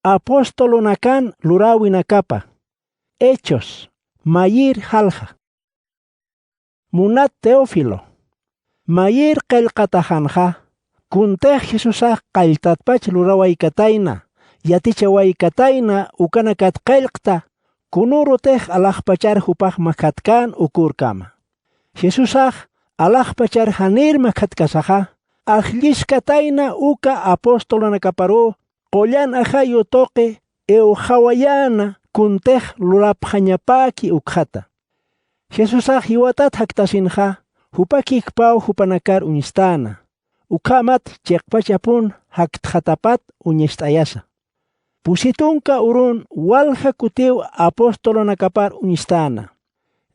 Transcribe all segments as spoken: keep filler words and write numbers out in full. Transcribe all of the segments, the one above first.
Apostolunakan luräwinakapa. Hechos, mayïr jalja. Munat Teófilo, mayïr qillqataxanxa, kuntix Jesusax qalltatpach lurawaykatayna, yatichawaykatayna ukanakat qillqta, kunürutix alaxpachar jupax makhatkän ukürkama. Jesusax alaxpachar janïr makhatkasaxa, ajlliskatayna uka apostolunakaparü qullan ajayu tuqi iwxawayäna kuntix lurapxañapäki ukxata. Jesusax jiwatat jaktasinxa, jupakïkpaw jupanakar uñstäna, ukhamat chiqpachapun jaktxatapat uñacht'ayasa. Pusi tunka urun walja kutiw apostolunakapar uñstäna,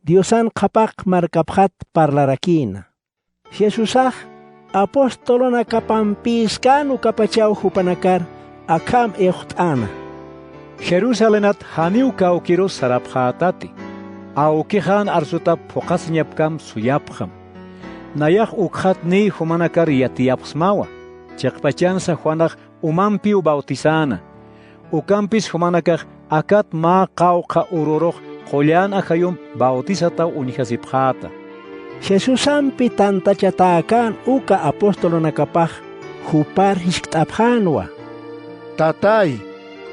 Diosan qhapaq markapxat parlarakïna. Jesusax apostolunakapampïskän ukapachaw jupanakar akham iwxt'äna: Jerusalenat janiw kawkirus sarapxätati, awkixan arsutap phuqhasiñapkam suyapxam. Nayax ukxatniy jumanakar yatiyapxsmawa, chiqpachansa Juanax umampiw bautisäna. Ukampis jumanakax akat mä qawqha ururux qullan ajayump bautisataw uñjasipxäta. Jesusampi tantachatäkän uka apostolunakapax jupar jiskt'apxänwa: —Tatay,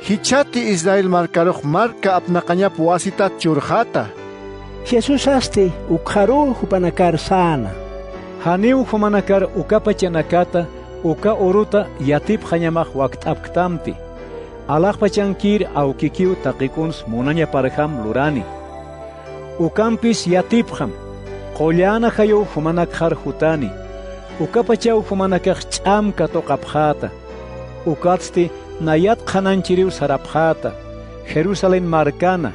jichhati Israel markarux marka apnaqañap wasitat churxäta. Jesusasti ukxarüw jupanakar säna: —Janiw jumanakar ukapachanakata uka uruta yatipxañamax wakt'apktamti. Alaxpachankir awkikiw taqi kuns munañaparjam lurani. Ukampis yatipxam, qullan ajayuw jumanakxar jutani. Ukapachaw jumanakax ch'am katuqapxäta. Ukatsti nayat qhanañchiriw sarapxäta, Jerusalén markana,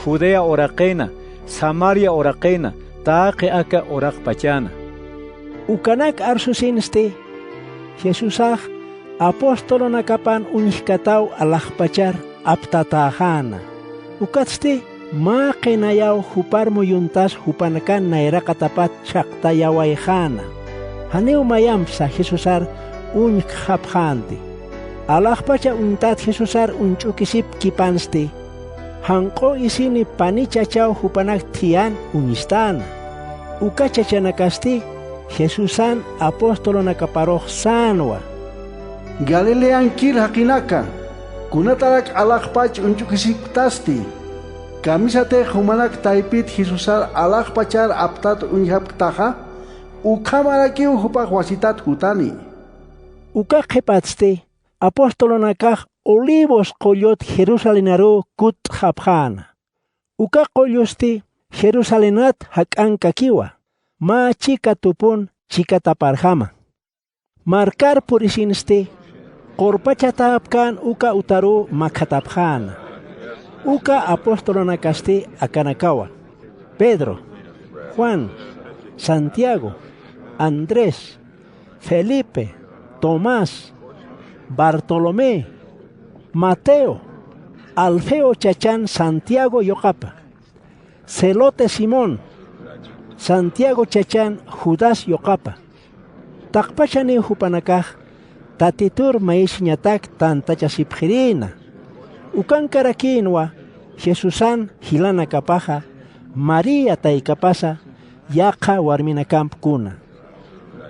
Judea uraqina, Samaria uraqina, taqi aka uraqpachana. Ukanak arsusinsti, Jesusax apostolunakapan uñjkataw alaxpachar aptatäxäna. Ukatsti mä qinayaw jupar muyuntas jupanakan nayraqatapat chhaqtayawayxäna. Janiw mayampsa Jesusar uñjkxapxänti. Alaxpacha uñtat Jesusar uñch'ukisipkipansti, janq'u isini pani chachaw jupanak thiyän uñstäna. Uka chachanakasti Jesusan apostolunakaparux sänwa: —Galileankir jaqinaka, ¿kunatarak alaxpach uñch'ukisipktasti? ¿Kamisatix jumanak taypit Jesusar alaxpachar aptat uñjapktaxa? Ukhamarakiw jupax wasitat jutani. Uka qhipatsti apostolunakax Olivos qullut Jerusalenaruw kutt'xapxäna. Uka qullusti Jerusalenat jak'ankakiwa, mä chika tupun chikataparjama. Markar purisinsti qurpachatäpkän uka utaruw makhatapxäna. Uka apostolunakasti akanakawa: Pedro, Juan, Santiago, Andrés, Felipe, Tomás, Bartolomé, Mateo, Alfeo chachan Santiago yuqapa, Zelote Simón, Santiago chachan Judas yuqapa. Taqpachaniw jupanakax Tatitur mayisiñatak tantachasipxirïna. Ukankarakïnwa Jesusan jilanakapaxa, María taykapasa, yaqha warminakamp kuna.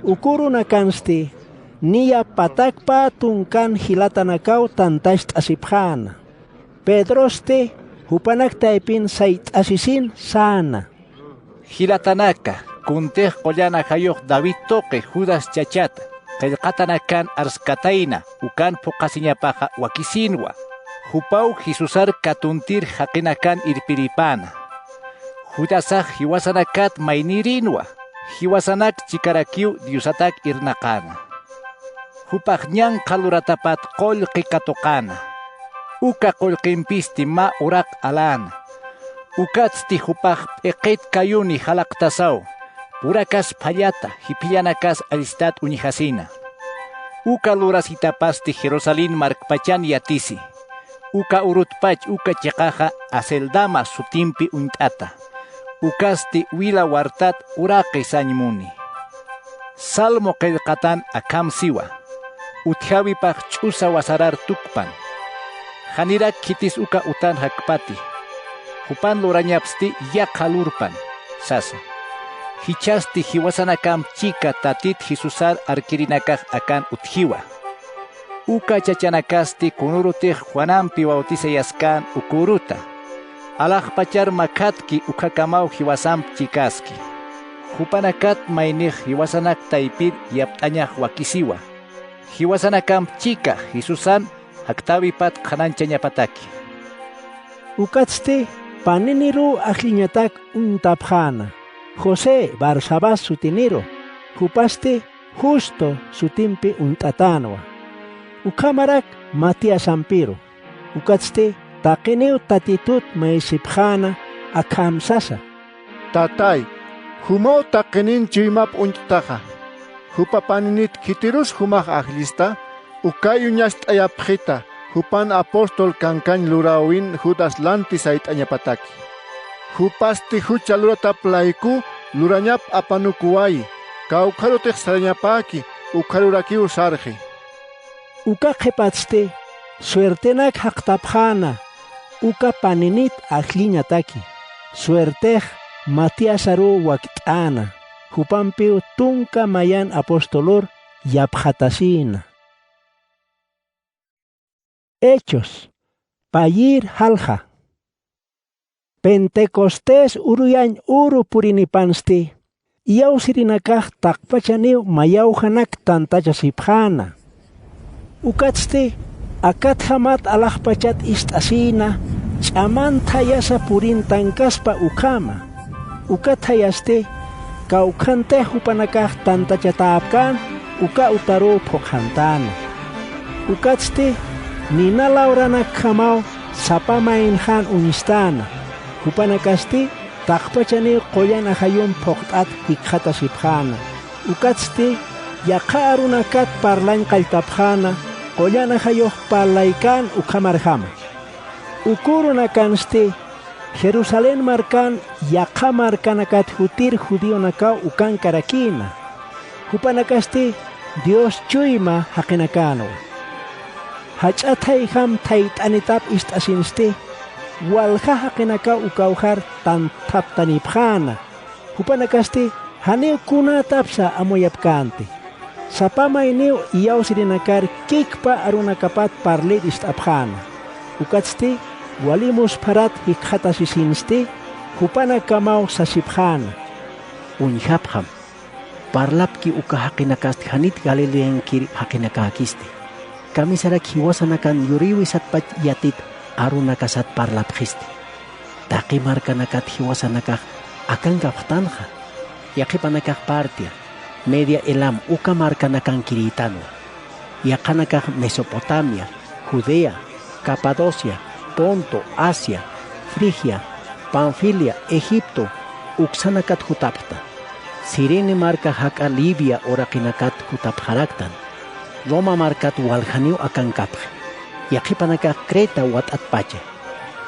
Uka urunakansti niya patak pä tunkan jilatanakaw tantacht'asipxäna. Pedrosti jupanak taypin sayt'asisin säna: —Jilatanaka, kuntix qullan ajayux David tuqi Judas chachata, qillqatanakan arskatayna ukan phuqhasiñapaxa wakisïnwa. Jupaw Jesusar katuntir jaqinakan irpiripäna. Judasax jiwasanakat maynïrïnwa, jiwasanak chikarakiw Diosatak irnaqäna. Jupax ñanqha luratapat qullqi katuqäna. Uka qullqimpisti mä uraq aläna. Ukatsti jupax p'iqit kayuni jalaqtasaw, purakas phallata, jipillanakas allistat uñjasina. Uka lurasitapasti Jerusalén markpachan yatisi. Uka urutpach uka chiqaxa Aceldama sutimpi uñt'ata. Ukasti wila wartat uraqi sañ muni. Salmo qillqatan akham siwa. Utjawipax ch'usa wasarar tukpan. Janirak khitis uka utan jakpati. Jupan lurañapsti yaqha lurpan, sasa. Jichhasti jiwasanakamp chika Tatit Jesusar arkirinakax akan utjiwa. Uka chachanakasti kunürutix Juanampi bautisayaskän uküruta. Alaxpachar makhatki ukhakamaw jiwasamp chikaski. Jupanakat maynix jiwasanak taypir yapt'añax wakisiwa. Jiwasanakamp chika Jesusan jaktäwipat qhanañchañapataki. Ukatsti paniniruw ajlliñatak uñtapxäna, José Barsabás sutiniru, jupasti Justo sutimpi uñt'atänwa. Ukhamarak Matiasampiru, ukatsti taqiniw Tatitut maysipxäna akham sasa: Tatay, jumaw taqinin chuymap uñt'taxa. Jupa paninit khitirus jumax ajllista, ukay uñacht'ayapxita, jupan apóstol kankañ luräwin Judas lanti sayt'añapataki. Jupasti jucha luratap layku lurañap apanukuwayi, kawkharutix sarañapäki, ukharurakiw sarxi. Uka qhipatsti suertenak jaqtapxäna uka paninit ajlliñataki. Suertix Matiasaruw wakt'äna, jupampiw tunka mayan apostolur yapxatasïna. Hechos, payïr jalja. Pentecostés uruyañ uru purinipansti, iyawsirinakax taqpachaniw mayawjanak tantachasipxäna. Ukatsti akatjamat alaxpachat ist'asïna, ch'aman thayasa purintankaspa ukhama. Uka thayasti kawkhantix jupanakax tantachatäpkän uka utaruw phuqhantäna. Ukatsti nina lawranakjamaw sapa maynxan uñstäna. Jupanakasti taqpachaniw qullan ajayump phuqt'at jikxatasipxäna. Ukatsti yaqha arunakat parlañ qalltapxäna, qullan ajayux parlaykän ukhamarjama. Ukürunakansti Jerusalén markan yaqha markanakat jutir judionakaw ukankarakïna. Jupanakasti Dios chuyma jaqinakänwa. Jach'a thayjam thayt'anitap ist'asinsti, walja jaqinakaw ukawjar tanthaptanipxäna. Jupanakasti janiw kunätapsa amuyapkänti. Sapa mayniw iyawsirinakar kikpa arunakapat parlir ist'apxäna. Ukatsti wali muspharat jikxatasisinsti, jupanakamaw sasipxäna: Uñjapxam, parlapki uka jaqinakast janit Galileankir jaqinakäkisti. Kamisarak jiwasanakan yurïwi satpach yatit arunakasat parlapxisti. Taqi markanakat jiwasanakax akankapxtanxa. Yaqhipanakax Partia, Media, Elam uka markanakankirïtanwa. Yaqhanakax Mesopotamia, Judea, Capadocia, Ponto, Asia, Frigia, Panfilia, Egipto uksanakat jutapxta. Cirene marka jak'a Libia uraqinakat jutapxaraktan. Roma markat waljaniw akankapxi. Yaqhipanakax Creta wat'atpacha,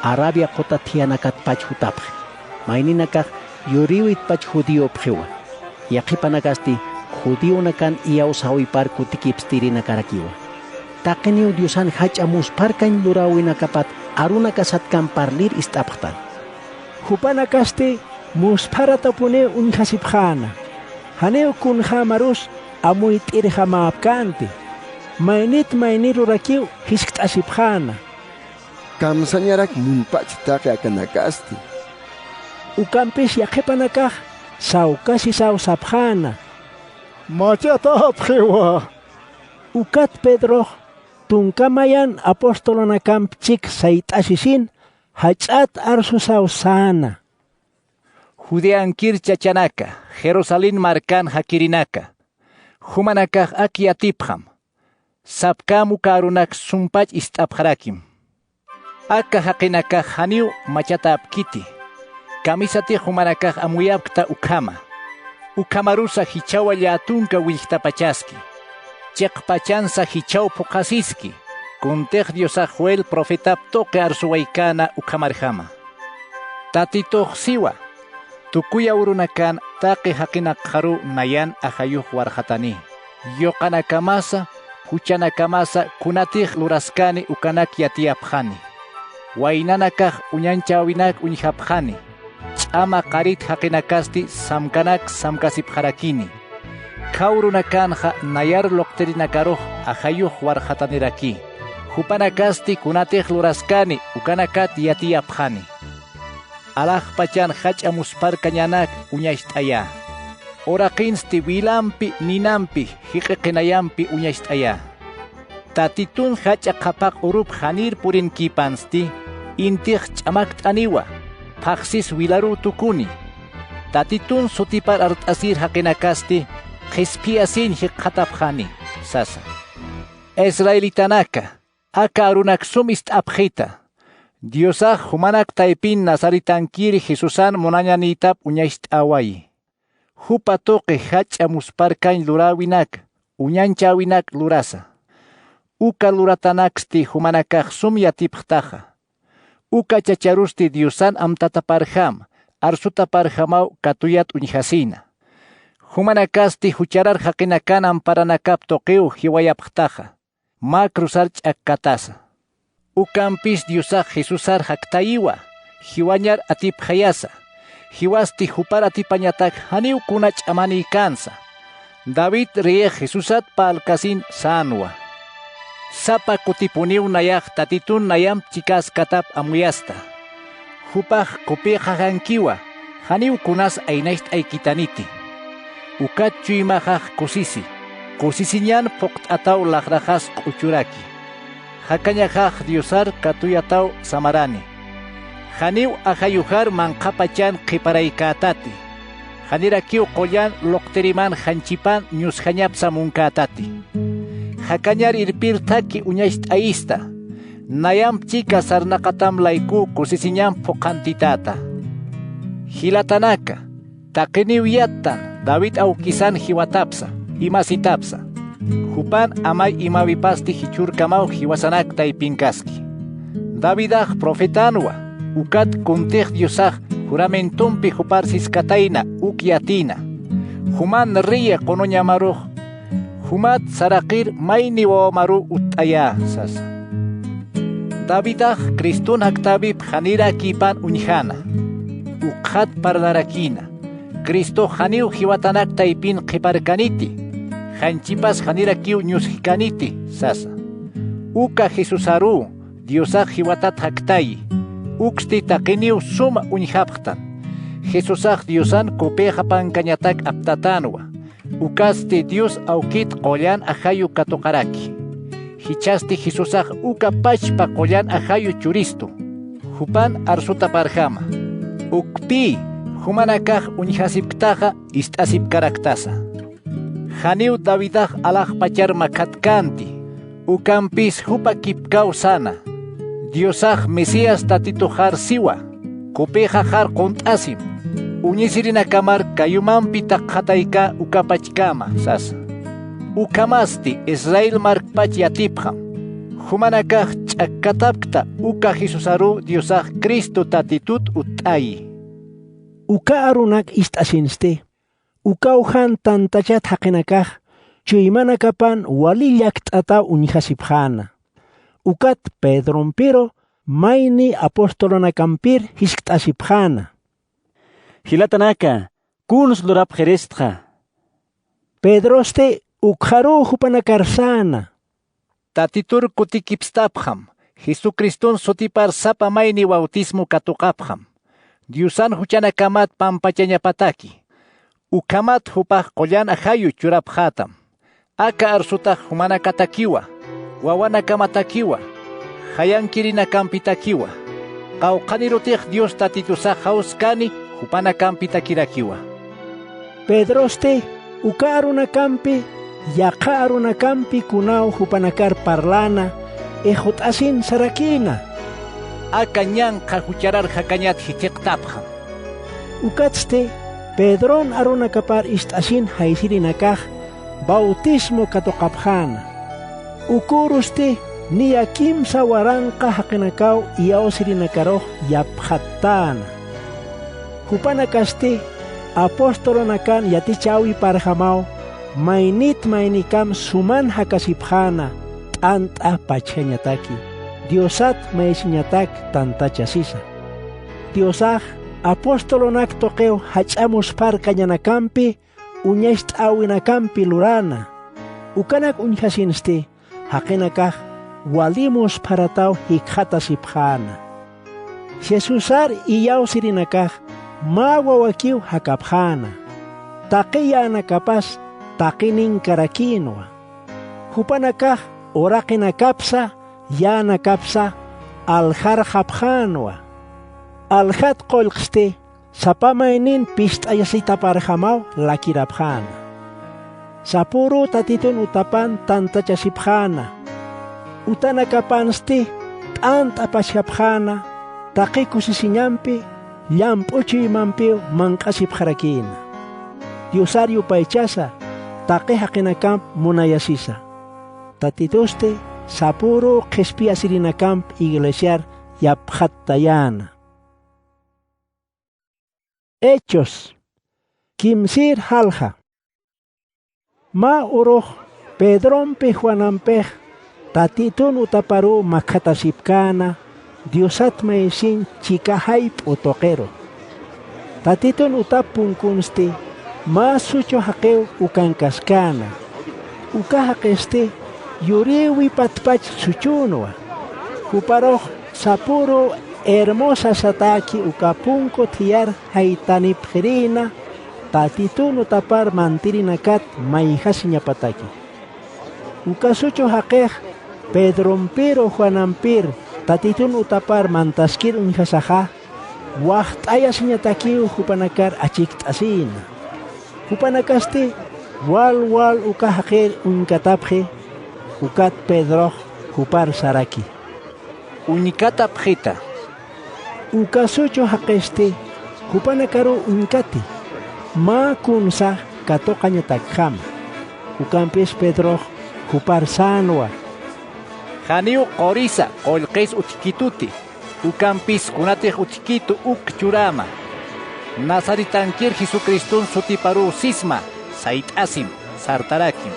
Arabia quta thiyanakatpach jutapxi. Mayninakax yurïwitpach judíopxiwa. Yaqhipanakasti judíonakan iyawsäwipar kutikipstirinakarakiwa. Taqiniw Diosan jach'a muspharkañ luräwinakapat arunakasatkamp parlir ist'apxtan. Jupanakasti muspharatapuniw uñjasipxäna. Janiw kunjämarus amuyt'irjamäpkänti. Maynit maynirurakiw jiskt'asipxäna: Kamsañarak munpach taqi akanakasti. Ukampis yaqhipanakax sawkasisaw sapxäna: Machatäpxiwa. Ukat Pedrox tunka mayan apostolanakamp chik sayt'asisin jach'at arsusaw säna: Judeankir chachanaka, Jerusalén markan jakirinaka, jumanakax ak yatipxam. Sapkäm uka arunak sumpach ist'apxarakim. Aka jaqinakax janiw machatäpkiti. Kamisatix jumanakax amuyapkta ukhama. Ukhamarusa jichhawa llätunka willjtapachaski. Chiqpachansa jichhaw phuqhasiski. Kuntix Diosax Joel profetap tuqi arsuwaykäna ukhamarjama: Tatitux siwa, tukuya urunakan taqi jaqinakxaruw nayan ajayux warxatani. Yuqanakamasa juchanakamasa kunatix luraskani ukanak yatiyapxani. Waynanakax uñanchäwinak uñjapxani. Ch'ama qarit jaqinakasti samkanak samkasipxarakini. Khaw runakanxa nayar luqtirinakarux ajayux warxatanirakï. Jupanakasti kunatix luraskani ukanakat yatiyapxani. Alaxpachan jach'a muspharkañanak uñacht'ayä. Uraqinsti wilampi ninampi jiq'iqinayampi uñacht'ayä. Tatitun jach'a qhapaq urup janir purinkïpansti, intix ch'amakt'aniwa, phaxsis wilaruw tukuni. Tatitun sutipar art'asir jaqinakasti qhispiyasin jikxatapxani, sasa. Israelitanaka, aka arunak sum ist'apxita. Diosax jumanak taypin Nazaretankiri Jesusan munañanïtap uñacht'äwayi. Jupa tuqi jach'a muspharkañ luräwinak, uñanchäwinak lurasa. Uka luratanaksti jumanakax sum yatipxtaxa. Uka chacharusti Diosan amtataparjam, arsutaparjamaw katuyat uñjasina. Jumanakasti jucharar jaqinakan amparanakap tuqiw jiwayapxtaxa. Mä cruzar ch'akkatasa. Ukampis Diosax Jesusar jaktayiwa, jiwañar atipxayasa, jiwasti jupar atipañatak janiw kuna ch'amanïkänsa. David reyix Jesusat parlkasin sänwa. Sapa kutipuniw nayax Tatitun nayamp chikäskatap amuyasta. Jupax qupïxaxankiwa, janiw kunas aynacht'aykitaniti. Ukat chuymaxax kusisi, kusisiñan phuqt'ataw laxraxas q'uchuraki. Jakañaxax Diosar katuyataw samarani. Janiw ajayujar manqhapachan qhiparaykätati. Janirakiw qullan luqtiriman janchipan ñusjañapsa munkätati. Jakañar irpir thakhi uñacht'ayista. Nayamp chika sarnaqatam laykuw kusisiñamp phuqhantitäta. Jilatanaka, taqiniw yattan David awkisan jiwatapsa, imasitapsa. Jupan amay imawipasti jichhürkamaw jiwasanak taypinkaski. Davidax profetanwa, ukat kuntix Diosax juramentumpi jupar siskatayna uk yatina. Juman riyi qunuñamarux, jumat saraqir mayni wawamaruw utt'ayä, sasa. Davidax Criston jaktäwip janirakïpan uñjäna. Ukxat parlarakïna. Cristox janiw jiwatanak taypin qhiparkaniti, janchipas janirakiw ñusjikaniti, sasa. Uka Jesusaruw Diosax jiwatat jaktayi, uksti taqiniw suma uñjapxtan. Jesusax Diosan qupïxapankañatak aptatänwa, ukatsti Dios awkit qullan ajayu katuqaraki. Jichhasti Jesusax uka pachpa qullan ajayu churistu, jupan arsutaparjama. Ukpï, jumanakax uñjasipktaxa ist'asipkaraktasa. Janiw Davidax alaxpachar makhatkänti, ukampis jupa kipkaw säna. Diosax Mesías Tatituxar siwa, qupïxaxar qunt'asim, uñisirinakamar kayumampi taqxataykä ukapachkama, sasa. Ukhamasti Israel markpach yatipxam, jumanakax ch'akkatapkta uka Jesusaruw Diosax Cristo Tatitut utt'ayi. Uka arunak ist'asinsti, ukaw jan tantachat jaqinakax chuymanakapan wali llakt'ataw uñjasipxäna. Ukat Pedrompiru mayni apostolonakampir jiskt'asipxäna. Jilatanaka, kuns lurapxiristxa. Pedrosti ukxaruw jupanakar säna. Tatitur kutikipstapxam, Jesucriston sutipar sapa mayni bautismo katuqapxam, Diosan juchanakamat pampachañapataki. Ukhamat jupax qullan ajayu churapxätam. Aka arsutax jumanakatakiwa, wawanakamatakiwa, jayankirinakampitakiwa, qawqhanirutix Dios Tatitusax jawskani jupanakampitakirakïwa. Pedrosti uka arunakampi, yaqha arunakampi kunaw jupanakar parläna, ixut'asin sarakïna. Aka ñanqha jucharar jakañat jithiqtapxam. Ukatsti Pedron arunakapar ist'asin jaysirinakax bautismo katuqapxäna. Ukürusti niya kimsa waranqa jaqinakaw iyawsirinakarux yapxattäna. Jupanakasti apostolonakan yatichäwiparjamaw maynit maynikam suman jakasipxäna t'ant'a pachjañataki, Diosat maysiñatak tantachasisa. Diosax apostolonak tuqiw jach'a muspharkañanakampi uñacht'äwinakampi luräna. Ukanak uñjasinsti jaqinakax wali muspharataw jikxatasipxäna. Jesusar iyawsirinakax mä wawakiw jakapxäna. Taqi yänakapas taqi ninkarakïnwa. Jupanakax uraqinakapsa yänakapsa aljarxapxänwa. Aljat qullqsti sapa maynin pist'ayasitaparjamaw lakirapxäna. Sapüruw Tatitun utapan tantachasipxäna. Utanakapansti t'ant'a pachjapxäna, taqi kusisiñampi, llamp'u chuymampiw manq'asipxarakïna. Diosar yupaychasa, taqi jaqinakamp munayasisa. Tatitusti sapüruw qhispiyasirinakamp iglesiar yapxattayäna. Hechos, kimsïr jalja. Mä urux Pedrompi Juanampix Tatitun utaparuw makhatasipkäna Diosat maysiñ chika jayp'u tuqiru. Tatitun utap punkunsti mä suchu jaqiw ukankaskäna. Uka jaqisti yurïwi patpach suchünwa. Juparux sapüruw Hermosa satäki uka punku thiyar jaytanipxirïna Tatitun utapar mantirinakat mayjasiñapataki. Uka suchu jaqix Pedrompiru Juanampir Tatitun utapar mantaskir uñjasaxa, waxt'ayasiñatakiw jupanakar achikt'asïna. Jupanakasti wal wal uka jaqir uñkatapxi, ukat Pedrox jupar saraki: —Uñkatapxita. Uka suchu jaqisti jupanakaruw uñkati, mä kunsa katuqañatakjama. Ukampis Pedrox jupar sänwa: —Janiw qurisa qullqis utjkituti, ukampis kunatix utjkitu uk churäma. Nazaretankir Jesucristun sutiparuw sisma, sayt'asim, sartarakim.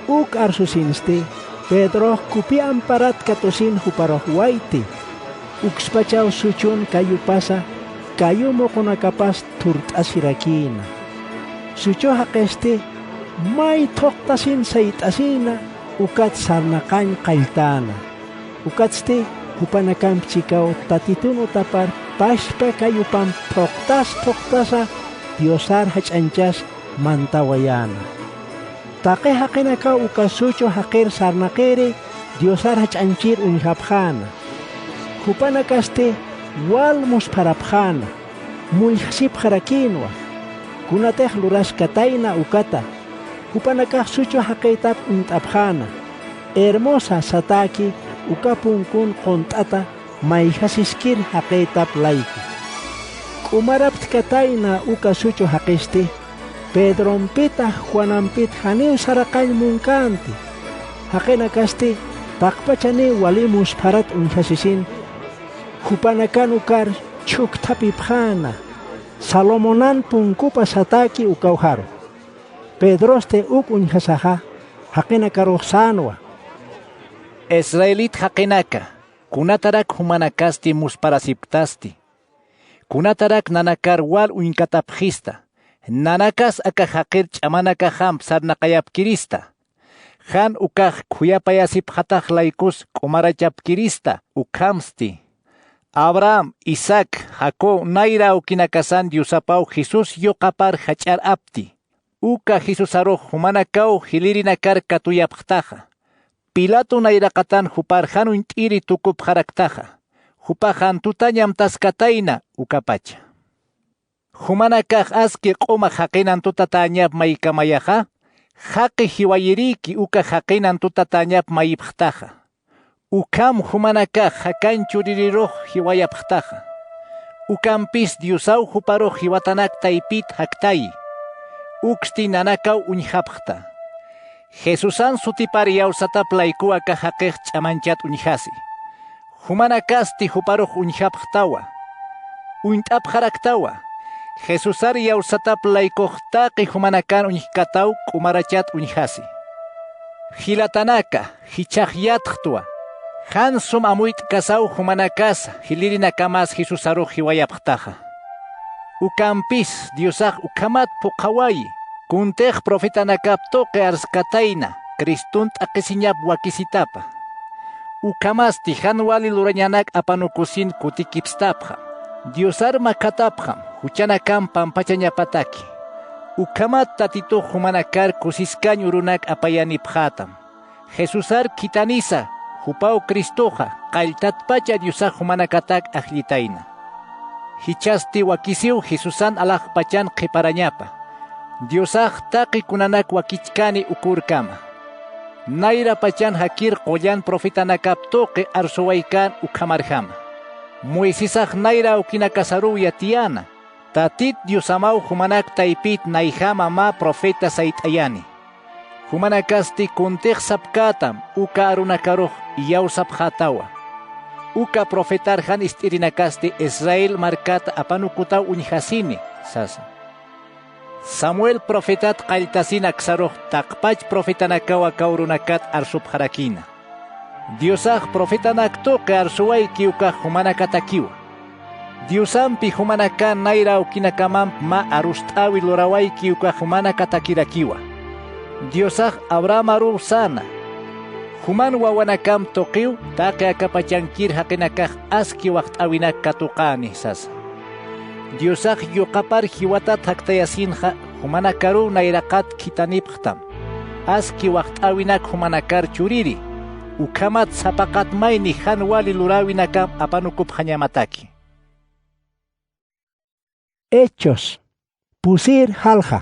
Uk arsusinsti Pedrox kupi amparat katusin juparux wayti. Ukspachaw suchun kayupasa, kayu muqunakapas thurt'asirakïna. Suchu jaqisti may thuqtasin sayt'asïna, ukat sarnaqañ qalltäna. Ukatsti jupanakamp chikaw Tatitun utapar pachpa kayupamp thuqtas thuqtasa Diosar jach'añchas mantawayäna. Taqi jaqinakaw uka suchu jaqir sarnaqiri Diosar jach'añchir uñjapxäna. Jupanakasti wal muspharapxäna, mulljsipxarakïnwa. Kunatix luraskatayna ukata, jupanakax suchu jaqïtap uñt'apxäna. Hermosa satäki uka punkun qunt'ata mayjasiskir jaqïtap layku. K'umaraptkatayna uka suchu jaqisti, Pedrompita Juanampit janiw saraqañ munkänti. Jaqinakasti taqpachaniw wali muspharat uñjasisin, jupanakan ukar chhukthapipxäna, Salomonan punkupa satäki ukawjaru. Pedrosti uk uñjasaxa, jaqinakarux sänwa: —Israelit jaqinaka, kunatarak jumanakasti muspharasipktasti, kunatarak nanakar wal uñkatapxista, nanakas aka jaqir ch'amanakaxamp sarnaqayapkirista, jan ukax khuyapayasipxatax laykus k'umarachapkirista, ukhamsti Abraham, Isaac, Jacob nayra awkinakasan Diosapaw Jesús yuqapar jach'ar apti. Uka Jesusarux jumanakaw jilïrinakar katuyapxtaxa. Pilato nayraqatan jupar jan uñt'iri tukupxaraktaxa. Jupax jan tutañ amtaskatayna ukapacha. Jumanakax aski q'uma jaqinan tutatäñap maykamayaxa, jaqi jiwayirïki uka jaqinan tutatäñap mayipxtaxa. Ukham jumanakax jakañ churirirux jiwayapxtaxa. Ukampis Diosaw juparux jiwatanak taypit jaktayi. Uksti nanakaw uñjapxta. Jesusan sutipar iyawsatap laykuw aka jaqix ch'amañchat uñjasi. Jumanakasti juparux uñjapxtawa. Uñt'apxaraktawa. Jesusar iyawsatap laykux taqi jumanakan uñjkataw k'umarachat uñjasi. Jilatanaka, jichhax yatxtwa, jan sum amuyt'kasaw jumanakasa jilïrinakamas Jesusarux jiwayapxtaxa. Ukampis Diosax ukhamat phuqhawayi, kuntix profetanakap tuqi arskatayna, Cristun t'aqhisiñap wakisitapa. Ukhamasti jan wali lurañanak apanukusin kutikipstapxam, Diosar makhatapxam, juchanakam pampachañapataki. Ukhamat Tatitux jumanakar kusiskañ urunak apayanipxätam. Jesusar khitanisa, jupaw Cristoxa, qalltatpacha Diosax jumanakatak ajllitayna. Jichhasti wakisiw Jesusan alaxpachan qhiparañapa. Diosax taqi kunanak wakichkani ukürkama. Nayrapachan jakir qullan profetanakap tuqi arsuwaykän ukhamarjama. Moisesax nayra awkinakasaruw yatiyäna. Tatit Diosamaw jumanak taypit nayjama mä profeta sayt'ayani. Jumanakasti kuntix sapkätam uka arunakarux iyawsapxätawa. Uka profetar jan ist'irinakasti Israel markata apanukutaw uñjasini, sasa. Samuel profetat qalltasin aksarux taqpach profetanakaw aka urunakat arsupxarakïna. Diosax profetanak tuqi arsuwayki ukax jumanakatakiwa. Diosampi jumanakan nayra awkinakamamp mä arust'äwi lurawayki ukax jumanakatakirakiwa. Diosax Abrahamaruw säna. Juman wawanakam tuqiw taqi akapachankir jaqinakax aski waxt'äwinak katuqäni, sasa. Diosax yuqapar jiwatat jaktayasinxa, jumanakaruw nayraqat khitanipxtam. Aski waxt'äwinak jumanakar churiri, ukhamat sapaqat mayni jan wali luräwinakam apanukupxañamataki. Hechos, pusir jalja.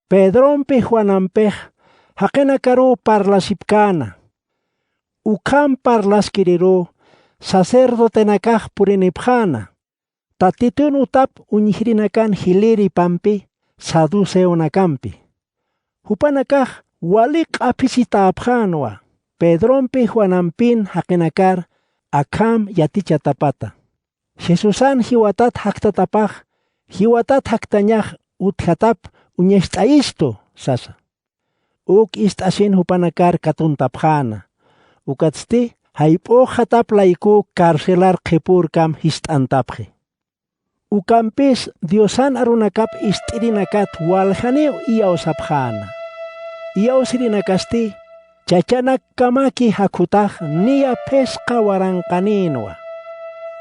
Pedrompi Juanampix jaqinakaruw parlasipkäna. Ukham parlaskiriruw sacerdotenakax purinipxäna, Tatitun utap uñjirinakan jilïripampi, saduceonakampi. Jupanakax wali q'aphisitäpxänwa Pedrompi Juanampin jaqinakar akham yatichatapata. Jesusan jiwatat jaktatapax, jiwatat jaktañax utjatap uñacht'ayistu, sasa. Uk ist'asin jupanakar katuntapxäna. Ukatsti jayp'uxatap layku carcelar qhipürkam jist'antapxi. Ukampis Diosan arunakap ist'irinakat waljaniw iyawsapxäna. Iyawsirinakasti chachanakkamaki jakhutax niya phisqa waranqanïnwa.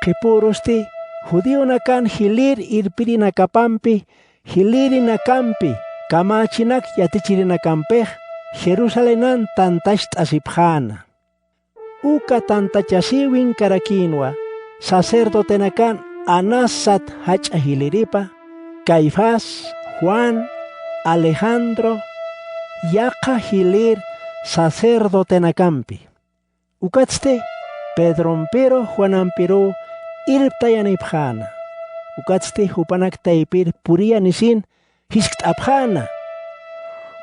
Qhipürusti judionakan jilïr irpirinakapampi, jilïrinakampi, kamächinak yatichirinakampix Jerusalenan tantacht'asipxäna. Uka tantachasïwinkarakïnwa sacerdotenakan Anás sat jach'a jilïripa, Caifás, Juan, Alejandro, yaqha jilïr sacerdotenakampi. Ukatsti Pedrompiru Juanampiruw irptayanipxäna. Ukatsti jupanak taypir puriyanisin jiskt'apxäna: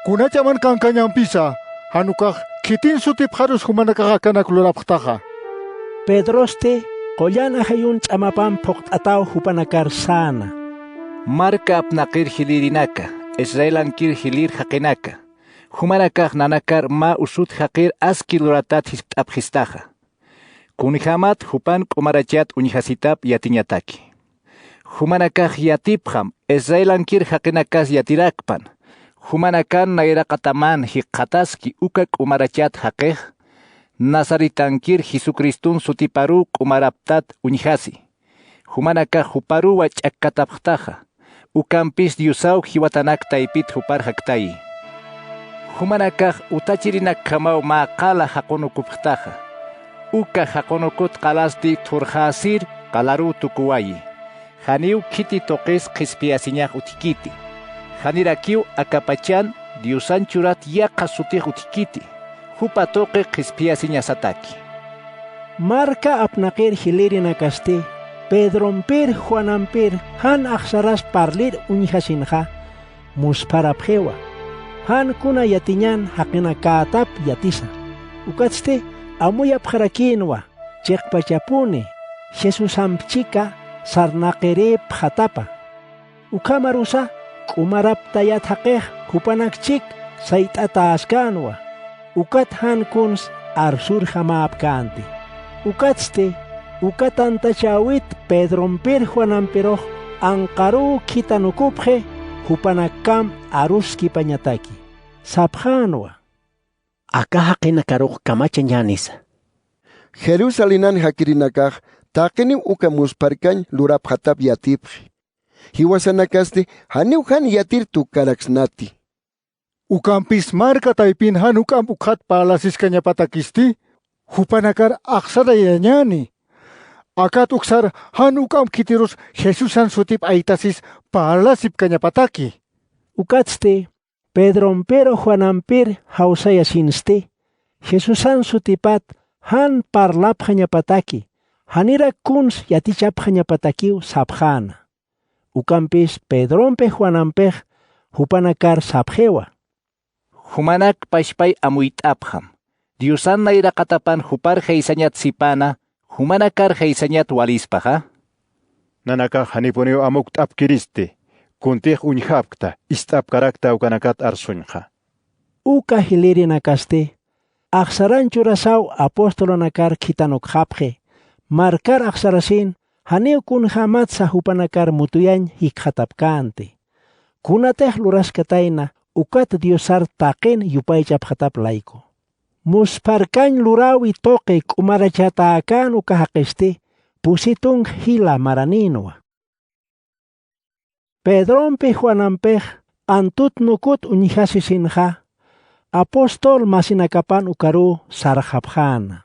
—Kunachaman kankañampisa, jan ukax khitin sutipxarus jumanakax akanak lurapxtaxa. Pedrosti qullan ajayun ch'amapam phuqt'ataw jupanakar säna: —Marka apnaqir jilïrinaka, Israelankir jilïr jaqinaka, jumanakax nanakar mä usut jaqir aski luratat jiskt'apxistaxa. Kunjämat jupan k'umarachat uñjasitap yatiñataki. Jumanakax yatipxam, Israelankir jaqinakas yatirakpan. Jumanakan nayraqataman jikxataski uka k'umarachat jaqix, Nazaretankir Jesucristun sutiparuw k'umaraptat uñjasi. Jumanakax juparuwa ch'akkatapxtaxa. Ukampis Diosaw jiwatanak taypit jupar jaktayi. Jumanakax utachirinakjamaw mä qala jaqunukupxtaxa. Uka jaqunukut qalasti thurxäsir qalaruw tukuwayi. Janiw khiti tuqis qhispiyasiñax utjkiti. Janirakiw akapachan Diosan churat yaqha sutix utjkiti. Jupa tuqi qhispiyasiñasataki. Marka apnaqir jilïrinakasti Pedrompir Juanampir jan axsaras parlir uñjasinxa muspharapxiwa. Jan kuna yatiñan jaqinakätap yatisa. Ukatsti amuyapxarakïnwa chiqpachapuni Jesusamp chika sarnaqirïpxatapa. Ukhamarusa k'umaraptayat jaqix jupanak chik sayt'atäskänwa, ukat jan kuns arsur jamäpkänti. Ukatsti uka tantachäwit Pedrompir Juanampirux anqaruw khitanukupxi, jupanakkamp aruskipañataki. Sapxänwa: Aka jaqinakarux kamachañänisa. Jerusalenan jakirinakax taqiniw uka muspharkañ lurapxatap yatipxi. Jiwasanakasti janiw jan yatir tukaraksnati. Ukampis marka taypin jan juk'amp ukxat parlasiskañapatakisti, jupanakar axsarayañäni. Akat uksar jan juk'amp khitirus Jesusan sutip aytasis parlasipkañapataki. Ukatsti Pedrompir Juanampir jawsayasinsti, Jesusan sutipat jan parlapxañapataki, janirak kuns yatichapxañapatakiw sapxäna. Ukampis Pedrompi Juanampix jupanakar sapxiwa: Jumanak pachpay amuyt'apxam. Diosan nayraqatapan jupar jaysañat sipäna, jumanakar jaysañat walispaxa. Nanakax janipuniw amukt'apkiristi, kuntix uñjapkta, ist'apkarakta ukanakat arsuñxa. Uka jilïrinakasti axsaran churasaw apostolonakar khitanukxapxi, markar axsarasin janiw kunjämatsa jupanakar mutuyañ jikxatapkänti. Kunatix luraskatayna ukat Diosar taqin yupaychapxatap layku. Muspharkañ luräwi tuqi k'umarachatäkän uka jaqisti pusi tunka jila maranïnwa. Pedrompi Juanampix antut nukut uñjasisinxa, apostol masinakapan ukaruw sarxapxäna.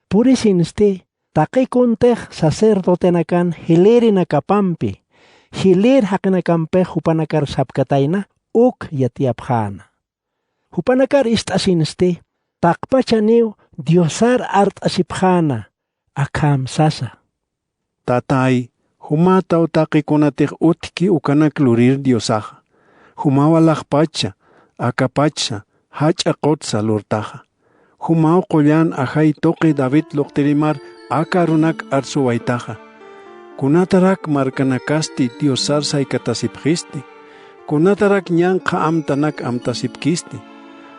Purisinsti taqi kuntix sacerdotenakan jilïrinakapampi, jilïr jaqinakampix jupanakar sapkatayna uk yatiyapxäna. Jupanakar ist'asinsti taqpachaniw Diosar art'asipxäna, akham sasa: Tatay, jumätaw taqi kunatix utjki ukanak lurir Diosaxa. Jumaw alaxpacha, akapachsa, jach'a qutsa lurtaxa. Jumaw qullan ajay tuqi David luqtirimar aka arunak arsuwaytaxa. Kunatarak markanakasti Diosar saykatasipxisti. Kunatarak ñanqha amtanak amtasipkisti.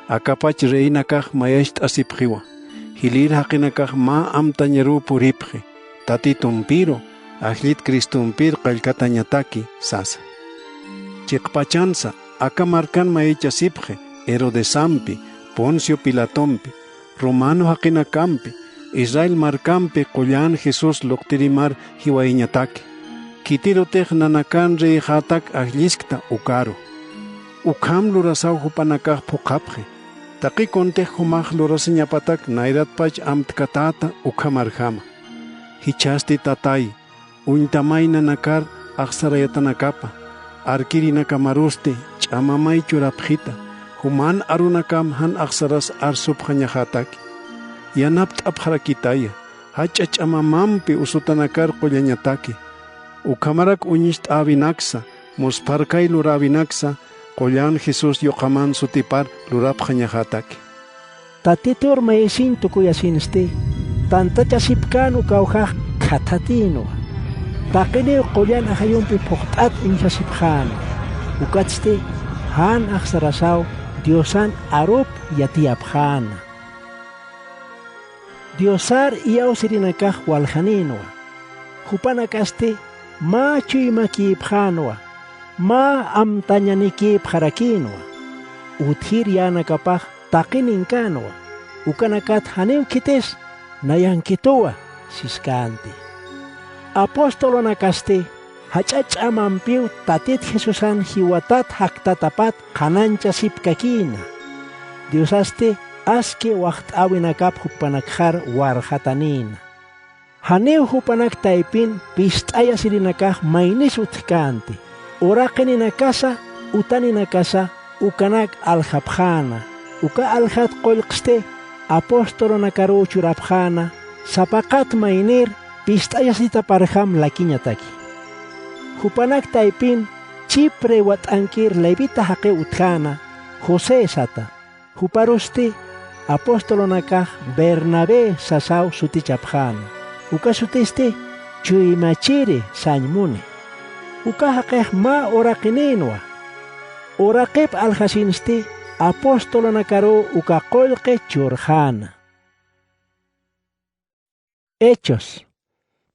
Akapach reinakax mayacht'asipxiwa. Jilïr jaqinakax mä amtañaruw puripxi, Tatitumpiru, ajllit Cristumpir qallkatañataki, sasa. Chiqpachansa aka markan mayachasipxi Herodesampi, Poncio Pilatompi, romano jaqinakampi, Israel markampi qullan Jesús luqtirimar jiwayañataki. Khitirutix nanakan reyxätak ajlliskta ukaru. Ukham lurasaw jupanakax phuqhapxi. Taqi kuntix jumax lurasiñapatak nayratpach amtkatäta ukhamarjama. Jichhasti Tatay, uñtamay nanakar axsarayatanakapa, arkirinakamarusti ch'amamay churapxita, juman arunakam jan axsaras arsupxañaxätaki. Yanapt'apxarakitaya, jach'a ch'amamampi usutanakar qullañataki. Ukhamarak uñist'äwinaksa, muspharkay luräwinaksa, qullan Jesús yuqaman sutipar lurapxañaxätaki. Tatitur mayisiñ tukuyasinsti, tantachasipkän ukawjax khathatïnwa. Taqiniw qullan ajayumpi phuqt'at uñjasipxäna. Ukatsti jan axsarasaw Diosan arup yatiyapxäna. Diosar iyawsirinakax waljanïnwa. Jupanakasti mä chuymakïpxänwa, mä amtañanikïpxarakïnwa. Utjir yänakapax taqininkänwa. Ukanakat janiw khitis, nayankituwa siskänti. Apostolonakasti jach'a ch'amampiw Tatit Jesusan jiwatat jaktatapat qhanañchasipkakïna. Diosasti aski waxt'äwinakap jupanakxar warxatanïna. Janiw jupanak taypin pist'ayasirinakax maynis utjkänti. Uraqininakasa, utaninakasa ukanak aljapxäna. Uka aljat qullqsti apostolonakaruw churapxäna, sapaqat maynir pist'ayasitaparjam lakiñataki. Jupanak taypin Chipre wat'ankir levita jaqiw utjäna, José sata. Juparusti apostolonakax Bernabé sasaw sutichapxäna. Uka sutisti chuymachiri sañ muni. Uka jaqix mä uraqininwa. Uraqip aljasinsti apostolunakaruw uka qullqi churxäna. Hechos,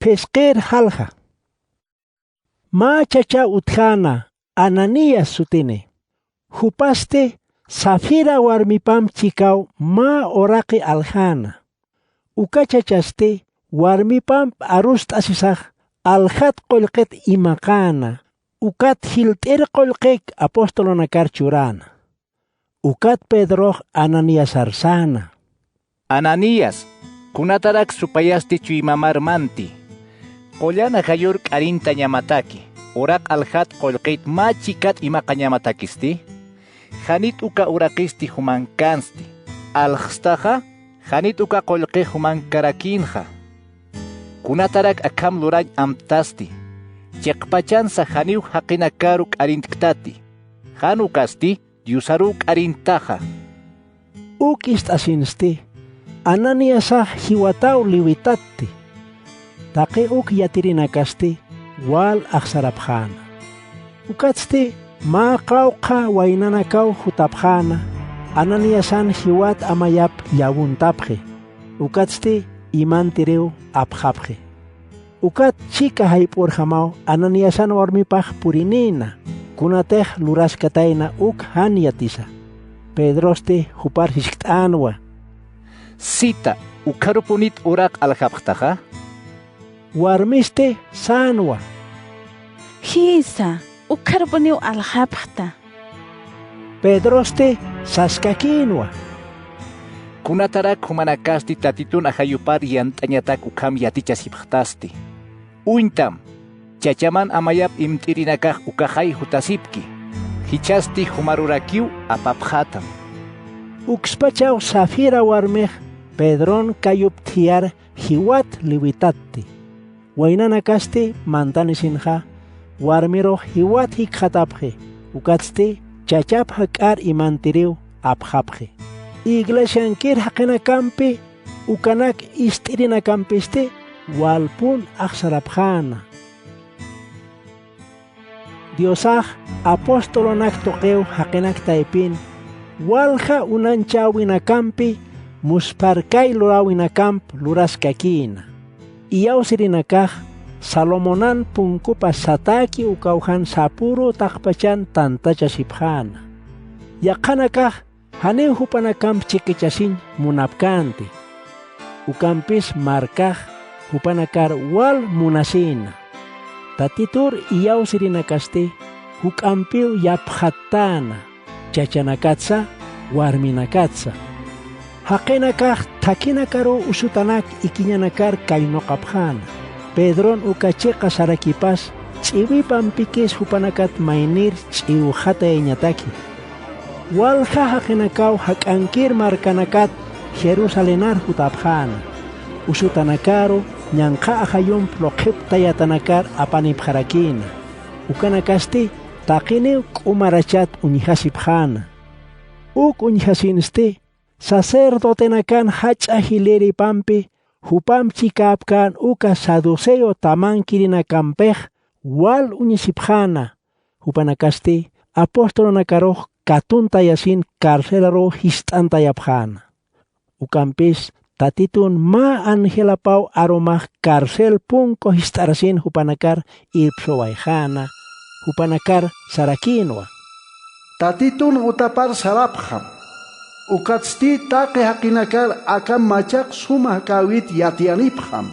phisqir jalja. Mä chacha utjäna, Ananías sutini. Jupasti Safira warmipamp chikaw mä uraqi aljäna. Uka chachasti warmipamp arust'asisax aljat qullqit imaqäna, ukat jilt'ir qullqik apostolunakar churäna. Ukat Pedrox Ananiasar säna: —Ananías, ¿kunatarak supayasti chuymamar manti? ¿Qullan ajayur k'arintañamataki, uraq aljat qullqit mä chikat imaqañamatakisti? ¿Janit uka uraqisti jumankänsti? Aljstaxa, ¿janit uka qullqix jumankarakïnxa? ¿Kunatarak akham lurañ amttasti? Chiqpachansa janiw jaqinakaru k'arintktati. Jan ukasti Diosaruw k'arintaxa. Uk ist'asinsti, Ananiasax jiwataw levitatti. Taqi uk yatirinakasti wal axsarapxäna. Ukatsti mä qawqha waynanakaw jutapxäna, Ananiasan jiwat amayap llawuntapxi. Ukatsti imantiriw apxapxi. Ukat chika jayp'urjamaw Ananiasan warmipax purinïna, kunatix luraskatayna uk jan yatisa. Pedrosti jupar jiskt'änwa: —Sita, ¿ukxarupunit uraq aljapxtaxa? Warmisti sänwa: —Jïsa, ukxarupuniw aljapxta. Pedrosti saskakïnwa: —¿Kunatarak jumanakasti Tatitun ajayupar yant'añatak ukham yatichasipxtasti? Uñtam, chachaman amayap imt'irinakax ukaxay jutasipki, jichhasti jumarurakiw apapxätam. Ukspachaw Safira warmix Pedron kayup thiyar jiwat levitatti. Waynanakasti mantanisinxa, warmirux jiwat jikxatapxi, ukatsti chachap jak'ar imantiriw apxapxi. Iglesiankir jaqinakampi, ukanak ist'irinakampasti walpun axsarapxäna. Diosax apostolunak tuqiw jaqinak taypin walja uñanchäwinakampi muspharkay luräwinakamp luraskakïna. Iyawsirinakax Salomonan punkupa satäki ukawjan sapüru taqpachan tantachasipxäna. Yaqhanakax janiw jupanakamp chikichasiñ munapkänti. Ukampis markax jupanakar wal munasïna. Tatitur iyawsirinakasti juk'ampiw yapxattäna, chachanakatsa, warminakatsa. Jaqinakax thakhinakaruw usutanak ikiñanakar kaynuqapxäna. Pedron uka chiqa sarakipas ch'iwipampikis jupanakat maynir ch'iwxatayañataki. Walja jaqinakaw jak'ankir markanakat Jerusalenar jutapxäna. Usutanakaru ñanqha ajayump luqhiptayatanakar apanipxarakïna. Ukanakasti taqiniw k'umarachat uñjasipxäna. Uk uñjasinsti sacerdotenakan jach'a jilïripampi jupamp chikäpkän uka saduceo tamankirïnakampix wal uñisipxäna. Jupanakasti apostolunakarux katuntayasin carcelaruw jist'antayapxäna. Ukampis Tatitun mä angelapaw arumax carcel punku jist'arasin jupanakar irpsuwayxäna, jupanakar sarakïnwa: —Tatitun utapar sarapxam. Ukatsti taqi jaqinakar aka machaq suma jakäwit yatiyanipxam.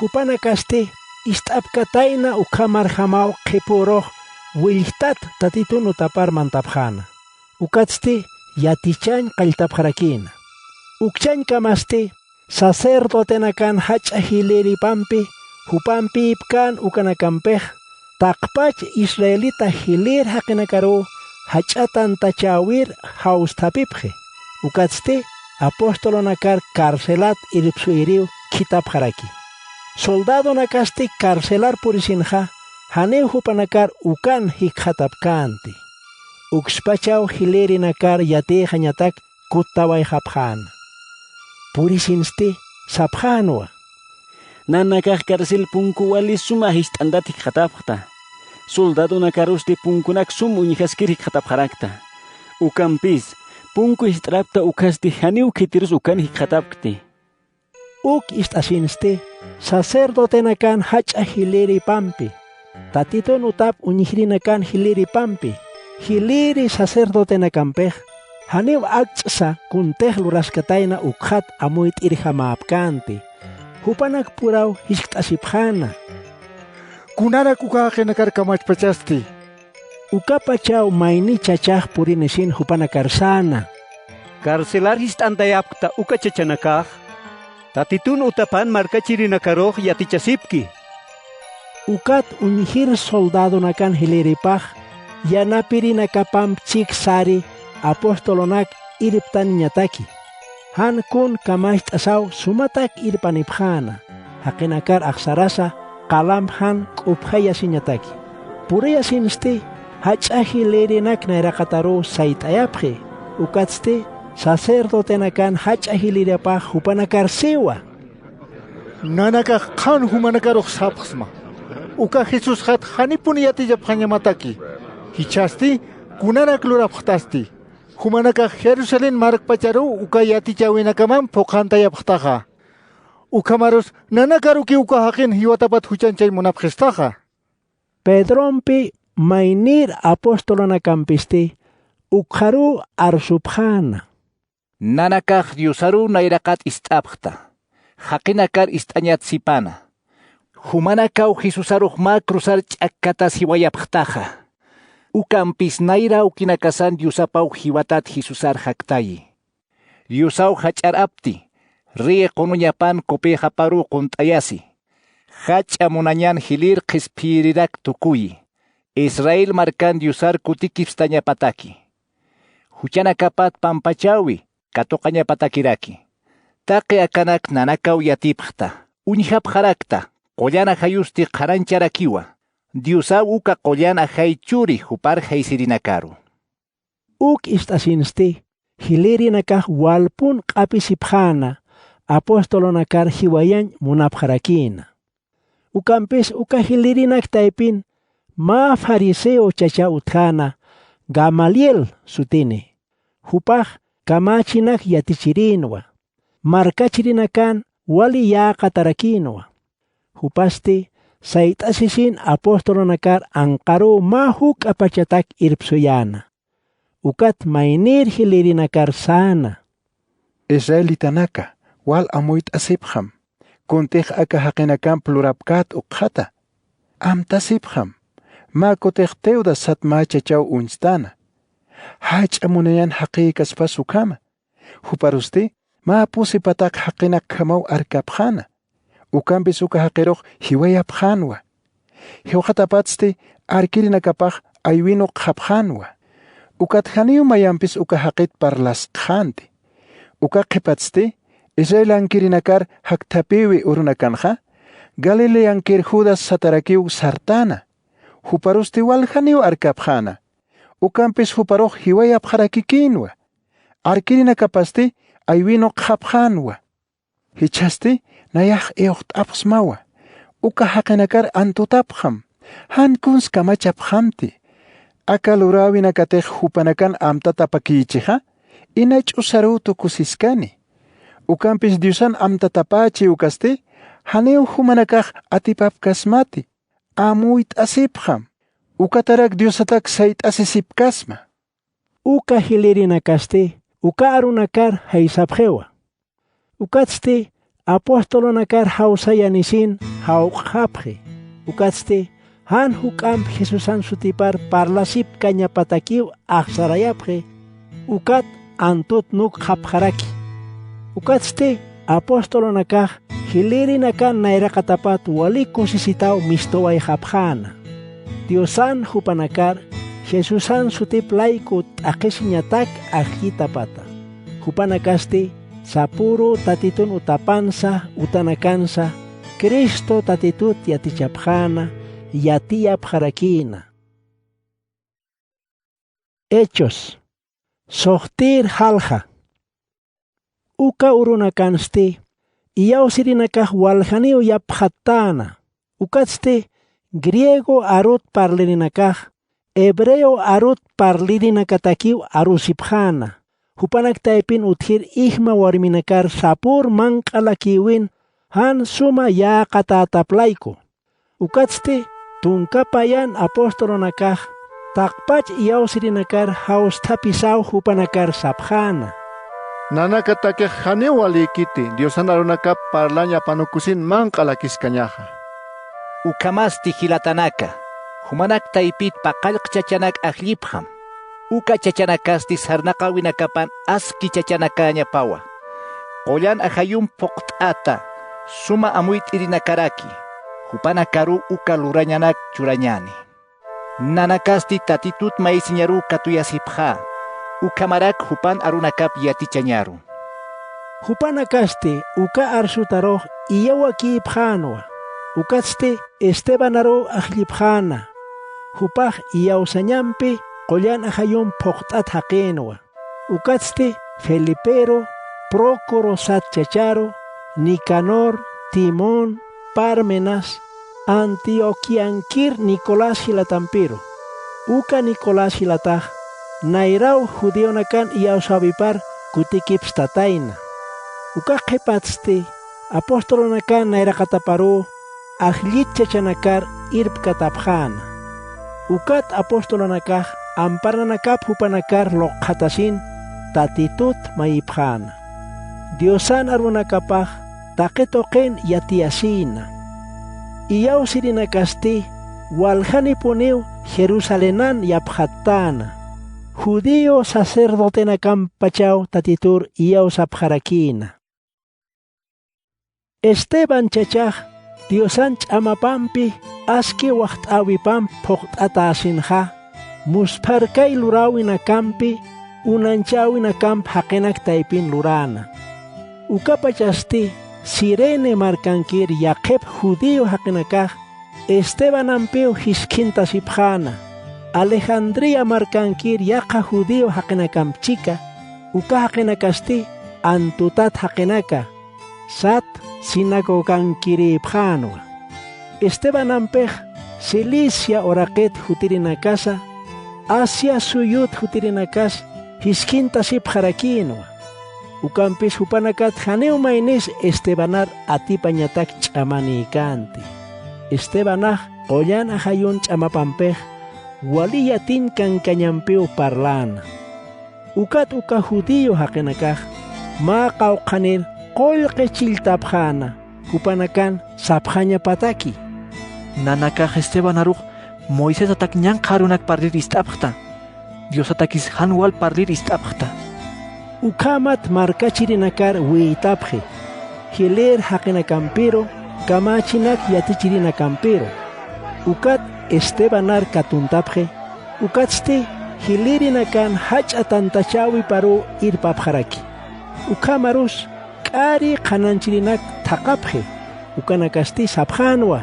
Jupanakasti ist'apkatayna ukhamarjamaw qhipürux willjtat Tatitun utapar mantapxäna. Ukatsti yatichañ qalltapxarakïna. Ukchañkamasti sacerdotenakan jach'a jilïripampi jupamp ipkän ukanakampix taqpach israelita jilïr jaqinakaruw jach'a tantachäwir jawsthapipxi. Ukatsti apostolunakar carcelat irpsuyiriw khithapxaraki. Soldadonakasti carcelar purisinxa janiw jupanakar ukan jikxatapkänti. Ukspachaw jilïrinakar yatïxañatak kuttawayxapxäna. Purisinsti sapxänwa: —Nanakax carcel punku wali suma jist'antat jikxatapxta. Soldadonakarusti punkunak sum uñjaskir jikxatapxarakta. Ukampis punku ist'rapta, ukhasti janiw khitirus ukan jikxatapkti. Uk ist'asinsti sacerdotenakan jach'a jilïripampi, Tatitun utap uñjirinakan jilïripampi, jilïri sacerdotenakampix janiw akch'sa kuntix luraskatayna ukxat amuyt'irjamäpkänti. Jupanakpuraw jiskt'asipxäna: —¿Kunarak uka jaqinakar kamachpachasti? Ukapachaw mayni chachax purinisin jupanakar säna: —Carcelar jist'antayapkta uka chachanakax, Tatitun utapan markachirinakarux yatichasipki. Ukat uñjir soldadonakan jilïripax yanapirinakapamp chik sari apostolonak irptaniñataki. Jan kun kamacht'asaw sumatak irpanipxäna, jaqinakar axsarasa qalamp jan k'upjayasiñataki. Puriyasinsti jach'a jilïrinak nayraqataruw sayt'ayapxi, ukatsti sacerdotenakan jach'a jilïripax jupanakar siwa: —Nanakax qhan jumanakarux sapxsma: Uka Jesusxat janipun yatichapxañamataki. Jichhasti, ¿kunarak lurapxtasti? Jumanakax Jerusalén markpacharuw uka yatichäwinakamam phuqhantayapxtaxa. Ukhamarus nanakarukiw uka jaqin jiwatapat juchañchay munapxistaxa. Pedrompi maynïr apostolonakampisti ukxaruw arsupxäna: —Nanakax Diosaruw nayraqat ist'apxta, jaqinakar ist'añat sipana. Jumanakaw Jesusarux mä cruzar ch'akkatas jiwayapxtaxa. Ukampis nayra awkinakasan Diosapaw jiwatat Jesusar jaktayi. Diosaw jach'ar apti, rey qunuñapan copexaparuw qunt'ayasi. Jach'a munañan jilïr qhispiyirirak tukuyi, Israel markan Diosar kutikipstañapataki. Juchanakapat pampachäwi katuqañapatakiraki. Taqi akanak nanakaw yatipxta, uñjapxarakta, qullan ajayusti qhanañcharakiwa. Diosaw uka qullan ajay churi jupar jaysirinakaru. Uk ist'asinsti jilïrinakax walpun q'apisipxäna apostolonakar jiwayañ munapxarakïna. Ukampis uka jilïrinak taypin mä fariseo chacha utjäna Gamaliel sutini. Jupax kamächinak yatichirïnwa, markachirinakan wali yäqatarakïnwa. Jupasti sayt'asisin apostolonakar anqaruw mä juk'apachatak irpsuyäna. Ukat maynïr jilïrinakar säna: —Israelitanaka, wal amuyt'asipxam, kuntix aka jaqinakamp lurapkät ukxata. Amtasipxam, mä kutix Teudas sat mä chachaw uñstana. Jach'a munañan jaqïkaspas ukhama. Juparusti mä pusi patak jaqinakjamaw arkapxäna. Ukampis uka jaqirux jiwayapxänwa. Jiwxatapatsti arkirinakapax aywin ukxapxänwa. Ukat janiw mayampis uka jaqit parlaskxänti. Uka qhipatsti Israelankirinakar jakthapïwi urunakanxa, Galileankir Judas satarakiw sartäna. Juparusti waljaniw arkapxäna. Ukampis juparux jiwayapxarakikïnwa. Arkirinakapasti aywin ukxapxänwa. Jichhasti nayax iwxt'apxsmawa. Uka jaqinakar antutapxam. Jan kuns kamachapxamti. Aka luräwinakatix jupanakan amtatapakïchixa, ina ch'usaruw tukusiskani. Ukampis Diosan amtatapächi ukasti, janiw jumanakax atipapkasmati. Amuyt'asipxam. Ukatarak Diosatak sayt'asisipkasma. Uka jilïrinakasti uka arunakar jaysapxiwa. Ukatsti apostolonakar jawsayanisin jawq'xapxi. Ukatsti jan juk'amp Jesusan sutipar parlasipkañapatakiw axsarayapxi. Ukat antut nukxapxaraki. Ukatsti apostolonakax jilïrinakan nayraqatapat wali kusisitaw mistuwayxapxäna. Diosan jupanakar Jesusan sutip layku t'aqhisiñatak ajllitapata. Jupanakasti sapüru Tatitun utapansa utanakansa Cristo Tatitut yatichapxäna, yatiyapxarakïna. Hechos. Suxtïr jalja. Uka urunakansti iyawsirinakax waljaniw yapxattäna. Ukatsti Griego arut parlirinakax hebreo arut parlirinakatakiw arusipxäna. Jupanak taypin utjir ijma warminakar sapür manq'alakïwin jan suma yäqatätap layku. Ukatsti tunka payan apostolonakax taqpach iyawsirinakar jawsthapisaw jupanakar sapxäna: —Nanakatakix janiw walïkiti Diosan arunakap parlañ apanukusin manq'alakiskañaxa. Ukhamasti jilatanaka, jumanak taypit paqallq chachanak ajllipxam. Uka chachanakasti sarnaqäwinakapan aski chachanakäñapawa. Qullan ajayum phuqt'ata suma amuyt'irinakaraki, jupanakaruw uka lurañanak churañäni. Nanakasti Tatitut maysiñaruw katuyasipxä, ukhamarak jupan arunakap yatichañaru. Jupanakasti uka arsutarux iyawakïpxänwa, ukatsti Estebanaruw ajllipxäna. Jupax iyawsañampi qullan ajayum phuqt'at jaqïnwa. Ukatsti Feliperu, Prócoro sat chacharu, Nicanor, Timón, Parmenas, Antioquiankir Nicolás jilatampiru. Uka Nicolás jilatax nayraw judionakan iyawsäwipar kutikipstatayna. Uka qhipatsti apostolonakan nayraqataparuw ajllit chachanakar irpkatapxäna. Ukat apostolonakax amparnanakap jupanakar luqxatasin Tatitut mayipxäna. Diosan arunakapax taqi tuqin yatiyasïna. Iyawsirinakasti waljanipuniw Jerusalenan yapxattäna, judío sacerdotenakampachaw Tatitur iyawsapxarakïna. Esteban chachax Diosan ch'amapampi aski waxt'äwipamp phuqt'atäsinxa, muspharkay luräwinakampi, uñanchäwinakamp jaqinak taypin luräna. Ukapachasti Cirene markankir yaqhip judío jaqinakax Estebanampiw jiskt'asipxäna. Alejandría markankir yaqha judío jaqinakamp chika, uka jaqinakasti Antutat jaqinaka, sat sinagogankirïpxänwa. Estebanampix Cilicia uraqit jutirinakasa, Asia suyut jutirinakas jiskt'asipxarakïnwa. Ukampis jupanakat janiw maynis Estebanar atipañatak ch'amanïkänti. Estebanax qullan ajayun ch'amapampix wali yatiñ kankañampiw parläna. Ukat uka judío jaqinakax mä qawqhanir qullqi chilltapxäna, jupanakan sapxañapataki: —Nanakax Estebanarux Moisesatak ñanqha arunak parlir ist'apxta, Diosatakis jan wal parlir ist'apxta. Ukhamat markachirinakar wiytapxi, jilïr jaqinakampiru, kamachinak yatichirinakampiru. Ukat Estebanar katuntapxi, ukatsti jilïrinakan jach'a tantachäwiparuw irpapxaraki. Ukhamarus k'ari qhanañchirinak thaqapxi, ukanakasti sapxänwa: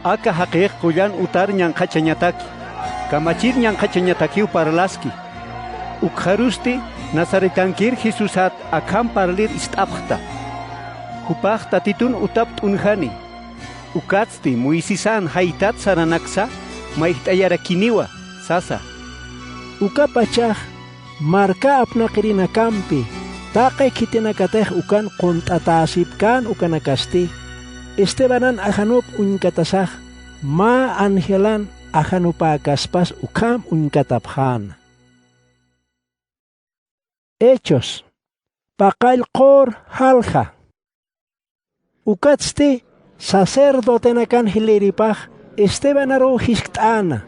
—Aka jaqix qullan utar ñanqhachañataki, kamachir ñanqhachañatakiw parlaski. Ukxarusti Nazaretankir Jesusat akham parlir ist'apxta. Jupax Tatitun utap t'unjani. Ukatsti Moisesan jaytat saranaksa mayjt'ayarakiniwa, sasa. Ukapachax marka apnaqirinakampi, taqi khitinakatix ukan qunt'atäsipkän ukanakasti, Estebanan ajanup uñkatasax, mä angelan ajanupäkaspas ukham uñkatapxäna. Hechos, paqall qur jalja. Ukatsti sacerdotenakan jilïripax Estebanaruw jiskt'äna: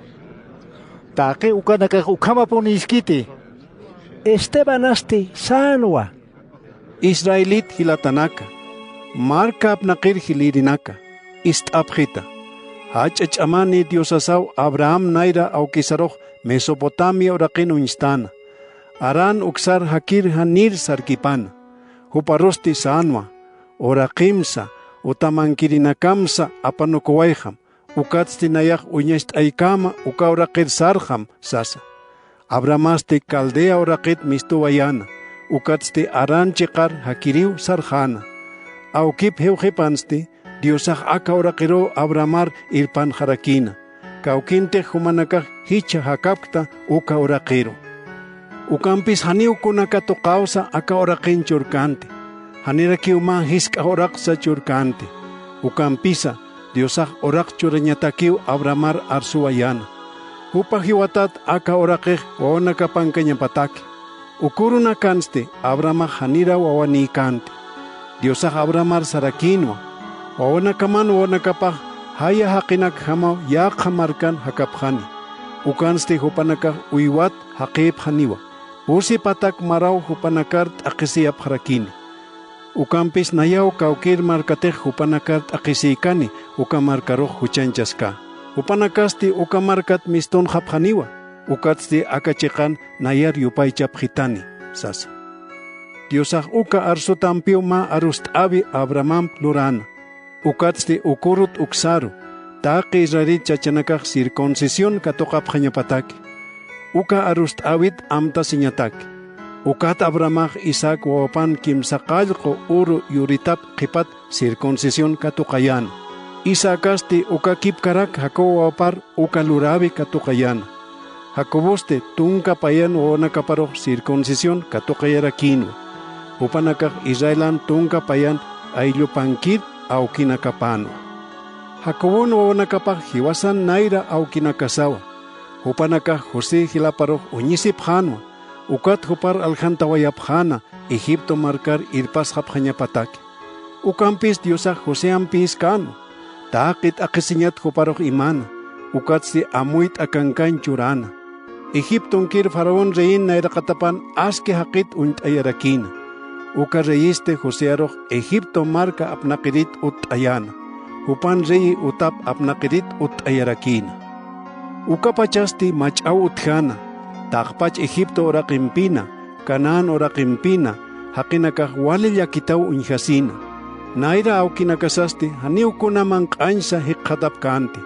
—Taqi ukanakax ukhamapuniskiti. Estebanasti sänwa: —Israelit jilatanaka, marka apnaqir jilïrinaka, ist'apxita. Jach'a ch'amani Diosasaw Abraham nayra awkisarux Mesopotamia uraqin uñstäna, Harán uksar jakirja Nil sarkipana. Juparusti sänwa: Uraqimsa, utamankirinakamsa apanukuwayxam, ukatsti nayax uñacht'aykama uka uraqir sarxam, sasa. Abrahamasti Caldea uraqit mistuwayäna, ukatsti Harán chiqar jakiriw sarxäna. Awkip jiwqipansti Diosax aka uraqiruw Abrahamar irpanxarakïna. Kawkintix jumanakax jichha jakapkta uka uraqiru. Ukampis janiw kuna katuqawsa aka uraqin churkänti. Janirakiw mä jisk'a uraqsa churkänti. Ukampisa, Diosax uraq churañatakiw Abrahamar arsuwayäna. Jupa jiwatat aka uraqix wawanakapankañapataki. Uka urunakansti Abrahamax janira wawanïkänti. Diosax Abrahamar sarakïnwa. Wawanakaman wawanakapax jaya jaqinakjamaw yäqha markan jakapxani. Ukansti jupanakax uywat jaqïpxaniwa. Pusi patak maraw jupanakar t'aqhisiyapxarakini. Ukampis nayaw kawkïr markatix jupanakar t'aqhisïkani uka markarux juchañchaskä. Jupanakasti uka markat mistunxapxaniwa. Ukatsti aka chiqan nayar yupaychapxitani, sasa. Diosax uka arsutampiw mä arust'äwi Abrahamamp luräna. Ukatsti uka urut uksaru, taqi Israelit chachanakax circuncisión katuqapxañapataki. Uka arust'äwit amtasiñataki. Ukat Abrahamax Isaac wawapan kimsa qallqu uru yuritap qhipat circuncisión katuqayäna. Isaacasti uka kipkarak Jacob wawapar uka luräwi katuqayäna. Jacobosti tunka payan wawanakaparux circuncisión katuqayarakïnwa. Jupanakax Israelan tunka payan ayllupankir awkinakapänwa. Jacobon wawanakapax jiwasan nayra awkinakasawa. Jupanakax José jilaparux uñisipxänwa, ukat jupar aljantawayapxäna Egipto markar irpasxapxañapataki. Ukampis Diosax Joseampïskänwa. Taqi t'aqhisiñat juparux imäna, ukatsti amuy t'akankañ churäna. Egiptonkir faraón reyin nayraqatapan aski jaqit uñt'ayarakïna. Uka reyisti Josearux Egipto marka apnaqirit utt'ayäna. Jupan reyi utap apnaqirit utt'ayarakïna. Ukapachasti mach'aw utjäna, taqpach Egipto uraqimpina, Canaán uraqimpina, jaqinakax wali llakitaw uñjasïna. Nayra awkinakasasti janiw kuna manq'añsa jikxatapkänti.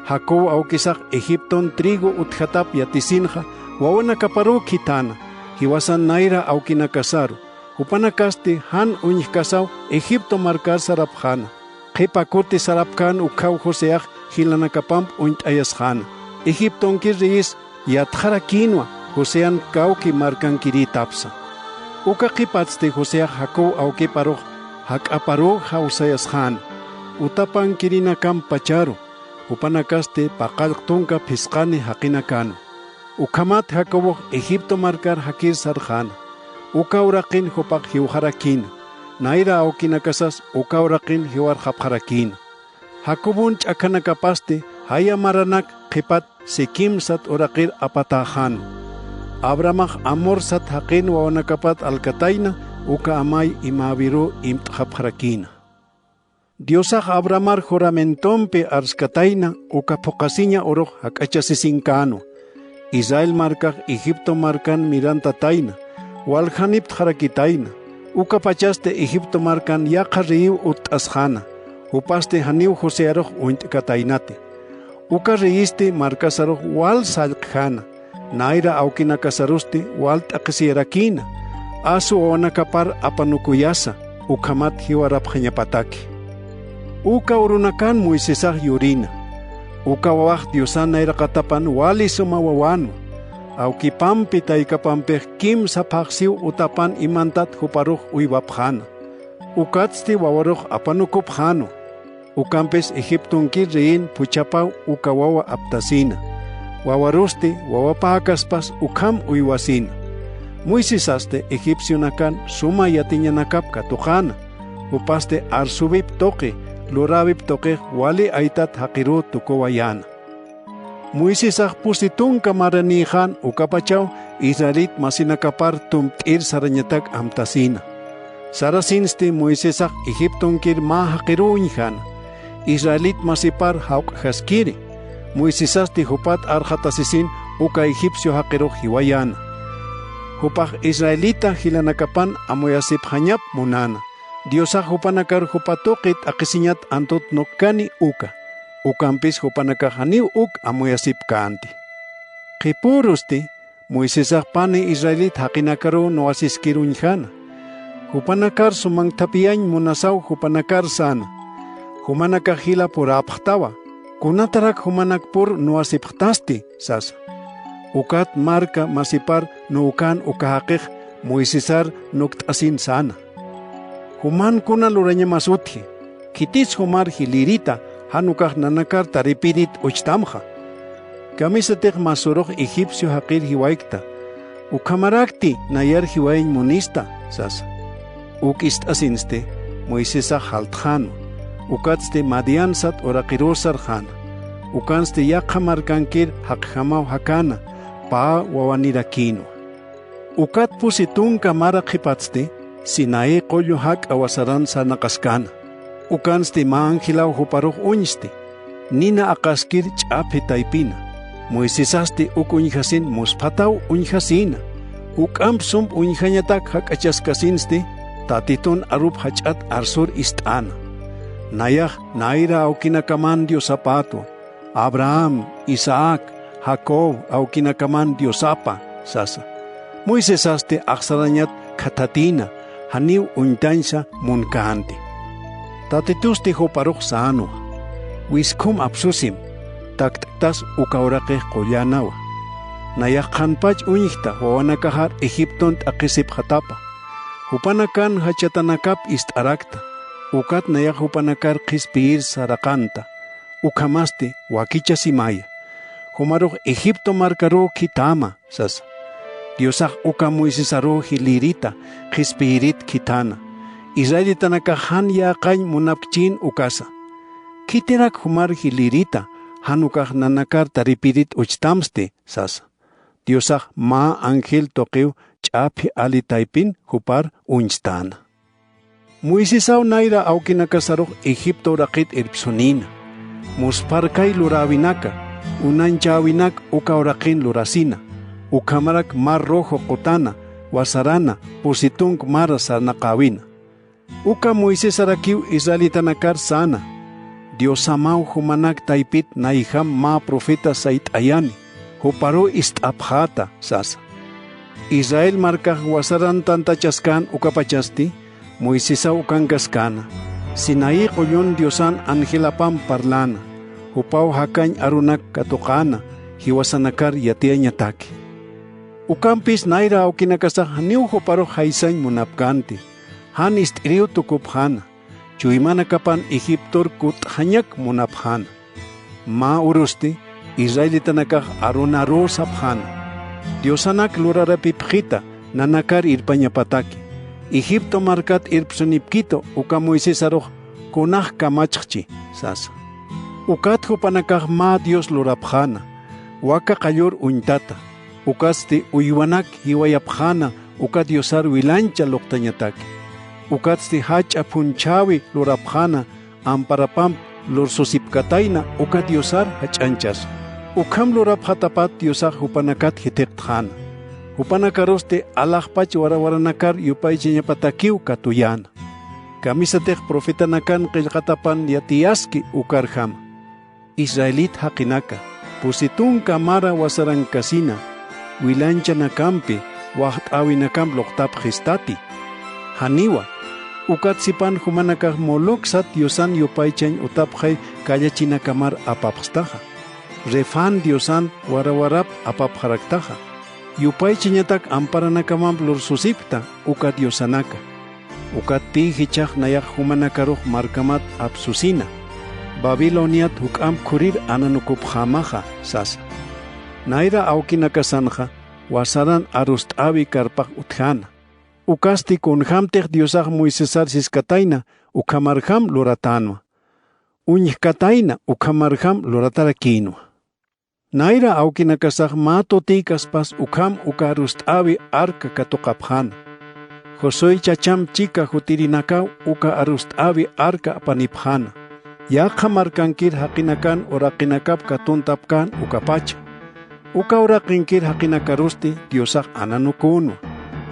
Jacob awkisax Egipton trigo utjatap yatisinxa wawanakaparuw khithañäna, jiwasan nayra awkinakasaru. Jupanakasti jan uñjkasaw Egipto markar sarapxäna. Qhipa kuti sarapkän ukkhaw Joseax jilanakapamp uñt'ayasxäna. Egiptonkir reyis yatxarakïnwa Josean kawki markankirïtapsa. Uka qhipatsti Joseax Jacob awkiparux jak'aparuw jawsayasxäna, utapankirïnakamp pacharu. Jupanakasti paqallq tunka phisqani jaqinakänwa. Ukhamat Jacobox Egipto markar jakir sarxäna. Uka uraqin jupax jiwxarakïna. Nayra awkinakasas uka uraqin jiwarxapxarakïna. Jacobon ch'akhanakapasti jaya maranak qhipat Siquem sat uraqir apatäxänwa. Abrahamax Amor sat jaqin wawanakapat alkatayna, uka amay imäwiruw imt'xapxarakïna. Diosax Abrahamar juramentompi arskatayna uka phuqasiña urux jak'achasisinkänu. Israel markax Egipto markan mirantatayna, waljaniptxarakitayna, ukapachasti Egipto markan yaqha reyiw utt'asxäna, jupasti janiw Josearux uñt'kataynati. Uka reyisti markasarux wal sallqjäna, nayra awkinakasarusti wal t'aqhisiyarakïna, asu wawanakapar apanukuyasa, ukhamat jiwarapxañapataki. Uka urunakan Moisesax yurïna. Uka wawax Diosan nayraqatapan wali suma wawänwa. Awkipampi taykapampix kimsa phaxsiw utapan imantat juparux uywapxäna. Ukatsti wawarux apanukupxänwa. Ukampis Egiptonkir reyin phuchhapaw uka wawa aptasïna. Wawarusti wawapäkaspas ukham uywasïna. Moisesasti egipcionakan suma yatiñanakap katuqäna, jupasti arsuwip tuqi, luräwip tuqix wali aytat jaqiruw tukuwayäna. Moisesax pusi tunka maranïxän ukapachaw israelit masinakapar tumpt'ir sarañatak amtasïna. Sarasinsti Moisesax Egiptonkir mä jaqiruw uñjäna, israelit masipar jawq'jaskiri. Moisesasti jupat arxatasisin uka egipcio jaqirux jiwayäna. Jupax israelita jilanakapan amuyasipxañap munäna. Diosax jupanakar jupa tuqi t'aqhisiñat antutnukkani uka. Ukampis jupanakax janiw uk amuyasipkänti. Qhipürusti Moisesax pani israelit jaqinakaruw nuwasiskir uñjäna. Jupanakar sumankthapiyañ munasaw jupanakar säna. Jumanakax jila puräpxtawa, kunatarak jumanakpur nuwasipxtasti sasa. Ukat marka masipar nuwkän uka jaqix Moisesar nukt'asin säna. Juman kuna lurañamas utji, khitis jumar jilïrita jan ukax nanakar taripirit uchtamxa. Kamisatix mä surux egipcio jaqir jiwaykta, ukhamarakti nayar jiwayañ munista sasa. Uk ist'asinsti Moisesax jaltxänwa, ukatsti Madian sat uraqirus sarxäna, ukansti yaqha markankir jaqjamaw jakäna, pä wawanirakïnwa. Ukat pusi tunka mara qhipatsti Sinaí qullu jak'a wasaran sarnaqaskäna. Ukansti mä angilaw juparux uñsti, nina aqaskir ch'aphi taypina. Moisesasti uk uñjasin musphataw uñjasïna. Juk'amp sump uñjañatak jak'achaskasinsti Tatitun arup jach'at arsur ist'äna. Nayax nayra awkinakaman Diosapätwa, Abraham, Isaac, Jacob awkinakaman Diosapa sasa. Moisesasti axsarañat khathatïna, janiw uñtañsa munkänti. Tatitusti juparux sänwa. Wiskhum apsusim, takt'ktas uka uraqix qullänwa. Nayax qhanpach uñjta wawanakaxar Egipton t'aqhisipxatapa. Jupanakan jachatanakap ist'arakta, ukat nayax jupanakar qhispiyir saraqanta. Ukhamasti wakichasimaya. Jumarux Egipto markaruw khitama sasa. Diosax uka Moisesaruw jilïrita qhispiyirit khithäna. Israelitanakax jan yäqañ munapkchïn ukasa. Khitirak jumar jilïrita jan ukax nanakar taripirit uchtamsti sasa. Diosax mä angel tuqiw ch'aphi ali taypin jupar uñchtäna. Moisesaw nayra awkinakasarux Egipto uraqit irpsunïna. Muspharkay luräwinaka, unañchäwinak uka uraqin lurasina, ukhamarak Mar Rojo qutana, wasarana, pusi tunk mara sarnaqäwina. Uka Moisesarakiw israelitanakar säna: Diosamaw jumanak taypit nayjam mä profeta sayt'ayani, juparuw ist'apxäta sasa. Israel markax wasaran tantachaskän ukapachasti Moisesaw ukankaskäna, Sinaí qullun Diosan angelapamp parläna, jupaw jakañ arunak katuqäna, jiwasanakar yatiyañataki. Ukampis nayra awkinakasax janiw juparux jaysañ munapkänti, jan ist'iriw tukupxäna, chuymanakapan Egiptor kutt'xañak munapxäna. Mä urusti israelitanakax Aaronaruw sapxäna: Diosanak lurarapipxita nanakar irpañapataki, Egipto markat irpsunipkitu uka Moisesarux kunax kamachxchi sasa. Ukat jupanakax mä Dios lurapxäna, waka qallur uñtata. Ukatsti uywanak jiwayapxäna uka Diosar wilancha luqtañataki. Ukatsti jach'a phunchhäwi lurapxäna amparapamp lursusipkatayna uka Diosar jach'añchasa. Ukham lurapxatapat Diosax jupanakat jithiqtxäna. Jupanakarusti alaxpach warawaranakar yupaychañapatakiw katuyäna. Kamisatix profetanakan qillqatapan yatiyaski ukarjama: Israelit jaqinaka, pusi tunka mara wasarankasina, wilanchanakampi waxt'äwinakamp luqtapxistati. Janiwa, ukat sipan jumanakax Moloc sat diosan yupaychañ utapxay kallachinakamar apapxstaxa. Refán diosan warawarap apapxaraktaxa. Yupaychañatak amparanakamamp lursusipkta uka diosanaka. Ukat pï jichhax nayax jumanakarux markamat apsusina, Babiloniat juk'amp khurir ananukupxämaxa sasa. Nayra awkinakasanxa wasaran arust'äwi karpax utjäna. Ukasti kunjämtix Diosax Moisesar siskatayna ukhamarjam luratänwa. Uñjkatayna ukhamarjam luratarakïnwa. Nayra awkinakasax mä tutïkaspas ukham uka arust'äwi arka katuqapxäna. Josué chacham chika jutirinakaw uka arust'äwi arka apanipxäna. Yaqha markankir jaqinakan uraqinakap katuntapkän ukapacha. Uka uraqinkir jaqinakarusti Diosax ananukünwa.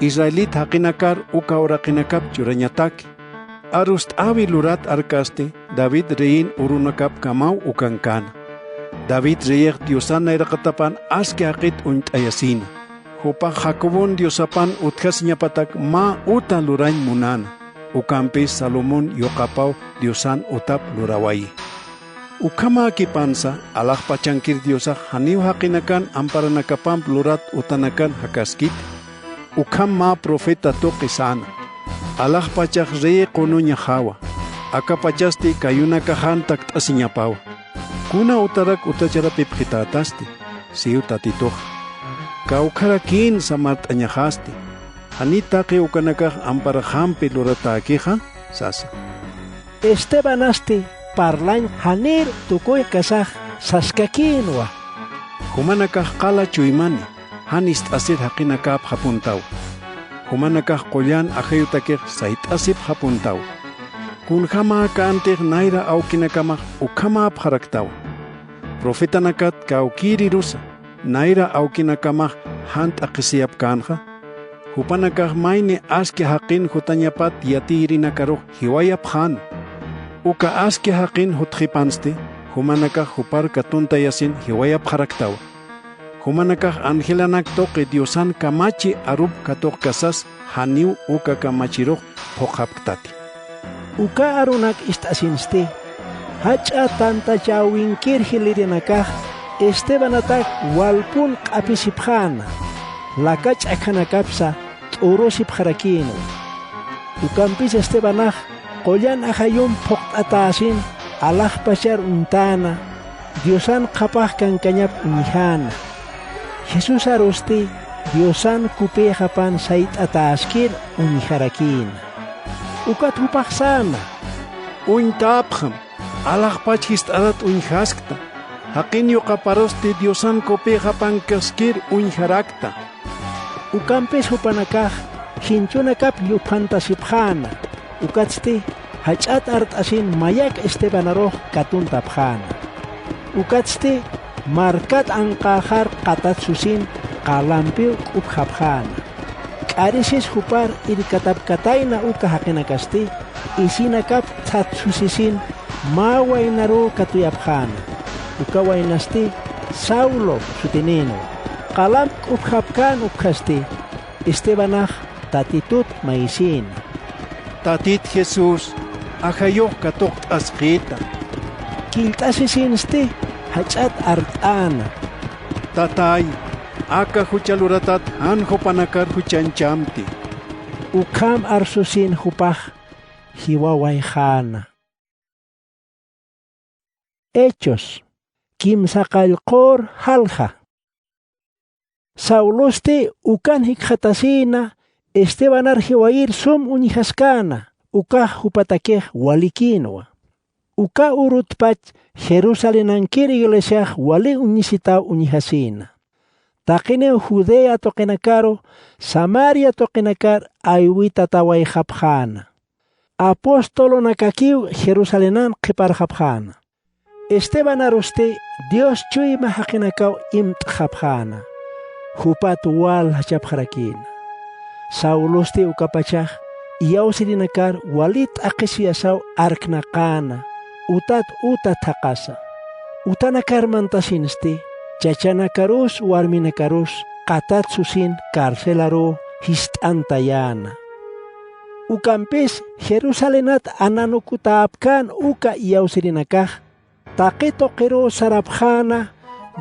Israelit jaqinakar uka uraqinakap churañataki. Arust'äwi lurat arkasti David reyin urunakapkamaw ukankäna. David reyix Diosan nayraqatapan aski jaqit uñt'ayasïna. Jupax Jacobon Diosapan utjasiñapatak mä uta lurañ munäna. Ukampis Salomón yuqapaw Diosan utap lurawayi. Ukhamäkipansa alaxpachankir Diosax janiw jaqinakan amparanakapamp lurat utanakan jakaskiti. Ukham mä profeta tuqi säna. Alaxpachax rey qunuñaxawa. Akapachasti kayunakaxan takt'asiñapawa. Kuna utarak utacharapipxitätasti, siw Tatitux. Kawkharakïnsa mart'añaxasti. Jani taqi ukanakax amparaxampi luratäkixa, sasa. Estebanasti parlañ janir tukuy kasax saskakïnwa. Jumanakax qala chuymani, jan ist'asir jaqinakäpxapuntawa. Jumanakax qullan ajayutakix sayt'asipxapuntawa. Kunjamäkäntix nayra awkinakamax ukhamäpxaraktawa. Profetanakat kawkïrirusa, nayra awkinakamax jan t'aqhisiyapkänxa. Jupanakax mayni aski jaqin jutañapat yatiyrinakarux jiwayapxäna. Uka aski jaqin jutxipansti, jumanakax jupar katuntayasin jiwayapxaraktawa. Jumanakax angelanak tuqi Diosan kamachi arup katuqkasas janiw uka kamachirux phuqhapktati. Uka arunak ist'asinsti, jach'a tantachäwinkir jilirinakax Estebanatak walpun q'apisipxäna, laka ch'akhanakapsa t'urusipxarakïnwa. Ukampis Estebanax qullan ajayump phuqt'atäsin alaxpachar uñtäna, Diosan qhapax kankañap uñjäna. Jesús arusti Diosan kupïxapan sayt'atäskir uñjarakïna. Ukat jupax säna: Uñtäpxam, alaxpach jist'arat uñjaskta, jaqin yuqaparusti Diosan kupïxapankaskir uñjarakta. Ukampis jupanakax jinchunakap lluphantasipxäna, ukatsti jach'at art'asin mayak Estebanarux katuntapxäna. Ukatsti markat anqäxar qatat susin qalampiw k'upjapxäna. K'arisis jupar irkatapkatayna uka jaqinakasti, isinakap thsat susisin mä waynaruw katuyapxäna. Uka waynasti Saulo sutinïnwa. Qalamp k'upjapkän ukkhasti, Estebanax Tatitut mayisïna: Tatit Jesús, ajayux katuqt'askïta. Killt'asisinsti jach'at art'äna: Tatay, aka jucha luratat jan jupanakar juchañchamti. Ukham arsusin jupax jiwawayxäna. Hechos, kimsa qallqur jalja. Saulosti ukan jikxatasïna Estebanar jiwayir sum uñjaskäna, ukax jupatakix walikïnwa. Uka urutpach Jerusalénankir iglesiax wali uñisitaw uñjasïna. Taqiniw Judea tuqinakaru Samaria tuqinakar aywitatawayxapxäna. Apostolonakakiw Jerusalénan qhiparxapxäna. Estebanarusti Dios chuyma jaqinakaw imt'xapxäna. Jupat waljachapxarakïna. Saulosti ukapachax iyawsirinakar wali t'aqhisiyasaw arknaqäna, utat uta thaqasa. Utanakar mantasinsti, chachanakarus warminakarus qatat susin carcelaruw jist'antayäna. Ukampis Jerusalénat ananukutäpkän uka iyawsirinakax, taqi tuqiruw sarapxäna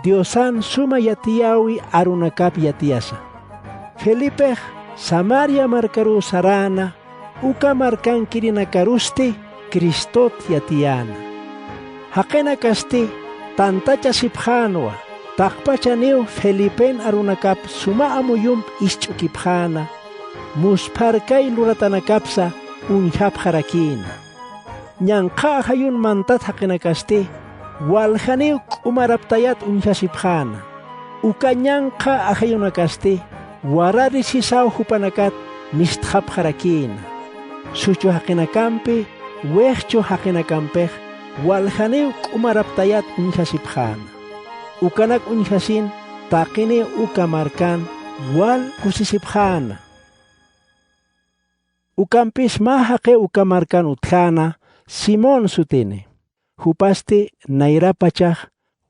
Diosan suma yatiyäwi arunakap yatiyasa. Felipex Samaria markaruw saräna, uka markankirinakarusti Cristot yatiyäna. Jaqinakasti tantachasipxänwa, taqpachaniw Felipen arunakap suma amuyump isch'ukipxäna, muspharkay luratanakapsa uñjapxarakïna. Ñanqha ajayun mantat jaqinakasti, waljaniw k'umaraptayat uñjasipxäna. Uka ñanqha ajayunakasti, wararisisaw jupanakat mistxapxarakïna. Suchu jaqinakampi, wixchu jaqinakampix, waljaniw k'umaraptayat uñjasipxäna. Ukanak uñjasin, taqiniw uka markan wal kusisipxäna. Ukampis mä jaqiw uka markan utjäna, Simón sutini. Jupasti nayrapachax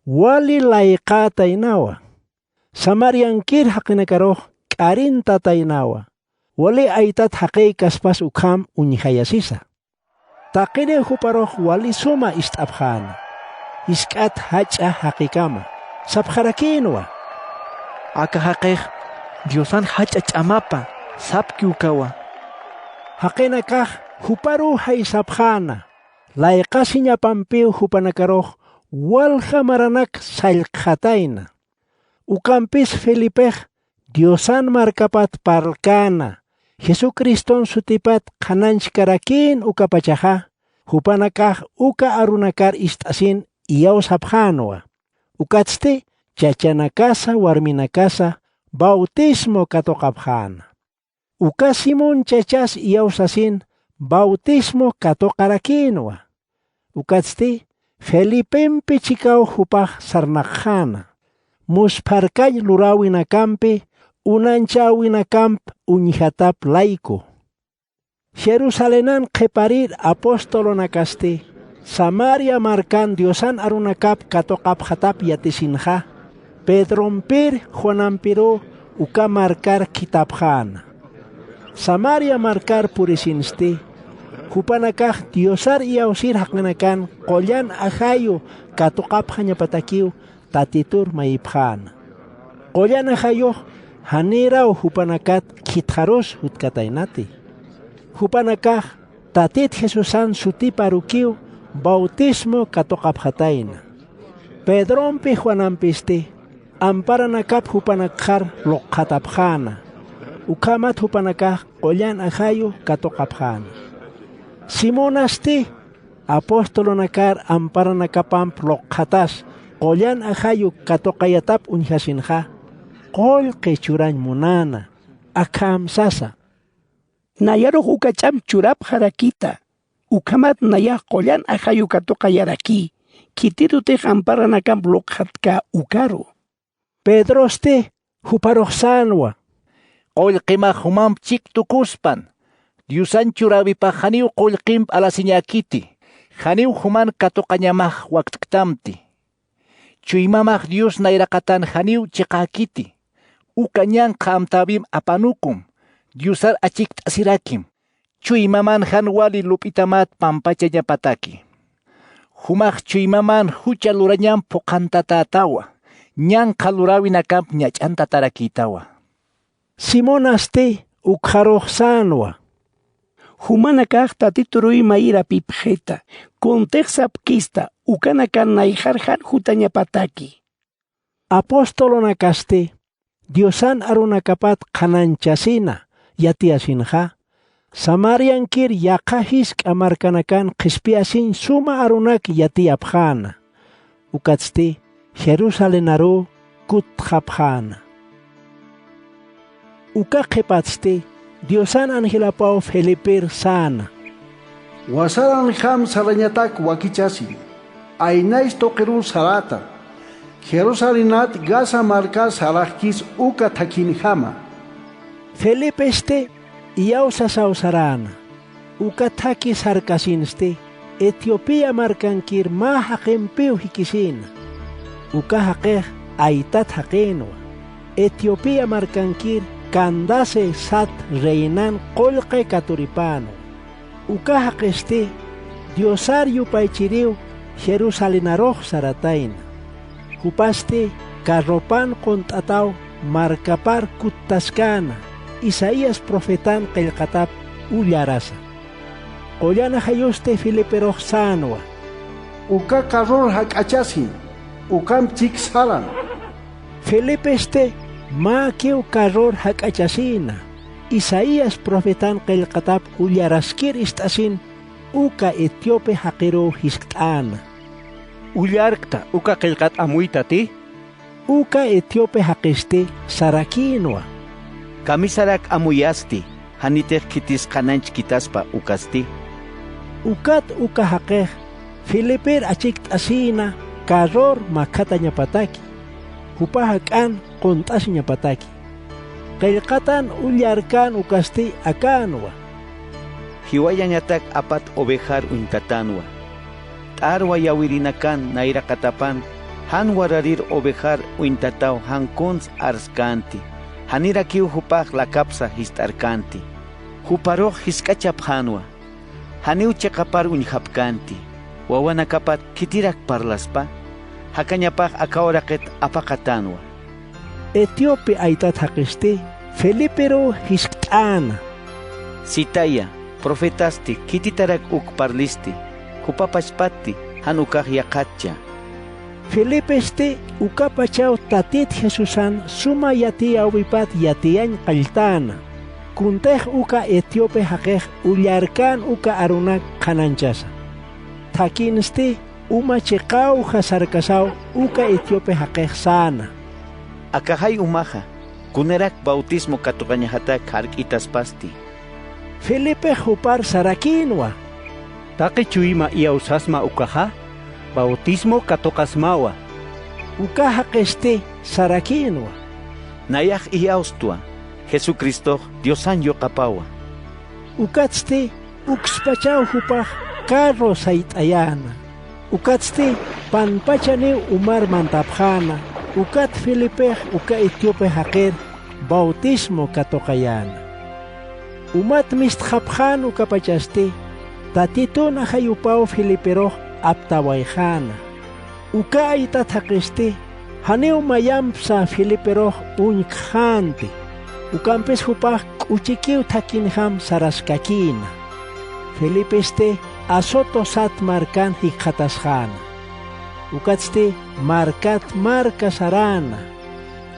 wali layqätaynawa. Samariankir jaqinakarux k'arintataynawa. Wali aytat jaqïkaspas ukham uñjayasisa. Taqiniw juparux wali suma ist'apxäna, jisk'at jach'a jaqïkama, sapxarakïnwa: —Aka jaqix Diosan jach'a ch'amapa, sapki ukawa. Jaqinakax juparuw jaysapxäna, layqasiñapampiw jupanakarux walja maranak sallqxatayna. Ukampis Felipix Diosan markapat parlkäna, Jesucriston sutipat qhanañchkarakïn ukapachaxa, jupanakax uka arunakar ist'asin iyawsapxänwa. Ukatsti chachanakasa warminakasa bautismo katuqapxäna. Uka Simón chachas iyawsasin bautismo katuqarakïnwa. Ukatsti Felipempi chikaw jupax sarnaqxäna, muspharkañ luräwinakampi uñanchäwinakamp uñjatap layku. Jerusalenan qhiparir apostolonakasti Samaria markan Diosan arunakap katuqapxatap yatisinxa, Pedrompir Juanampiruw uka markar khithapxäna. Samaria markar purisinsti, jupanakax Diosar iyawsir jaqinakan qullan ajayu katuqapxañapatakiw Tatitur mayipxäna. Qullan ajayux janïraw jupanakat khitxarus jutkataynati. Jupanakax Tatit Jesusan sutiparukiw bautismo katuqapxatayna. Pedrompi Juanampisti amparanakap jupanakxar luqxatapxäna. Ukhamat jupanakax qullan ajayu katuqapxäna. Simonasti apostolonakar amparanakapamp luqxatas qullan ajayu katuqayatap uñjasinxa, qullqi churañ munäna, akham sasa: —Nayarux uka ch'am churapxarakita, ukhamat nayax qullan ajayu katuqayarakï, khitirutix amparanakamp luqxatkä ukaru. Pedrosti juparux sänwa: —Qullqimax jumamp chik tukuspan. Diosan churäwipax janiw qullqimp alasiñäkiti, janiw juman katuqañamax wakt'ktamti. Chuymamax Dios nayraqatan janiw chiqäkiti. Uka ñanqha amtäwimp apanukum, Diosar achikt'asirakim. Chuymaman jan wali lup'itamat pampachañapataki. Jumax chuymaman jucha lurañamp phuqhantatätawa, ñanqha luräwinakamp ñach'antatarakïtawa. Simonasti ukxarux sänwa: —Jumanakax Tatituruy mayirapipxita, kuntix sapkista, ukanakan nayxar jan jutañapataki. Apostolonakasti Diosan arunakapat qhanañchasina yatiyasinxa, Samariankir yaqha jisk'a markanakan qhispiyasiñ suma arunak yatiyapxäna. Ukatsti Jerusalenaruw kuttxapxäna. Uka qhipatsti Diosan angelapaw Felipir säna: —Wasaranjam sarañatak wakichasi, aynays tuqiruw saräta, Jerusalenat Gaza marka saraxkis uka thakhinjama. Felipesti iyawsasaw saräna. Uka thakhi sarkasinsti Etiopía markankir mä jaqimpiw jikisïna. Uka jaqix Aytat jaqïnwa. Etiopía markankir Candace sat reinan qullqi katuripänwa. Uka jaqisti Diosar yupaychiriw Jerusalenarux saratayna. Jupasti carropan qunt'ataw markapar kuttaskäna, Isaías profetan qillqatap ullarasa. Qullan ajayusti Felipirux sänwa: —Uka carror jak'achasi, ukamp chik saran. Felipisti mäkiw carror jak'achasïna, Isaías profetan qillqatap ullaraskir ist'asin uka etíope jaqiruw jiskt'äna: —Ullarkta, ¿uka qillqat amuytati? Uka etíope jaqisti sarakïnwa: —Kamisarak amuyasti, janitix khitis qhanañchkitaspa ukasti. Ukat uka jaqix Felipir achikt'asïna carror makhatañapataki, jupa jak'an qunt'asiñapataki. Qillqatan ullarkän ukasti akänwa: —Jiwayañatak apat ovejar uñtatänwa. T'arwa yawirinakan nayraqatapan jan wararir ovejar uñtataw jan kuns arskänti, janirakiw jupax lakapsa jist'arkänti. Juparux jisk'achapxänwa. Janiw chiqapar uñjapkänti. Wawanakapat khitirak parlaspa, jakañapax aka uraqit apaqatänwa. Etíope aytat jaqisti Feliperuw jiskt'äna. Sitaya, profetasti khititarak uk parlisti, jupa pachpatti jan ukax yäqatcha. Felipesti uka pachaw Tatit Jesusan suma yatiyäwipat yatiyañ qalltäna. Kuntix uka etíope jaqix ullarkän uka arunak qhanañchasa. Thakhinsti uma chiqawja sarkasaw uka etíope jaqix säna. Akaxay umaxa, kunarak bautismo katuqañjatak jark'itaspasti. Felipix jupar sarakïnwa. Taqi chuyma iyawsasma ukaxa, bautismo katuqasmawa. Uka jaqisti sarakïnwa. Nayax iyawstwa, Jesucristox Diosan yuqapawa. Ukatsti ukspachaw jupax carro sayt'ayäna. Ukatsti panpachaniw umar mantapxäna, ukat Felipix uka etíope jaqir bautismo katuqayäna. Umat mistxapxän ukapachasti, Tatitun ajayupaw Feliperux aptawayxäna. Uka aytat jaqisti, janiw mayampsa Feliperux uñkxänti. Ukampis jupax k'uchikiw thakhinjam saraskakïna. Felipesti Azoto sat markan jikxatasxäna. Ukatsti markat marka saräna.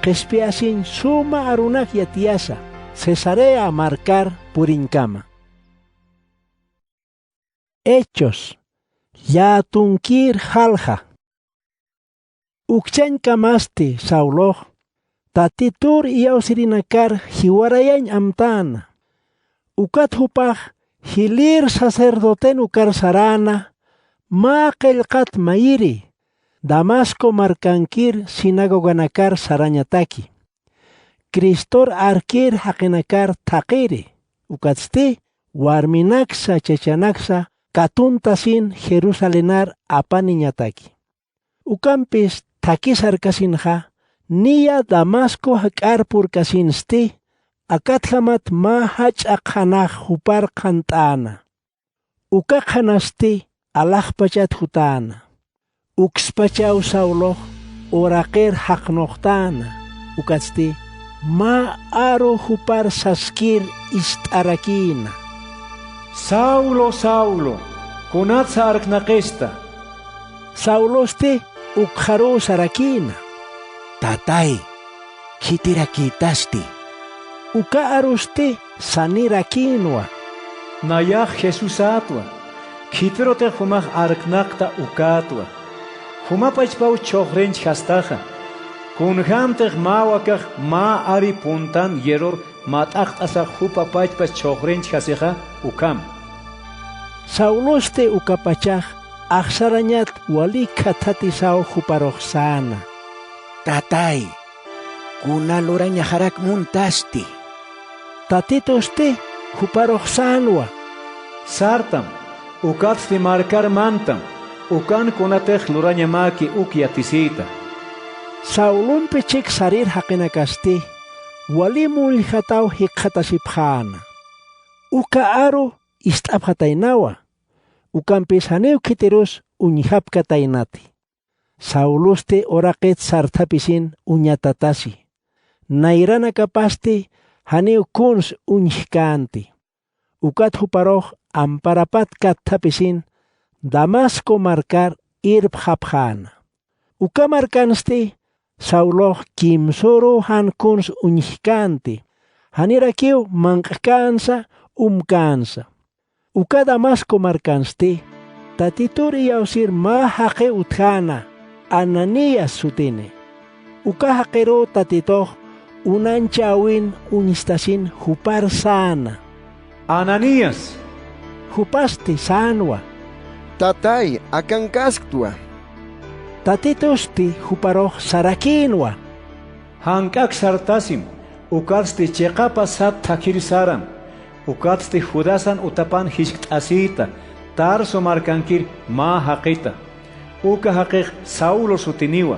Qhispiyasiñ suma arunak yatiyasa, Cesarea markar puriñkama. Hechos, llätunkir jalja. Ukchañkamasti Saulox, Tatitur iyawsirinakar jiwarayañ amtäna. Ukat jupax jilïr sacerdoten ukar saräna, mä qillqat mayiri, Damasco markankir sinagoganakar sarañataki. Cristor arkir jaqinakar thaqiri, ukatsti warminaksa chachanaksa katuntasin Jerusalenar apaniñataki. Ukampis thakisarkasinxa, niya Damasco jak'ar purkasinsti, akatjamat mä jach'a qhanax jupar qhant'äna. Uka qhanasti alaxpachat jutäna. Ukspachaw Saulox uraqir jaqnuxtäna, ukatsti mä aru jupar saskir ist'arakïna. Saulo, Saulo, ¿kunatsa arknaqista? Saulosti ukxaruw sarakïna. Tatay, khitirakïtasti. Uka arusti sanirakïnwa. Nayax Jesusätwa, khitirutix jumax arknaqta ukätwa. Juma pachpaw chhuxrinchjastaxa. Kunjämtix mä wakax mä ari puntan hierror mat'aqt'asax jupa pachpa chhuxrinchjasixa ukham. Saulosti ukapachax axsarañat wali khathatisaw juparux säna. Tatay, kuna lurañaxarak muntasti. Tatitusti juparux sänwa. Sartam, ukatsti markar mantam, ukan kunatix lurañamäki uk yatisïta. Saulompi chhik sarir jaqinakasti, wali mulljataw jikxatasipxäna. Uka aru ist'apxataynawa, ukampis janiw khitirus uñjapkataynati. Saulosti uraqit sarthapisin uñatatasi. Nayranakapasti janiw kuns uñjkänti. Ukat juparux amparapat katthapisin Damasco markar irpxapxäna. Uka markansti Saulox kimsüruw jan kuns uñjkänti, janirakiw manq'känsa, umkänsa. Uka Damasco markansti, Tatitur iyawsir mä jaqi utjäna, Ananías sutini. Uka jaqiruw Tatitux uñanchäwin uñstasin jupar säna. Ananías. Jupasti sänwa. Tatay, akankasktwa. Tatitusti juparux sarakïnwa. Jank'ak sartasim, ukatsti chiqapa sat thakir saram, ukatsti Judasan utapan jiskt'asïta, Tarso markankir mä jaqita. Uka jaqix Saulo sutiniwa,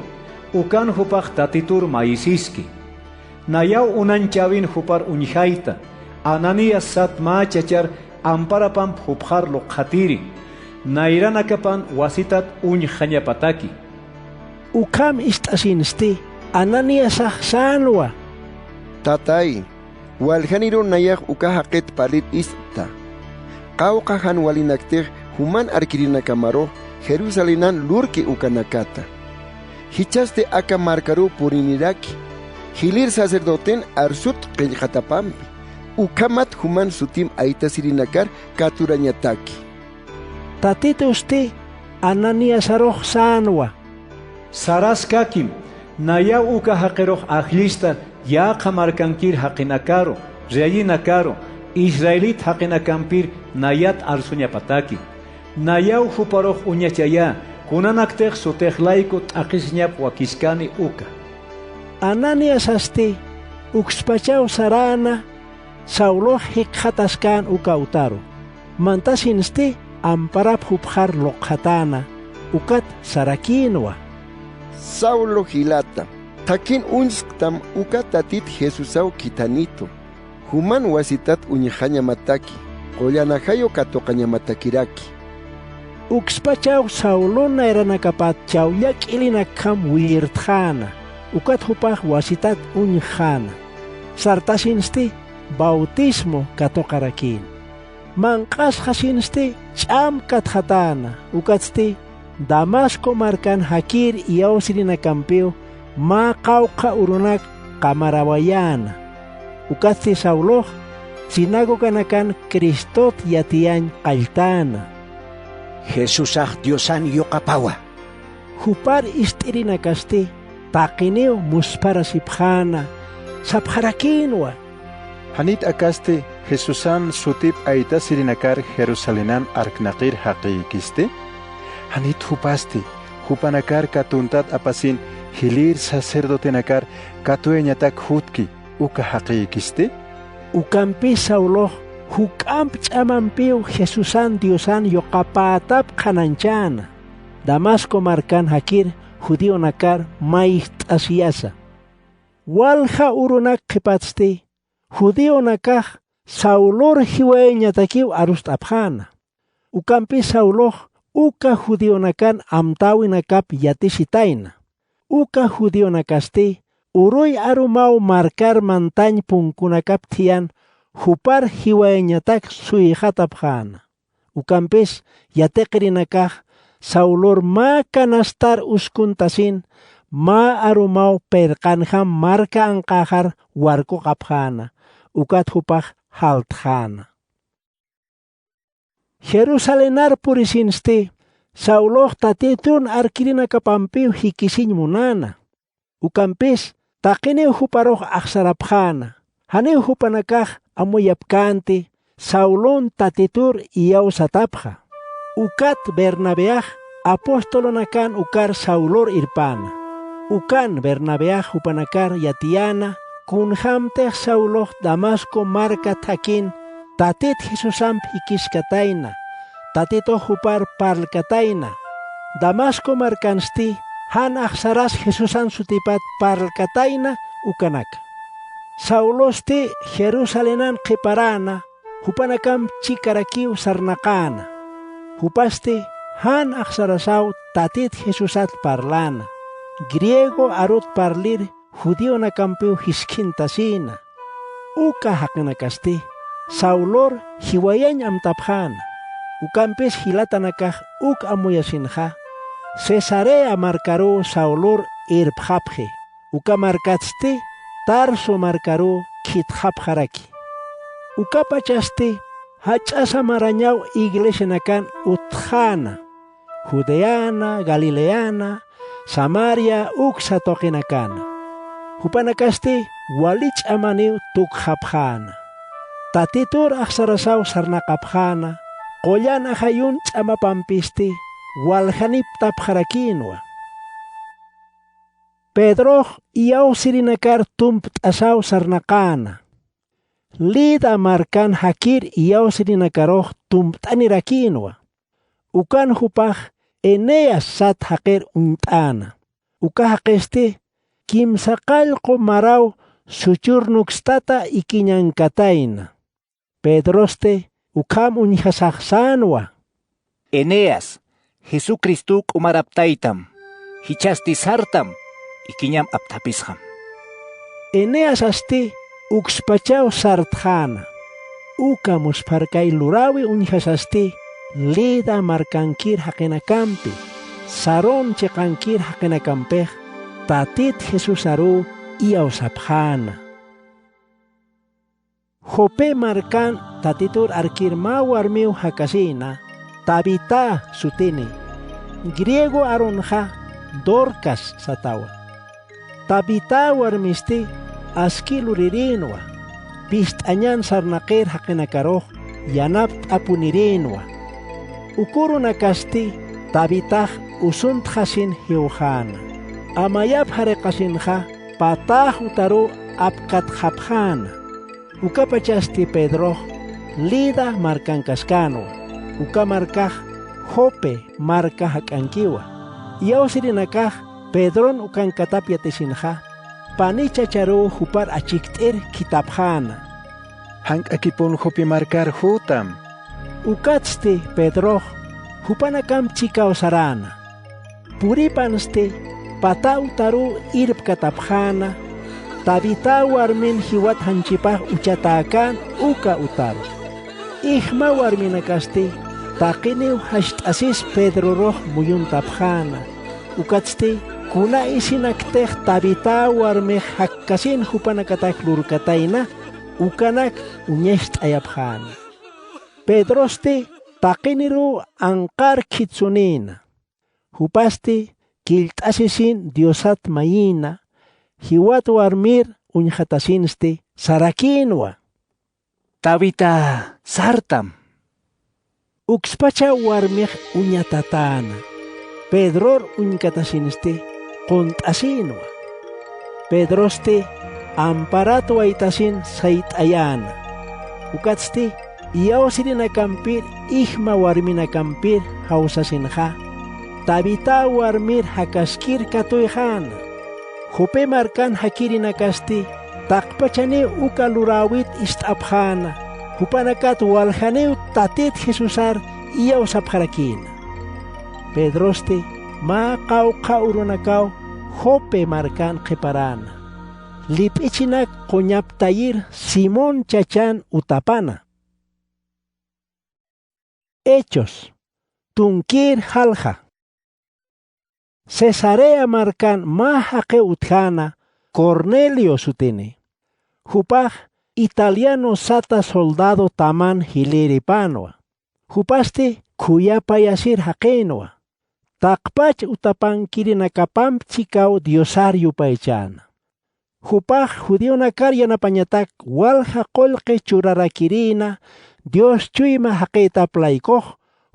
ukan jupax Tatitur mayisiski. Nayaw unañchäwin jupar uñjayta. Ananias sat mä chachar amparapamp jupxar luqxatiri, nayranakapan wasitat uñjxañapataki. Ukham ist'asinsti, Ananiasax sänwa: —Tatay, waljaniruw nayax uka jaqit parlir ist'ta. Qawqha jan walinaktix juman arkirinakamarux Jerusalenan lurki ukanakata. Jichhasti aka markaruw puriniraki, jilïr sacerdoten arsut qillqatapampi, ukhamat juman sutim aytasirinakar katurañataki. Tatitusti Ananiasarux sänwa: —Saraskakim, nayaw uka jaqirux ajllista yäqha markankir jaqinakaru, reyinakaru, israelit jaqinakampir nayat arsuñapataki. Nayaw juparux uñachayä, kunanaktix sutix layku t'aqhisiñap wakiskani uka. Ananiasasti ukspachaw saräna Saulox jikxataskän uka utaru. Mantasinsti amparap jupxar luqxatäna, ukat sarakïnwa: —Saulo jilata, thakhin uñsktam uka Tatit Jesusaw khithanitu. Juman wasitat uñjañamataki, qullan ajayu katuqañamatakiraki. Ukspachaw Saulon nayranakapat chawlla k'ilinakjam wirtxäna, ukat jupax wasitat uñjxäna. Sartasinsti bautismo katuqarakïn. Manq'asxasinsti ch'am katxatäna, ukatsti Damasco markan jakir iyawsirinakampiw mä qawqha urunak qamarawayäna. Ukatsti Saulox sinagoganakan Cristot yatiyañ qalltäna: —Jesusax Diosan yuqapawa. Jupar ist'irinakasti taqiniw muspharasipxäna, sapxarakïnwa: —¿Janit akasti Jesusan sutip aytasirinakar Jerusalenan arknaqir jaqïkisti? ¿Janit jupasti jupanakar katuntat apasin jilïr sacerdotenakar katuyañatak jutki uka jaqïkisti? Ukampis Saulox juk'amp ch'amampiw Jesusan Diosan yuqapätap qhanañchäna, Damasco markan jakir judionakar mayjt'asiyasa. Walja urunak qhipatsti judionakax Saulor jiwayañatakiw arust'apxäna. Ukampis Saulox uka judionakan amtäwinakap yatisitayna. Uka judionakasti uruy arumaw markar mantañ punkunakap thiyan jupar jiwayañatak suyxatapxäna. Ukampis yatiqirinakax Saulor mä canastar uskuntasin mä arumaw pirqanjam marka anqäxar warkuqapxäna, ukat jupax jaltxäna. Jerusalenar purisinsti Saulox Tatitun arkirinakapampiw jikisiñ munäna. Ukampis taqiniw juparux axsarapxäna, janiw jupanakax amuyapkänti Saulon Tatitur iyawsatapxa. Ukat Bernabéax apostolonakan ukar Saulor irpäna. Ukan Bernabéax jupanakar yatiyäna kunjämtix Saulox Damasco marka thakhin Tatit Jesusamp jikiskatayna, Tatitux jupar parlkatayna. Damasco markansti jan axsaras Jesusan sutipat parlkatayna ukanaka. Saulosti Jerusalenan qhiparäna, jupanakamp chikarakiw sarnaqäna. Jupasti jan axsarasaw Tatit Jesusat parläna, griego arut parlir judionakampiw jiskintasïna. Uka jaqinakasti Saulor jiwayañ amtapxäna. Ukampis jilatanakax uk amuyasinxa, Cesarea markaruw Saulor irpxapxi. Uka markatsti Tarso markaruw khitxapxaraki. Ukapachasti jach'asa marañaw iglesianakan utjxäna, Judeana, Galileana, Samaria uksa tuqinakana. Jupanakasti wali ch'amaniw tukxapxäna. Tatitur axsarasaw sarnaqapxäna, qullan ajayun ch'amapampisti waljaniptapxarakïnwa. Pedrox iyawsirinakar tumpt'asaw sarnaqäna. Lida markan jakir iyawsirinakarux tumpt'anirakïnwa. Ukan jupax Eneas sat jaqir uñt'äna. Uka jaqisti kimsa qallqu maraw suchurnukstata ikiñankatayna. Pedrosti ukham uñjasaxsänwa: —Eneas, jesucristow k'umaraptaytam. Jichhasti sartam, ikiñam apthapisxam. Eneasasti ukspachaw sartxäna. Uka muspharkay luräwi uñjasasti, lida markankir jaqinakampi, sarón chiqankir jaqinakampix tatit jesusaruw iyawsapxäna. Jope markan tatitur arkir mä warmiw jakasïna, tabitá sutini. Griego arunxa dorcas satawa. Tabitá warmisti aski lurirïnwa, pist'añan sarnaqir jaqinakarux yanapt'apunirïnwa. Uka urunakasti tabitax usuntxasin jiwxäna. Amayap jariqasinxa patäx utaruw apkatxapxäna. Ukapachasti pedrox lida markankaskänwa. Uka markax jope marka jak'ankiwa. Iyawsirinakax pedron ukankatap yatisinxa, pani chacharuw jupar achikt'ir khithapxäna: —Jank'akipun jope markar jutam. Ukatsti pedrox jupanakamp chikaw saräna. Puripansti pata utaruw irpkatapxäna, tabitá warmin jiwat janchipax uchatäkän uka utaru. Ijma warminakasti taqiniw jacht'asis pedrorux muyuntapxäna. Ukatsti kuna isinaktix tabitá warmix jakkasin jupanakatak lurkatayna, ukanak uñacht'ayapxäna. Pedrosti taqiniruw anqar khitsunïna. Jupasti killt'asisin diosat mayïna, jiwat warmir uñjatasinsti sarakïnwa: —Tabita, sartam. Ukspacha warmix uñatatäna. Pedror uñkatasinsti qunt'asïnwa. Pedrosti amparat waytasin sayt'ayäna. Ukatsti iyawsirinakampir ijma warminakampir jawsasinxa, tabitá warmir jakaskir katuyxäna. Jope markan jakirinakasti taqpachaniw uka luräwit ist'apxäna, jupanakat waljaniw tatit jesusar iyawsapxarakïna. Pedrosti mä qawqha urunakaw jope markan qhiparäna, lip'ichinak quñaptayir simón chachan utapana. Hechos, tunkir jalja. Cesarea markan mä jaqiw utjäna, cornelio sutini. Jupax italiano sata soldado taman jilïripänwa. Jupasti khuyapayasir jaqïnwa. Taqpach utapankirinakapamp chikaw diosar yupaychäna. Jupax judionakar yanapañatak walja qullqi churarakirïna, dios chuyma jaqïtap laykux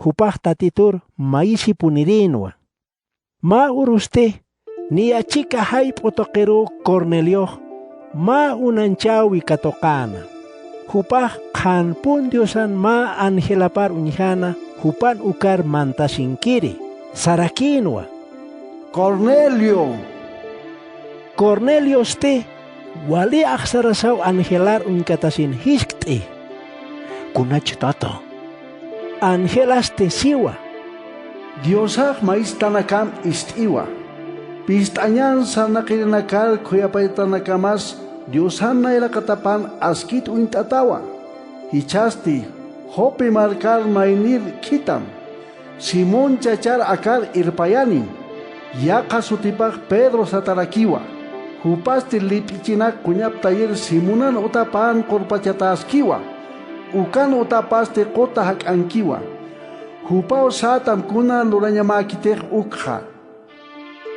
jupax tatitur mayisipunirïnwa. Mä urusti niya chika jayp'u tuqiruw corneliox mä unañchäwi katuqäna. Jupax qhanpun diosan mä angelapar uñjäna, jupan ukar mantasinkiri, sarakïnwa: —Cornelio. Corneliosti wali axsarasaw angelar uñkatasin jiskt'i: —¿Kunach tata? Angelasti siwa: —Diosax mayistanakam ist'iwa. Pist'añan sarnaqirinakar khuyapaytanakamas diosan nayraqatapan askit uñt'atawa. Jichhasti jope markar maynir khitam. Simón chachar akar irpayanim. Yaqha sutipax pedro satarakiwa. Jupasti lip'ichinak quñaptayir simonan utapan qurpachatäskiwa. Ukan utapasti quta jak'ankiwa. Jupaw sätam kuna lurañamäkitix ukxa.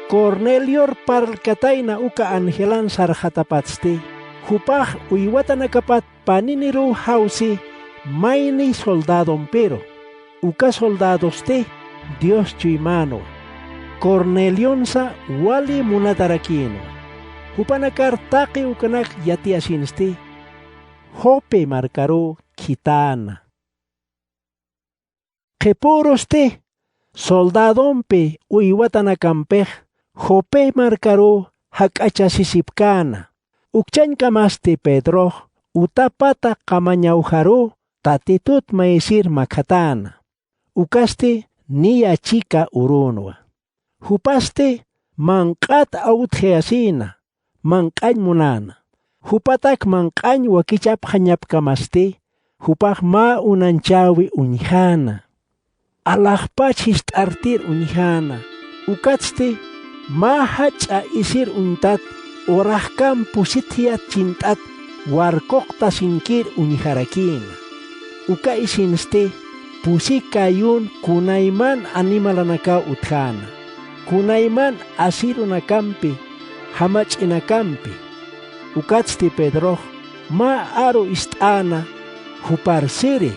Cornelior parlkatayna uka angelan sarxatapatsti, jupax uywatanakapat paniniruw jawsi mayni soldadompiru. Uka soldadosti dios chuymänwa. Cornelionsa wali munatarakïnwa. Jupanakar taqi ukanak yatiyasinsti jope markaruw khitäna. Qhipürusti soldadompi uywatanakampix jope markaruw jak'achasisipkäna. Ukchañkamasti Pedrox uta pata qamañawjaruw Tatitut mayisir makhatäna. Ukasti niya chika urünwa. Jupasti manq'at awtjayasïna, manq'añ munäna. Jupatak manq'añ wakichapxañapkamasti, jupax mä unañchäwi uñjäna. Alaxpach jist'artir uñjäna. Ukatsti mä jach'a isir uñtat uraqkam pusitjiyat chint'at warkuqtasinkir uñjarakïna. Uka isinsti pusi kayun kunayman animalanakaw utjäna, kunayman asirunakampi, jamach'inakampi. Ukatsti Pedrox mä aru ist'äna, jupar siri: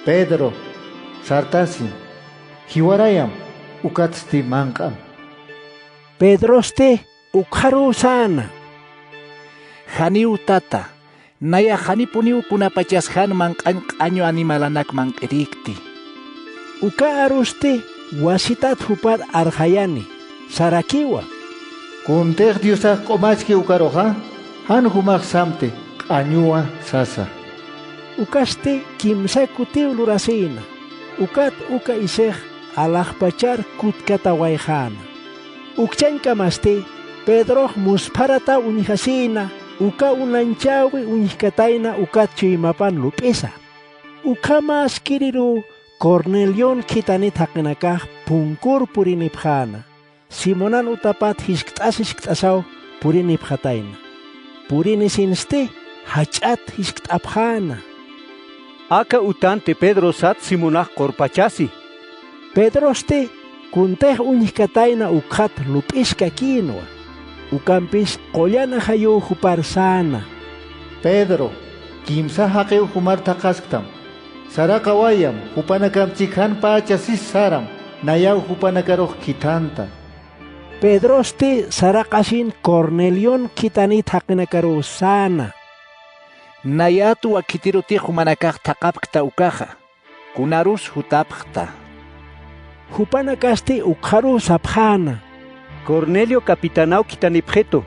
—Pedro, sartasi, jiwarayam, ukatsti manq'am. Pedrosti ukxaruw säna: —Janiw, tata, nayax janipuniw kunapachas jan manq'añ q'añu animalanak manq'irïkti. Uka arusti wasitat jupar arxayani, sarakiwa: —Kuntix Diosax q'umachki ukaruxa, jan jumax samti q'añuwa sasa. Ukasti kimsa kutiw lurasïna, ukat uka isix alaxpachar kutkatawayxäna. Ukchañkamasti Pedrox muspharataw uñjasïna, uka unañchäwi uñjkatayna ukat chuymapan lup'isa. Ukhamäskiriruw Cornelion khitanit jaqinakax phunkür purinipxäna, Simonan utapat jiskt'as jiskt'asaw purinipxatayna. Purinisinsti jach'at jiskt'apxäna: —Aka utanti Pedro sat Simonax qurpachasi. Pedrosti kuntix uñjkatayna ukxat lup'iskakïnwa. Ukampis qullan ajayuw jupar säna: —Pedro, kimsa jaqiw jumar thaqhasktam. Saraqawayam, jupanakamp chikhan pächasis saram, nayaw jupanakarux khithanta. Pedrosti saraqasin Cornelion khitanit jaqinakaruw säna: —Nayat wakhitiruti jumanakax thaqhapkta ukaxa, kunarus jutapxta. Jupanakasti ukxaruw sapxäna: —Cornelio capitanaw khitanipxitu,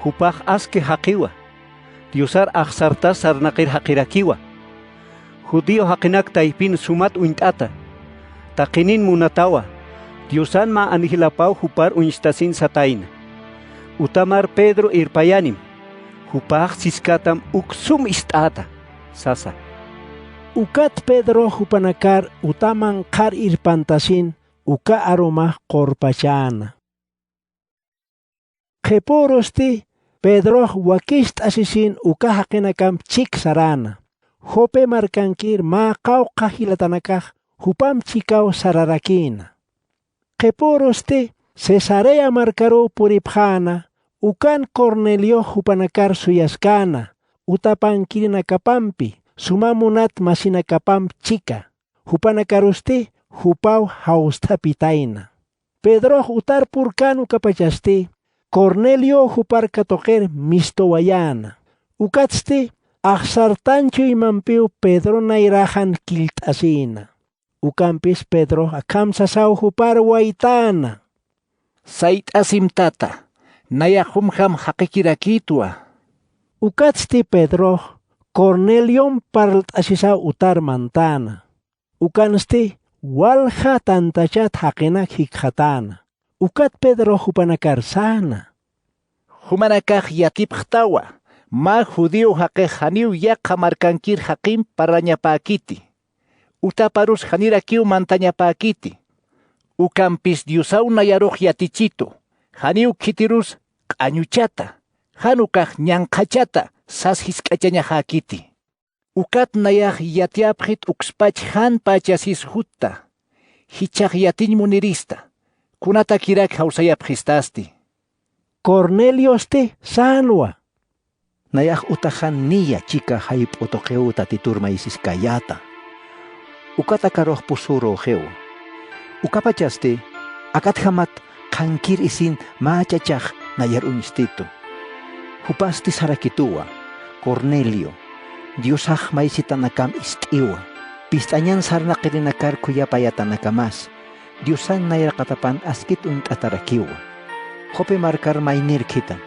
jupax aski jaqiwa, Diosar axsartas sarnaqir jaqirakiwa. Judío jaqinak taypin sumat uñt'ata, taqinin munatawa, Diosan mä angeläpaw jupar uñstasin satayna. Utamar Pedro irpayanim, jupax siskatam uk sum ist'äta sasa. Ukat Pedrox jupanakar uta manqhar irpantasin uka arumax qurpachäna. Qhipürusti Pedrox wakicht'asisin uka jaqinakamp chik saräna, Jope markankir mä qawqha jilatanakax jupamp chikaw sararakïna. Qhipürusti Cesarea markaruw puripxäna, ukan Corneliox jupanakar suyaskäna, utapankirinakapampi, suma munat masinakapamp chika, jupanakarusti jupaw jawsthapitayna. Pedrox utar purkän ukapachasti, Corneliow jupar katuqir mistuwayäna. Ukatsti axsartan chuymampiw Pedro nayraxan killt'asïna. Ukampis Pedrox akham sasaw jupar waytäna: —Sayt'asim tata, nayax jumjam jaqikirakïtwa. Ukatsti Pedrox Corneliomp parlt'asisaw utar mantäna. Ukansti walja tantachat jaqinak jikxatäna. Ukat Pedrox jupanakar säna: —Jumanakax yatipxtawa, mä judío jaqix janiw yaqha markankir jaqimp parlañapäkiti, utaparus janirakiw mantañapäkiti. Ukampis Diosaw nayarux yatichitu, janiw khitirus q'añuchata, jan ukax ñanqhachata sas jisk'achañaxäkiti. Ukat nayax yatiyapxit ukspach jan pächasis jutta, jichhax yatiñ munirista, kunatakirak jawsayapxistasti. Corneliosti sänwa: —Nayax utaxan niya chika jayp'u tuqiw Tatitur mayisiskäyäta. Ukat akarux pusüruxiw. Ukapachasti akatjamat qhankir isin mä chachax nayar uñstitu. Jupasti sarakituwa: Cornelio, Diosax maysitanakam ist'iwa, pist'añan sarnaqirinakar khuyapayätanakamas, Diosan nayraqatapan askit uñt'atarakiwa. Jope markar maynir khitan.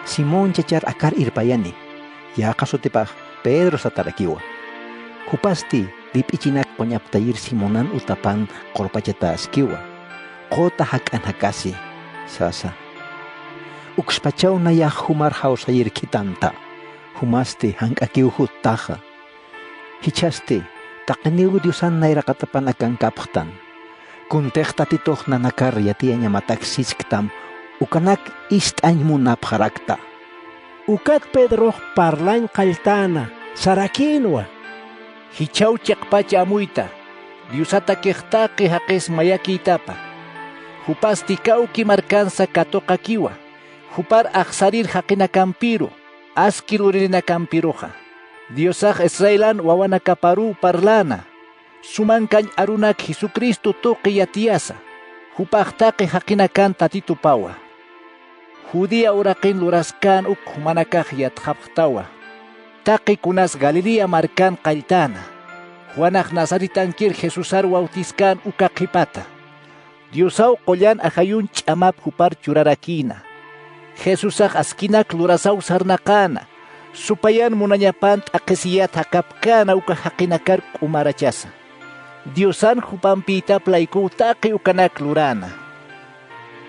Simón chachar akar irpayani, yäqa sutipax Pedro satarakiwa. Jupasti lip'ichinak quñaptayir Simonan utapan qurpachatäskiwa, quta jak'an jakasi, sasa. Ukspachaw nayax jumar jawsayir khitanta, jumasti jank'akiw juttaxa. Jichhasti, taqiniw Diosan nayraqatapan akankapxtan. Kuntix Tatitux nanakar yatiyañamatak sisktam, ukanak ist'añ munapxarakta. Ukat Pedrox parlañ qalltäna, sarakïnwa: Jichhaw chiqpach amuyta, Diosatakix taqi jaqis mayakïtapa. Jupasti kawki markansa katuqakiwa, jupar axsarir jaqinakampiru, aski lurïrinakampiruxa. Diosax Israelan wawanakaparuw parläna, sumankañ arunak Jesucristo tuqi yatiyasa, jupax taqi jaqinakan Tatitupawa. Judía uraqin luraskän uk jumanakax yatxapxtawa. Taqi kunas Galilea markan qalltäna, Juanax Nazaretankir Jesusar bautiskan uka qhipata. Diosaw qullan ajayun ch'amap jupar churarakïna. Jesusax askinak lurasaw sarnaqäna, supayan munañapan t'aqhisiyat jakapkäna uka jaqinakar k'umarachasa. Diosan jupampïtap laykuw taqi ukanak luräna.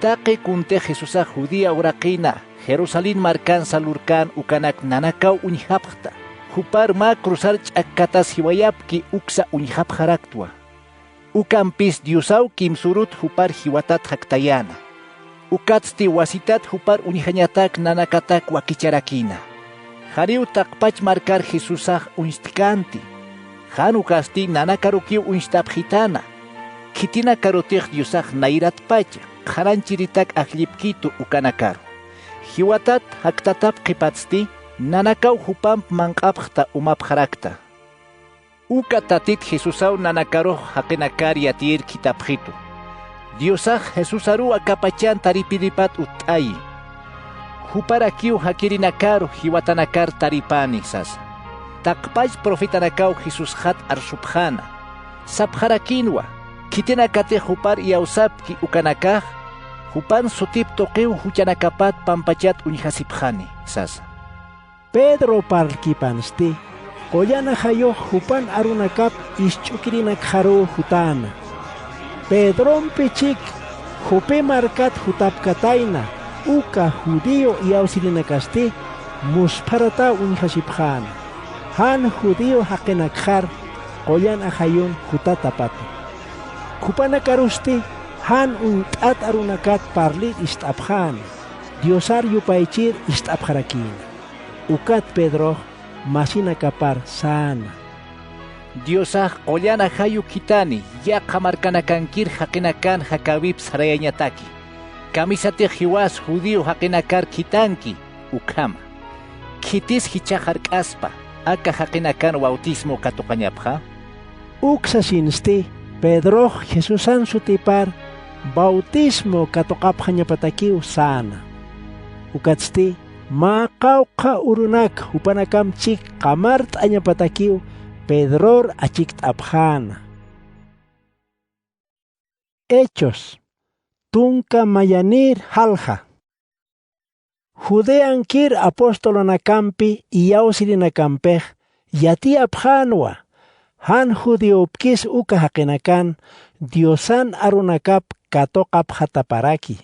Taqi kuntix Jesusax Judía uraqina Jerusalén markansa lurkän ukanak nanakaw uñjapxta, jupar mä cruzar ch'akkatas jiwayapki uksa uñjapxaraktwa. Ukampis Diosaw kimsürut jupar jiwatat jaktayäna. Ukatsti wasitat jupar uñjañatak nanakatak wakicharakïna. Janiw taqpach markar Jesusax uñstkänti. Jan ukasti nanakarukiw uñstapxitäna. Khitinakarutix Diosax nayratpach qhanañchiritak ajllipkitu ukanakaru. Jiwatat jaktatap qhipatsti nanakaw jupamp manq'apxta umapxarakta. Uka Tatit Jesusaw nanakarux jaqinakar yatiyir khitapxitu. Diosax Jesusaruw akapachan taripiripat utt'ayi. Juparakiw jakirinakaru jiwatanakar taripani sasa. Taqpach profetanakaw Jesusxat arsupxäna. Sapxarakïnwa, khitinakatix jupar iyawsapki ukanakax, jupan sutip tuqiw juchanakapat pampachat uñjasipxani, sasa. Pedro parlkipansti, qullan ajayux jupan arunakap isch'ukirinakxaruw jutäna. Pedrompi chik Jope markat jutapkatayna, uka judío iyawsirinakasti muspharataw uñjasipxäna. Jan judío jaqinakxar qullan ajayun jutatapata. Jupanakarusti jan uñt'at arunakat parlir ist'apxäna, Diosar yupaychir ist'apxarakïna. Ukat Pedrox masinakapar säna: Diosax qullan ajayu khithani yaqha markanakankir jaqinakan jakäwip sarayañataki. Kamisatix jiwas judío jaqinakar khithanki ukhama. Khitis jichhax jark'aspa aka jaqinakan bautismo katuqañapxa? Uk sasinsti Pedrox Jesusan sutipar bautismo katuqapxañapatakiw säna. Ukatsti mä qawqha urunak jupanakamp chik qamart'añapatakiw Pedror achikt'apxäna. Hechos, tunka mayanïr jalja. Judeankir apostolonakampi iyawsirinakampix yatiyapxänwa, jan judiopkis uka jaqinakan Diosan arunakap katuqapxataparaki.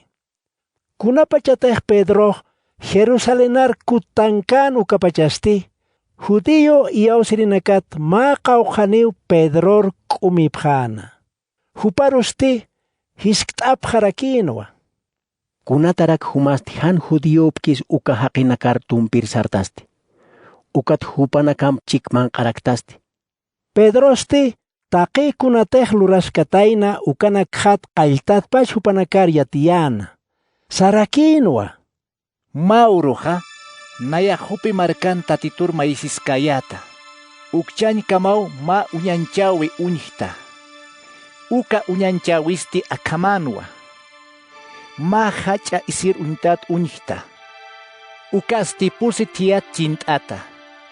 Kunapachatix Pedrox Jerusalenar kuttankän ukapachasti, judío iyawsirinakat mä qawqhaniw Pedror k'umipxäna. Juparusti jiskt'apxarakïnwa: Kunatarak jumasti jan judíopkis uka jaqinakar tumpir sartasti, ukat jupanakamp chik manq'araktasti. Pedrosti taqi kunatix luraskatayna ukanakxat qalltatpach jupanakar yatiyäna. Sarakïnwa: Mä uruxa, nayax Jope markan Tatitur mayisiskäyäta. Ukchäñkamaw mä uñañchäwi uñjta. Uka uñañchäwisti akhamänwa. Mä jach'a isir uñtat uñjta. Ukasti pusi thiyat chint'ata.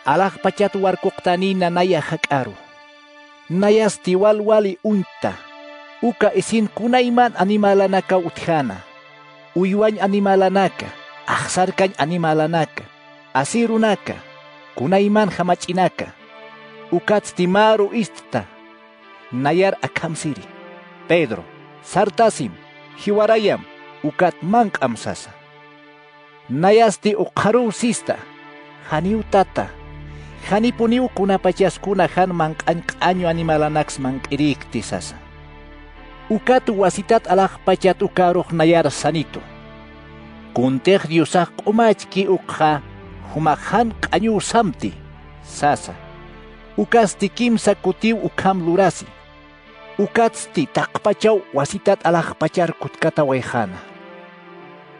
Alaxpachat warkuqtänïna naya jak'aru. Nayasti wal wali uñtta. Uka isin kunayman animälanakaw utjäna. Uywañ animälanaka, axsarkañ animalanaka, asïrunaka, kunayman jamach'inaka. Ukatsti maru istta nayar akhamsiri: "Pedro, sartasim, jiwarayam, ukat manq'am", sasa. Nayasti ukxaruw sista: "Janiw tata, janipuniw kunapachaskuna jan manq'añ q'añu animalanaks manq'irïkti", sasa. Ukat wasitat alaxpachat ukarux nayar sanitu. Kuntix Diosax q'umachki ukxa, jumax jan q'añuw samti, sasa. Ukasti kimsa kutiw ukham lurasi. Ukatsti taqpachaw wasitat alaxpachar kutkatawayxäna.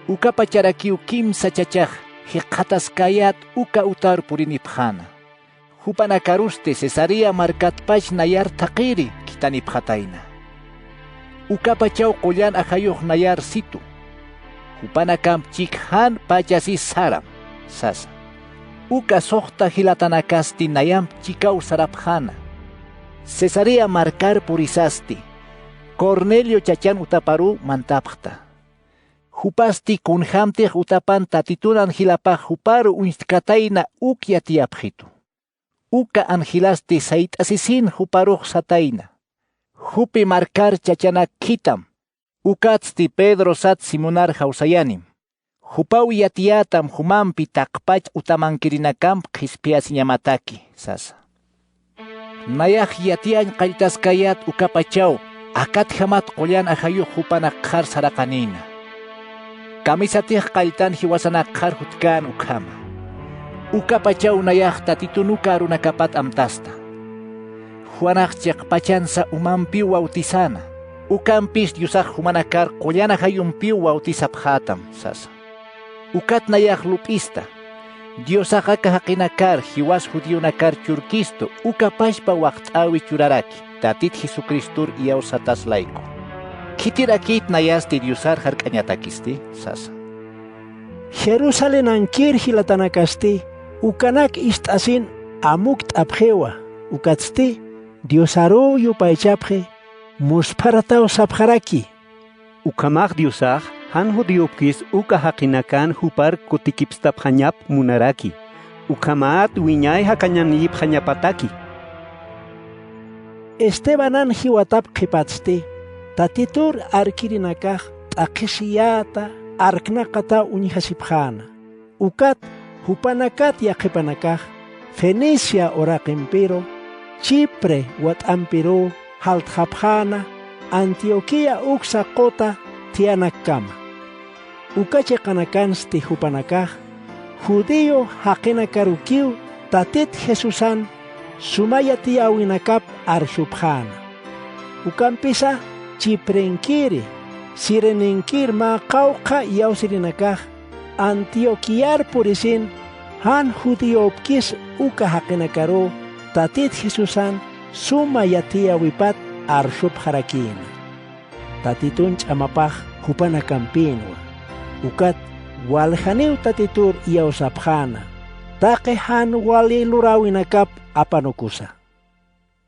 Ukapacharakiw kimsa chachax jikxataskäyät uka utar purinipxäna. Jupanakarusti Cesarea markatpach nayar thaqhiri khithanipxatayna. Ukapachaw qullan ajayux nayar situ. Jupanakamp chik jan pachasis saram, sasa. Uka suxta jilatanakasti nayamp chikaw sarapxäna. Cesarea markar purisasti, Cornelio chachan utaparuw mantapxta. Jupasti kunjämtix utapan Tatitunan jilapax juparu uñstkatayna uk yatiyapxitu. Uka angelasti sayt'asisin juparux satayna: "Jupi markar chachanak khitam, ukatsti Pedro sat Simonar jawsayanim. Jupaw yatiyätam jumampi taqpach utamankirinakamp qhispiyasiñamataki", sasa. Nayax yatiyañ qalltaskäyät ukapachaw, akatjamat qullan ajayux jupanakxar saraqanïna. Kamisatix qalltan jiwasanakxar jutkän ukhama. Ukapachaw nayax Tatitun uka arunakapat amtasta. Juanax chiqpachansa umampiw bautisäna. Ukampis Diosax jumanakar qullan ajayumpiw bautizapxätam, sasa. Ukat nayax lup'ista. Diosax aka jaqinakar jiwas judionakar churkistu uka pachpa waxt'äwi churaraki, Tatit Jesucristor iyawsatas layku. Khitirakït nayasti Diosar jark'añatakisti, sasa. Jerusalemankir jilatanakasti ukanak ist'asin amukt'apxiwa, ukatsti Diosaruw yupaychapxi, muspharataw sapxaraki: Ukhamax Diosax jan judíopkis uka jaqinakan jupar kutikipstapxañap munaraki, ukhamat wiñay jakañaniyipxañapataki. Estebanan jiwatap qhipatsti, Tatitur arkirinakax t'aqhisiyäta, arknaqataw uñjasipxäna. Ukat jupanakat yaqhipanakax Fenicia uraqimpiru, Chipre wat'ampiruw jaltxapxäna, Antioquía uksa quta thiyanakkama. Uka chiqanakansti jupanakax judío jaqinakarukiw Tatit Jesusan suma yatiyäwinakap arsupxäna. Ukampisa Chiprenkiri, Cireninkir mä qawqha iyawsirinakax Antioquiar purisin, jan judíopkis uka jaqinakaruw Tatit Jesusan suma yatiyäwipat arsupxarakïna. Tatitun ch'amapax jupanakampïnwa, ukat waljaniw Tatitur iyawsapxäna, taqi jan wali luräwinakap apanukusa.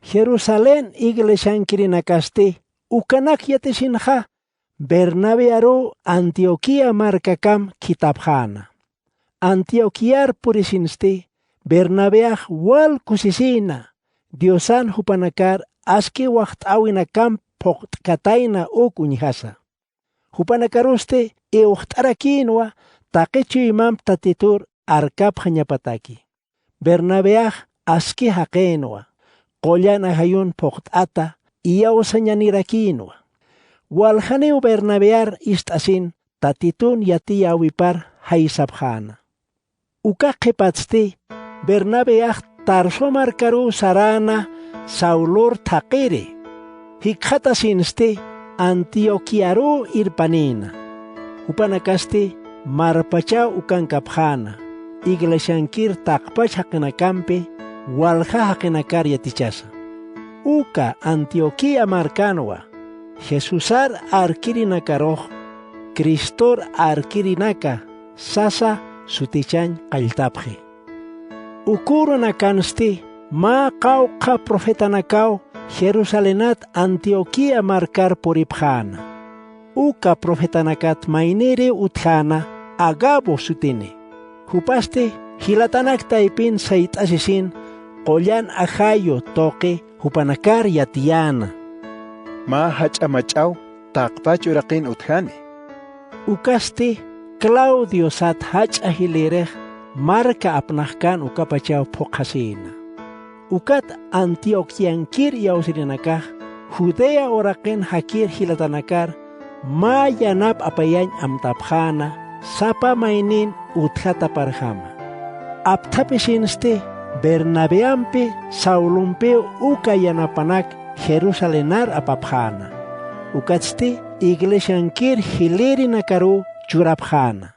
Jerusalén iglesiankirinakasti ukanak yatisinxa Bernabearuw Antioquía markakam khithapxäna. Antioquiar purisinsti Bernabeax wal kusisïna, Diosan jupanakar aski waxt'äwinakamp phuqt'katayna uk uñjasa. Jupanakarusti iwxt'arakïnwa taqi chuymamp Tatitur arkapxañapataki. Bernabeax aski jaqïnwa, qullan ajayun phuqt'ata iyawsañanirakïnwa. Waljaniw Bernabear ist'asin Tatitun yatiyäwipar jaysapxäna. Uka qhipatsti Bernabeax Tarso markaruw saräna Saulor thaqiri. Jikxatasinsti Antioquiaruw irpanïna. Jupanakasti marpachaw ukankapxäna, iglesiankir taqpach jaqinakampi walja jaqinakar yatichasa. Uka Antioquía markanwa Jesusar arkirinakarux, Cristor arkirinaka sasa sutichañ qalltapxi. Uka urunakansti mä qawqha profetanakaw Jerusalenat Antioquía markar puripxäna. Uka profetanakat maynïriw utjäna, Agabo sutini. Jupasti jilatanak taypin sayt'asisin qullan Ajayu tuqi jupanakar yatiyäna. Mä jach'a mach'aw taqpach uraqin utjani. Ukasti Claudio sat jach'a jilïrix marka apnaxkän ukapachaw phuqhasïna. Ukat Antioquiankir iyawsirinakax Judea uraqin jakir jilatanakar mä yanap apayañ amtapxäna, sapa maynin utjataparjama. Apthapisinsti Bernabeampi Saulompiw uka yanapanak Jerusalenar apapxäna. Ukatsti iglesiankir jilïrinakaruw churapxäna.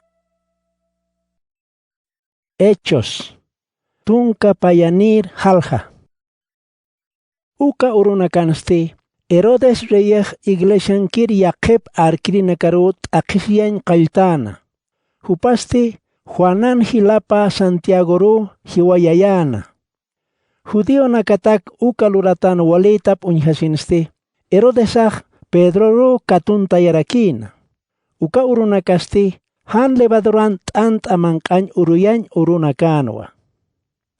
Hechos, tunka payanïr jalja. Uka urunakansti Herodes reyix iglesiankir yaqhip arkirinakaruw t'aqhisiyañ qalltäna. Jupasti Juanan jilapa Santiagoruw jiwayayäna. Judionakatak uka luratan walïtap uñjasinsti, Herodesax Pedroruw katuntayarakïna. Uka urunakasti jan levaduran t'ant'a manq'añ uruyañ urunakänwa.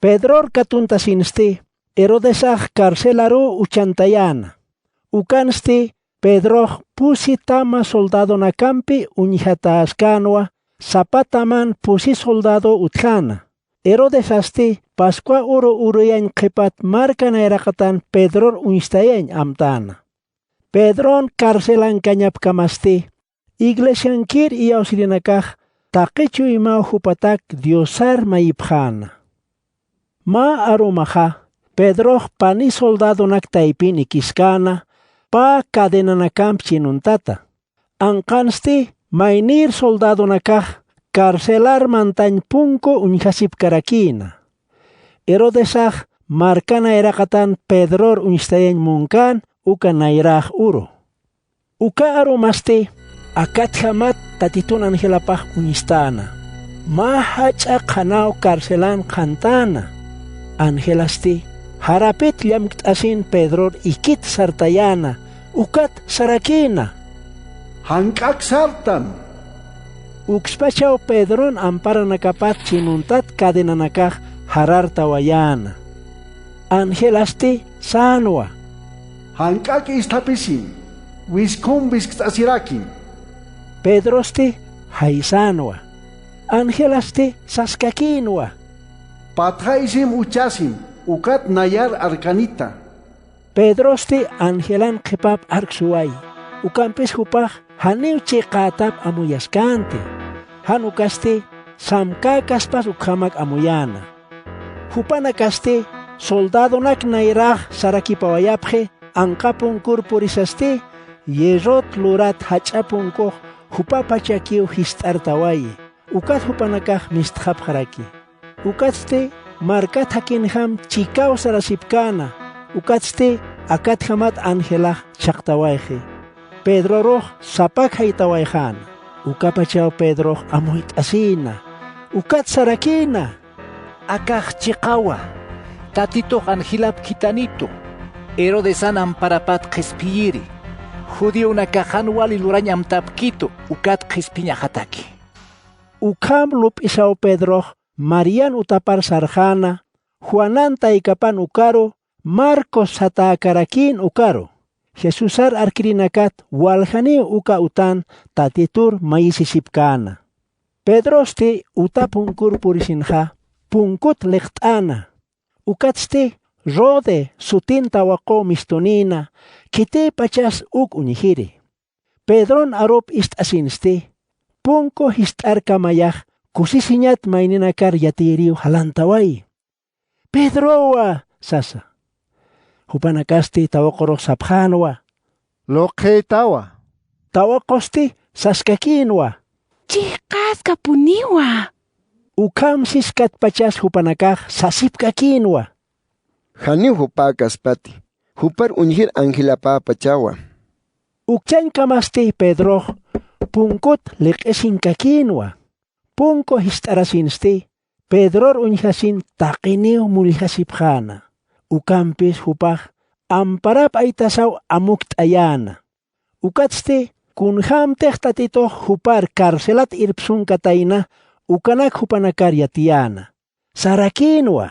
Pedror katuntasinsti Herodesax carcelaruw uchantayäna. Ukansti Pedrox pusi tama soldadonakampi uñjatäskänwa, sapa taman pusi soldado utjäna. Herodesasti Pascua uru uruyañ qhipat marka nayraqatan Pedror uñstayañ amtäna. Pedron carcelankañapkamasti iglesiankir iyawsirinakax taqi chuymaw jupatak Diosar mayipxäna. Mä arumaxa Pedrox pani soldadonak taypin ikiskäna pä cadenanakamp chinuntata. Anqansti maynïr soldadonakax carcelar mantañ punku uñjasipkarakïna. Herodesax marka nayraqatan Pedror uñstayañ munkän uka nayräx uru. Uka arumasti akatjamat Tatitun angelapax uñstäna. Mä jach'a qhanaw carcelan qhantäna. Angelasti jarapit llamkt'asin Pedror ikit sartayäna, ukat sarakïna: —Jank'ak sartan. Ukspachaw Pedron amparanakapat chinuntat cadenanakax jarartawayäna. Angelasti sänwa: —Jank'ak isthapisim, wiskhum wiskt'asirakim. Pedrosti jaysänwa. Angelasti saskakïnwa: —Patxa isim uchasim, ukat nayar arkanita. Pedrosti angelan qhipap arksuwayi, ukampis jupax janiw chiqätap amuyaskänti. Jan ukasti samkäkaspas ukhamak amuyäna. Jupanakasti soldadonak nayrax sarakipawayapxi, anqa punkur purisasti hierrot lurat jach'a punkux jupapachakiw jist'artawayi, ukat jupanakax mistxapxaraki. Ukatsti markat jakinjam chikaw sarasipkäna, ukatsti akatjamat angelax chhaqtawayxi. Pedrorux sapak jaytawayxäna, ukapachaw Pedrox amuyt'asïna, ukat sarakïna: —Akax chiqawa, Tatitux angelap khithanitu, Herodesan amparapat qhispiyiri, judionakax jan wali lurañ amtapkitu, ukat qhispiñaxataki. Ukham lup'isaw Pedrox Marian utapar sarxäna, Juanan taykapan ukaru, Marcos satäkarakïn ukaru. Jesusar arkirinakat waljaniw uka utan Tatitur mayisisipkäna. Pedrosti uta punkur purisinxa, punkut liqt'äna. Ukatsti Rode sutin tawaquw mistunïna, khitïpachas uk uñjiri. Pedron arup ist'asinsti, punku jist'arkamayax kusisiñat mayninakar yatiyiriw jalantawayi. —¡Pedrowa! —sasa. Jupanakasti tawaqurux sapxänwa: —Luqhïtawa. Tawaqusti saskakïnwa: —Chiqaskapuniwa. Ukham siskatpachas jupanakax sasipkakïnwa: —Janiw jupäkaspati, jupar uñjir angelapäpachawa. Ukchañkamasti Pedrox punkut liq'isinkakïnwa. Punku jist'arasinsti, Pedror uñjasin taqiniw mulljasipxäna. Ukampis jupax amparap aytasaw amukt'ayäna. Ukatsti Kunjämtix Tatitux jupar carcelat irpsunkatayna, ukanak jupanakar yatiyäna. Sarakïnwa.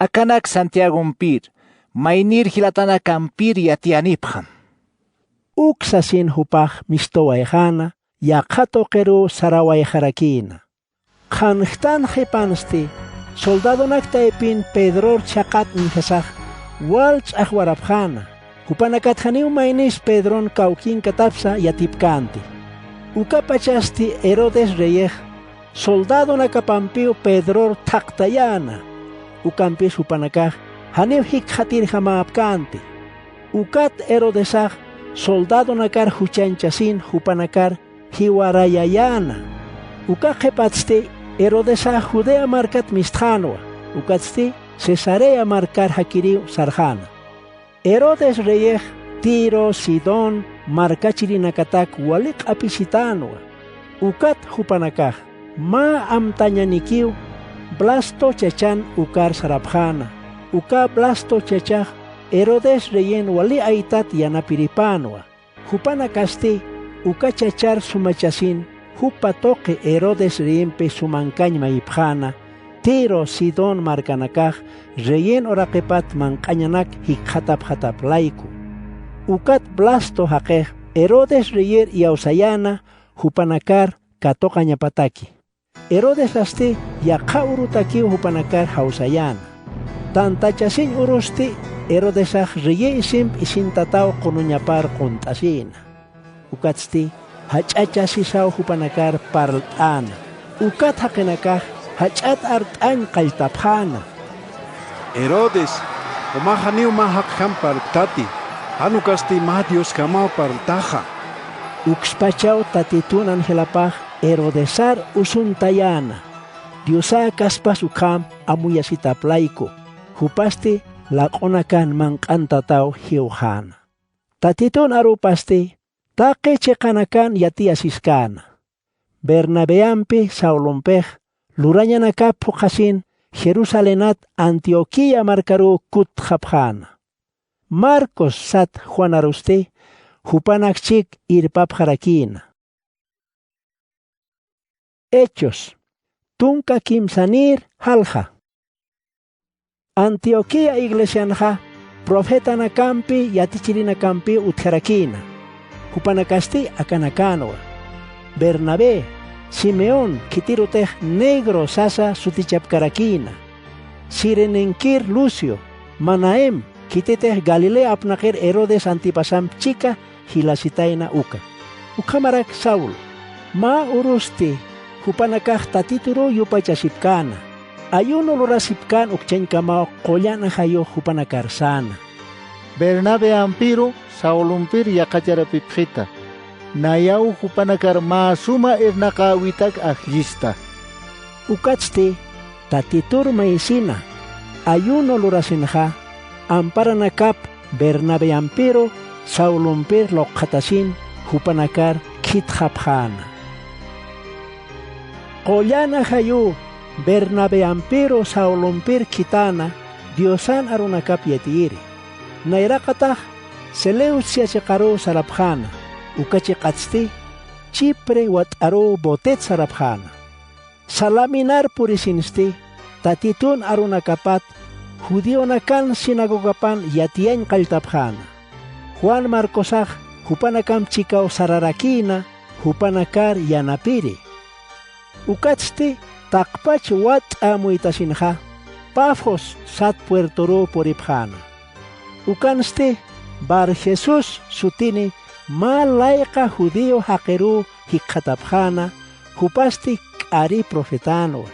Akanak Santiagompïr, maynïr jilatanakampïr yatiyänipxam. Uk sasin jupax mistuwayxäna, yaqha tuqiruw sarawayxarakïna. Qhanjtan qhipansti, soldadonak taypin Pedror chhaqatñjasax, wal ch'axwarapxäna. Jupanakat janiw maynis Pedron kawkinkatapsa yatipkänti. Ukapachasti Herodes reyix, soldadonakapampiw Pedror thaqtayäna. Ukampis jupanakax janiw jikxatirjamäpkänti. Ukat Herodesax soldadonakar juchañchasin jupanakar jiwarayayäna. Uka qhipatsti Herodesax Judea markat mistxänwa, ukatsti Cesarea markar jakiriw sarxäna. Herodes reyix Tiro, Sidón markachirinakatak wali q'apisitänwa. Ukat jupanakax mä amtañanikiw Blasto chachan ukar sarapxäna. Uka Blasto chachax Herodes reyin wali aytat yanapiripänwa. Jupanakasti uka chachar sumachasin jupa tuqi Herodes reyimpi sumankañ mayipxäna, Tiro, Sidón markanakax reyin uraqipat manq'añanak jikxatapxatap layku. Ukat Blasto jaqix Herodes reyir iyawsayäna jupanakar katuqañapataki. Herodesasti yaqha urutakiw jupanakar jawsayäna. Tantachasiñ urusti Herodesax reyï isimp isintataw qunuñapar qunt'asïna. Ukatsti jach'achasisaw jupanakar parlt'äna. Ukat jaqinakax jach'at art'añ qalltapxäna. Herodes, jumax janiw mä jaqjam parltati, jan ukasti mä Diosjamaw parltaxa. Ukspachaw Tatitun angelapax Herodesar usuntayäna. Diosäkaspas ukham amuyasitap layku, jupasti laq'unakan manq'antataw jiwxäna. Tatitun arupasti taqi chiqanakan yatiyasiskäna. Bernabeampi Saulompix lurañanakap phuqhasin Jerusalenat Antioquía markaruw kutxapxäna. Marcos sat Juanarusti jupanak chik irpapxarakïna. Hechos, tunka kimsanïr jalja. Antioquía iglesianxa profetanakampi yatichirinakampiw utjarakïna. Jupanakasti akanakänwa: Bernabé, Simeón, khitirutix Negro sasa sutichapkarakïna. Cirenenquir Lucio, Manahem, khititix Galilea apnaqir Herodes Antipasamp chika jilasitayna uka. Ukhamarak Saulo, mä urusti jupanakax Tatituruw yupachasipkäna. Ayuno lurasipkän ukchañkamaw qullan ajayux jupanakar säna. Bernabeampiru Saulompir yaqacharapipxita. Nayaw jupanakar mä suma irnaqäwitak ajllista. Ukatsti Tatitur maysina ayuno lurasinxa, amparanakap Bernabeampiru Saulompir luqxatasin jupanakar khitxapxäna. Qullan ajayuw Bernabeampiru Saulompir khitäna Diosan arunakap yatiyiri. Nayraqatax Seleucia chiqaruw sarapxäna, uka chiqatsti Chipre wat'aruw botet sarapxäna. Salaminar purisinsti Tatitun arunakapat judionakan sinagogapan yatiyañ qalltapxäna. Juan Marcosax jupanakamp chikaw sararakïna jupanakar yanapiri. Ukatsti taqpach wat'a amuytasinxa Pafos sat puertoruw puripxäna. Ukansti Barjesús sutini mä layqa judío jaqiruw jikxatapxäna, jupasti k'ari profetänwa.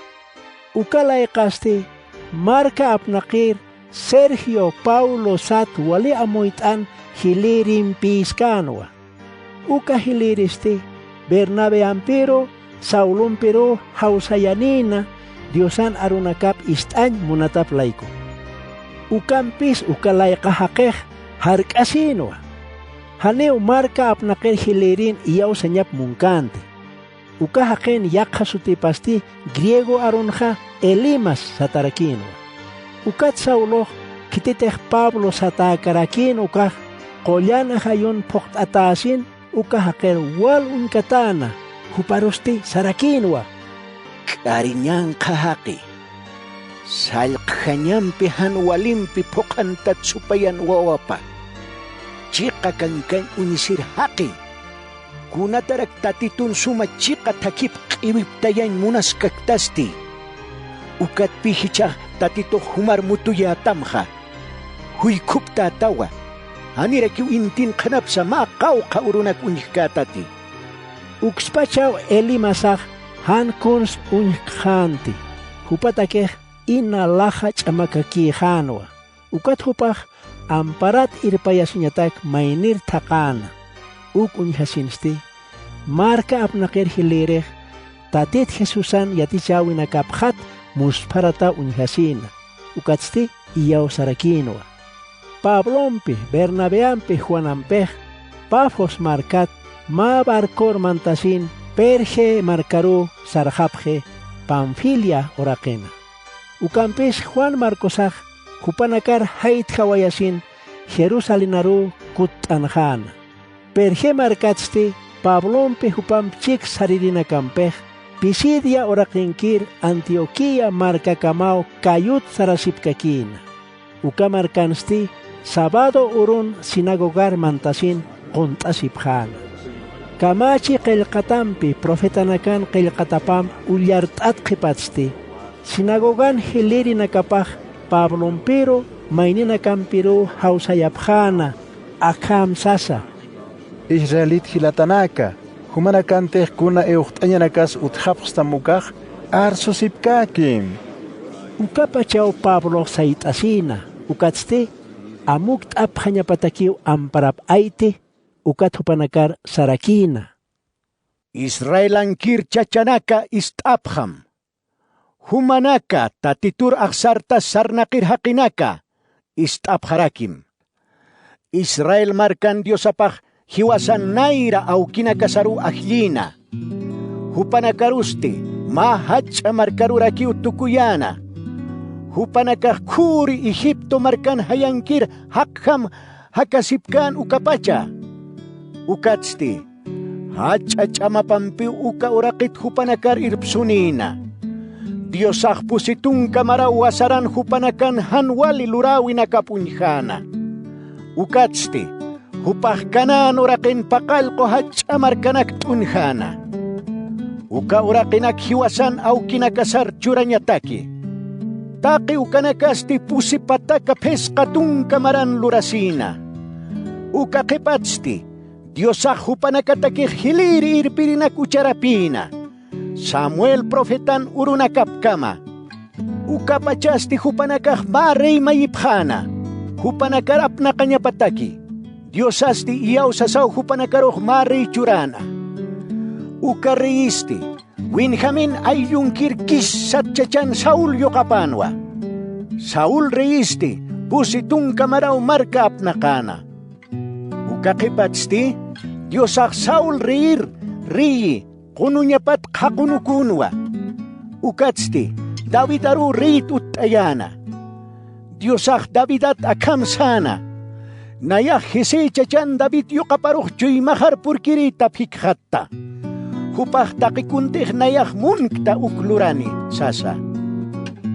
Uka layqasti marka apnaqir Sergio Paulo sat wali amuyt'an jilïrimpïskänwa. Uka jilïristi Bernabeampiru Saulompiruw jawsayanïna Diosan arunakap ist'añ munatap layku. Ukampis uka layqa jaqix jark'asïnwa. Janiw marka apnaqir jilïrin iyawsañap munkänti. Uka jaqin yaqha sutipasti griego arunxa Elimas satarakïnwa. Ukat Saulox khititix Pablo satäkarakïn ukax qullan ajayun phuqt'atäsin Uka jaqir wal uñkatäna, juparusti sarakïnwa: —K'ariñanqha jaqi. Sallqjañampi jan walimpi phuqhantat supayan wawapa. Chiqa kankañ uñsir jaqi. Kunatarak Tatitun suma chiqa thakhip q'iwiptayañ munaskaktasti. Ukatpï jichhax Tatitux jumar mutuyätamxa. Juykhuptätawa. Janirakiw intin qhanapsa mä qawqha urunak uñjkätati. Ukspachaw Elimasax jan kuns uñjkxänti. Jupatakix ina laxa ch'amakakïxänwa. Ukat jupax amparat irpayasiñatak maynir thaqäna. Uk uñjasinsti marka apnaqir jilïrix Tatit Jesusan yatichäwinakapxat muspharataw uñjasïna. Ukatsti iyawsarakïnwa. Pablompi, Bernabeampi Juanampix Pafos markat mä barcor mantasin Perge markaruw sarxapxi Panfilia uraqina. Ukampis Juan Marcosax jupanakar jaytjawayasin Jerusalemaruw kutt'anxäna. Perge markatsti Pablompi jupamp chik saririnakampix Pisidia uraqinkir Antioquía markakamaw kayut sarasipkakïna. Uka markansti sábado urun sinagogar mantasin qunt'asipxäna. Kamachi qillqatampi profetanakan qillqatapamp ullart'at qhipatsti, sinagogan jilïrinakapax Pablompiru mayninakampiruw jawsayapxäna, akham sasa: —Israelit jilatanaka, jumanakantix kuna iwxt'añanakas utjapxstam ukax, arsusipkäkim. Ukapachaw Pablox sayt'asïna, ukatsti amukt'apxañapatakiw amparap ayti, ukat jupanakar sarakïna: —Israelankir chachanaka ist'apxam. Jumanaka Tatitur axsartas sarnaqir jaqinaka ist'apxarakim. Israel markan Diosapax jiwasan nayra awkinakasaruw ajllïna. Jupanakarusti mä jach'a markarurakiw tukuyäna. Jupanakax khüri Egipto markan jayankir jaqjam jakasipkän ukapacha. Ukatsti jach'a ch'amapampiw uka uraqit jupanakar irpsunïna. Diosax pusi tunka maraw wasaran jupanakan jan wali luräwinakap uñjäna. Ukatsti jupax Canaán uraqin paqallqu jach'a markanak t'unjäna. Uka uraqinak jiwasan awkinakasar churañataki. Taqi ukanakasti pusi pataka phisqa tunka maran lurasïna. Uka qhipatsti Diosax jupanakatakix jilïr irpirinak ucharapïna, Samuel profetan urunakapkama. Ukapachasti jupanakax mä rey mayipxäna, jupanakar apnaqañapataki. Diosasti iyawsasaw jupanakarux mä rey churäna. Uka reyisti Benjamín ayllunkir Quis sat chachan Saúl yuqapänwa. Saúl reyisti pusi tunka maraw marka apnaqäna. Uka qhipatsti Diosax Saúl reyir reyi qunuñapat qhaqunukünwa. Ukatsti Davidaruw reyit utt'ayäna. Diosax Davidat akham säna: Nayax Jisé chachan David yuqaparux chuymaxar purkirïtap jikxatta. Jupax taqi kuntix nayax munkta uk lurani sasa.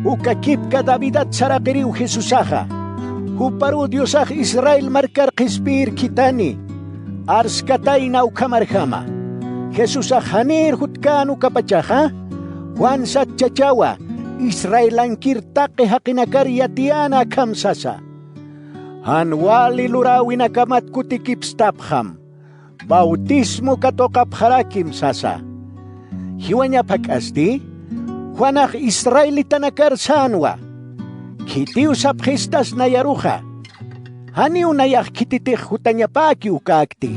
Uka kipka Davidat saraqiriw Jesusaxa. Juparuw Diosax Israel markar qhispiyir khithani. Arskatayna ukhamarjama. Jesusax janïr jutkän ukapachaxa, Juan sat chachawa Israelankir taqi jaqinakar yatiyäna akham sasa: Jan wali luräwinakamat kutikipstapxam, bautismo katuqapxarakim sasa. Jiwañap jak'asti Juanax israelitanakar sänwa. Khitiw sapxistas nayaruxa. Janiw nayax khititix jutañapäki ukäkti.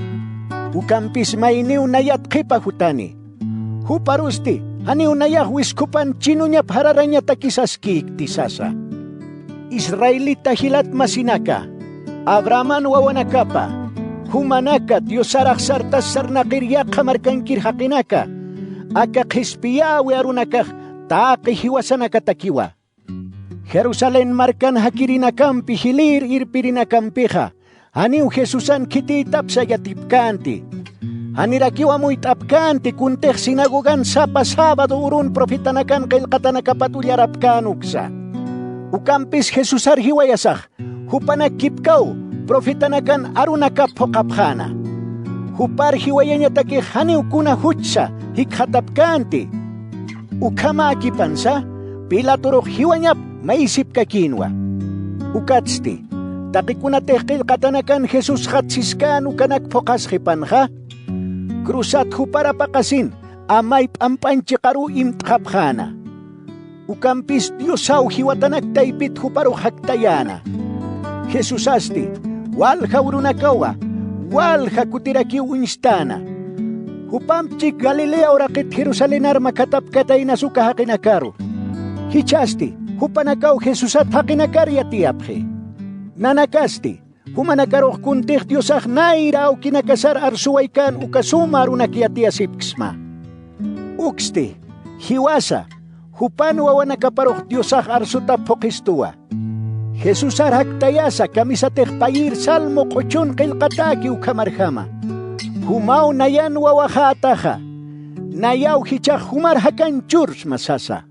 Ukampis mayniw nayat qhipa jutani. Juparusti janiw nayax wiskhupan chinuñap jararañataki saskïkti sasa. Israelita jilat masinaka, Abrahaman wawanakapa, jumanaka Diosar axsartas sarnaqir yaqha markankir jaqinaka, aka qhispiyäwi arunakax taqi jiwasanakatakiwa. Jerusalén markan jakirinakampi jilïr irpirinakampixa, janiw Jesusan khitïtapsa yatipkänti. Janirakiw amuyt'apkänti kuntix sinagogan sapa sábado urun profetanakan qillqatanakapat ullarapkän uksa. Ukampis Jesusar jiwayasax, jupanak kipkaw profetanakan arunakap phuqhapxäna. Jupar jiwayañatakix janiw kuna juchsa jikxatapkänti. Ukhamäkipansa, Pilatorux jiwañap mayisipkakïnwa. Ukatsti, taqikunatix qillqatanakan Jesusxat siskän ukanak phuqhasxipanxa, cruzat jupar apaqasin amay p'amp'añ chiqaruw imt'xapxäna. Ukampis Diosaw jiwatanak taypit juparux jaktayäna. Jesusasti, walja urunakawa, walja kutirakiw uñstäna. Jupamp chik Galilea uraqit Jerusalenar makhatapkataynas uka jaqinakaru. Jichhasti, jupanakaw Jesusat jaqinakar yatiyapxi. Nanakasti, jumanakarux kuntix Diosax nayra awkinakasar arsuwaykän uka suma arunak yatiyasipksma. Uksti, jiwasa, jupan wawanakaparux Diosax arsutap phuqhistuwa. Jesusar jaktayasa kamisatix payïr Salmo q'uchun qillqatäki ukhamarjama. Jumaw nayan wawaxätaxa, nayaw jichhax jumar jakañ chursma sasa.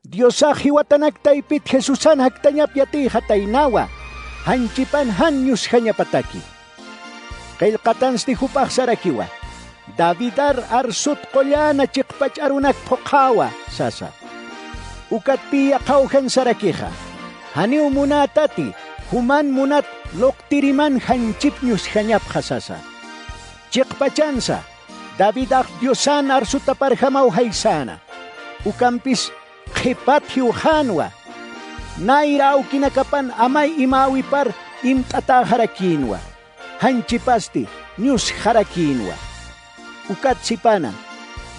Diosax jiwatanak taypit Jesusan jaktañap yatiyxataynawa, janchipan jan ñusjañapataki. Qillqatansti jupax sarakiwa, Davidar arsut qulläna chiqpach arunak phuqhäwa, sasa. Ukatpï yaqha ujan sarakixa, janiw munätati, juman munat luqtiriman janchip ñusjañapxa, sasa. Chiqpachansa, Davidax Diosan arsutaparjamaw jaysäna. Ukampis qhipat jiwxänwa. Nayra awkinakapan amay imäwipar imt'atäxarakïnwa. Janchipasti ñusxarakïnwa. Ukat sipana,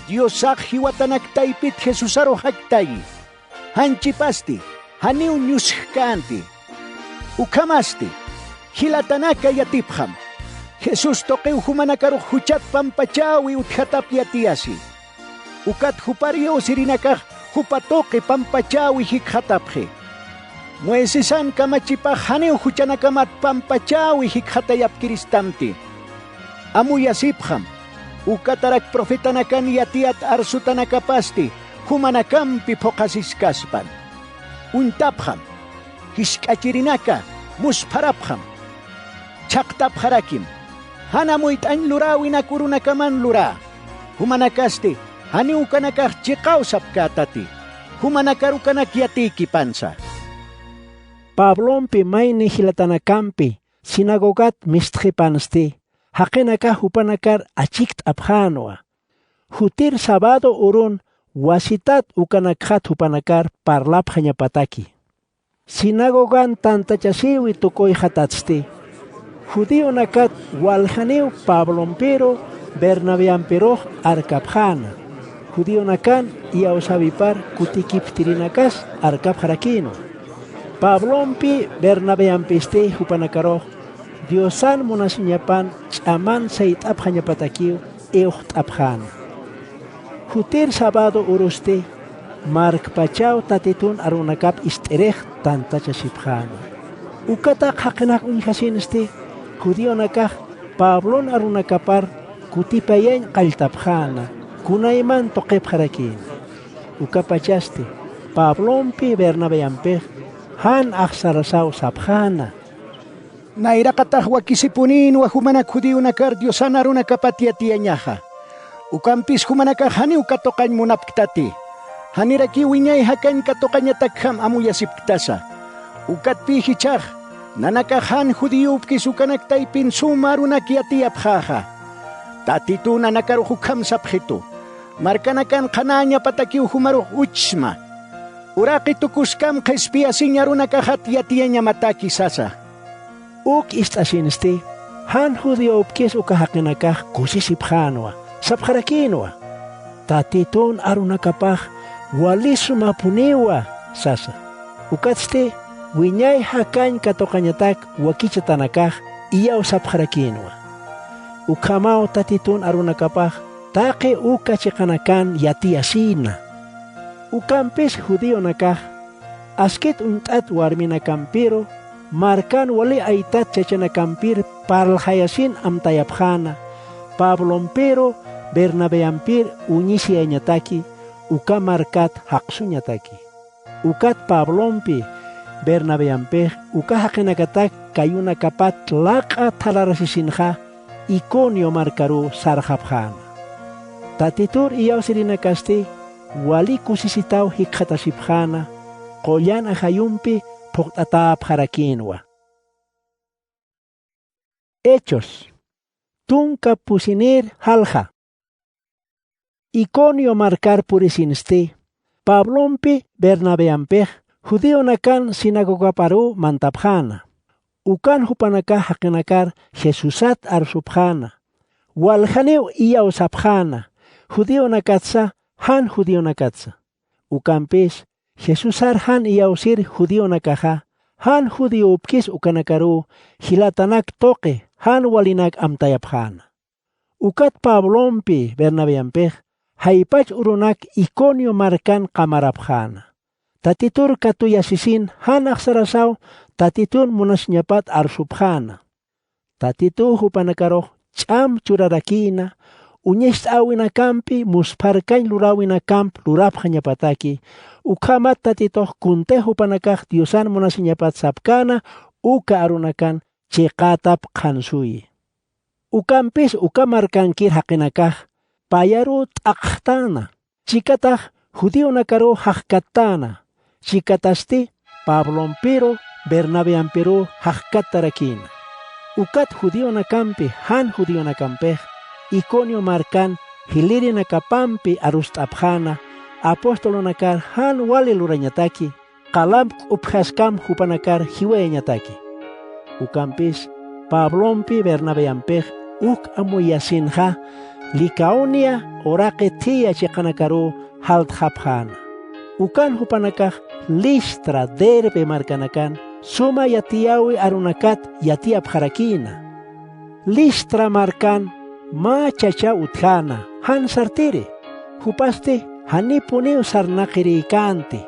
Diosax jiwatanak taypit Jesusarux jaktayi. Janchipasti, janiw ñusjkänti. Ukhamasti, jilatanaka yatipxam. Jesús tuqiw jumanakarux juchat pampachäwi utjatap yatiyasi. Ukat jupar iyawsirinakax jupa tuqi pampachäwi jikxatapxi. Moisesan kamachipax janiw juchanakamat pampachäwi jikxatayapkiristamti. Amuyasipxam, ukatarak profetanakan yatiyat arsutanakapasti jumanakampi phuqhasiskaspan. Uñtapxam, jisk'achirinaka muspharapxam, chhaqtapxarakim. Jan amuyt'añ luräwinak urunakaman lurä. Jumanakasti janiw ukanakax chiqaw sapkätati, jumanakar ukanak yatiykipansa. Pablompi mayni jilatanakampi sinagogat mistxipansti, jaqinakax jupanakar achikt'apxänwa. Jutir sabado urun wasitat ukanakxat jupanakar parlapxañapataki. Sinagogan tantachasïwi tukuyxatatsti, judionakat waljaniw Pablompiru Bernabeampirux arkapxäna, judionakan iyawsäwipar kutikiptirinakas arkapxarakïnwa. Pablompi Bernabeampisti jupanakarux Diosan munasiñapan ch'aman sayt'apxañapatakiw iwxt'apxäna. Jutir sabado urusti, markpachaw Tatitun arunakap ist'irix tantachasipxäna. Ukatax jaqinak uñjasinsti, judionakax Pablon arunakapar kutipayañ qalltapxäna, kunayman tuqipxarakïna. Ukapachasti, Pablompi Bernabeampix jan axsarasaw sapxäna. Nayraqatax wakisipunïnwa jumanak judionakar Diosan arunakapat yatiyañaxa. Ukampis jumanakax janiw katuqañ munapktati. Janirakiw wiñay jakañ katuqañatakjam amuyasipktasa. Ukatpï jichhax, nanakax jan judioyupkis ukanak taypin suma arunak yatiyapxäxa. Tatitun nanakarux ukham sapxitu. Markanakan qhanäñapatakiw jumarux uchsma. Uraqi tukuskam qhispiyasiñ arunakaxat yatiyañamataki sasa. Uk ist'asinsti, jan judioyupkis uka jaqinakax kusisipxänwa, sapxarakïnwa: Tatitun arunakapax wali sumapuniwa, sasa. Ukatsti, wiñay jakañ katuqañatak wakichatanakax iyawsapxarakïnwa. Ukhamaw Tatitun arunakapax taqi uka chiqanakan yatiyasïna. Ukampis judionakax askit uñt'at warminakampiru markan wali aytat chachanakampir parlxayasin amtayapxäna, Pablompiru Bernabeampir uñisiyañataki uka markat jaqsuñataki. Ukat Pablompi Bernabeampix uka jaqinakatak kayunakapat laq'a thalarasisinxa Iconio markaru sarxapxäna. Tatitur iyawsirinakasti wali kusisitaw jikxatasipxäna, qullan ajayumpi phuqt'atäpxarakïnwa. Hechos, tunka pusinir jalja. Iconio markar purisinsti, Pablompi Bernabeampix judionakan sinagogaparu mantapxäna. Ukan jupanakax jaqinakar Jesusat arsupxäna. Waljaniw iyawsapxäna, judionakatsa, jan judionakatsa. Ukampis Jesusar jan iyawsir judionakaxa, jan judiopkis ukanakaruw jilatanak tuqi jan walinak amtayapxäna. Ukat Pablompi Bernabeampix jaypach urunak Iconio markan qamarapxäna. Tatitur katuyasisin jan axsarasaw Tatitun munasiñapat arsupxäna. Tatituw jupanakarux ch'am churarakïna, uñacht'äwinakampi muspharkañ luräwinakamp lurapxañapataki, ukhamat Tatitux kuntix jupanakax Diosan munasiñapat sapkäna uka arunakan chiqätap qhansuyi. Ukampis uka markankir jaqinakax payaruw t'aqxtäna, chikatax judionakaruw jaqkattäna, chikatasti Pablompiru Bernabeampiruw jaqkattarakïna. Ukat judionakampi jan judionakampix Iconio markan jilïrinakapampi arust'apxäna, apostolonakar jan wali lurañataki, qalamp k'upjaskam jupanakar jiwayañataki. Ukampis Pablompi Bernabeampix uk amuyasinxa Licaonia uraqi thïya chiqanakaruw jaltxapxäna. Ukan jupanakax Listra, Derbe markanakan suma yatiyäwi arunakat yatiyapxarakïna. Listra markan mä chacha utjäna, jan sartiri, jupasti janipuniw sarnaqirïkänti,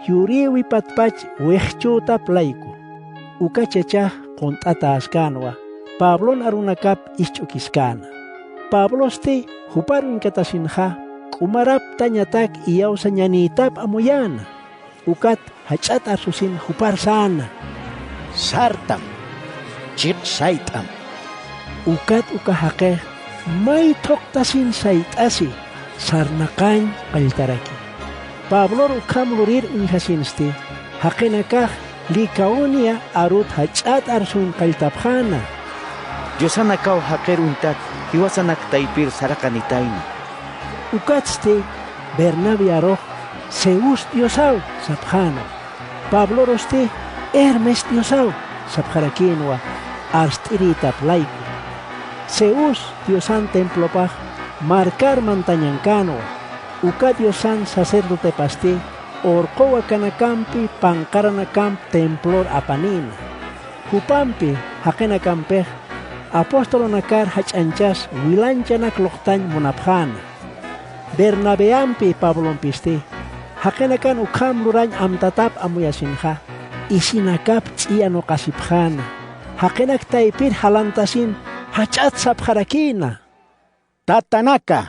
yurïwi patpach wixchütap layku. Uka chachax qunt'atäskänwa, Pablon arunakap ist'ukiskäna. Pablosti jupar uñkatasinxa, k'umaraptañatak iyawsañanïtap amuyäna. Ukat jach'at arsusin jupar säna: —Sartam, chiq sayt'am. Ukat uka jaqix may thuqtasin sayt'asi, sarnaqañ qalltaraki. Pablor ukham lurir uñjasinsti, jaqinakax Licaonia arut jach'at arsun qalltapxäna: —Diosanakaw jaqir uñtak, jiwasanak taypir saraqanitayna. Ukatsti Bernabé arux Zeus diosaw sapxäna. Pablorusti Hermes diosaw sapxarakïnwa, arst'irïtap layku. Zeus diosan templopax markar mantañankänwa, uka diosan sacerdotepasti urqu wakanakampi panqaranakamp templor apanïna. Jupampi jaqinakampix apostolonakar jach'añchas wilanchanak luqtañ munapxäna. Bernabeampi Pablompisti jaqinakan ukham lurañ amtatap amuyasinxa, isinakap ch'iyanuqasipxäna. Jaqinak taypir jalantasin jach'at sapxarakïna: —Tatanaka,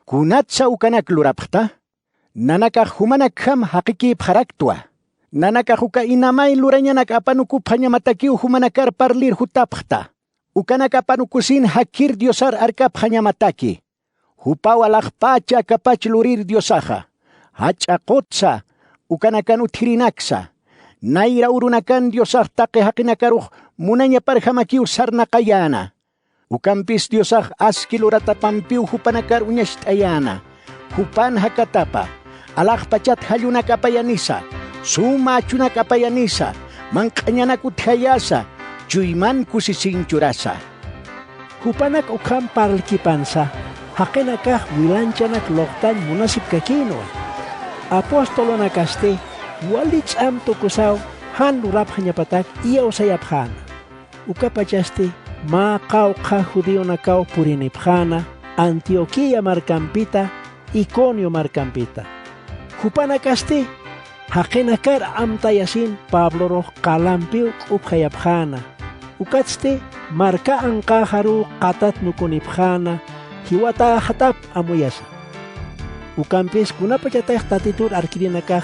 ¿kunatsa ukanak lurapxta? Nanakax jumanakjam jaqikïpxaraktwa. Nanakax uka inamay lurañanak apanukupxañamatakiw jumanakar parlir jutapxta. Ukanak apanukusin jakhir Diosar arkapxañamataki. Jupaw alaxpächi akapach lurir Diosaxa. Jach'a qutsa ukanakan utjirinaksa. Nayra urunakan Diosax taqi jaqinakarux munañaparjamakiw sarnaqayäna. Ukampis Diosax aski luratapampiw jupanakar uñacht'ayäna. Jupan jakatapa, alaxpachat jallunak apayanisa, suma achunak apayanisa, manq'añanak utjayasa, chuyman kusisin churasa. Jupanak ukham parlkipansa, jaqinakax wilanchanak luqtañ munasipkakïnwa. Apostolonakasti wali ch'am tukusaw jan lurapxañapatak iyawsayapxäna. Ukapachasti mä qawqha judionakaw purinipxäna Antioquía markampita, Iconio markampita. Jupanakasti jaqinakar amtayasin Pablorux qalampiw k'upjayapxäna. Ukatsti marka anqäxaruw qatat nukunipxäna, jiwatäxatap amuyasa. Ukampis kunapachatix Tatitur arkirinakax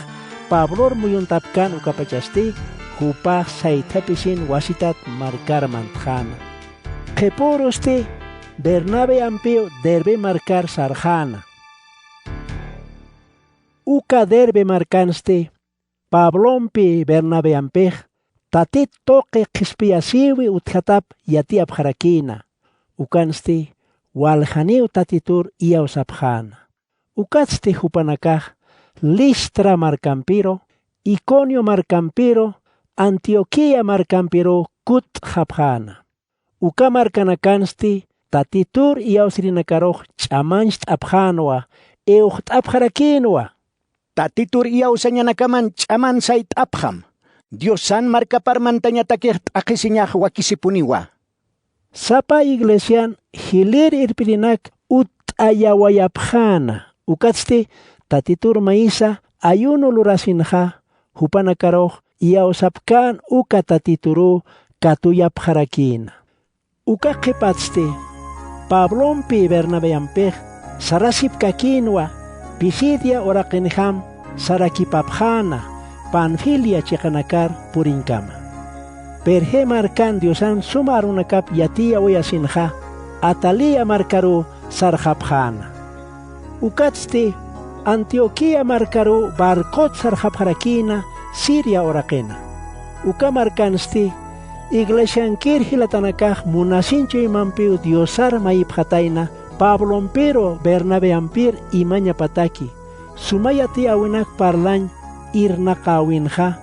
Pablor muyuntapkän ukapachasti, jupax saythapisin wasitat markar mantxäna. Qhipürusti Bernabé ampiw Derbe markar sarxäna. Uka Derbe markansti Pablompi Bernabé ampix Tatit tuqi qhispiyasïwi utjatap yatiyapxarakïna. Ukansti waljaniw Tatitur iyawsapxäna. Ukatsti jupanakax Listra markampiru, Iconio markampiru, Antioquía markampiruw kutt'xapxäna. Uka markanakansti Tatitur iyawsirinakarux ch'amañcht'apxänwa, iwxt'apxarakïnwa: Tatitur iyawsañanakaman ch'aman sayt'apxam. Diosan markapar mantañatakix t'aqhisiñax wakisipuniwa. Sapa iglesian jilïr irpirinak utt'ayawayapxäna. Ukatsti Tatitur mayisa ayuno lurasinxa, jupanakarux iyawsapkän uka Tatituruw katuyapxarakïna. Uka qhipatsti Pablompi Bernabé ampix sarasipkakïnwa, Pisidia uraqinjam sarakipapxäna, Panfilia chiqanakar puriñkama. Perge markan Diosan suma arunakap yatiyäwiyasinxa, Atalía markaruw sarxapxäna. Ukatsti Antioquía markaruw barcot sarxapxarakïna Siria uraqina. Uka markansti iglesiankir jilatanakax munasin chuymampiw Diosar mayipxatayna Pablompiru Bernabeampir imañapataki, suma yatiyäwinak parlañ irnaqäwinxa,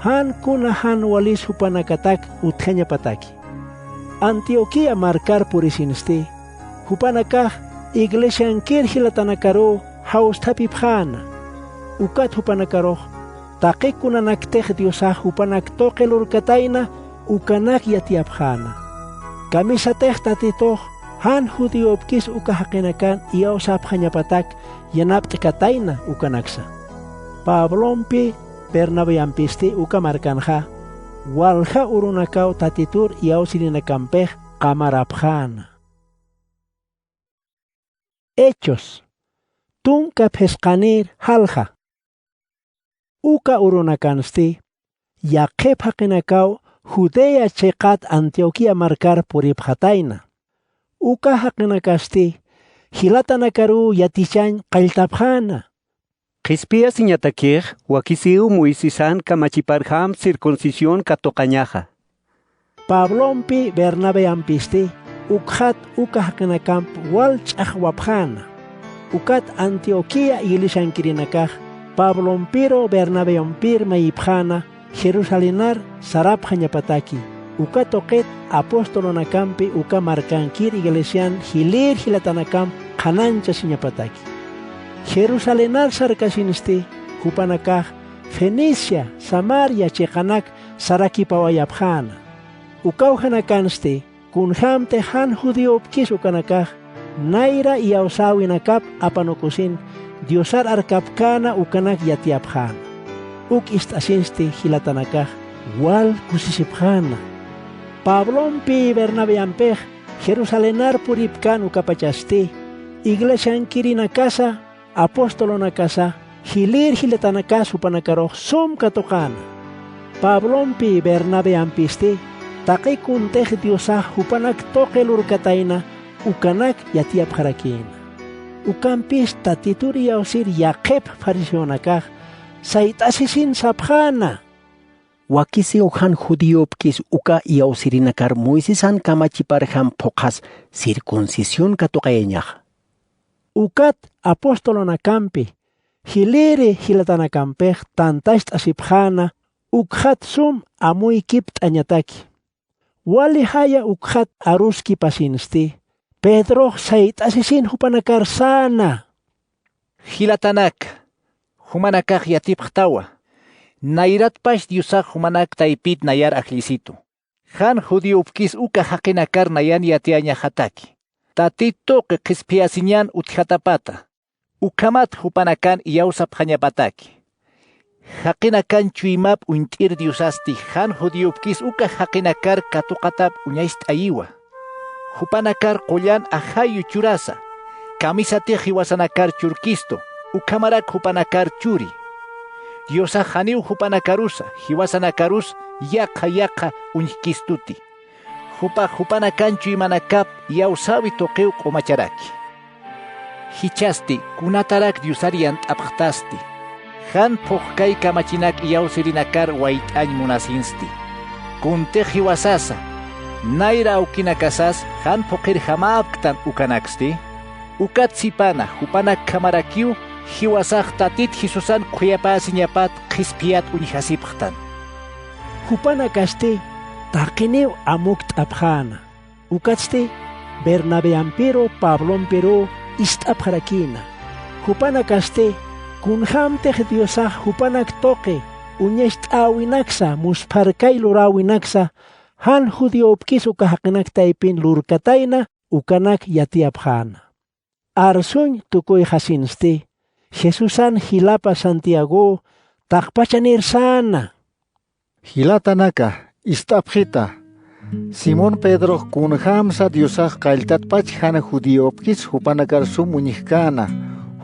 jan kuna jan walis jupanakatak utjañapataki. Antioquía markar purisinsti, jupanakax iglesiankir jilatanakaruw jawsthapipxäna. Ukat jupanakarux taqi kunanaktix Diosax jupanak tuqi lurkatayna ukanak yatiyapxäna. Kamisatix Tatitux jan judíopkis uka jaqinakan iyawsapxañapatak yanapt'katayna ukanaksa. Pablompi Bernabeampisti uka markanxa walja urunakaw Tatitur iyawsirinakampix qamarapxäna. Hechos, tunka phisqanïr jalja. Uka urunakansti yaqhip jaqinakaw Judea chiqat Antioquía markar puripxatayna. Uka jaqinakasti jilatanakaruw yatichañ qalltapxäna: Qhispiyasiñatakix wakisiw Moisesan kamachiparjam circuncisión katuqañaxa. Pablompi Bernabeampisti ukxat uka jaqinakamp wal ch'axwapxäna. Ukat Antioquía iglesiankirinakax Pablompiru Bernabeampir mayipxäna Jerusalenar sarapxañapataki, uka tuqit apostolunakampi uka markankir iglesian jilïr jilatanakamp qhanañchasiñapataki. Jerusalenar sarkasinsti jupanakax Fenicia, Samaria chiqanak sarakipawayapxäna. Ukawjanakansti kunjämtix jan judíopkis ukanakax nayra iyawsäwinakap apanukusin Diosar arkapkäna ukanak yatiyapxäna. Uk ist'asinsti jilatanakax wal kusisipxäna. Pablompi Bernabeampix Jerusalenar puripkän ukapachasti iglesiankirinakasa apostolonakasa jilïr jilatanakas jupanakarux sum katuqäna. Pablompi Bernabeampisti taqi kuntix Diosax jupanak tuqi lurkatayna ukanak yatiyapxarakïna. Ukampis Tatitur iyawsir yaqhip fariseonakax sayt'asisin sapxäna: Wakisiw jan judíopkis uka iyawsirinakar Moisesan kamachiparjam phuqhas circuncisión katuqayañaxa. Ukat apostolunakampi jilïri jilatanakampix tantacht'asipxäna ukxat sum amuykipt'añataki. Wali jaya ukxat aruskipasinsti, Pedrox sayt'asisin jupanakar säna: Jilatanak, jumanakax yatipxtawa, nayratpash Diosax jumanak taypit nayar ajllisitu. Jan judíopkis uka jaqinakar nayan yatiyañaxataki, Tatit tuqi qhispiyasiñan utjatapata, ukhamat jupanakan iyawsapxañapataki. Jaqinakan chuymap uñt'ir diosasti jan judíopkis uka jaqinakar katuqatap uñacht'ayiwa. Jupanakar qullan ajayu churasa, kamisatix jiwasanakar churkistu, ukhamarak jupanakar churi. Diosax janiw jupanakarusa, jiwasanakarus yaqha yaqha uñjkistuti. Jupax jupanakan chuymanakap iyawsäwi tuqiw q'umacharaki. Jichhasti kunatarak diosar yant'apxtasti, jan phuqkay kamachinak iyawsirinakar wayt'añ munasinsti. Kuntix jiwasasa, nayra awkinakasas jan phuqhirjamäpktan ukanaksti. Ukat sipana jupanakjamarakiw jiwasax tatit jesusan khuyapäsiñapat qhispiyat uñjasipxtan. Jupanakasti taqiniw amukt'apxäna. Ukatsti bernabeampiru pablompiruw ist'apxarakïna. Jupanakasti kunjämtix diosax jupanak tuqi uñacht'äwinaksa muspharkay luräwinaksa jan judíopkis uka jaqinak taypin lurkatayna ukanak yatiyapxäna. Arsuñ tukuyxasinsti jesusan jilapa santiagow taqpachanir säna. Jilatanaka, ist'apxita. Simón pedrox kunjämsa diosax qalltatpach jan judíopkis jupanakar sum uñjkäna,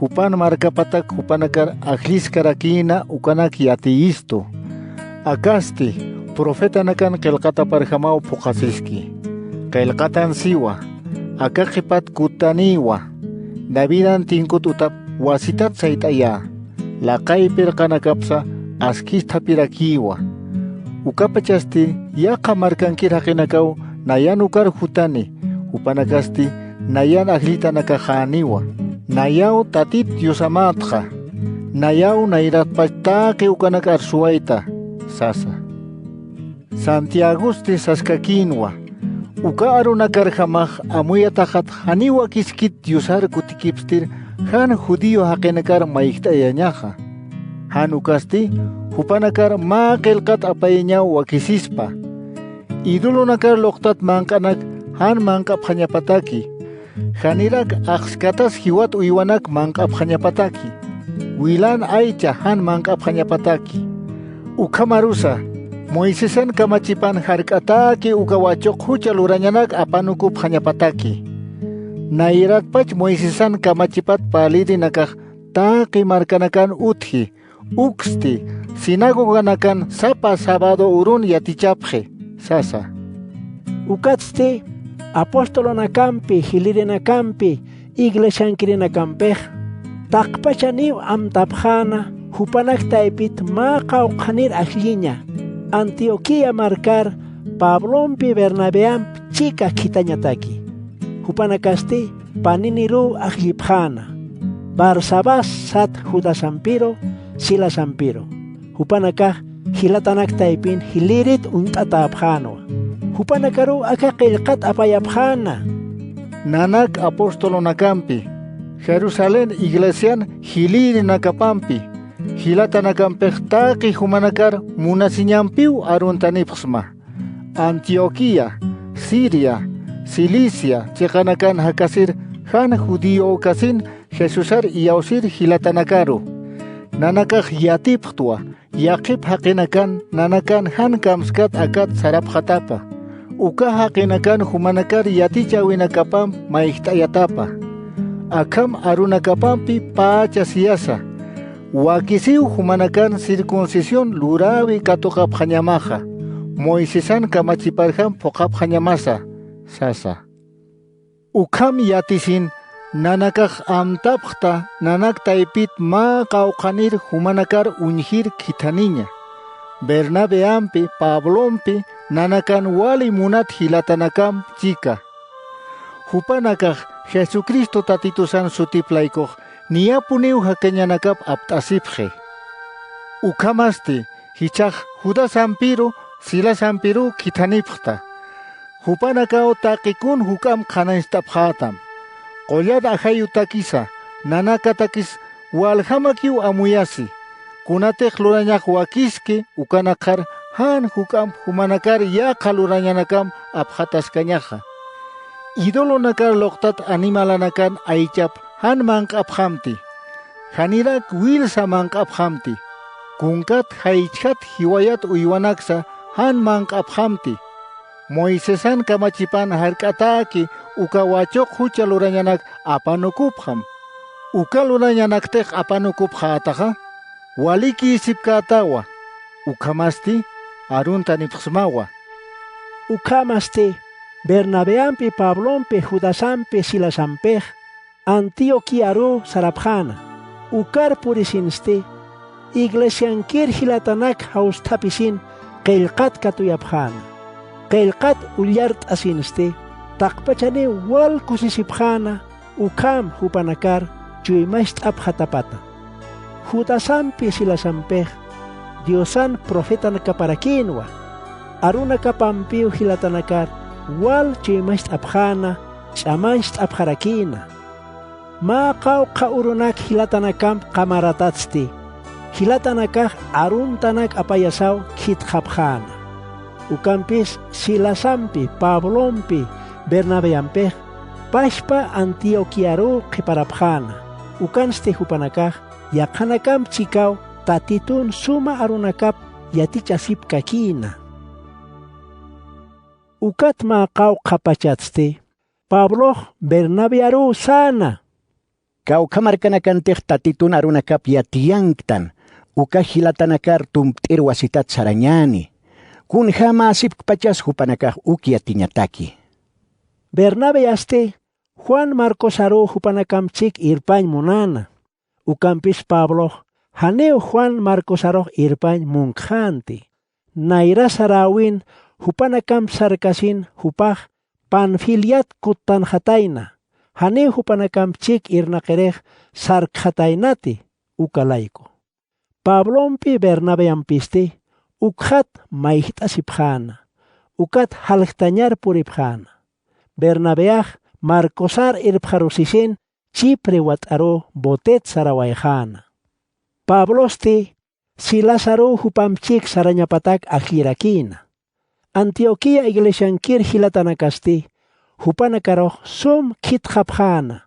jupan markapatak jupanakar ajlliskarakïna ukanak yatiyistu. Akasti profetanakan qillqataparjamaw phuqhasiski. Qillqatan siwa, aka qhipat kutanïwa, davidan tinkut utap wasitat sayt'ayä, laqay pirqanakapsa askisthapirakïwa. Ukapachasti yaqha markankir jaqinakaw nayan ukar jutani, jupanakasti nayan ajllitanakaxäniwa. Nayaw tatit diosamätxa, nayaw nayratpach taqi ukanak arsuwayta sasa. Santiagosti saskakïnwa, uka arunakarjamax amuyataxat janiw wakiskit diosar kutikipstir jan judío jaqinakar mayjt'ayañaxa. Jan ukasti jupanakar mä qillqat apayañaw wakisispa. Idolonakar luqtat manq'anak jan manq'apxañapataki, janirak axskatas jiwat uywanak manq'apxañapataki, wilan aycha jan manq'apxañapataki. Ukhamarusa moisesan kamachipan jark'atäki uka wachuq jucha lurañanak apanukupxañapataki. Nayratpach moisesan kamachipat parlirinakax taqi markanakan utji, uksti sinagoganakan sapa sabado urun yatichapxi sasa. Ukatsti apostolonakampi jilirinakampi iglesiankirinakampix taqpachaniw amtapxäna jupanak taypit mä qawqhanir ajlliña antioquía markar pablompi bernabeamp chika khithañataki. Jupanakasti paniniruw ajllipxäna, barsabás sat judasampiru silasampiru. Jupanakax jilatanak taypin jilirit uñt'atäpxänwa. Jupanakaruw aka qillqat apayapxäna. Nanak apostolonakampi jerusalén iglesian jilïrinakapampi jilatanakampix taqi jumanakar munasiñampiw aruntanipxsma. Antioquía, siria, cilicia chiqanakan jakasir jan judío ukasin jesusar iyawsir jilatanakaru. Nanakax yatipxtwa yaqhip jaqinakan nanakan jan kamskat akat sarapxatapa. Uka jaqinakan jumanakar yatichäwinakapamp mayjt'ayatapa. Akham arunakapampi pächa siyasa, wakisiw jumanakan circuncisión luräwi katuqapxañamaxa, moisesan kamachiparjam phuqhapxañamasa sasa. Ukham yatisin nanakax amtapxta nanak taypit mä qawqhanir jumanakar uñjir khithaniña, bernabeampi pablompi nanakan wali munat jilatanakamp chika. Jupanakax jesucristo tatitusan sutip laykux niyapuniw jakañanakap apt'asipxi. Ukhamasti jichhax judasampiru silasampiruw khithanipxta. Jupanakaw taqi kun juk'amp qhanañcht'apxätam. Qullan ajayutakisa nanakatakis waljamakiw amuyasi. Kunatix lurañax wakiski ukanakxar jan juk'amp jumanakar yaqha lurañanakam apxataskañaxa. Idolonakar luqtat animalanakan aychap jan manq'apxamti, janirak wilsa manq'apxamti. kunkat jaychjat jiwayat uywanaksa jan manq'apxamti. Moisesan kamachipan jark'atäki uka wachuq jucha lurañanak apanukupxam. Uka lurañanaktix apanukupxätaxa, walikïsipkätawa, ukhamasti aruntanipxsmawa. Ukhamasti Bernabeampi, Pablompi, Judasampi, Silasampix Antioquiaruw sarapxäna. Ukar purisinsti iglesiankir jilatanak jawsthapisin qillqat katuyapxäna. Qillqat ullart'asinsti taqpachaniw wal kusisipxäna, ukham jupanakar chuymacht'apxatapata. Judasampi Silasampix Diosan profetanakaparakinwa. Arunakapampiw jilatanakar wal chuymacht'apxäna, ch'amacht'apxarakïna. Mä qawqha urunak jilatanakamp qamaratatsti, jilatanakax aruntanak apayasaw khitxapxäna. Ukampis Silasampi, Pablompi, Bernabeampix pachpa Antioquiaruw qhiparapxäna. Ukansti jupanakax yaqhanakamp chikaw Tatitun suma arunakap yatichasipkakïna. Ukat mä qawqha pachatsti Pablox Bernabearuw säna: Kawkha markanakantix Tatitun arunakap yatiyanktan, uka jilatanakar tumpt'ir wasitat sarañäni. Kunjämäsipkpachas jupanakax uk yatiñataki. Bernabeasti Juan Marcosaruw jupanakamp chik irpañ munäna. Ukampis Pablox janiw Juan Marcosarux irpañ munkxänti. Nayra saräwin jupanakamp sarkasin jupax Panfiliat kuttanxatayna, janiw jupanakamp chik irnaqirix sarkxataynati uka layku. Pablompi Bernabeampisti ukxat mayjt'asipxäna, ukat jaljtañar puripxäna. Bernabeax Marcosar irpxarusisin Chipre wat'aruw botet sarawayxäna. Pablosti Silasaruw jupamp chik sarañapatak ajirakïna. Antioquía iglesiankir jilatanakasti jupanakarux sum khitxapxäna,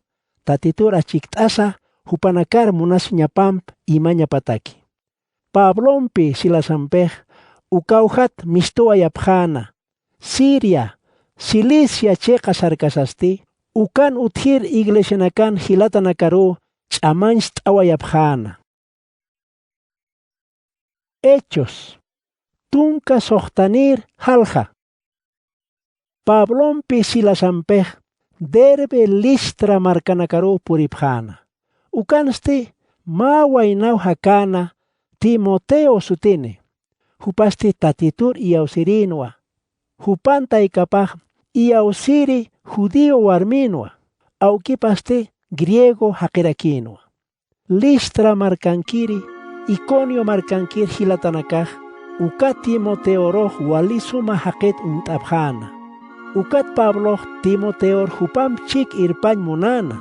Tatitur achikt'asa jupanakar munasiñapamp imañapataki. Pablompi Silasampix ukawjat mistuwayapxäna, Siria, Cilicia chiqa sarkasasti ukan utjir iglesianakan jilatanakaruw ch'amañcht'awayapxäna. Hechos, tunka suxtanïr jalja. Pablompi Silasampix Derbe, Listra markanakaruw puripxäna. Ukansti mä waynaw jakäna Timoteo sutini. Jupasti Tatitur iyawsirïnwa. Jupan taykapax iyawsiri judío warmïnwa. Awkipasti griego jaqirakïnwa. Listra markankiri, Iconio markankir jilatanakax uka Timoteorux wali suma jaqit uñt'apxäna. Ukat Pablox Timoteor jupamp chik irpañ munäna.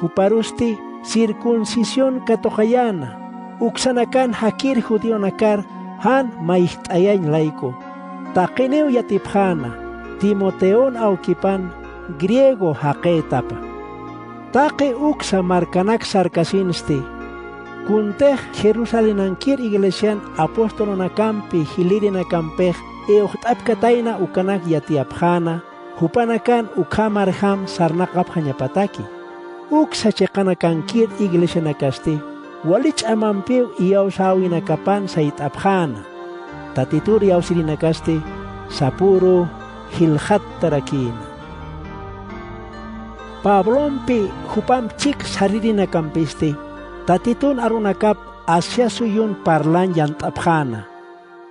Juparusti circuncisión katuqayäna, uksanakan jakir judionakar jan mayjt'ayañ layku. Taqiniw yatipxäna, Timoteon awkipan griego jaqïtapa. Taqi uksa markanak sarkasinsti, kuntix Jerusalemankir iglesian apostolunakampi jilïrinakampix iwxt'apkatayna ukanak yatiyapxäna, jupanakan ukhamarjam sarnaqapxañapataki. Uksa chiqanakankir iglesianakasti wali ch'amampiw iyawsäwinakapan sayt'apxäna. Tatitur iyawsirinakasti sapüru jilxattarakïna. Pablompi jupamp chik saririnakampasti Tatitun arunakap Asia suyun parlañ yant'apxäna.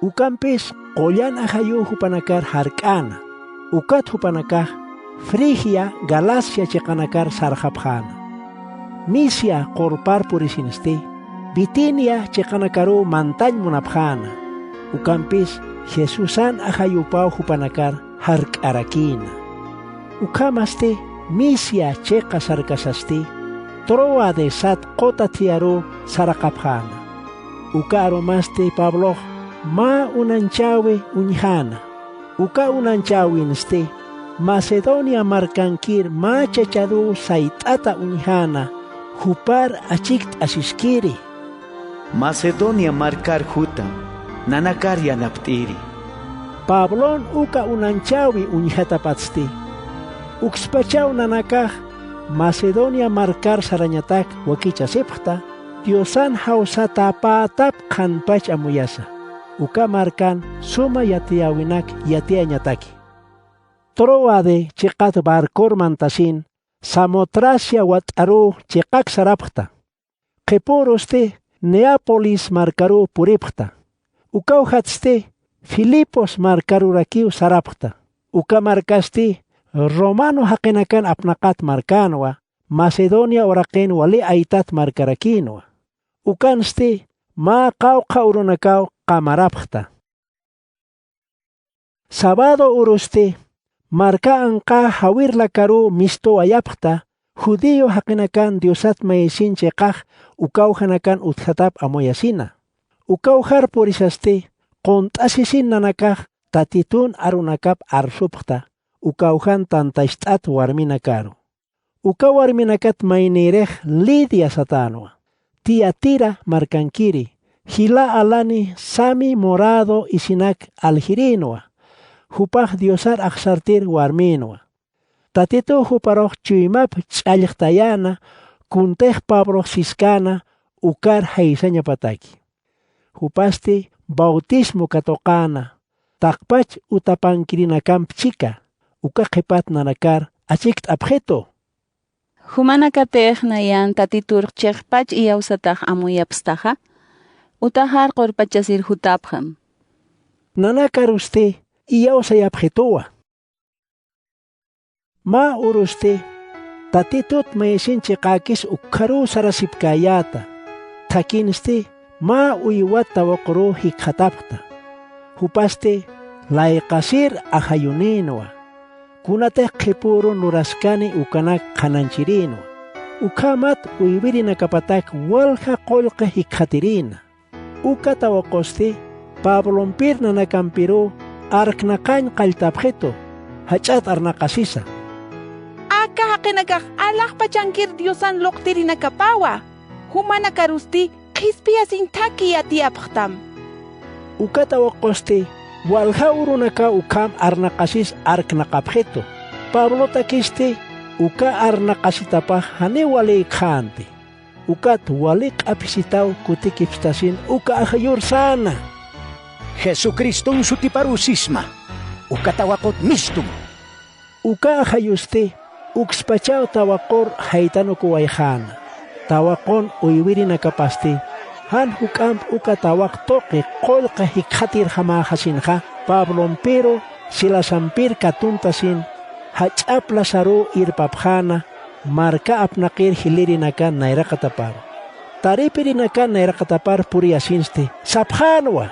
Ukampis qullan ajayuw jupanakar jark'äna. Ukat jupanakax Frigia, Galacia chiqanakar sarxapxäna. Misia qurpar purisinsti Bitinia chiqanakaruw mantañ munapxäna. Ukampis Jesusan ajayupaw jupanakar jark'arakïna. Ukhamasti Misia chiqa sarkasasti Troade sat quta thiyaruw saraqapxäna. Uka arumasti Pablox mä unañchäwi uñjäna. Uka unañchäwinsti Macedonia markankir mä chacharuw sayt'ata uñjäna, jupar achikt'asiskiri. Macedonia markar jutam, nanakar yanapt'iri. Pablon uka unanchäwi uñjatapatsti. Ukspachaw nanakax Macedonia markar sarañatak wakichasipxta, Diosan jawsatäpätap qhanpach amuyasa. Uka markan suma yatiyäwinak yatiyañataki. Troade chiqat barcor mantasin, Samotracia wat'aruw chiqak sarapxta. Qhipürusti Neápolis markaruw puripxta. Ukawjatsti Filipos markarurakiw sarapxta. Uka markasti romano jaqinakan apnaqat markänwa, Macedonia uraqin wali aytat markarakïnwa. Ukansti mä qawqha urunakaw qamarapxta. Sabado urusti marka anqa jawir lakaruw mistuwayapxta, judío jaqinakan Diosat mayisin chiqax ukawjanakan utjatap amuyasina. Ukawjar purisasti qunt'asisin nanakax Tatitun arunakap arsupxta, ukawjan tantacht'at warminakaru. Uka warminakat maynïrix Lidia satänwa, Tiatira markankiri, jila alani sami morado isinak aljirïnwa, jupax Diosar axsartir warmïnwa. Tatituw juparux chuymap ch'allxtayäna, kuntix Pablox siskäna ukar jaysañapataki. Jupasti bautismo katuqäna, taqpach utapankirinakamp chika, uka qhipat nanakar achikt'apxitu. Jumanakatix nayan Tatitur chiqpach iyawsatax amuyapxtaxa, utaxar qurpachasir jutapxam. Nanakarusti iyawsayapxituwa. Mä urusti Tatitut mayisin chiqäkis ukkharuw sarasipkäyäta, thakhinsti mä uywat tawaquruw jikxatapxta. Jupasti layqasir ajayunïnwa, kunatix qhipürun luraskani ukanak qhanañchirïnwa. Ukhamat uywirinakapatak walja qullqi jikxatirïna. Uka tawaqusti Pablompir nanakampiruw arknaqañ qalltapxitu, jach'at arnaqasisa. Aka jaqinakax alaxpachankir Diosan luqtirinakapawa, jumanakarusti qhispiyasiñ thakhi yatiyapxtam. Uka tawaqusti walja urunakaw ukham arnaqasis arknaqapxitu. Pablotakisti uka arnaqasitapax janiw walïkxänti. Ukat wali q'aphisitaw kutikipstasin uka ajayur säna: Jesucriston sutiparuw sisma, uka tawaqut mistum. Uka ajayusti ukspachaw tawaqur jaytanukuwayxäna. Tawaqun uywirinakapasti jan juk'amp uka tawaq tuqi qullqi jikxatirjamäxasinxa, Pablompiru Silasampir katuntasin jach'ap lasaruw irpapxäna, marka apnaqir jilïrinaka nayraqataparu. Taripirinakan nayraqatapar puriyasinsti sapxänwa: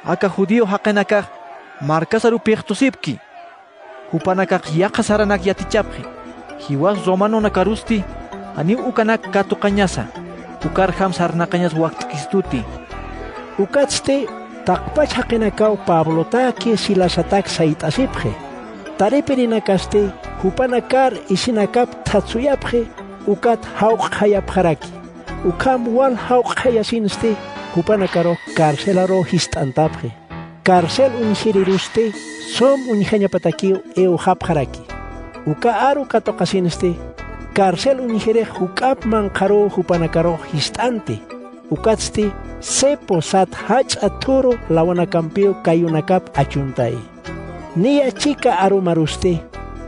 Aka judío jaqinakax markasaruw pixtusipki. Jupanakax yaqha saranak yatichapxi, jiwas romanonakarusti janiw ukanak katuqañasa, ukarjam sarnaqañas wakt'kistutï. Ukatsti taqpach jaqinakaw Pablotäki Silasatak sayt'asipxi. Taripirinakasti jupanakar isinakap thatsuyapxi, ukat jawq'xayapxaraki. Ukham wal jawq'xayasinsti jupanakarux carcelaruw jist'antapxi. Carcel uñjirirusti sum uñjañapatakiw iwxapxaraki. Uka aru katuqasinsti carcel uñjirix juk'amp manqharuw jupanakarux jist'anti. Ukatsti cepo sat jach'a thuru lawanakampiw kayunakap achuntayi. Niya chika arumarusti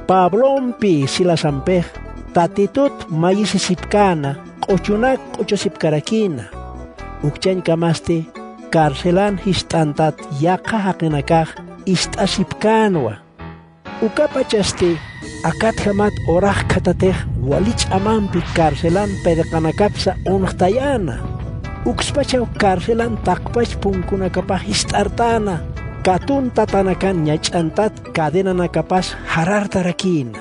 Pablompi Silasampix Tatitut mayisisipkäna, q'uchunak q'uchusipkarakïna. Ukchañkamasti carcelan jist'antat yaqha jaqinakax ist'asipkänwa. Ukapachasti akatjamat urax khatatix wali ch'amampi carcelan pirqanakapsa unxtayäna. Ukspachaw carcelan taqpach punkunakapax jist'artäna, katun tatanakan ñach'antat cadenanakapas jarartarakïna.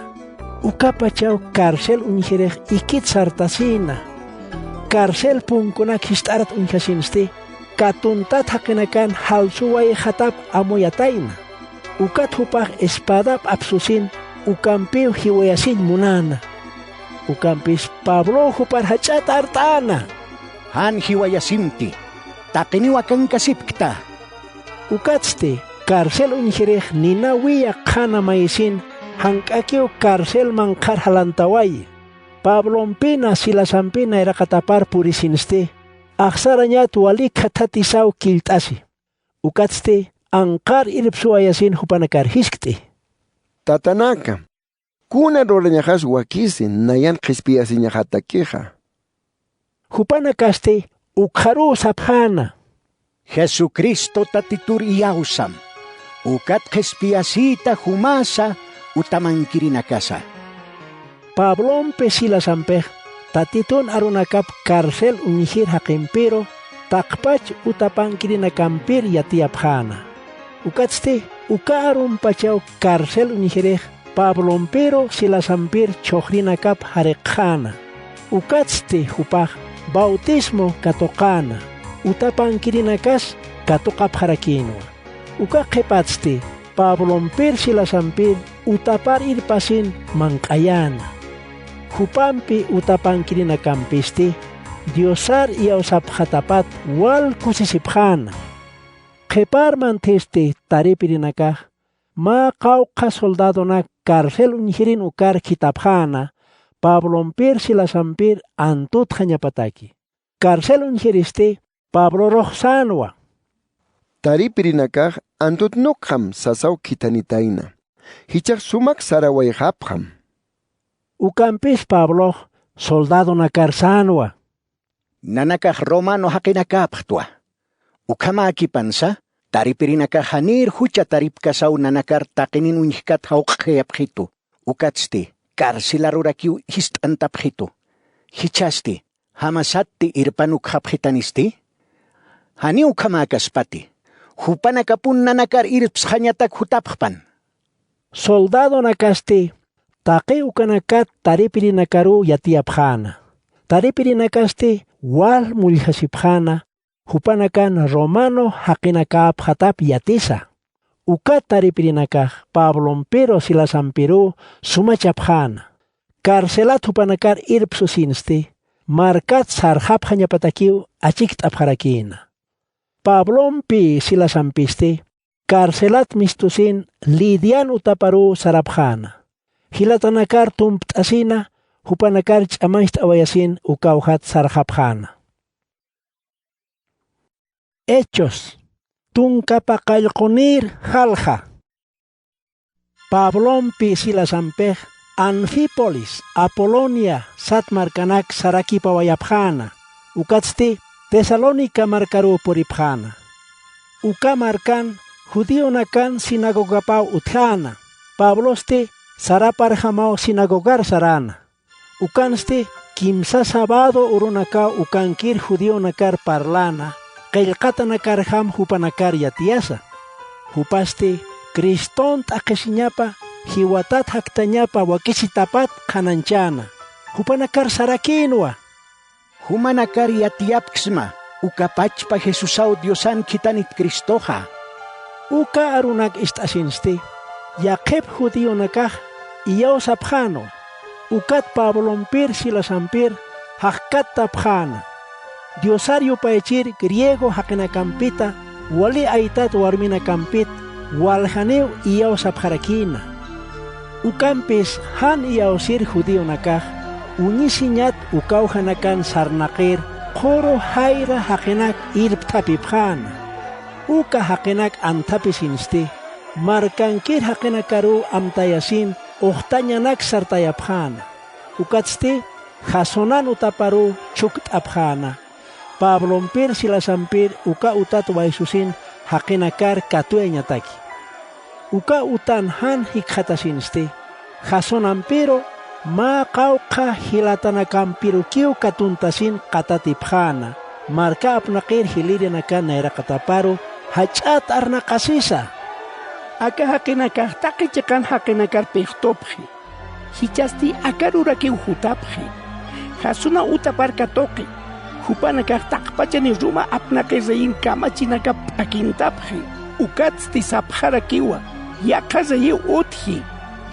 Ukapachaw carcel uñjirix ikit sartasïna. Carcel punkunak jist'arat uñjasinsti katuntat jaqinakan jalsuwayxatap amuyatayna. Ukat jupax espadap apsusin ukampiw jiwayasiñ munäna. Ukampis Pablow jupar jach'at art'äna. Jan jiwayasimti, taqiniw akankasipkta. Ukatsti carcel uñjirix ninawiya qhana mayisin jank'akiw carcelman qhar jalantawayi. Pablompina silasampina nayraqatapar purisinsti, axsarañat wali khathatisaw killt'asi. Ukatsti anqar irpsuwayasin jupanakar jiskt'i: —Tatanaka, kuna rurañaxas wakisi nayan qhispiyasiñaxatakixa. Jupanakasti ukxaruw sapxäna: —Jesucristo Tatitur iyawsam, ukat qhispiyasïta jumasa utamankirinakasa. Pablompi Silasampix Tatitun arunakap carcel uñjir jaqimpiru taqpach utapankirinakampir yatiyapxäna. Ukatsti uka arumpachaw carcel uñjirix Pablompiru Silasampir chhuxrinakap jariqxäna. Ukatsti jupax bautismo katuqäna, utapankirinakas katuqapxarakïnwa. Uka qhipatsti Pablompir Silasampir utapar irpasin manq'ayäna. Jupampi utapankirinakampasti Diosar iyawsapxatapat wal kusisipxäna. Qhipar manthisti taripirinakax mä qawqha soldadonak carcel uñjirin ukar khithapxäna, Pablompir Silasampir antutxañapataki. Carcel uñjiristi Pablorux sänwa: —Taripirinakax antutnukxam sasaw khithanitayna, jichhax sumak sarawayxapxam. Ukampis Pablox soldadonakar sänwa: —Nanakax romano jaqinakäpxtwa. Ukhamäkipansa taripirinakax janïr jucha taripkasaw nanakar taqinin uñjkat jawq'jayapxitu, ukatsti carcelarurakiw jist'antapxitu. Jichhasti jamasatti irpanukxapxitanisti. Janiw ukhamäkaspati, jupanakapun nanakar irpsxañatak jutapxpan. Soldadonakasti taqi ukanakat taripirinakaruw yatiyapxäna. Taripirinakasti wal mulljasipxäna, jupanakan romano jaqinakäpxatap yatisa. Uka taripirinakax Pablompiru Silasampiruw sumachapxäna. Carcelat jupanakar irpsusinsti, markat sarxapxañapatakiw achikt'apxarakïna. Pablompi Silasampisti carcelat mistusin Lidian utaparuw sarapxäna. Jilatanakar tumpt'asina, jupanakar ch'amacht'awayasin ukawjat sarxapxäna. Hechos, tunka paqallqunïr jalja. Pablompi Silasampix Anfípolis, Apolonia sat markanak sarakipawayapxäna, ukatsti Tesalónica markaruw puripxäna. Uka markan judionakan sinagogapaw utjäna, Pablosti saraparjamaw sinagogar saräna. Ukansti kimsa sabado urunakaw ukankir judionakar parläna, qillqatanakarjam jupanakar yatiyasa. Jupasti Criston t'aqhisiñapa, jiwatat jaktañapa wakisitapat qhanañchäna. Jupanakar sarakïnwa: —Jumanakar yatiyapksma uka pachpa Jesusaw Diosan khithanit Cristoxa. Uka arunak ist'asinsti yaqhip judionakax iyawsapxänwa. Ukat Pablompir Silasampir jaqkattapxäna. Diosar yupaychir griego jaqinakampita wali aytat warminakampit waljaniw iyawsapxarakïna. Ukampis jan iyawsir judionakax uñisiñat ukawjanakan sarnaqir quru jayra jaqinak irpthapipxäna. Uka jaqinak anthapisinsti markankir jaqinakaruw amtayasin uxtañanak sartayapxäna. Ukatsti Jasonan utaparuw chhukt'apxäna. Pablompir Silasampir uka utat waysusin jaqinakar katuyañataki. Uka utan jan jikxatasinsti, Jasonampiru mä qawqha jilatanakampirukïw katuntasin qatatipxäna, marka apnaqir jilïrinakan nayraqataparu jach'at arnaqasisa: —Aka jaqinakax taqi chiqan jaqinakar pixtupxi. Jichhasti aka rurakiw jutapxi. Jasona utapar katuqi. Jupanakax taqpachani Roma apnaqir reyin kamachinakap p'akintapxi. Ukatsti sapxarakiwa: Yaqha reyiw utji,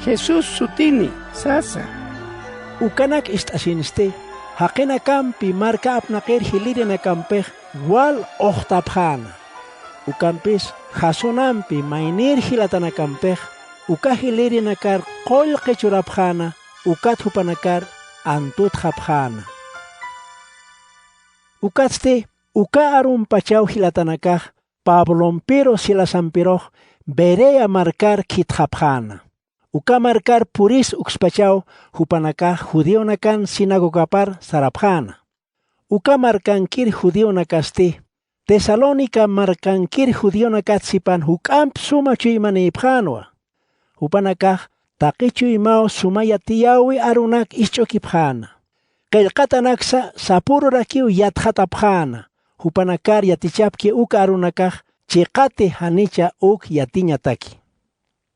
Jesús sutini, sasa. Ukanak ist'asinsti, jaqinakampi marka apnaqir jilïrinakampix wal uxtapxäna. Ukampis jasonampi maynïr jilatanakampix uka jilïrinakar qullqi churapxäna, ukat jupanakar antutxapxäna. Ukatsti uka arumpachaw jilatanakax Pablompiru Silasampirux Berea markar khitxapxäna. Uka markar puris ukspachaw jupanakax judionakan sinagogapar sarapxäna. Uka markankir judionakasti Tesalónica markankir judionakat sipan juk'amp suma chuymanïpxänwa. Jupanakax taqi chuymaw suma yatiyäwi arunak isch'ukipxäna. Qillqatanaksa sapürurakiw yatxatapxäna, jupanakar yatichapki uka arunakax chiqati janicha uk yatiñataki.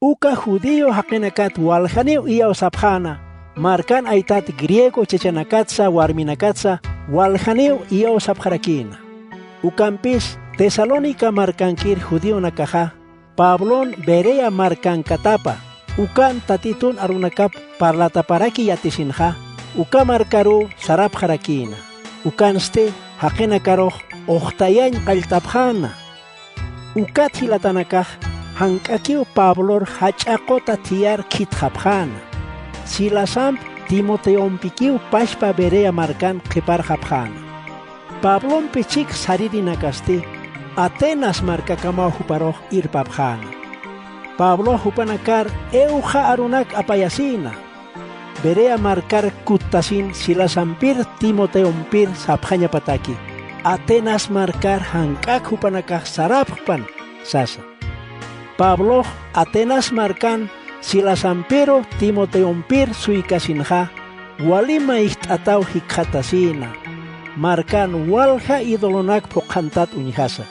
Uka judío jaqinakat waljaniw iyawsapxäna, markan aytat griego chachanakatsa warminakatsa waljaniw iyawsapxarakïna. Ukampis Tesalónica markankir judionakaxa Pablon Berea markankatapa, ukan Tatitun arunakap parlataparaki yatisinxa, uka markaruw sarapxarakïna. Ukansti jaqinakarux uxtayañ qalltapxäna. Ukat jilatanakax jank'akiw Pablor jach'a quta thiyar khitxapxäna. Silasamp Timoteompikiw pachpa Berea markan qhiparxapxäna. Pablompi chhik saririnakasti Atenas markakamaw juparux irpapxäna. Pablox jupanakar iwxa arunak apayasïna. Berea markar kuttasin Silasampir Timoteompir sapxañapataki, Atenas markar jank'ak jupanakax sarapxpan sasa. Pablox Atenas markan Silasampiru Timoteompir suykasinxa, wali mayjt'ataw jikxatasïna, markan walja idolonak phuqhantat uñjasa.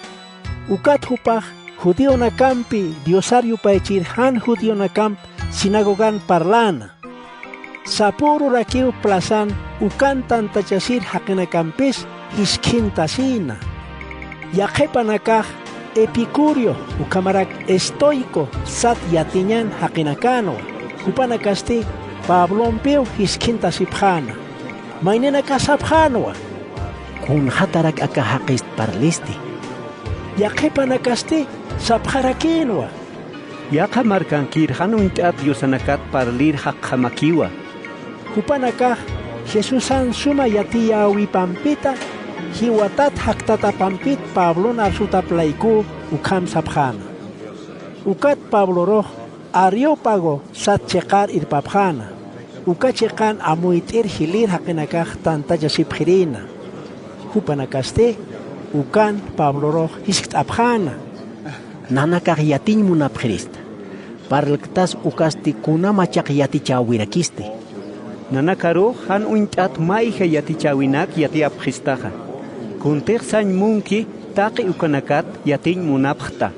Ukat jupax judionakampi Diosar yupaychir jan judionakamp sinagogan parläna. Sapürurakiw plazan ukan tantachasir jaqinakampis jiskthintasïna. Yaqhipanakax Epicúreo ukhamarak Estoico sat yatiñan jaqinakänwa. Jupanakasti Pablompiw jiskthintasipxäna. Mayninakax sapxänwa: ¿Kunxatarak aka jaqist parlisti? Yaqhipanakasti sapxarakïnwa: Yaqha markankir jan uñt'at diosanakat parlir jaqjamakiwa. Jupanakax Jesusan suma yatiyäwipampita, jiwatat jaktatapampit Pablon arsutap layku ukham sapxäna. Ukat Pablorux Areópago sat chiqar irpapxäna. Uka chiqan amuyt'ir jilïr jaqinakax tantachasipxirïna. Jupanakasti ukan Pablorux jiskt'apxäna: Nanakax yatiñ munapxirista. Parlktas ukasti kuna machaq yatichäwirakisti. Nanakarux jan uñt'at mayja yatichäwinak yatiyapxistaxa. Kuntix sañ munki taqi ukanakat yatiñ munapxta.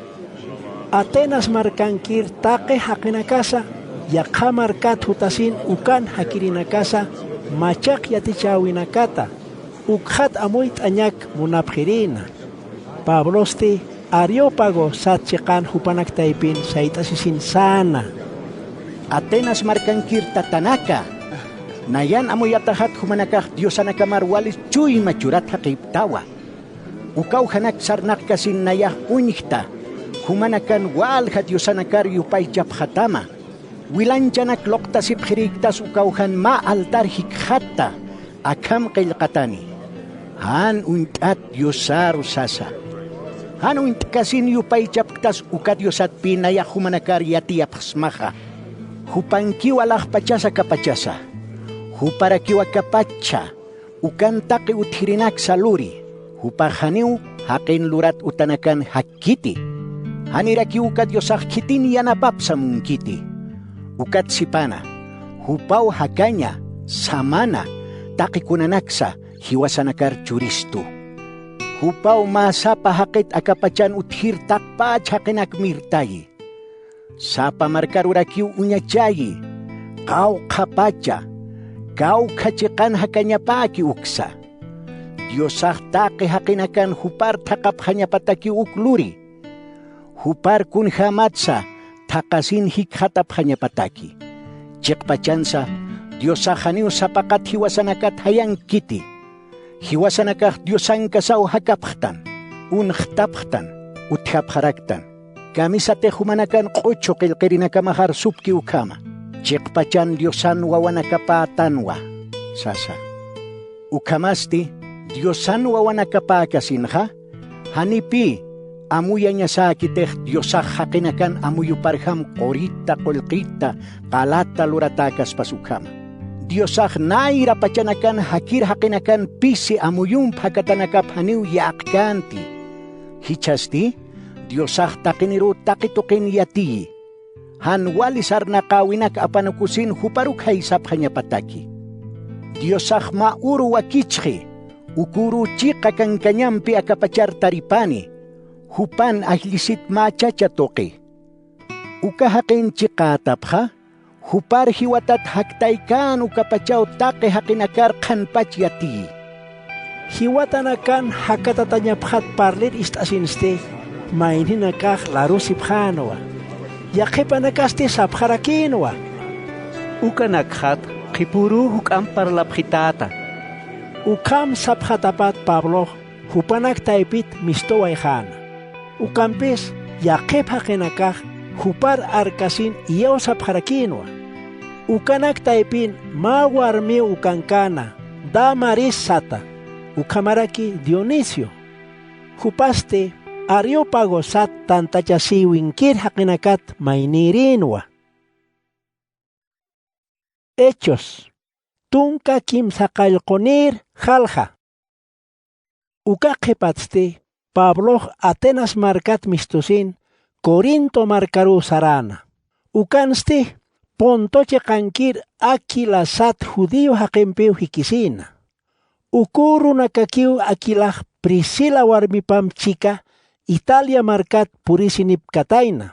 Atenas markankir taqi jaqinakasa, yaqha markat jutasin ukan jakirinakasa machaq yatichäwinakata, ukxat amuyt'añak munapxirïna. Pablosti Areópago sat chiqan jupanak taypin sayt'asisin säna: Atenas markankir tatanaka, nayan amuyataxat jumanakax diosanakamar wali chuyma churat jaqïptawa. Ukaw janak sarnaqkasin nayax uñjta, jumanakan walja diosanakar yupaychapxatama. Wilanchanak luqtasipxirïktas ukaw jan mä altar jikxatta, akham qillqatani: Jan uñt'at diosaru sasa. Jan uñt'kasin yupaychapktas uka diosatpï nayax jumanakar yatiyapxsmaxa. Jupankiw alaxpachasa kapachasa. Juparakiw akapacha, ukan taqi utjirinaksa luri. Jupax janiw jaqin lurat utanakan jakkiti. Janirakiw uka diosax khitin yanapapsa munkiti. Ukat sipana, jupaw jakaña, samana, taqi kunanaksa jiwasanakar churistu. Jupaw mä sapa jaqit akapachan utjir taqpach jaqinak mirtayi. Sapa markarurakiw uñachayi, qawqhapacha, kawkha chiqan jakañapäki uksa. Diosax taqi jaqinakan jupar thaqhapxañapatakiw uk luri. Jupar kunjämatsa thaqhasin jikxatapxañapataki. Chiqpachansa Diosax janiw sapaqat jiwasanakat jayankiti. Jiwasanakax diosankasaw jakapxtan, unxtapxtan, utjapxaraktan. Kamisatix jumanakan q'uchu qillqirinakamax arsupki ukhama, chiqpachan diosan wawanakapätanwa sasa. Ukhamasti diosan wawanakapäkasinxa, janipï amuyañasäkitix diosax jaqinakan amuyuparjam qurita qullqita qalata luratäkaspas ukhama. Diosax nayra pachanakan jakir jaqinakan pisi amuyump jakatanakap janiw yäqkänti. Jichhasti diosax taqiniruw taqi tuqin yatiyi. Jan wali sarnaqäwinak apanukusin juparuk jaysapxañapataki. Diosax mä uru wakichxi, uküruw chiqa kankañampi akapachar taripani, jupan ajllisit mä chacha tuqi. Uka jaqin chiqätapxa jupar jiwatat jaktaykän ukapachaw taqi jaqinakar qhanpach yatiyi. Jiwatanakan jakatatañapxat parlir ist'asinsti, mayninakax larusipxänwa. Yaqhipanakasti sapxarakïnwa: Ukanakxat qhipürüw juk'amp parlapxitäta. Ukham sapxatapat Pablox jupanak taypit mistuwayxäna. Ukampis yaqhip jaqinakax jupar arkasin iyawsapxarakïnwa. Ukanak taypin mä warmiw ukankana Damaris sata, ukhamaraki Dionisio. Jupasti Areópago sat tantachasïwinkir jaqinakat maynïrïnwa. Hechos, tunka kimsa qallqunïr jalja. Uka qhipatsti Pablox Atenas markat mistusin Corinto markaruw saräna. Ukansti Ponto chiqankir Aquila sat judío jaqimpiw jikisïna. Ukürunakakiw Aquilax Priscila warmipamp chika Italia markat purisinipkatayna.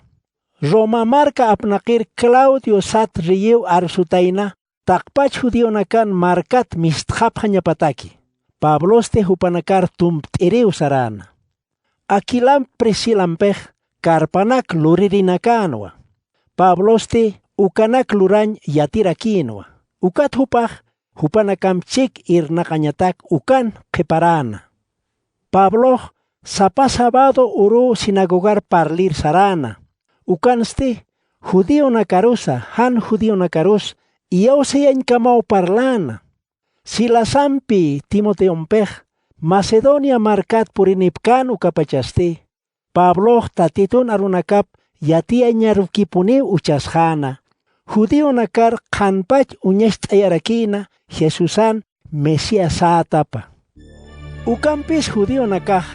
Roma marka apnaqir Claudio sat riyiw arsutayna taqpach judionakan markat mistxapxañapataki. Pablosti jupanakar tumpt'iriw saräna. Aquilamp Priscilampix karpanak luririnakänwa. Pablosti ukanak lurañ yatirakïnwa. Ukat jupax jupanakamp chik irnaqañatak ukan qhiparäna. Pablox sapa sabado uruw sinagogar parlir saräna. Ukansti judionakarusa jan judionakarus iyawsayañkamaw parläna. Silasampi Timoteompix Macedonia markat purinipkän ukapachasti, Pablox Tatitun arunakap yatiyañarukipuniw uchasxäna, judionakar qhanpach uñacht'ayarakïna Jesusan Mesiasätapa. Ukampis judionakax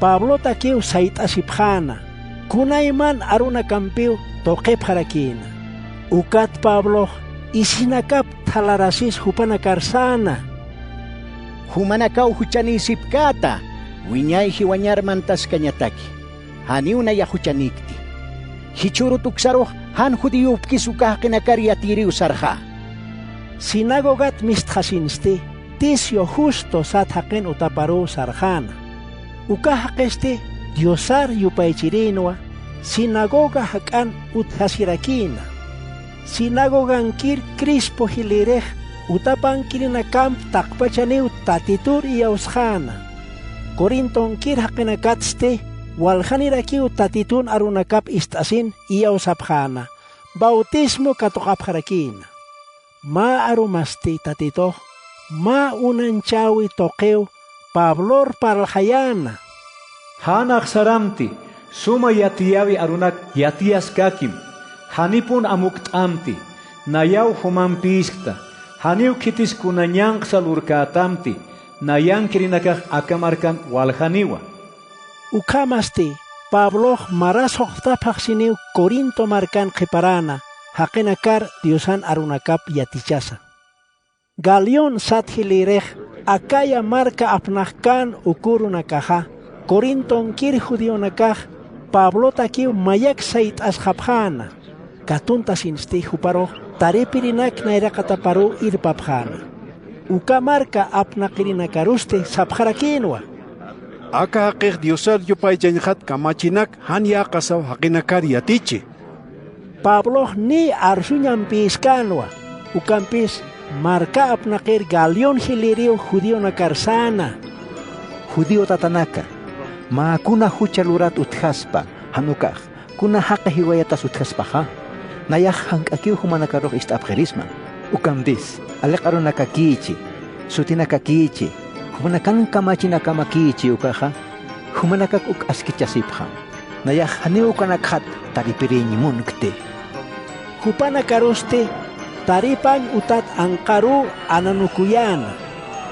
Pablotakiw sayt'asipxäna, kunayman arunakampiw tuqipxarakïna. Ukat Pablox isinakap thalarasis jupanakar säna: Jumanakaw juchanïsipkäta, wiñay jiwañar mantaskañataki, janiw nayax juchanïkti. Jichhürut uksarux jan judiyupkis uka jaqinakar yatiyiriw sarxä. Sinagogat mistxasinsti Ticio Justo sat jaqin utaparuw sarxäna. Uka jaqisti Diosar yupaychirïnwa, sinagoga jak'an utjasirakïna. Sinagogankir Crispo jilïrix utapankirinakamp taqpachaniw Tatitur iyawsxäna. Corintonkir jaqinakatsti waljanirakiw Tatitun arunakap ist'asin iyawsapxäna, bautismo katuqapxarakïna. Mä arumasti Tatitux mä unañchäwi tuqiw Pablor parlxayäna: Jan axsaramti, suma yatiyäwi arunak yatiyaskäkim, janipun amukt'amti, nayaw jumampïskta, janiw khitis kuna ñanqsa lurkätamti, nayankirinakax aka markan waljaniwa. Ukhamasti Pablox marasuxtapxaxsiniw Corinto markan qhiparäna, jaqinakar Diosan arunakap yatichasa. Galión sat jilïrix Acaya marka apnaxkän ukürunakaxa, Corintonkir judionakax Pablotakiw mayak sayt'asxapxäna. Katuntasinsti juparux taripirinak nayraqataparuw irpapxäna. Uka marka apnaqirinakarusti sapxarakïnwa: Aka jaqix Diosar yupaychañxat kamachinak jan yäqasaw jaqinakar yatichi. Pablox niy arsuñampïskänwa, ukampis Marka apnaqir galión jilïriw judionakar säna. Judío tatanaka, mä kuna jucha lurat utjaspa, jan ukax kuna jaqi jiwayatas utjaspaxa, nayax jank'akiw jumanakarux ist'apxirisma. Ukampis aliq arunakakïchi, sutinakakïchi, jumanakan kamachinakamakïchi ukaxa, jumanakak uk askichasipxam. Nayax janiw ukanakxat taripiriñ munkti. Jupanakarusti taripañ utat anqaruw ananukuyäna.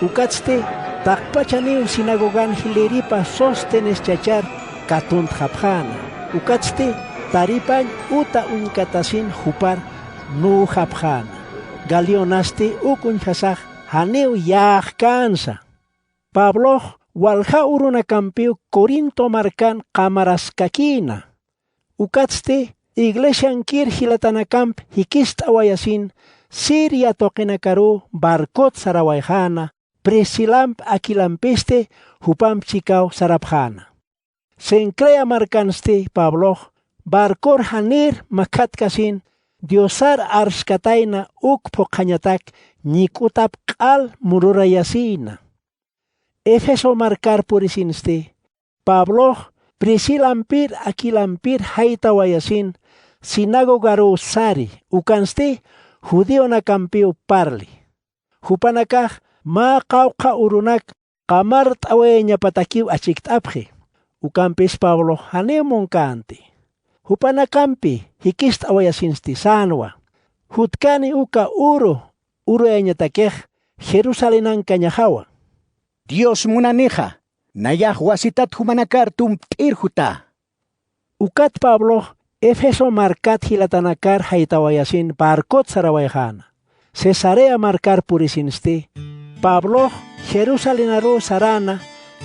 Ukatsti taqpachaniw sinagogan jilïripa Sóstenes chachar katuntxapxäna. Ukatsti taripañ uta uñkatasin jupar nuwjapxäna. Galionasti uk uñjasax janiw yäxkänsa. Pablox walja urunakampiw Corinto markan qamaraskakïna. Ukatsti iglesiankir jilatanakamp jikist'awayasin Siria tuqinakaruw barcot sarawayxäna, Priscilamp Aquilampisti jupamp chikaw sarapxäna. Cencrea markansti Pablox barcor janir makhatkasin Diosar arskatayna uk phuqhañatak ñik'utap q'al mururayasïna. Efeso markar purisinsti Pablox Priscilampir Aquilampir jaytawayasin sinagogaruw sari, ukansti judionakampiw parli. Jupanakax mä qawqha urunak qamart'awayañapatakiw achikt'apxi. Ukampis Pablox janiw munkänti. Jupanakampi jikist'awayasinsti sänwa. Jutkani uka uru uruyañatakix Jerusalenankañaxawa. Dios munanixa, nayax wasitat jumanakar tumpt'ir jutä. Ukat Pablox Efeso markat jilatanakar jaytawayasin barcot sarawayxäna. Cesarea markar purisinsti Pablox Jerusalenaruw saräna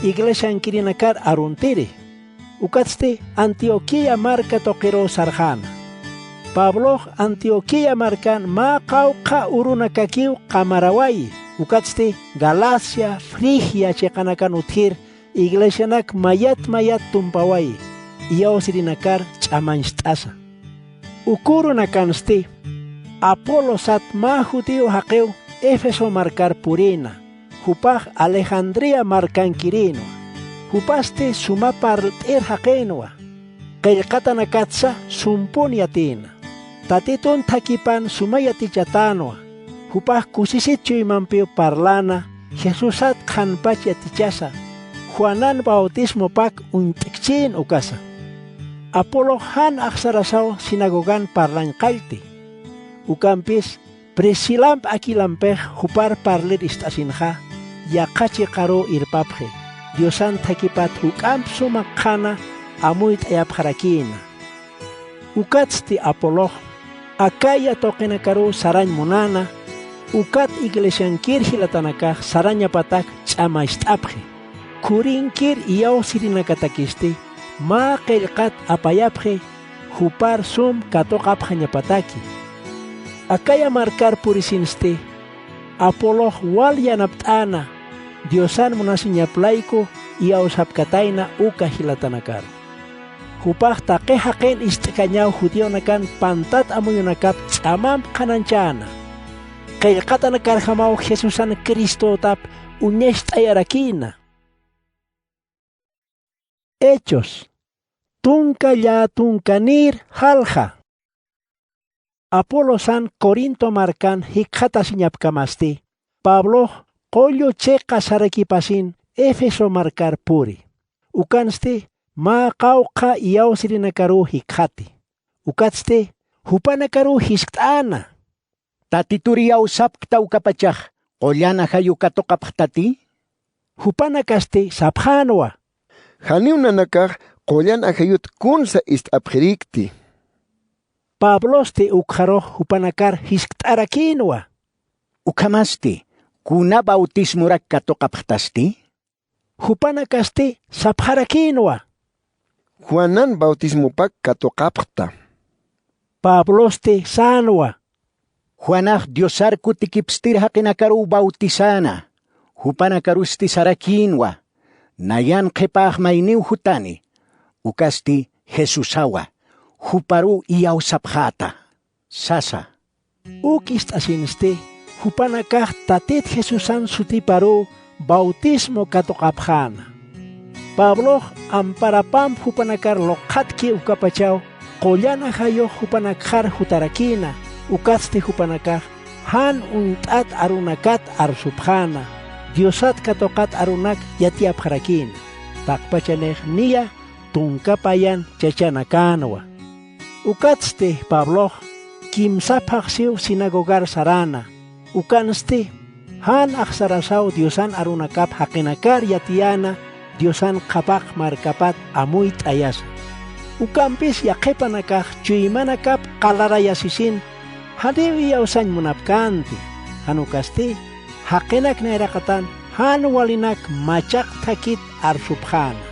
iglesiankirinakar aruntiri. Ukatsti Antioquía marka tuqiruw sarxäna. Pablox Antioquía markan mä qawqha urunakakiw qamarawayi, ukatsti Galacia, Frigia chiqanakan utjir iglesianak mayat mayat tumpawayi, iyawsirinakar ch'amañcht'asa. Uka urunakansti Apolo sat mä judío jaqiw Efeso markar purïna, jupax Alejandría markankirïnwa. Jupasti suma parlt'ir jaqïnwa. Qillqatanakatsa sumpun yatïna. Tatitun thakhipan suma yatichatänwa. Jupax kusisit chuymampiw parläna Jesusat qhanpach yatichasa, Juanan bautismopak uñt'kchïn ukasa. Apolox jan axsarasaw sinagogan parlañ qallti. Ukampis Priscilamp Aquilampix jupar parlir ist'asinxa, yaqha chiqaruw irpapxi, Diosan thakhipat juk'amp suma qhana amuyt'ayapxarakïna. Ukatsti Apolox Acaya tuqinakaruw sarañ munäna, ukat iglesiankir jilatanakax sarañapatak ch'amacht'apxi. Khurinkir iyawsirinakatakisti mä qillqat apayapxi, jupar sum katuqapxañapataki. Acaya markar purisinsti Apolox wal yanapt'äna, Diosan munasiñap layku iyawsapkatayna uka jilatanakaru. Jupax taqi jaqin ist'kañaw judionakan pantat amuyunakap ch'amamp qhanañchäna. Qillqatanakarjamaw Jesusan Cristotap uñacht'ayarakïna. Hechos, tunka llätunkanïr jalja. Apolosan Corinto markan jikxatasiñapkamasti, Pablox qullu chiqa sarakipasin Efeso markar puri. Ukansti mä qawqha iyawsirinakaruw jikxati. Ukatsti jupanakaruw jiskt'äna. ¿Tatitur iyawsapkta ukapachax qullan ajayu katuqapxtati? Jupanakasti sapxänwa. Janiw nanakax qullan ajayut kunsa ist'apxirïkti. Pablosti ukxarux jupanakar jiskt'arakïnwa. Ukhamasti, ¿kuna bautismurak katuqapxtasti? Jupanakasti sapxarakïnwa. Juanan bautismupak katuqapxta. Pablosti sänwa. Juanax Diosar kutikipstir jaqinakaruw bautisäna, jupanakarusti sarakïnwa, nayan qhipax mayniw jutani, ukasti Jesusawa, juparuw iyawsapxäta, sasa. Uk ist'asinsti Jupanakax Tatit Jesusan sutiparuw bautismo katuqapxäna. Pablox amparapamp jupanakar luqxatki ukapachaw qullan ajayux jupanakxar jutarakïna, ukatsti jupanakax jan uñt'at arunakat arsupxäna, Diosat katuqat arunak yatiyapxarakïna, taqpachanix niya tunka payan chachanakänwa. Ukatsti Pablox kimsa phaxsiw sinagogar saräna, ukansti jan axsarasaw Diosan arunakap jaqinakar yatiyäna Diosan qhapaq markapat amuyt'ayasa. Ukampis yaqhipanakax chuymanakap qalarayasisin janiw iyawsañ munapkänti, jan ukasti jaqinak nayraqatan jan walinak machaq thakit arsupxäna.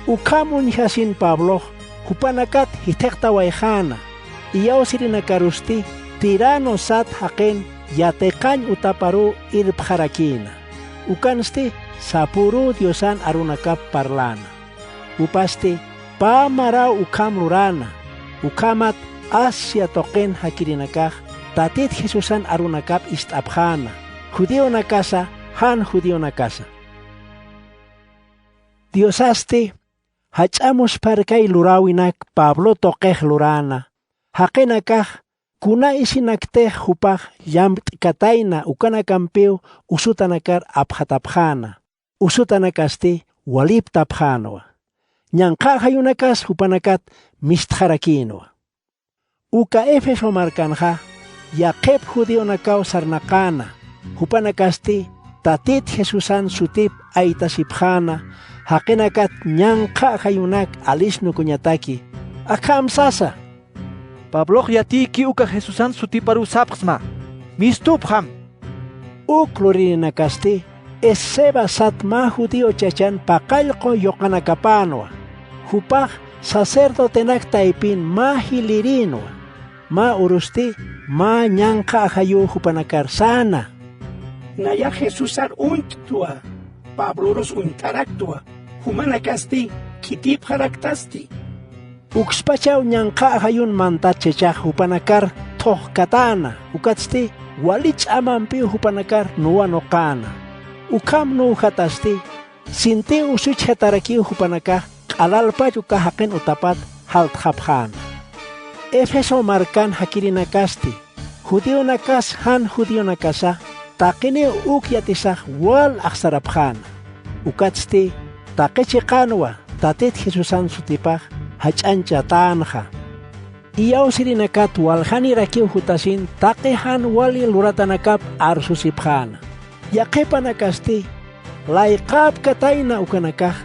Ukham uñjasin Pablox jupanakat jithiqtawayxäna, iyawsirinakarusti Tirano sat jaqin yatiqañ utaparuw irpxarakïna. Ukansti sapüruw Diosan arunakap parläna. Jupasti pä maraw ukham luräna. Ukhamat Asia tuqin jakirinakax Tatit Jesusan arunakap ist'apxäna, judionakasa jan judionakasa. Diosasti jach'a muspharkay luräwinak Pablo tuqix luräna, jaqinakax kuna isinaktix jupax llampt'katayna ukanakampiw usutanakar apxatapxäna, usutanakasti waliptapxänwa. Ñanqha ajayunakas jupanakat mistxarakïnwa. Uka Éfeso markanxa yaqhip judionakaw sarnaqäna, jupanakasti Tatit Jesusan sutip aytasipxäna, jaqinakat ñanqha ajayunak alisnukuñataki, akham sasa: Pablox yatiyki uka Jesusan sutiparuw sapxsma, mistupxam. Uk luririnakasti Esceva sat mä judío chachan paqallqu yuqanakapänwa. Jupax sacerdotenak taypin mä jilïrinwa. Mä urusti mä ñanqha ajayuw jupanakar säna: Nayax Jesusar uñt'twa, Pablorus uñt'araktwa, jumanakasti khitipxaraktasti. Ukspachaw ñanqha ajayun mantat chachax jupanakar thuqkatäna, ukatsti wali ch'amampiw jupanakar nuwanuqäna. Ukham nuwjatasti sintiw usuchjatarakiw jupanakax q'alalpach uka jaqin utapat jaltxapxäna. Éfeso markan jakirinakasti, judionakas jan judionakasa, taqiniw uk yatisax wal axsarapxäna. Ukatsti taqi chiqanwa Tatit Jesusan sutipax jach'añchatänxa. Iyawsirinakat waljanirakiw jutasin taqi jan wali luratanakap arsusipxäna. Yaqhipanakasti layqäpkatayna ukanakax,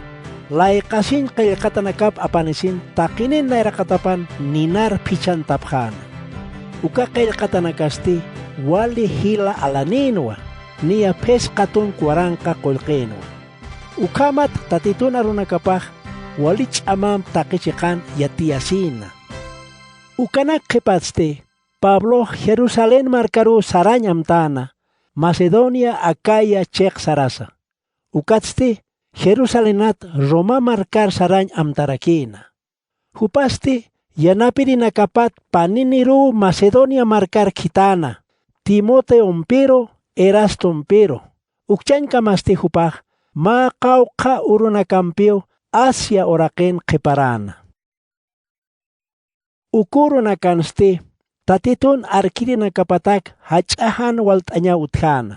layqasiñ qillqatanakap apanisin taqinin nayraqatapan ninar phichhantapxäna. Uka qillqatanakasti wali jila alanïnwa, niya phisqa tunka waranqa qullqïnwa. Ukhamat Tatitun arunakapax wali ch'amamp taqi chiqan yatiyasïna. Ukanak qhipatsti Pablox Jerusalén markaruw sarañ amtäna, Macedonia, Acaya chiq sarasa. Ukatsti Jerusalenat Roma markar sarañ amtarakïna. Jupasti yanapirinakapat paniniruw Macedonia markar khitana, Timoteompiru, Erastompiru. Ukchañkamasti jupax mä qawqha urunakampiw Asia uraqin qhiparana. Uka urunakansti Tatitun arkirinakapatak jach'a jan walt'añaw utjäna.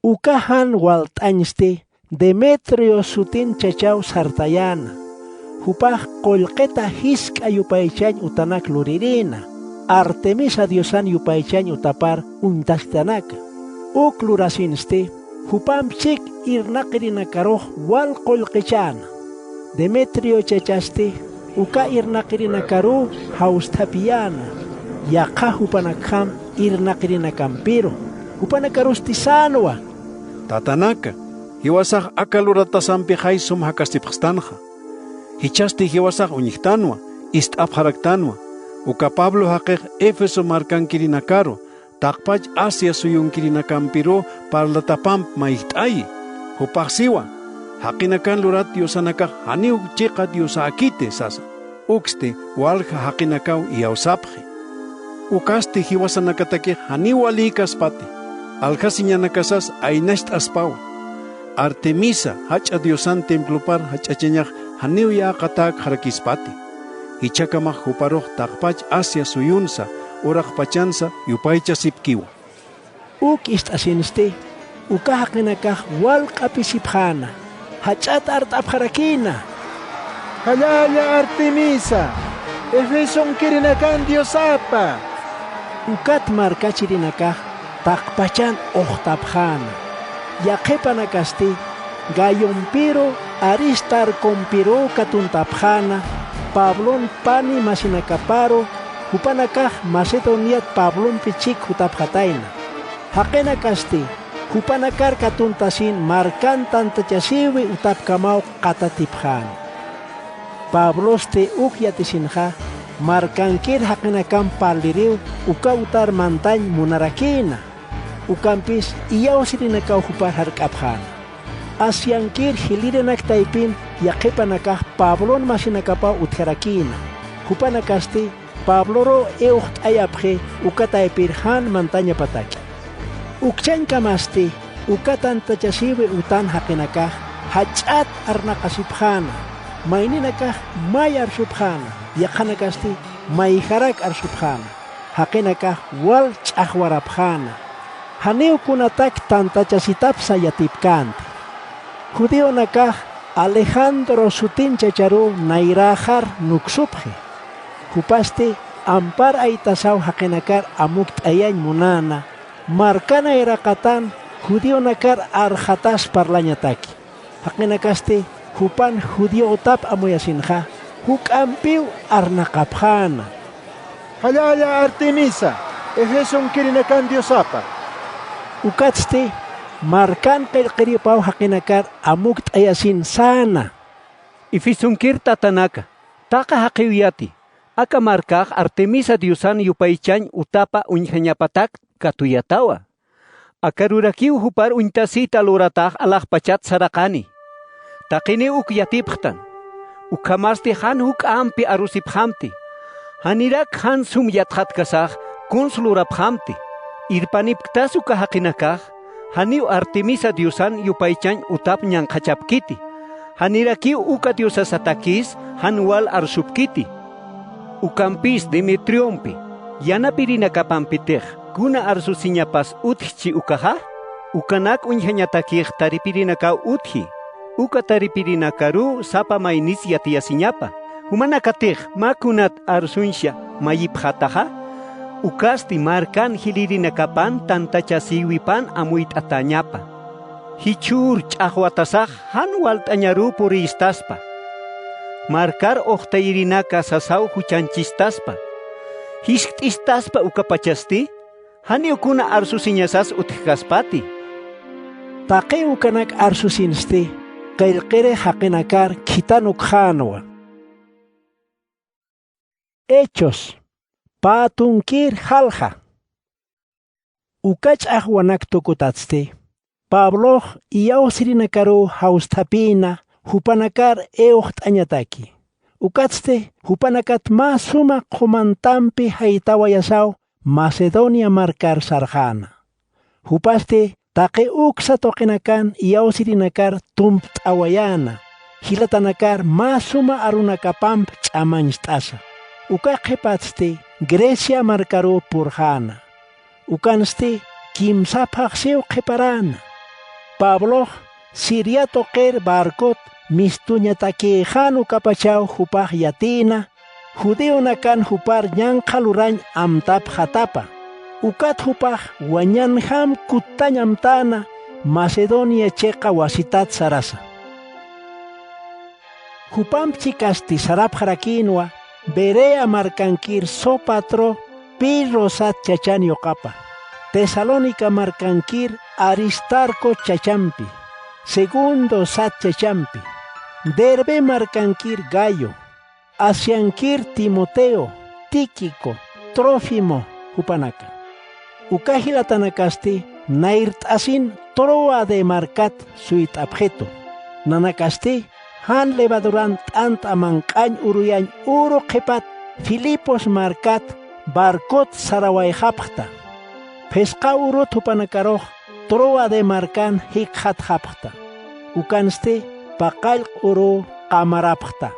Uka jan walt'añsti Demetrio sutin chachaw sartayäna. Jupax qullqita jisk'a yupaychañ utanak lurirïna, Artemisa diosan yupaychañ utapar uñtasktanaka. Uk lurasinsti jupamp chik irnaqirinakarux wal qullqichäna. Demetrio chachasti uka irnaqirinakarux jawsthapiyäna, yaqha jupanakjam irnaqirinakampiru, jupanakarusti sänwa: Tatanaka, jiwasax aka luratasampixay sum jakasipxstanxa. Jichhasti jiwasax uñjtanwa, ist'apxaraktanwa, uka Pablo jaqix Éfeso markankirinakaru, taqpach Asia suyunkirinakampirux parlatapamp mayjt'ayi. Jupax siwa: Jaqinakan lurat diosanakax janiw chiqa diosäkiti, sasa. Uksti walja jaqinakaw iyawsapxi. Ukasti jiwasanakatakix janiw walïkaspati. Aljasiñanakasas aynacht'aspawa. Artemisa jach'a diosan templopar jach'achañax janiw yäqatäkxarakispati. Jichhakamax juparux taqpach Asia suyunsa uraqpachansa yupaychasipkiwa. Uk ist'asinsti uka jaqinakax wal q'apisipxäna, jach'at art'apxarakïna: —¡Jallalla Artemisa, Efesonkirinakan diosapa! Ukat markachirinakax taqpachan uxtapxäna. Yaqhipanakasti Gayompiru Aristarcompiruw katuntapxäna, Pablon pani masinakaparu, jupanakax Macedoniat Pablompi chhik jutapxatayna. Jaqinakasti jupanakar katuntasin markan tantachasïwi utapkamaw qatatipxäna. Pablosti uk yatisinxa markankir jaqinakamp parliriw uka utar mantañ munarakïna. Ukampis iyawsirinakaw jupar jark'apxäna. Asiankir jilïrinak taypin yaqhipanakax Pablon masinakapaw utjarakïna. Jupanakasti Pabloruw iwxt'ayapxi uka taypir jan mantañapataki. Ukchañkamasti uka tantachasïwi utan jaqinakax jach'at arnaqasipxäna, mayninakax may arsupxäna, yaqhanakasti mayjarak arsupxäna. Jaqinakax wal ch'axwarapxäna. Janiw kunatak tantachasitapsa yatipkänti. Judionakax Alejandro sutin chacharuw nayräxar nuksupxi. Jupasti ampar aytasaw jaqinakar amukt'ayañ munäna, marka nayraqatan judionakar arxatas parlañataki. Jaqinakasti jupan judío utap amuyasinxa, juk'ampiw arnaqapxäna: —Jallalla Artemisa, Efesonkirinakan diosapa. Ukatsti markan qillqiripaw jaqinakar amukt'ayasin säna: —Efesonkir tatanaka, taqi jaqiw yati, aka markax Artemisa diosan yupaychañ utapa uñjañapatak katuyatawa. Akarurakiw jupar uñtasïta luratax alaxpachat saraqani. Taqiniw uk yatipxtan. Ukhamasti jan juk'ampi arusipxamti. Janirak jan sum yatxatkasax kuns lurapxamti. Irpanipktas uka jaqinakax, janiw Artemisa diosan yupaychañ utap ñanqhachapkiti. Janirakiw uka diosasatakis jan wal arsupkiti. Ukampis Demetriompi, yanapirinakapampitix kuna arsusiñapas utjchi ukaxa, ukanak uñjañatakix taripirinakaw utji, uka taripirinakaruw sapa maynis yatiyasiñapa. Jumanakatix mä kunat arsuñsa mayipxätaxa, ukasti markan jilïrinakapan tantachasïwipan amuyt'atäñapa. Jichhür ch'axwatasax jan walt'añaruw purïstaspa. Markar uxtayirinaka sasaw juchanchistaspa. Jiskt'istaspa ukapachasti, janiw kuna arsusiñasas utjkaspati. Taqi ukanak arsusinsti, qillqiri jaqinakar khitanukxänwa. Hechos, pä tunkir jalja. Uka ch'axwanak tukutatsti, Pablox iyawsirinakaruw jawsthapïna, jupanakar iwxt'añataki. Ukatsti jupanakat mä suma qhumantampi jaytawayasaw Macedonia markar sarxäna. Jupasti taqi uksa tuqinakan iyawsirinakar tumpt'awayäna, jilatanakar mä suma arunakapamp ch'amañcht'asa. Uka qhipatsti Grecia markaruw purxäna. Ukansti kimsa phaxsiw qhiparäna. Pablox Siria tuqir barcot mistuñatakïxän ukapachaw jupax yatïna, judionakan jupar ñanqha lurañ amtapxätapa. Ukat jupax wañanjam kuttañ amtäna Macedonia chiqa wasitat sarasa. Jupamp chikasti sarapxarakïnwa Berea markankir Sópatro, Pirro sat chachan yuqapa, Tesalónica markankir Aristarco chachampi, Segundo sat chachampi, Derbe markankir Gayo, Asiankir Timoteo, Tíquico, Trófimo jupanaka. Uka jilatanakasti nayrt'asin Troade markat suyt'apxitu. Nanakasti jan levaduran t'ant'a manq'añ uruyañ uru qhipat Filipos markat barcot sarawayxapxta. Phisqa urut jupanakarux Troade markan jikxatxapxta. Ukansti paqallq uruw qamarapxta.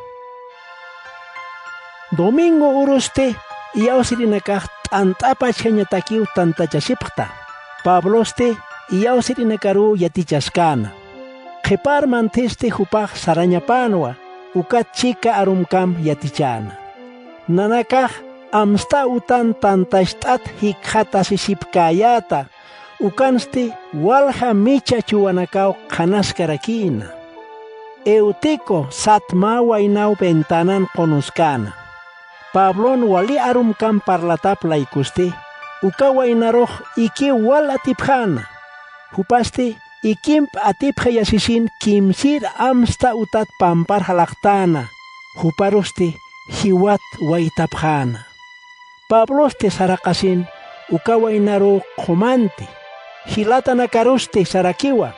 Domingo urusti iyawsirinakax t'ant'apachjañatakiw tantachasipxta. Pablosti iyawsirinakaruw yatichaskäna. Qhipar manthisti jupax sarañapänwa, ukat chika arumkam yatichäna. Nanakax amsta utan tantacht'at jikxatasisipkäyäta, ukansti walja micha chuwanakaw qhanaskarakïna. Eutico sat mä waynaw ventanan qunuskäna. Pablon wali arumkam parlatap laykusti, uka waynarux ikiw wal atipjäna. Jupasti ikimp atipjayasisin kimsir amsta utat pampar jalaqtäna, juparusti jiwat waytapxäna. Pablosti saraqasin uka waynaruw qhumanti, jilatanakarusti sarakiwa: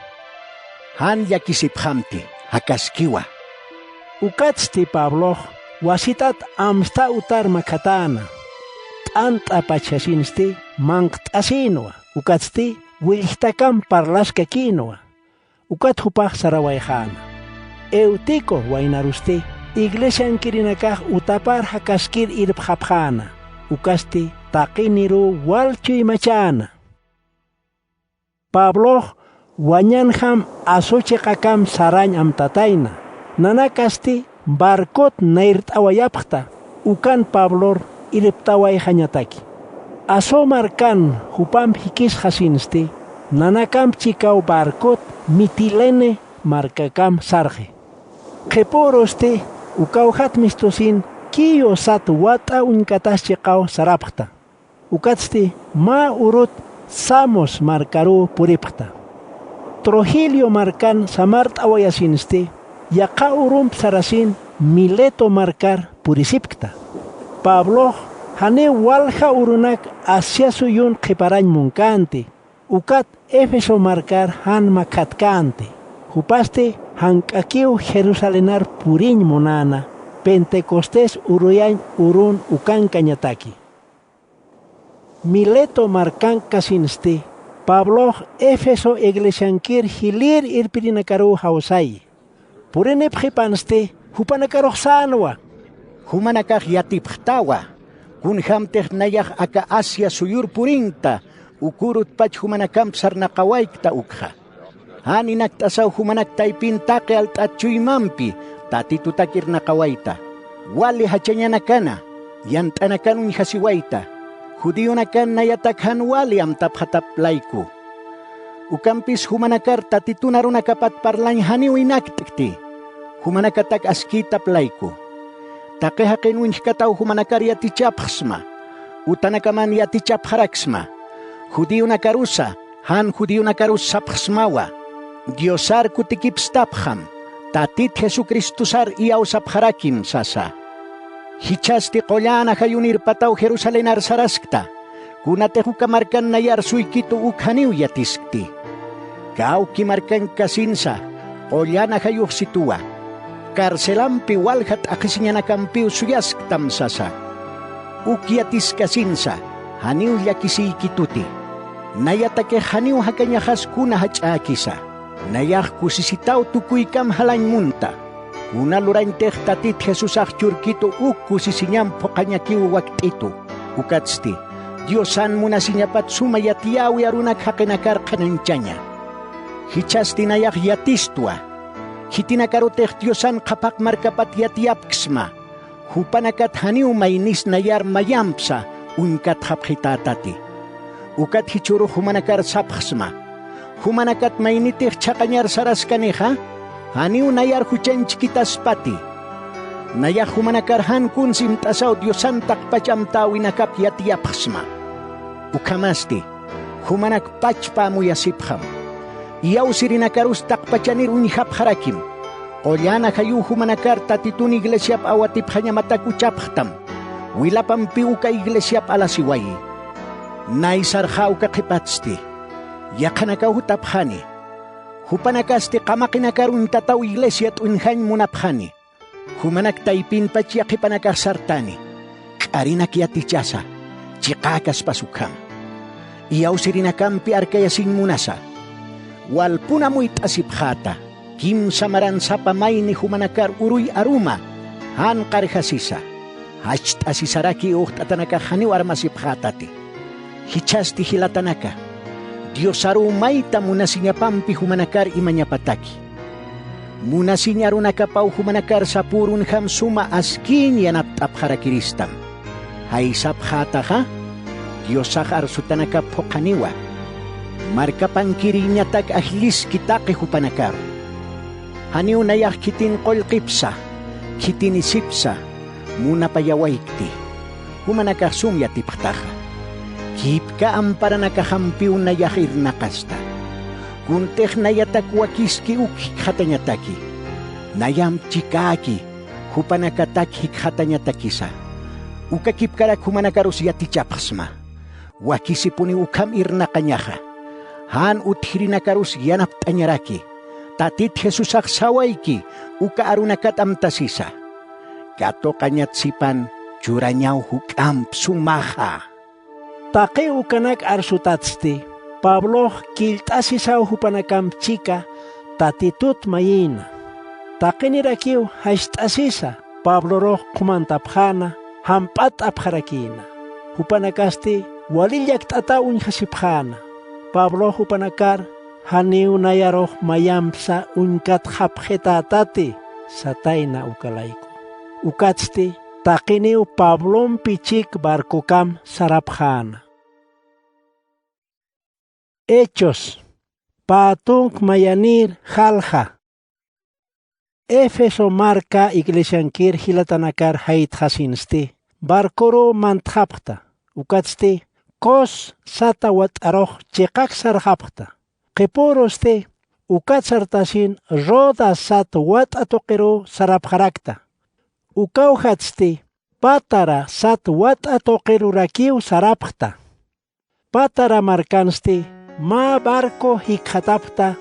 —Jan llakisipxamti, jakaskiwa. Ukatsti Pablox wasitat amsta utar makhatäna. T'ant'apachjasinsti manqt'asïnwa, ukatsti willjtakam parlaskakïnwa. Ukat jupax sarawayxäna. Eutico waynarusti iglesiankirinakax utapar jakaskir irpxapxäna, ukasti taqiniruw wal chuymachäna. Pablox wañanjam Aso chiqakam sarañ amtatayna. Nanakasti barcot nayrt'awayapxta, ukan Pablor irptawayxañataki. Aso markan jupamp jikisxasinsti, nanakamp chikaw barcot Mitilene markakam sarxi. Qhipürusti ukawjat mistusin Quío sat wat'a uñkatas chiqaw sarapxta. Ukatsti mä urut Samos markaruw puripxta. Trogilio markan samart'awayasinsti, yaqha urump sarasin Mileto markar purisipkta. Pablox janiw walja urunak Asia suyun qhiparañ munkänti, ukat Éfeso markar jan makhatkänti. Jupasti jank'akiw Jerusalenar puriñ munäna, Pentecostés uruyañ urun ukankañataki. Mileto markankasinsti, Pablox Éfeso iglesiankir jilïr irpirinakaruw jawsayi. Purinipxipansti, jupanakarux sänwa: —Jumanakax yatipxtawa, kunjämtix nayax aka Asia suyur purinkta, uk urutpach jumanakamp sarnaqawaykta ukxa. Jan inakt'asaw jumanak taypin taqi alt'at chuymampi Tatitutak irnaqawayta, wali jachañanakana, yant'anakan uñjasiwayta, judionakan nayatak jan wali amtapxatap layku. Ukampis jumanakar Tatitun arunakapat parlañ janiw inakt'kti, jumanakatak askïtap layku. Taqi jaqin uñjkataw jumanakar yatichapxsma, utanakaman yatichapxaraksma, judionakarusa, jan judionakarus sapxsmawa, Diosar kutikipstapxam, Tatit Jesucristosar iyawsapxarakim sasa. Jichhasti qullan ajayun irpataw Jerusalenar saraskta, kunatix uka markan nayar suykitu uk janiw yatiskti. Kawki markankasinsa, qullan ajayuxsituwa, carcelampi walja t'aqhisiñanakampiw suyasktam sasa. Uk yatiskasinsa, janiw llakisiykituti. Nayatakix janiw jakañaxas kuna jach'äkisa. Nayax kusisitaw tukuykam jalañ munta. Kuna lurañtix Tatit Jesusax churkitu uk kusisiñam phuqhañakiw wakt'itu. Ukatsti, Diosan munasiñapat suma yatiyäwi arunak jaqinakar qhanañchaña. Jichhasti nayax yatistwa. Khitinakarutix Diosan qhapaq markapat yatiyapksma. Jupanakat janiw maynis nayar mayampsa uñkatxapxitätati. Ukat jichhürux jumanakar sapxsma: Jumanakat maynitix chhaqañar saraskanixa, janiw nayar juchañchkitaspati. Nayax jumanakar jan kuns imt'asaw Diosan taqpach amtäwinakap yatiyapxsma. Ukhamasti, jumanak pachpa amuyasipxam. Iyawsirinakarus taqpachanir uñjapxarakim. Qullan ajayuw jumanakar Tatitun iglesiap awatipxañamatak uchapxtam. Wilapampiw uka iglesiap alasiwayi. Naysarxä uka qhipatsti. Yaqhanakaw jutapxani. Jupanakasti qamaqinakar uñtataw iglesia t'uñjañ munapxani. Jumanak taypinpach yaqhipanakax sartani. K'arinak yatichasa, chiqäkaspas ukham. Iyawsirinakampi arkayasiñ munasa, walpun amuyt'asipxäta, kimsa maran sapa mayni jumanakar uruy aruma, jan qarjasisa, jacht'asisaraki uxt'atanakax janiw armasipxätati. Jichhasti jilatanaka, Diosaruw mayta munasiñapampi jumanakar imañapataki. Munasiñ arunakapaw jumanakar sapürunjam suma askïñ yanapt'apxarakiristam. Jaysapxätaxa, Diosax arsutanakap phuqhaniwa. Markapankiriñatak ajlliski taqi jupanakaru. Janiw nayax khitin qullqipsa, khitinisipsa, munapayawaykti. Jumanakax sum yatipxtaxa. Kipka amparanakaxampiw nayax irnaqasta. Kuntix nayatak wakiski uk jikxatañataki. Nayamp chikäki, jupanakatak jikxatañatakisa. Uka kipkarak jumanakarus yatichapxsma. Wakisipuniw ukham irnaqañaxa. Jan utjirinakarus yanapt'añaraki. Tatit Jesusax sawayki, uka arunakat amtasisa. Katuqañat sipan churañaw juk'amp sumaxa. Taqi ukanak arsutatsti, Pablox killt'asisaw jupanakamp chika Tatitut mayïna. Taqinirakiw jacht'asisa Pablorux qhumantapxäna, jamp'att'apxarakïna. Jupanakasti wali llakt'ataw uñjasipxäna. Pablox jupanakar janiw nayarux mayampsa uñkatxapxitätati satayna uka layku. Ukatsti taqiniw Pablompi chik barcokam sarapxäna. Hechos, pä tunk mayanïr jalja. Éfeso marka iglesiankir jilatanakar jaytxasinsti, barcoruw mantxapxta, ukatsti Cos sata wat'arux chiqak sarxapxta. Qhipürusti ukat sartasin Rodas sat wat'a tuqiruw sarapxarakta. Ukawjatsti Pátara sat wat'a tuqirurakiw sarapxta. Pátara markansti mä barco jikxatapxta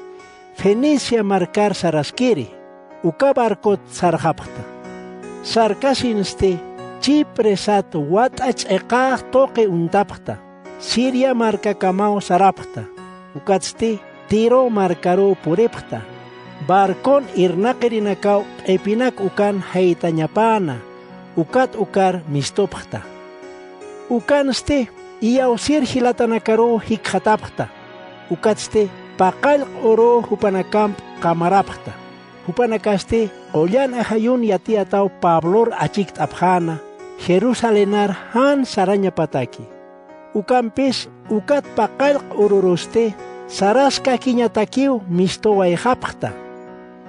Fenicia markar saraskiri, uka barcot sarxapxta. Sarkasinsti Chipre sat wat'a ch'iqax tuqi uñtapxta, Siria markakamaw sarapxta, ukatsti Tiro markaruw puripxta. Barcon irnaqirinakaw q'ipinak ukan jaytañapäna, ukat ukar mistupxta. Ukansti iyawsir jilatanakaruw jikxatapxta, ukatsti paqallq uruw jupanakamp qamarapxta. Jupanakasti qullan ajayun yatiyataw Pablor achikt'apxäna, Jerusalenar jan sarañapataki. Ukampis ukat paqallq ururusti saraskakiñatakiw mistuwayxapxta.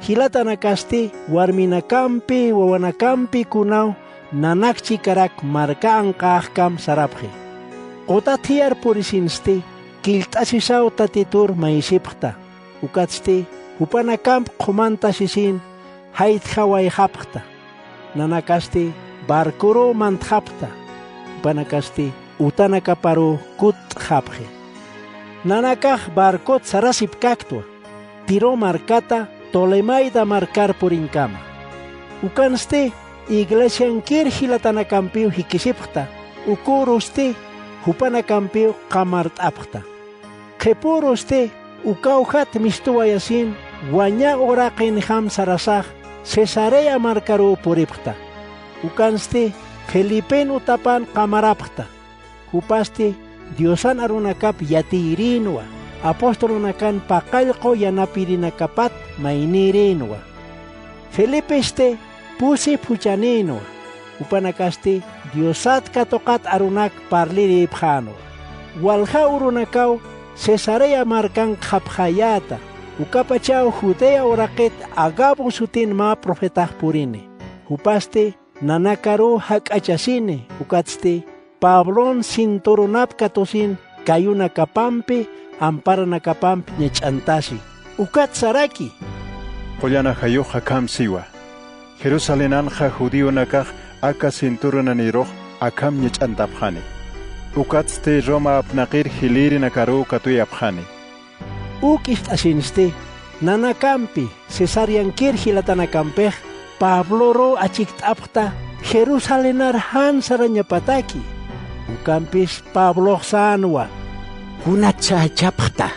Jilatanakasti warminakampi wawanakampi kunaw nanak chikarak marka anqäxkam sarapxi. Quta thiyar purisinsti killt'asisaw Tatitur maysipxta, ukatsti jupanakamp qhumantasisin jaytjawayxapxta. Nanakasti barcoruw mantxapxta, jupanakasti utanakaparuw kutt'xapxi. Nanakax barcot sarasipkaktwa, Tiro markata Tolemaida markar purinkama. Ukansti iglesiankir jilatanakampiw jikisipxta, ukürusti jupanakampiw qamart'apxta. Qhipürusti ukawjat mistuwayasin waña uraqinjam sarasax Cesarea markaruw puripxta. Ukansti Felipen utapan qamarapxta. Jupasti Diosan arunakap yatiyirïnwa, apostolunakan paqallqu yanapirinakapat maynïrïnwa. Felipisti pusip juchanïnwa, jupanakasti Diosat katuqat arunak parlirïpxänwa. Walja urunakaw Cesarea markan qhapxäyäta, ukapachaw Judea uraqit Agabo sutin mä profetax purini. Jupasti nanakaruw jak'achasini, ukatsti Pablon cinturonap katusin kayunakapampi, amparanakapampi ñach'antasi. Ukat saraki: Qullan ajayux akham siwa: Jerusalenanxa judionakax aka cinturonanïrux akham ñach'antapxani. Ukatsti Roma apnaqir jilïrinakaruw katuyapxani. Uk ist'asinsti, nanakampi Cesareankir jilatanakampix Pabloruw achikt'apxta Jerusalenar jan sarañapataki. Ukampis Pablox sänwa. Kunatsa jachapxta,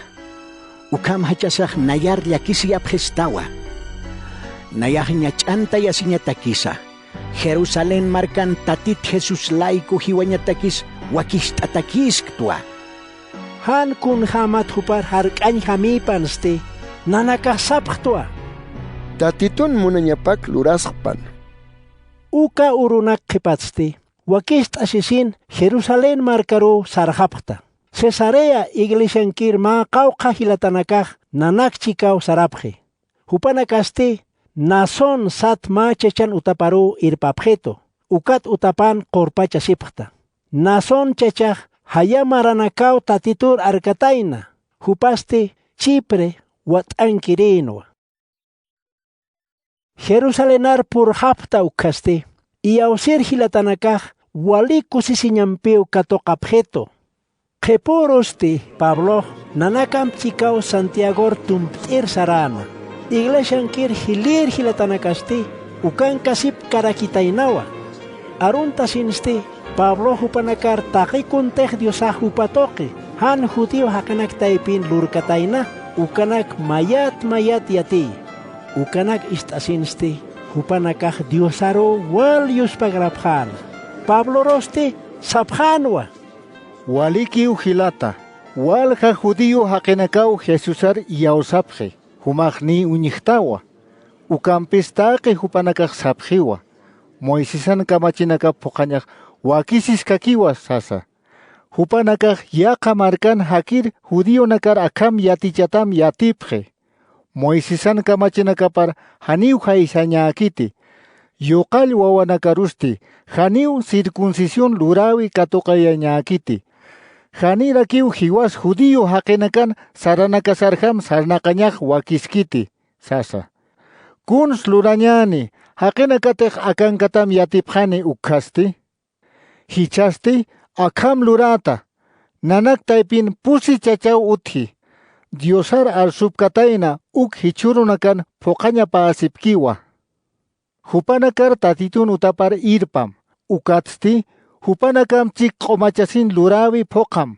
ukham jachasax nayar llakisiyapxistawa. Nayax ñach'antayasiñatakisa, Jerusalén markan Tatit Jesús layku jiwañatakis wakist'atakïsktwa. Jan kunjämat jupar jark'añjamïpansti, nanakax sapxtwa: Tatitun munañapak lurasxpan. Uka urunak qhipatsti, wakist'asisin Jerusalén markaruw sarxapxta. Cesarea iglesiankir mä qawqha jilatanakax nanak chikaw sarapxi. Jupanakasti Mnasón sat mä chachan utaparuw irpapxitu, ukat utapan qurpachasipxta. Mnasón chachax jaya maranakaw Tatitur arkatayna, jupasti Chipre wat'ankirïnwa. Jerusalenar purxapxta ukkhasti, iyawsir jilatanakax wali kusisiñampiw katuqapxitu. Qhipürusti Pablox nanakamp chikaw Santiagor tumpt'ir saräna. Iglesiankir jilïr jilatanakasti ukankasipkarakitaynawa. Aruntasinsti Pablox jupanakar taqi kuntix diosax jupa tuqi, jan judío jaqinak taypin lurkatayna, ukanak mayat mayat yatiy. Ukanak ist'asinsti jupanakax diosaruw wal yuspagrapxäna. Pablorusti sapxänwa: Walikiw jilata, walja judío jaqinakaw Jesusar iyawsapxi, jumax niy uñjtawa. Ukampis taqi jupanakax sapxiwa, Moisesan kamachinakap phuqhañax wakisiskakiwa sasa. Jupanakax yaqha markan jakir judíonakar akham yatichatam yatipxi. Moisesan kamachinakapar janiw jaysañäkiti. Yuqall wawanakarusti janiw circuncisión luräwi katuqayañäkiti. Janirakiw jiwas judío jaqinakan saranakasarjam sarnaqañax wakiskiti, sasa. Kuns lurañäni, jaqinakatix akankatam yatipxani ukkhasti. Jichhasti akham luräta, nanak taypin pusi chachaw utji, Diosar arsupkatayna uk jichhürunakan phuqhañapäsipkiwa. Jupanakar Tatitun utapar irpam, ukatsti jupanakamp chik q'umachasin luräwi phuqham.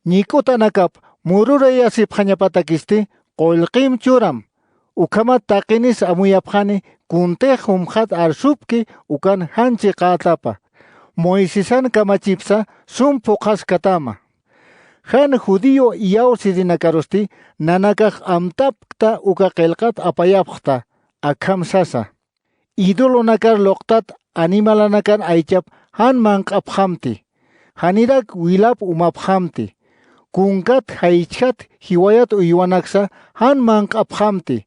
Ñik'utanakap mururayasipxañapatakisti qullqim churam. Ukhamat taqinis amuyapxani kuntix jumxat arsupki ukan jan chiqätapa, Moisesan kamachipsa sum phuqhaskatama. Jan judío iyawsirinakarusti nanakax amtapkta uka qillqat apayapxta, akham sasa: Idolonakar luqtat animalanakan aychap jan manq'apxamti, janirak wilap umapxamti, kunkat jaychjat jiwayat uywanaksa jan manq'apxamti,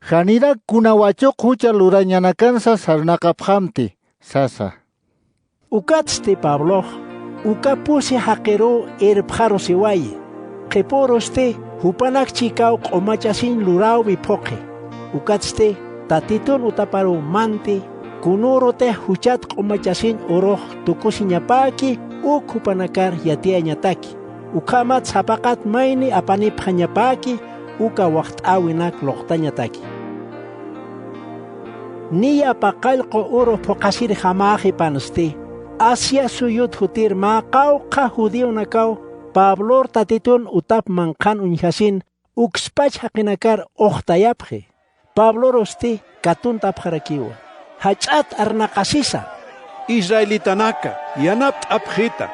janirak kuna wachuq jucha lurañanakansa sarnaqapxamti, sasa. Ukatsti Pablox uka pusi jaqiruw irpxarusiwayi. Qhipürusti jupanak chikaw q'umachasiñ luräwi phuqhi. Ukatsti Tatitun utaparuw manti, kunürutix juchat q'umachasiñ urux tukusiñapäki uk jupanakar yatiyañataki. Ukhamat sapaqat mayni apanipxañapäki uka waxt'äwinak luqtañataki. Niya paqallqu uru phuqhasirjamäxipansti, Asia suyut jutir mä qawqha judionakaw Pablor Tatitun utap manqhan uñjasin ukspach jaqinakar uxtayapxi. Pablorusti katuntapxarakiwa. Jach'at arnaqasisa: Israelitanaka, yanapt'apxita.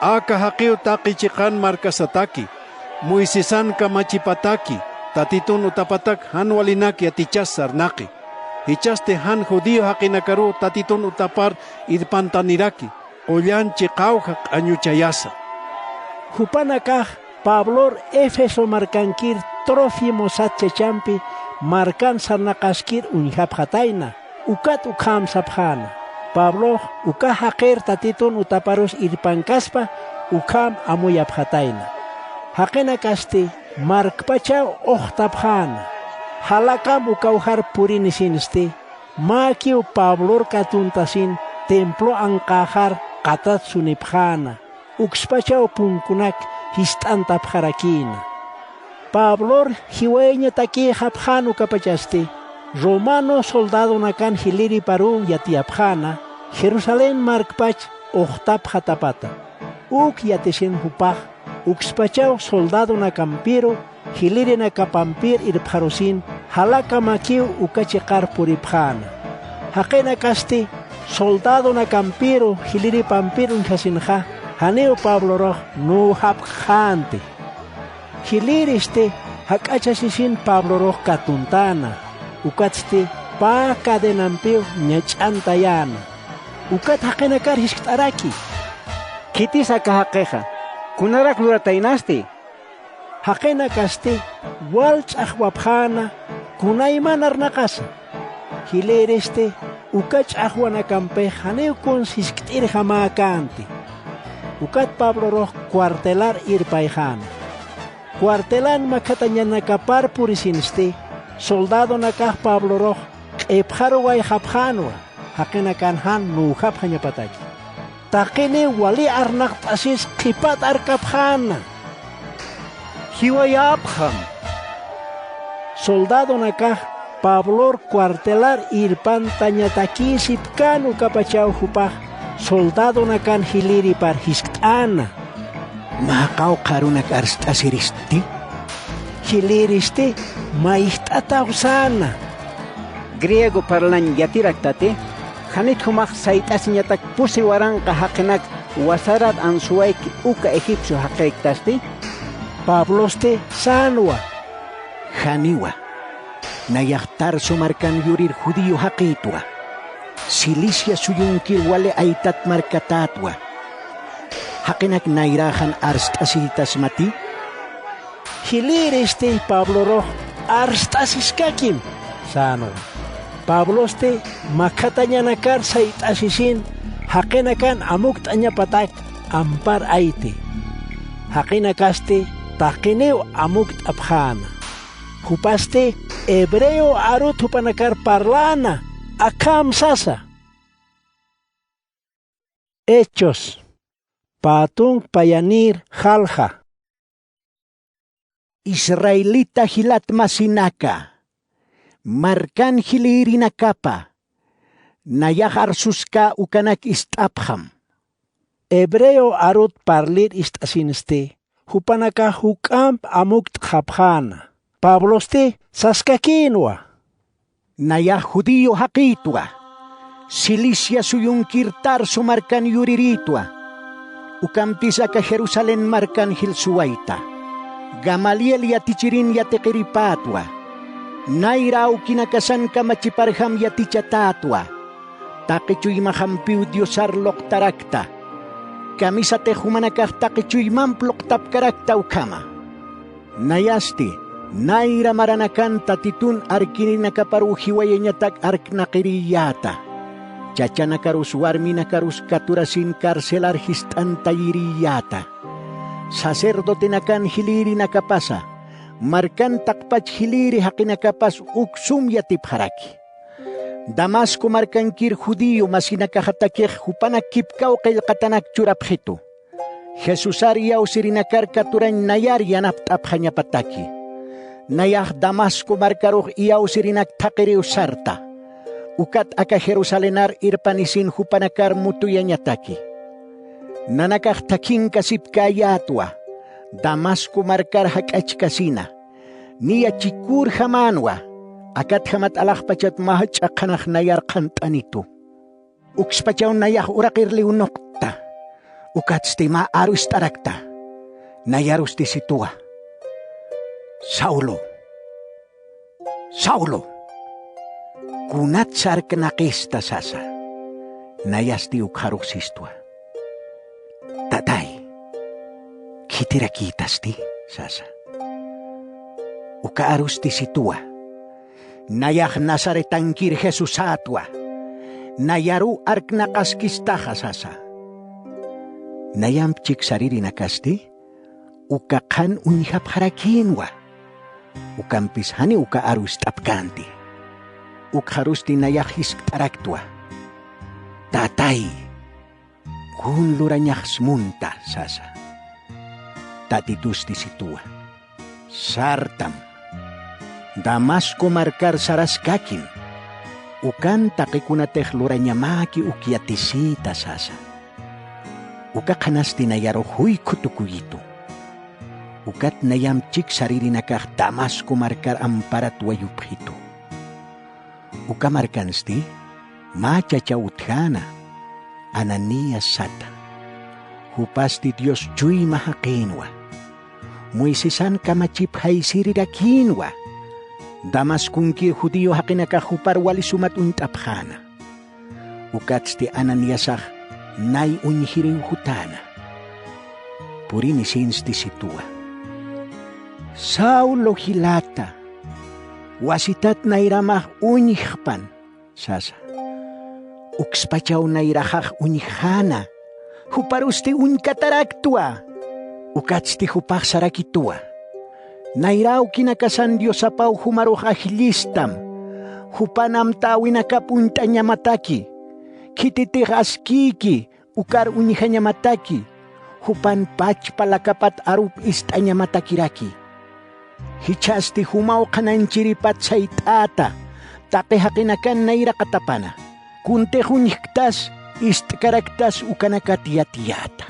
Aka jaqiw taqi chiqan markasataki, Moisesan kamachipataki, Tatitun utapatak jan walinak yatichas sarnaqi. Jichhasti jan judío jaqinakaruw Tatitun utapar irpantaniraki, qullan chiqawja q'añuchayasa. Jupanakax Pablor Éfeso markankir Trófimo sat chachampi markan sarnaqaskir uñjapxatayna, ukat ukham sapxäna. Pablox uka jaqir Tatitun utaparus irpankaspa ukham amuyapxatayna. Jaqinakasti markpachaw uxtapxäna. Jalakam ukawjar purinisinsti, mäkiw Pablor katuntasin templo anqäxar qatat sunipxäna, ukspachaw punkunak jist'antapxarakïna. Pablor jiwayañatakïxapxän ukapachasti, romano soldadonakan jilïriparuw yatiyapxäna, Jerusalén markpach uxtapxatapata. Uk yatisin jupax Ukspachaw soldadonakampiru jilïrinakapampir irpxarusin jalakamakiw uka chiqar puripxäna. Jaqinakasti soldadonakampiru jilïripampir uñjasinxa janiw Pablorux nuwjapkxänti. Jilïristi jak'achasisin Pablorux katuntäna, ukatsti pä cadenampiw ñach'antayäna. Ukat jaqinakar jiskt'araki: —Khitis aka jaqixa, ¿kunarak lurataynasti? Jaqinakasti wal ch'axwapxäna kunayman arnaqasa. Jilïristi uka ch'axwanakampix janiw kuns jiskt'irjamäkänti. Ukat Pablorux cuartelar irpayxäna. Cuartelan makhatañanakapar purisinsti, soldadonakax Pablorux q'ipxaruwayxapxänwa, jaqinakan jan nuwjapxañapataki. Taqiniw wali arnaqt'asis qhipat arkapxäna: —Jiwayapxam. Soldadonakax Pablor cuartelar irpantañatakïsipkän ukapachaw jupax soldadonakan jilïripar jiskt'äna: —¿Mä qawqha arunak arst'asiristi? Jilïristi mayjt'ataw säna: —¿Griego parlañ yatiraktati? ¿Janit jumax sayt'asiñatak pusi waranqa jaqinak wasarat ansuwayki uka egipcio jaqiktasti? Pablosti sänwa: —Janiwa. Nayax Tarso markan yurir judío jaqïtwa. Cilicia suyunkir wali aytat markatätwa. ¿Jaqinak nayräxan arst'asïtasmati? Jilïristi Pablorux: —Arst'asiskakim, sänwa. Pablosti makhatañanakar sayt'asisin jaqinakan amukt'añapatak ampar ayti. Jaqinakasti taqiniw amukt'apxäna. Jupasti hebreo arut jupanakar parläna, akham sasa. Hechos, pä tunk payanïr jalja. Israelita jilat masinaka, markan jilïrinakapa, nayax arsuskä ukanak ist'apxam. Hebreo arut parlir ist'asinsti, jupanakax juk'amp amukt'xapxäna. Pablosti saskakïnwa: —Nayax judío jaqïtwa. Cilicia suyunkir Tarso markan yurirïtwa. Ukampis aka Jerusalén markan jilsuwayta. Gamaliel yatichirin yatiqiripätwa. Nayra awkinakasan kamachiparjam yatichatätwa. Taqi chuymaxampiw Diosar luqtarakta. Kamisatix jumanakax taqi chuymamp luqtapkarakta ukhama. Nayasti, nayra maranakan Tatitun arkirinakaparuw jiwayañatak arknaqirïyäta. Chachanakarus warminakarus katurasin carcelar jist'antayirïyäta. Sacerdotenakan jilïrinakapasa, markan taqpach jilïri jaqinakapas uk sum yatipxaraki. Damasco markankir judío masinakaxatakix jupanak kipkaw qillqatanak churapxitu. Jesusar iyawsirinakar katurañ nayar yanapt'apxañapataki. Nayax Damasco markarux iyawsirinak thaqiriw sarta. Ukat aka Jerusalenar irpanisin jupanakar mutuyañataki. Nanakax thakhinkasipkäyätwa, Damasco markar jak'achkasina. Niya chikürjamänwa, akatjamat alaxpachat mä jach'a qhanax nayar qhant'anitu. Ukspachaw nayax uraqir liwnuqta, ukatsti mä aru ist'arakta, nayarusti situwa: "Saulo, Saulo, ¿kunatsa arknaqista?", sasa. Nayasti ukxarux sistwa: "Tatay, ¿khitirakïtasti?", sasa. Uka arusti situwa: "Nayax Nazaretankir Jesusätwa. Nayaruw arknaqaskistaxa", sasa. Nayamp chik saririnakasti uka qhan uñjapxarakïnwa. Ukampis janiw uka aru ist'apkänti. Ukxarusti nayax jiskt'araktwa: "Tatay, kun lurañaxsmunta", sasa. Tatitusti situwa: "Sartam. Damasco markar saraskakim. Ukan taqikunatix lurañamäki uk yatisïta", sasa. Uka qhanasti nayarux juykhu tukuyitu. Ukat nayamp chik saririnakax Damasco markar amparat wayupxitu. Uka markansti mä chacha utjäna, Ananías sata. Jupasti Dios chuyma jaqïnwa. Moisesan kamachip jaysirirakïnwa. Damasconkir judío jaqinakax jupar wali sumat uñt'apxäna. Ukatsti Ananiasax nay uñjiriw jutäna. Purinisinsti situwa. Saulo jilata, wasitat nayramax uñjxpan, sasa. Ukspachaw nayraxax uñjxäna, juparusti uñkataraktwa. Ukatsti jupax sarakituwa. Nayräwkinakasan Diosapaw jumarux ajllistam, jupan amtäwinakap uñt'añamataki, khititix askïki, ukar uñjañamataki, jupan pachpa lakapat arup ist'añamatakiraki. Jichhasti jumaw qhanañchiripat sayt'äta, taqi jaqinakan nayraqatapana, kuntix uñjktas, ist'karaktas ukanakat yatiyäta.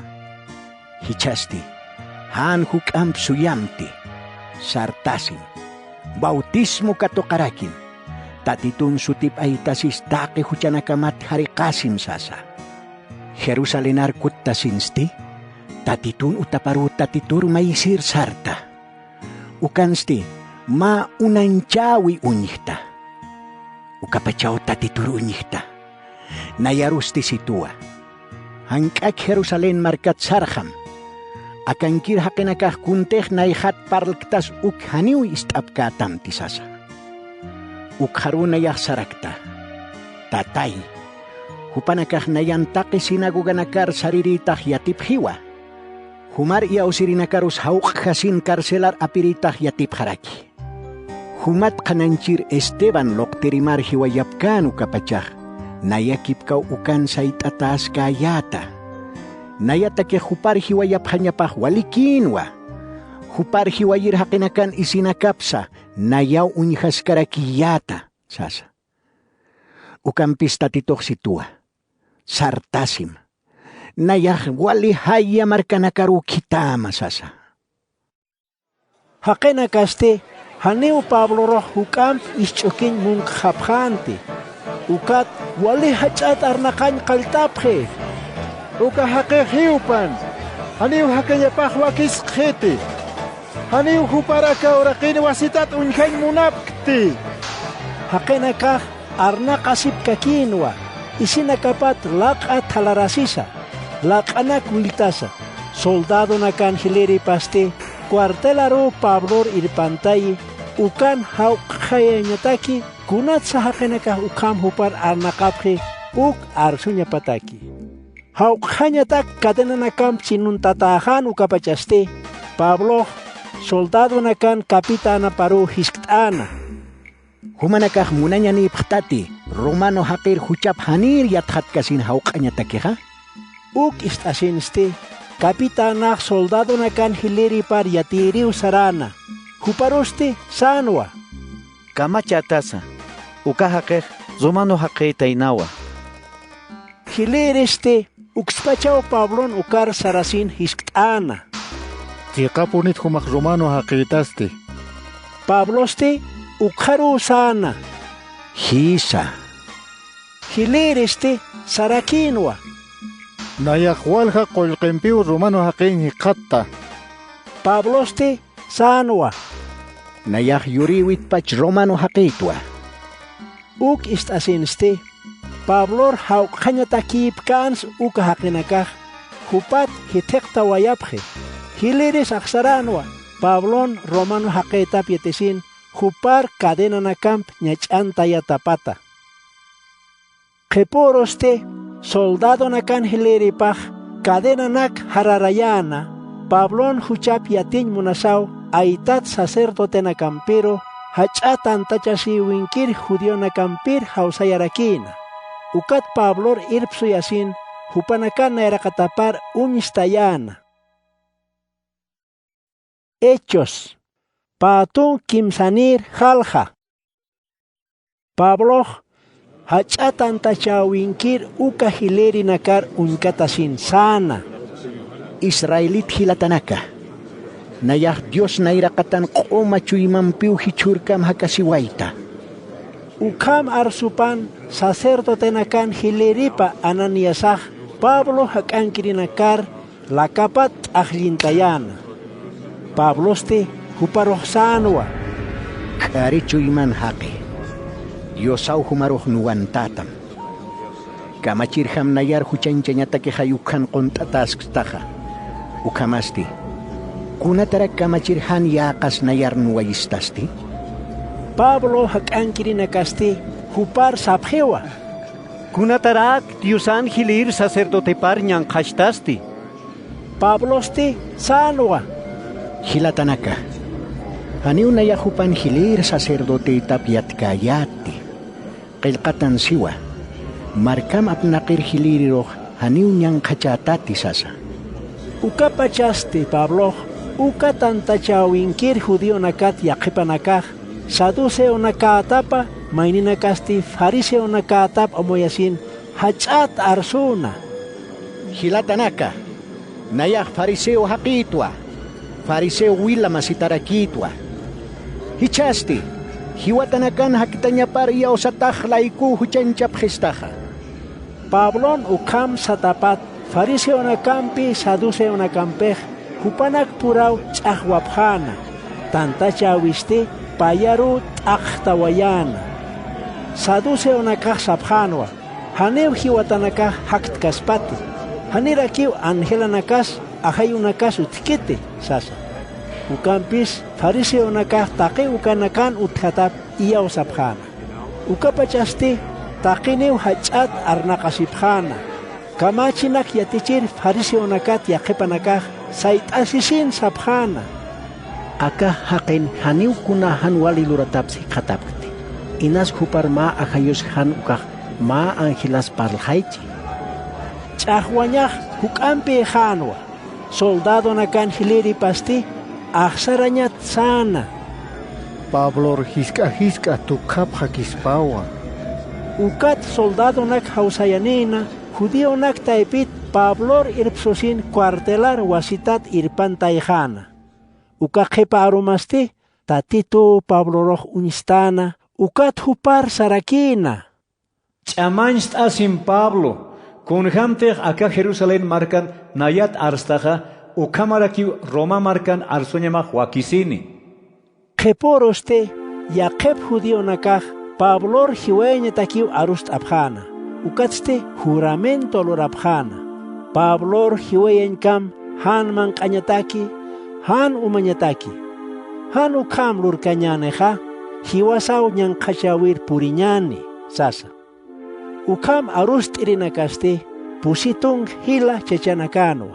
Jichhasti, jan juk'amp suyamti, sartasim, bautismo katuqarakim, Tatitun sutip aytasis taqi juchanakamat jariqasim sasa. Jerusalenar kuttasinsti, Tatitun utaparuw Tatitur maysir sarta. Ukansti, mä unañchäwi uñjta. Ukapachaw Tatitur uñjta. Nayarusti situwa. Jank'ak Jerusalén markat sarxam. Akankir jaqinakax kuntix nayxat parlktas uk janiw ist'apkätamti sasa. Ukxaruw nayax sarakta. Tatay, jupanakax nayan taqi sinagoganakar sarirïtax yatipxiwa. Jumar iyawsirinakarus jawq'jasin carcelar apirïtax yatipxaraki. Jumat qhanañchir Esteban luqtirimar jiwayapkän ukapachax, nayakipkaw ukan sayt'atäskäyäta. Nayatakix jupar jiwayapxañapax walikïnwa. Jupar jiwayir jaqinakan isinakapsa nayaw uñjaskarakiyäta, sasa. Ukampis Tatitux situwa. Sartasim. Nayax wali jaya markanakaruw khitäma, sasa. Jaqinakasti, janiw Pablorux juk'amp isch'ukiñ munkxapxänti. Ukat wali jach'at arnaqañ qalltapxi. Uka jaqix jiwpan, janiw jakañapax wakisqxiti. Janiw jupar aka uraqin wasitat uñjañ munapkti. Jaqinakax arnaqasipkakïnwa, isinakapat laq'a thalarasisa, laq'anak willtasa. Soldadonakan jilïripasti cuartelaruw Pablor irpantayi, ukan jawq'jayañataki, kunatsa jaqinakax ukham jupar arnaqapxi, uk arsuñapataki. Jawq'jañatak cadenanakamp chinuntatäxän ukapachasti, Pablox soldadonakan capitänaparuw jiskt'äna. Jumanakax munañanïpxtati romano jaqir juchap janïr yatxatkasin jawq'añatakixa? Uk ist'asinsti, capitänax soldadonakan jilïripar yatiyiriw saräna. Juparusti sänwa. Kamachätasa, uka jaqix romano jaqïtaynawa. Jilïristi, ukspachaw Pablon ukar sarasin jiskt'äna. Chiqapunit jumax romano jaqïtasti. Pablosti ukxaruw säna. Jïsa. Jilïristi sarakïnwa. Nayax walja qullqimpiw romano jaqïñ jikxatta. Pablosti sänwa. Nayax yurïwitpach romano jaqïtwa. Uk ist'asinsti, Pablor jawq'jañatakïpkäns uka jaqinakax, jupat jithiqtawayapxi. Jilïris axsaränwa, Pablon romano jaqïtap yatisin, jupar cadenanakamp ñach'antayatapata. Qhipürusti, soldadonakan jilïripax cadenanak jararayäna, Pablon juchap yatiñ munasaw aytat sacerdotenakampiru, jach'a tantachasïwinkir judionakampir jawsayarakïna. Ukat Pablor irpsuyasin, jupanakan nayraqatapar uñstayäna. Hechos, pätun kimsanïr jalja. Pablox, jach'a tantachäwinkir uka jilïrinakar uñkatasin säna. Israelit jilatanaka, Nayax Dios nayraqatan q'uma chuymampiw jichhürkam jakasiwayta. Ukham arsupan sacerdotenakan jilïripa Ananiasax Pablo jak'ankirinakar lakapat t'axllintayäna. Pablosti juparux sänwa: K'ari chuyman jaqi. Diosaw jumarux nuwantätam. Kamachirjam nayar juchañchañatakixay ukkhan qunt'atäskstaxa. Ukhamasti, ¿kunatarak kamachir jan yäqas nayar nuwayistasti? Pablo jak'ankirinakasti jupar sapxiwa: ¿Kunatarak Diosan jilïr sacerdotepar ñanqhachasti? Pablosti sänwa: Jilatanaka, janiw nayax jupan jilïr sacerdoteytap yatkäyäti. Qillqatan siwa, markam apnaqir jilïrirux janiw ñanqhachätati sasa. Ukapachasti Pablox uka tantachäwinkir judionakat yaqhipanakax saduceonakätapa, mayninakasti fariseonakätap amuyasin jach'at arsüna: Jilatanaka, nayax fariseo jaqïtwa, fariseo wila masitarakïtwa. Jichhasti, jiwatanakan jaktañapar iyawsatax layküw juchañchapxistaxa. Pablon ukham satapat fariseonakampi saduceonakampix jupanakpuraw ch'axwapxäna, tantachäwisti payaruw t'aqjtawayäna. Saduceonakax sapxänwa: Janiw jiwatanakax jaktkaspati, janirakiw angelanakas ajayunakas utjkiti sasa. Ukampis fariseonakax taqi ukanakan utjatap iyawsapxäna. Ukapachasti taqiniw jach'at arnaqasipxäna. Kamachinak yatichir fariseonakat yaqhipanakax sayt'asisin sapxäna: Aka jaqin janiw kuna jan wali lurataps jikxatapkti. Inas jupar mä ajayus jan ukax mä angelas parlxaychi. Ch'axwañax juk'ampïxänwa. Soldadonakan jilïripasti axsarañat säna: Pablor jisk'a jisk'a tukxapxakispawa. Ukat soldadonak jawsayanïna judionak taypit Pablor irpsusin cuartelar wasitat irpantayxäna. Uka qhipa arumasti Tatituw Pablorux uñstäna, ukat jupar sarakïna: Ch'amañcht'asim Pablo, kunjämtix aka Jerusalén markan nayat arstaxa, ukhamarakiw Roma markan arsuñamax wakisini. Qhipürusti yaqhip judionakax Pablor jiwayañatakiw arust'apxäna, ukatsti juramento lurapxäna. Pablor jiwayañkam jan manq'añataki, jan umañataki. Jan ukham lurkañänixa, jiwasaw ñanqhachäwir puriñäni sasa. Ukham arust'irinakasti pusi tunka jila chachanakänwa.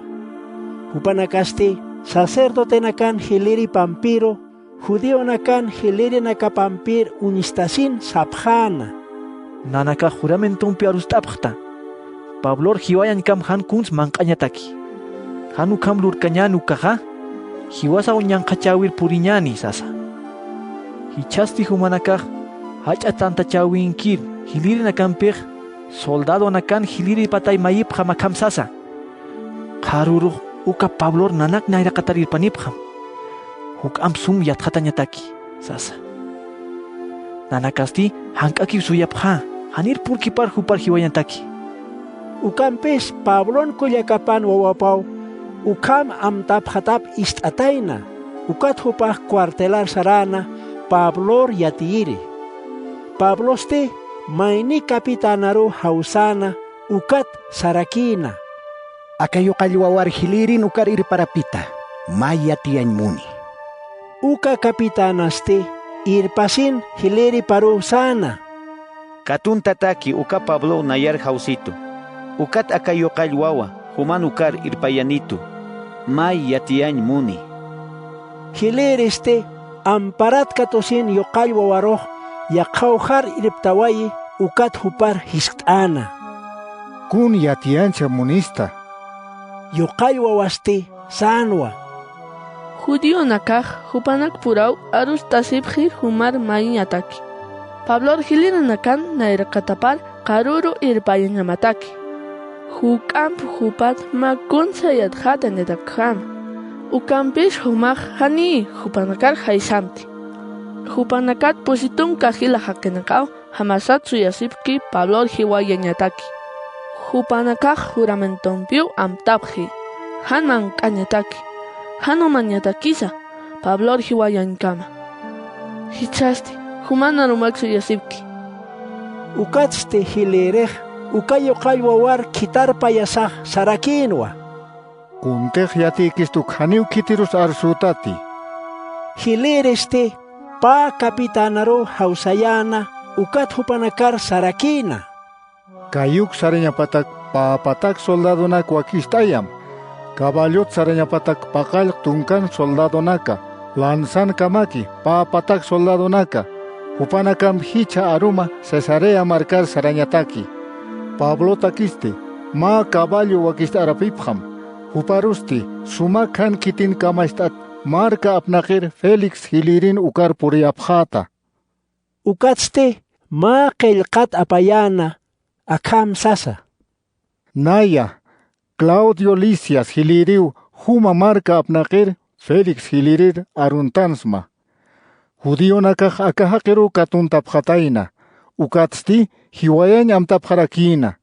Jupanakasti sacerdotenakan jilïri pampiru, judionakan jilïrinakapampir uñstasin sapxäna: Nanakax juramentompi arust'apxta, Pablor jiwayañkam jan kuns manq'añataki. Jan ukham lurkañän ukaxa, jiwasaw ñanqhachäwir puriñäni sasa. Jichhasti jumanakax jach'a tantachäwinkir jilïrinakampix, soldadonakan jilïri patay mayipxam akham sasa: Qharürux uka Pablor nanak nayraqatar irpanipxam, juk'amp sum yatxatañataki sasa. Nanakasti jank'akiw suyapxä, janir purkipar jupar jiwayañataki. Ukampis Pablon kullakapan wawapaw ukham amtapxatap ist'atayna, ukat jupax cuartelar saräna Pablor yatiyiri. Pablosti mayni capitänaruw jawsäna, ukat sarakïna: Aka yuqall wawar jilïrin ukar irparapita, may yatiyañ muni. Uka capitänasti irpasin jilïriparuw säna: Katuntataki uka Pablow nayar jawsitu, ukat aka yuqall wawa juman ukar irpayanitu, may yatiyañ muni. Jilïristi amparat katusin yuqall wawarux yaqhawjar irptawayi, ukat jupar jiskt'äna: Kun yatiyañcha munista. Yuqall wawasti sänwa: Judionakax jupanakpuraw arust'asipxi jumar mayiñataki. Pablor jilïrinakan nayraqatapar qharüru irpayañamataki. Juk'amp jupat mä kunsa yatxatañatakjama. Ukampis jumax janiy jupanakar jaysamti. Jupanakat pusi tunka jila jaqinakaw jamasat suyasipki Pablor jiwayañataki. Jupanakax juramentompiw amtapxi, jan ank'añataki, jan umañatakisa Pablor jiwayañkama. Jichhasti juman arumak suyasipki. Ukatsti jilïrix uka yuqall wawar khitarpayasax sarakïnwa. Kuntix yatïkistwa uk janiw khitirus arsütati. Jilïristi pä capitänaruw jawsayäna, ukat jupanakar sarakïna. Kayuk sarañapatak pä patak soldadonak wakist'ayam, caballot sarañapatak paqallq tunkan soldadonaka, lanzankamaki pä patak soldadonaka, jupanakamp jichha aruma Cesarea markar sarañataki. Pablotakisti mä caballo wakist'arapipxam, juparusti sumak jan khitin kamacht'at marka apnaqir Félix jilïrin ukar puriyapxäta. Ukatsti mä qillqat apayäna, akham sasa: Naya, Claudio Lisias jilïriw juma marka apnaqir Félix jilïrir aruntansma. Judionakax aka jaqiruw katuntapxatayna, ukatsti jiwayañ amtapxarakïna.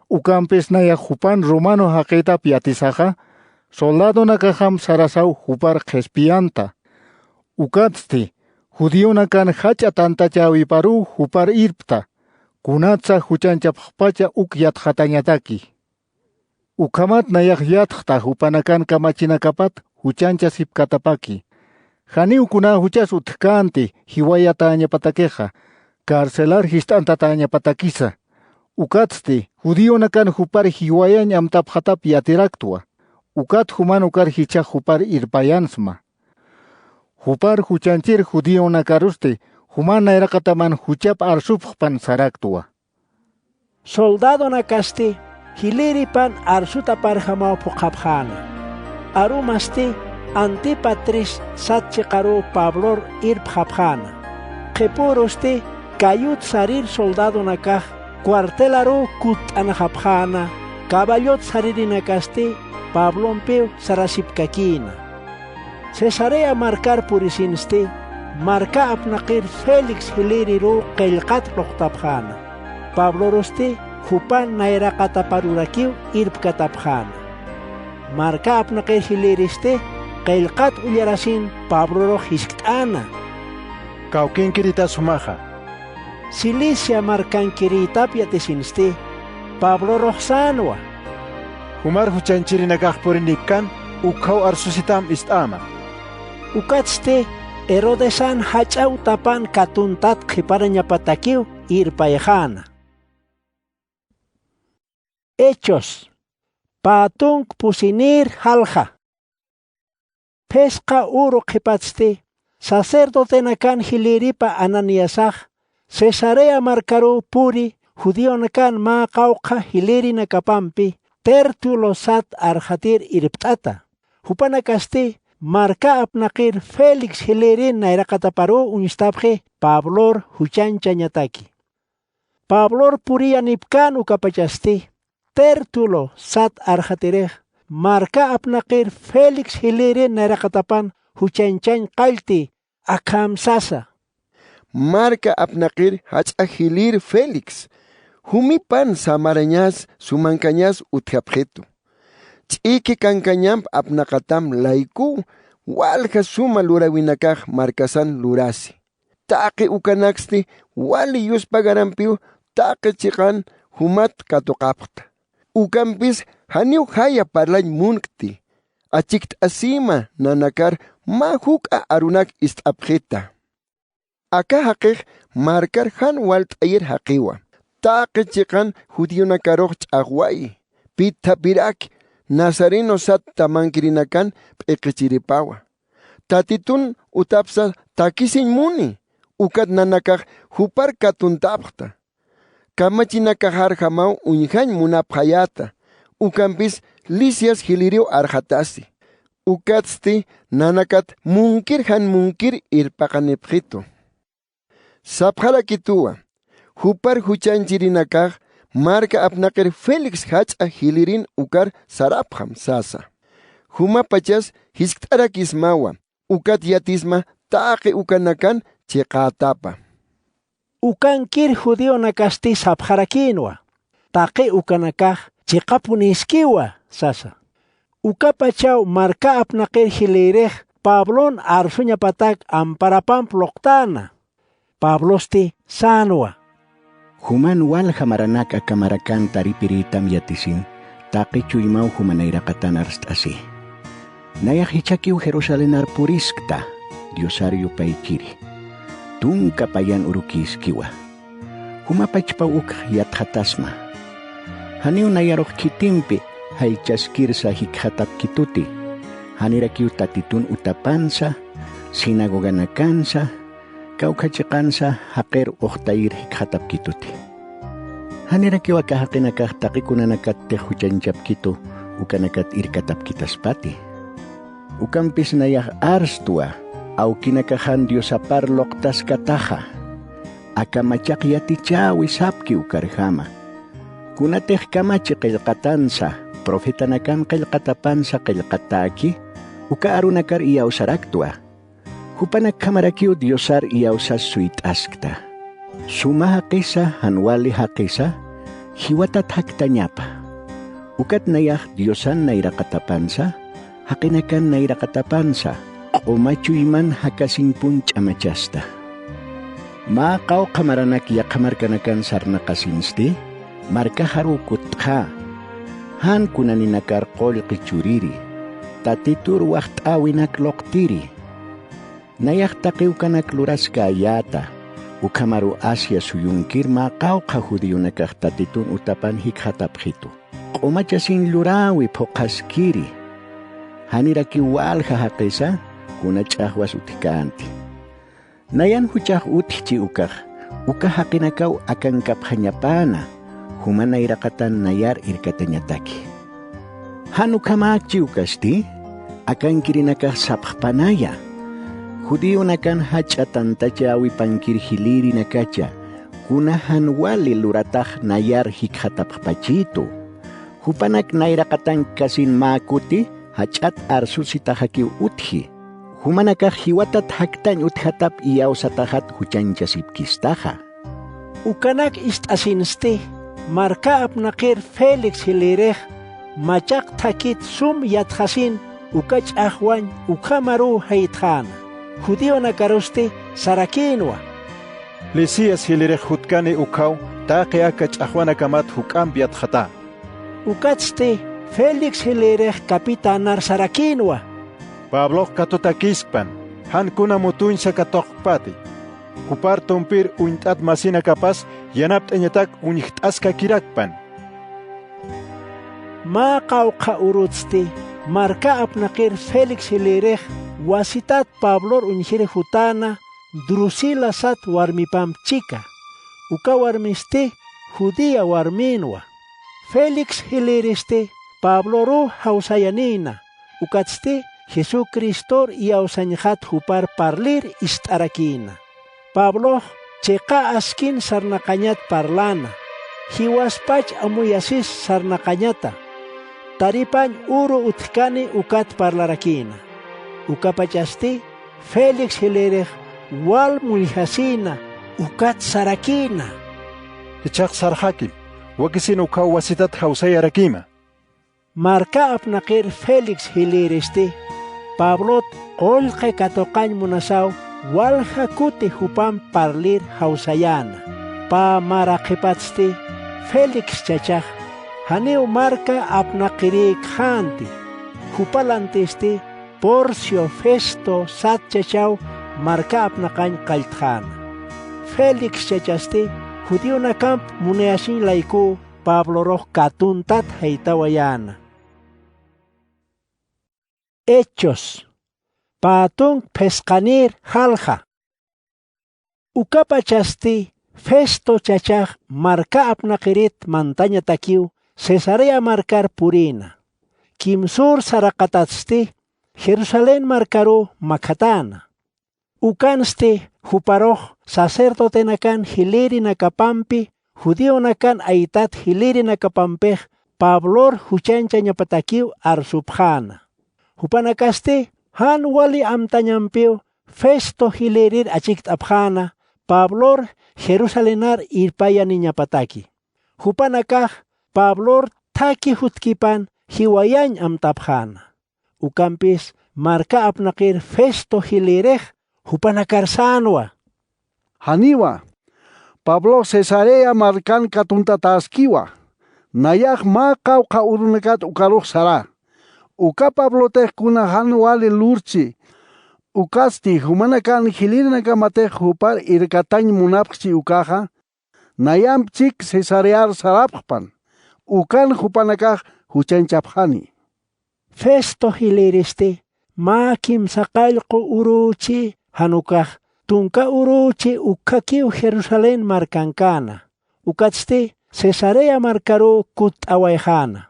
Ukampis nayax jupan romano jaqïtap yatisaxa, soldadonakaxam sarasaw jupar qhispiyanta. Ukatsti judionakan jach'a tantachäwiparuw jupar irpta, kunatsa juchanchapxpacha uk yatxatañataki. Ukhamat nayax yatxta jupanakan kamachinakapat juchanchasipkatapaki. Janiw kuna juchas utjkänti jiwayatäñapatakixa, carcelar jist'antatäñapatakisa. Ukatsti judionakan jupar jiwayañ amtapxatap yatiraktwa. Ukat juman ukar jichhax jupar irpayansma. Jupar juchanchir judionakarusti juman nayraqataman juchap arsupxpan saraktwa. Soldadonakasti jilïripan arsutaparjamaw phuqhapxäna. Arumasti Antípatris sat chiqaruw Pablor irpxapxäna. Qhipürusti kayut sarir soldadonakax cuartelaruw kutt'anxapxäna, caballot saririnakasti Pablompiw sarasipkakïna. Cesarea markar purisinsti, marka apnaqir Félix jilïriruw qillqat lluqtapxäna. Pablorusti jupan nayraqataparurakiw irpkatapxäna. Marka apnaqir jilïristi qillqat ullarasin Pablorux jiskt'äna: —Kawkinkiritas jumaxa. Cilicia markankirïtap yatisinsti, Pablorux sänwa: —Jumar juchanchirinakax purinïkkan ukjaw arsusitam ist'äma. Ukatsti Herodesan jach'a utapan katuntat qhiparañapatakiw irpayxäna. Hechos, pä tunk pusinïr jalja. Phisqa uru qhipatsti, sacerdotenakan jilïripa Ananiasax Cesarea markaruw puri judionakan mä qawqha jilïrinakapampi Tértulo sat arxatir irpt'ata. Jupanakasti marka apnaqir Félix jilïrin nayraqataparuw uñstapxi Pablor juchanchañataki. Pablor puriyanipkän ukapachasti, Tértulo sat arxatirix marka apnaqir Félix jilïrin nayraqatapan juchanchañ qallti, akham sasa: —Marka apnaqir jach'a jilïr Félix, jumipan samarañas sumankañas utjapxitu. Ch'iki kankañamp apnaqatam laykuw walja suma luräwinakax markasan lurasi. Taqi ukanaksti wali yuspagarampiw taqi chiqan jumat katuqapxta. Ukampis janiw jaya parlañ munkti, achikt'asïma nanakar mä juk'a arunak ist'apxita. Aka jaqix markar jan walt'ayir jaqiwa. Taqi chiqan judionakarux ch'axwayi, pithapiraki, nazareno sat tamankirinakan p'iqichiripawa. Tatitun utapsa takisiñ muni, ukat nanakax jupar katuntapxta. Kamachinakaxarjamaw uñjañ munapxayäta, ukampis Lisias jilïriw arxatasi. Ukatsti nanakat munkir jan munkir irpaqanipxitu. Sapxarakituwa, jupar juchanchirinakax marka apnaqir Félix jach'a jilïrin ukar sarapxam sasa. jumapachas jiskt'arakismawa, ukat yatisma taqi ukanakan chiqätapa. Ukankir judionakasti sapxarakïnwa, taqi ukanakax chiqapunïskiwa sasa. Ukapachaw marka apnaqir jilïrix Pablon arsuñapatak amparapamp luqtäna. Pablosti sänwa: Juman walja maranak aka marakan taripirïtam yatisin, taqi chuymaw jumanayraqatan arst'asi. Nayax jichhakiw Jerusalenar puriskta, Diosar yupaykiri. Tunka payan urukïskiwa. Jumapachpaw ukx yatxatasma. Janiw nayarux khitimpi jaychaskirsa jikxatapkituti. Janirakiw Tatitun utapansa, sinagoganakansa, kawkha chiqansa jaqir uxtayir jikxatapkituti. Janirakiw aka jaqinakax taqi kunanakattix juchanchapkitu, ukanakat irkatapkitaspati. Ukampis nayax arstwa, awkinakaxan Diosapar luqtaskataxa. Aka machaq yatichäwi sapki ukarjama. Kunatix kamachi qillqatansa, profetanakan qillqatapansa qillqatäki, uka arunakar iyawsaraktwa. Jupanakjamarakiw Diosar iyawsas suyt'askta. Suma jaqisa, jan wali jaqisa, jiwatat jaktañapa. Ukat nayax Diosan nayraqatapansa, jaqinakan nayraqatapansa, q'uma chuyman jakasiñpun ch'amachasta. Mä qawqha maranak yaqha markanakan sarnaqasinsti, markaxaruw kutxä. Jan kunaninakar qullqi churiri, Tatitur waxt'äwinak luqtiri. Nayax taqi ukanak luraskäyäta, ukhamaru Asia suyunkir mä qawqha judionakax Tatitun utapan jikxatapxitu. Q'umachasiñ luräwi phuqhaskiri. Janirakiw walja jaqisa, kuna ch'axwas utjkänti. Nayan juchax utjchi ukax, uka jaqinakaw akankapxañapäna, juma nayraqatan nayar irkatañataki. Jan ukhamäkchi ukasti, akankirinakax sapxpanaya. Judionakan jach'a tantachäwipankir jilïrinakacha, kuna jan wali luratax nayar jikxatapxpachitu. Jupanak nayraqatankasin mä kuti, jach'at arsusitaxakiw utji. Jumanakax jiwatat jaktañ utjatap iyawsataxat juchanchasipkistaxa. Ukanak ist'asinsti, marka apnaqir Félix jilïrix, machaq thakit sum yatxasin uka ch'axwañ ukhamaruw jaytxäna. Judionakarusti sarakïnwa: Lisias jilïrix jutkani ukhaw taqi aka ch'axwanakamat juk'amp yatxatá. Ukatsti Félix jilïrix capitänar sarakïnwa: Pablox katutakïskpan, jan kuna mutuñsa katuqpati. Jupar tumpir uñt'at masinakapas yanapt'añatak uñjt'askakirakpan. Mä qawqha urutsti marka apnaqir Félix jilïrix wasitat Pablor uñjir jutäna Drusila sat warmipamp chika. Uka warmisti judía warmïnwa. Félix jilïristi Pabloruw jawsayanïna, ukatsti Jesucristor iyawsañxat jupar parlir ist'arakïna. Pablox chiqa askin sarnaqañat parläna, jiwaspach amuyasis sarnaqañata. Taripañ uru utjkani ukat parlarakïna. Ukapachasti Félix jilïrix wal mulljasïna, ukat sarakïna: Jichhax sarxakim, wakisin ukhaw wasitat jawsayarakïma. Marka apnaqir Félix jilïristi, Pablot qullqi katuqañ munasaw walja kuti jupamp parlir jawsayäna. Pä mara qhipatsti Félix chachax janiw marka apnaqirïkxänti. Jupa lantisti Porcio Festo sat chachaw marka apnaqañ qalltxäna. Félix chachasti judionakamp munayasiñ laykuw Pablorux katuntat jaytawayäna. Hechos, pä tunk phisqanïr jalja. Ukapachasti Festo chachax marka apnaqirit mantañatakiw Cesarea markar purïna. Kimsür saraqatatsti Jerusalén markaruw makhatäna. Ukansti juparux sacerdotenakan jilïrinakapampi judionakan aytat jilïrinakapampix Pablor juchañchañapatakiw arsupxäna. Jupanakasti jan wali amtañampiw Festo jilïrir achikt'apxäna Pablor Jerusalenar irpayaniñapataki. Jupanakax Pablor thakhi jutkipan jiwayañ amtapxäna. Ukampis marka apnaqir Festo jilïrix jupanakar sänwa: —Janiwa. Pablox Cesarea markan katuntatäskiwa. Nayax mä qawqha urunakat ukarux sarä. Uka Pablotix kuna jan wali lurchi, ukatsti jumanakan jilïrinakamatix jupar irkatañ munapxchi ukaxa, nayamp chik Cesarear sarapxpan. Ukan jupanakax juchañchapxani. Festo jilïristi mä kimsa qallqu urüchi, jan ukax tunka urüchi ukkhakiw Jerusalén markankana. Ukatsti Cesarea markaruw kutt'awayxäna.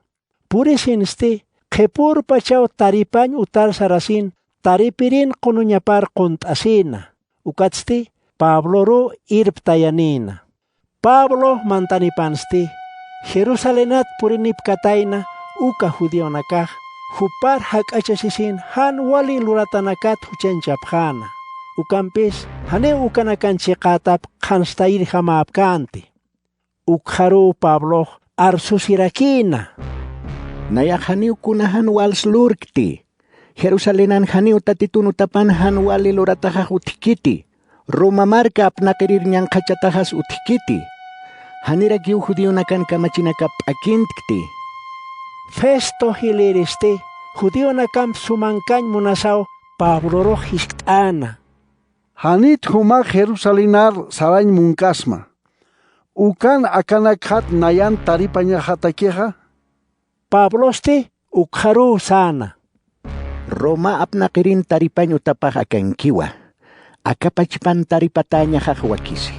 Purisinsti qhipürpachaw taripañ utar sarasin taripirin qunuñapar qunt'asïna. Ukatsti Pabloruw irptayanïna. Pablo mantanipansti Jerusalenat purinipkatayna uka judionakax jupar jak'achasisin jan wali luratanakat juchañchapxäna. Ukampis janiw ukanakan chiqätap qhanstayirjamäpkänti. Ukxaruw Pablox arsusirakïna: —Nayax janiw kuna jan wals lurkti. Jerusalenan janiw Tatitun utapan jan wali lurataxax utjkiti. Roma marka apnaqirir ñanqhachataxas utjkiti. Janirakiw judionakan kamachinakap p'akintkti. Festo jilïristi judionakamp sumankañ munasaw Pablorux jiskt'äna: —Janit jumax Jerusalenar sarañ munkasma. ¿Ukan akanakxat nayan taripañaxatakixa? Pablosti ukxaruw säna: —Roma apnaqirin taripañ utapax akankiwa. Aka pachpan taripatäñaxax wakisi.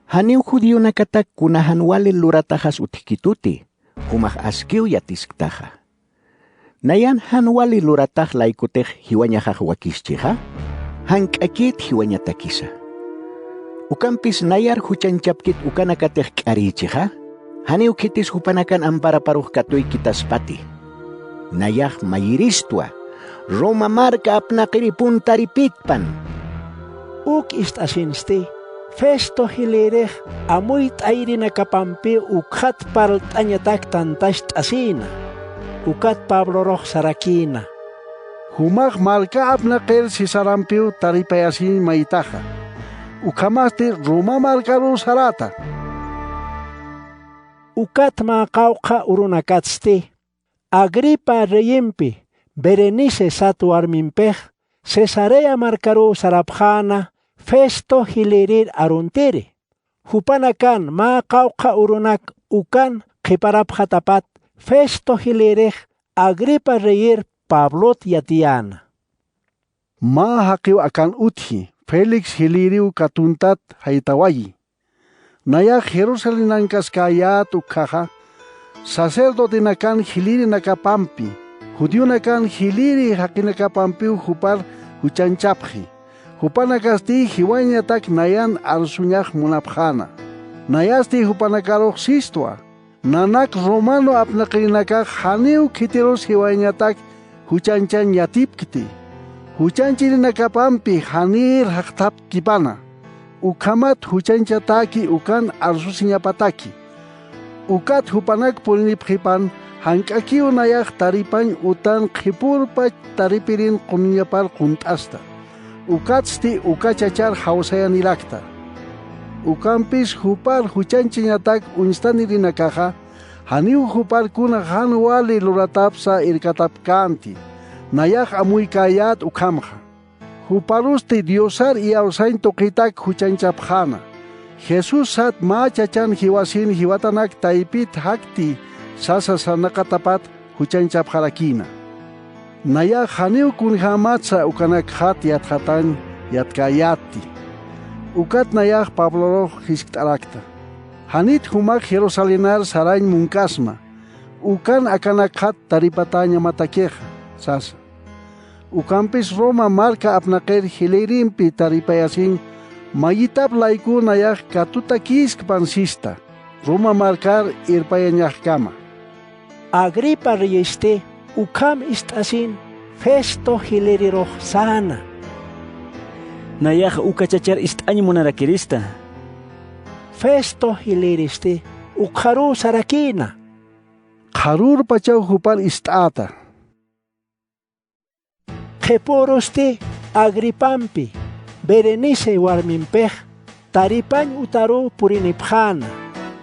Janiw judionakatak kuna jan wali lurataxas utjkituti, jumax askiw yatisktaxa. Nayan jan wali luratax laykutix jiwañaxax wakischixa, jank'akït jiwañatakisa. Ukampis nayar juchañchapkit ukanakatix k'arïchixa, janiw khitis jupanakan amparaparux katuykitaspati. Nayax mayiristwa, Roma marka apnaqiripun taripitpan. Uk ist'asinsti Festo jilïrix amuyt'ayirinakapampiw ukxat parlt'añatak tantacht'asïna. Ukat Pablorux sarakïna: —Jumax marka apnaqir Cesarampiw taripayasiñ maytaxa. Ukhamasti Roma markaruw saräta. Ukat mä qawqha urunakatsti Agripa reyimpi, Berenice sat warmimpix, Cesarea markaruw sarapxäna Festo jilïrir aruntiri. Jupanakan mä qawqha urunak ukan qhiparapxatapat, Festo jilïrix Agripa reyir Pablot yatiyäna. Mä jaqiw akan utji, Félix jilïriw katuntat jaytawayi. Nayax Jerusalenankaskayät ukkhaxa, sacerdotenakan jilïrinakapampi, judionakan jilïri jaqinakapampiw jupar juchañchapxi. Jupanakasti jiwañatak nayan arsuñax munapxäna. Nayasti jupanakarux sistwa: Nanak romano apnaqirinakax janiw khitirus jiwañatak juchañchañ yatipkti. Juchañchirinakapampi janïr jaqthapkipana. Ukhamat juchañchatäki ukan arsusiñapataki. Ukat jupanak purinipxipan, jank'akiw nayax taripañ utan qhipürpach taripirin qunuñapar qunt'asta. Ukatsti uka chachar jawsayanirakta. Ukampis jupar juchañchañatak uñstanirinakaxa, janiw jupar kuna jan wali luratapsa irkatapkänti, nayax amuykäyät ukhamxa. Juparusti Diosar iyawsañ tuqitak juchañchapxäna. Jesús sat mä chachan jiwasin jiwatanak taypit jakti sasa sarnaqatapat juchañchapxarakïna. Nayax janiw kunjämatsa ukanakxat yatxatañ yatkäyätti. Ukat nayax Pablorux jiskt'arakta: Janit jumax Jerusalenar sarañ munkasma, ukan akanakxat taripatäñamatakixa, sasa. Ukampis Roma marka apnaqir jilïrimpi taripayasiñ mayitap layku nayax katutakïskpan sista, Roma markar irpayañaxkama. Agripa reyisti ukham ist'asin Festo jilirirux säna. Nayax uka chachar ist'añ munarakirista. Festo jiliristi ukxaruw sarakïna. Qharürpachaw jupar ist'äta. Qhipürusti Agripampi, Berenice warmimpix taripañ utaruw purinipxäna.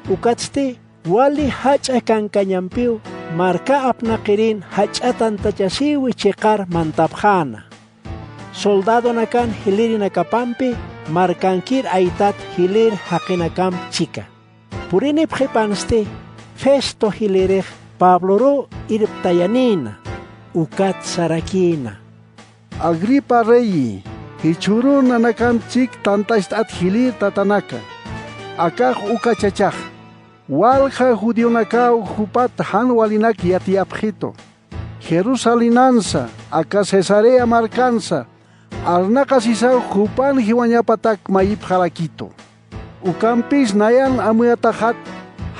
Ukatsti wali jach'a kankañampiw marka apnaqirin jach'a tantachasïwi chiqar mantapxäna. Soldadonakan jilirinakapampi markankir aytat jilir jaqinakamp chika. Purinipxipansti Festo jilirix Pabloruw irptayanïna, ukat sarakïna: Agripa reyi, jichhürün nanakamp chik tantacht'at jilïr tatanaka, akax uka chachax. Walja judionakaw jupat jan walinak yatiyapxitu. Jerusalenansa, aka Cesarea markansa, arnaqasisaw jupan jiwañapatak mayipxarakitu. Ukampis nayan amuyataxat,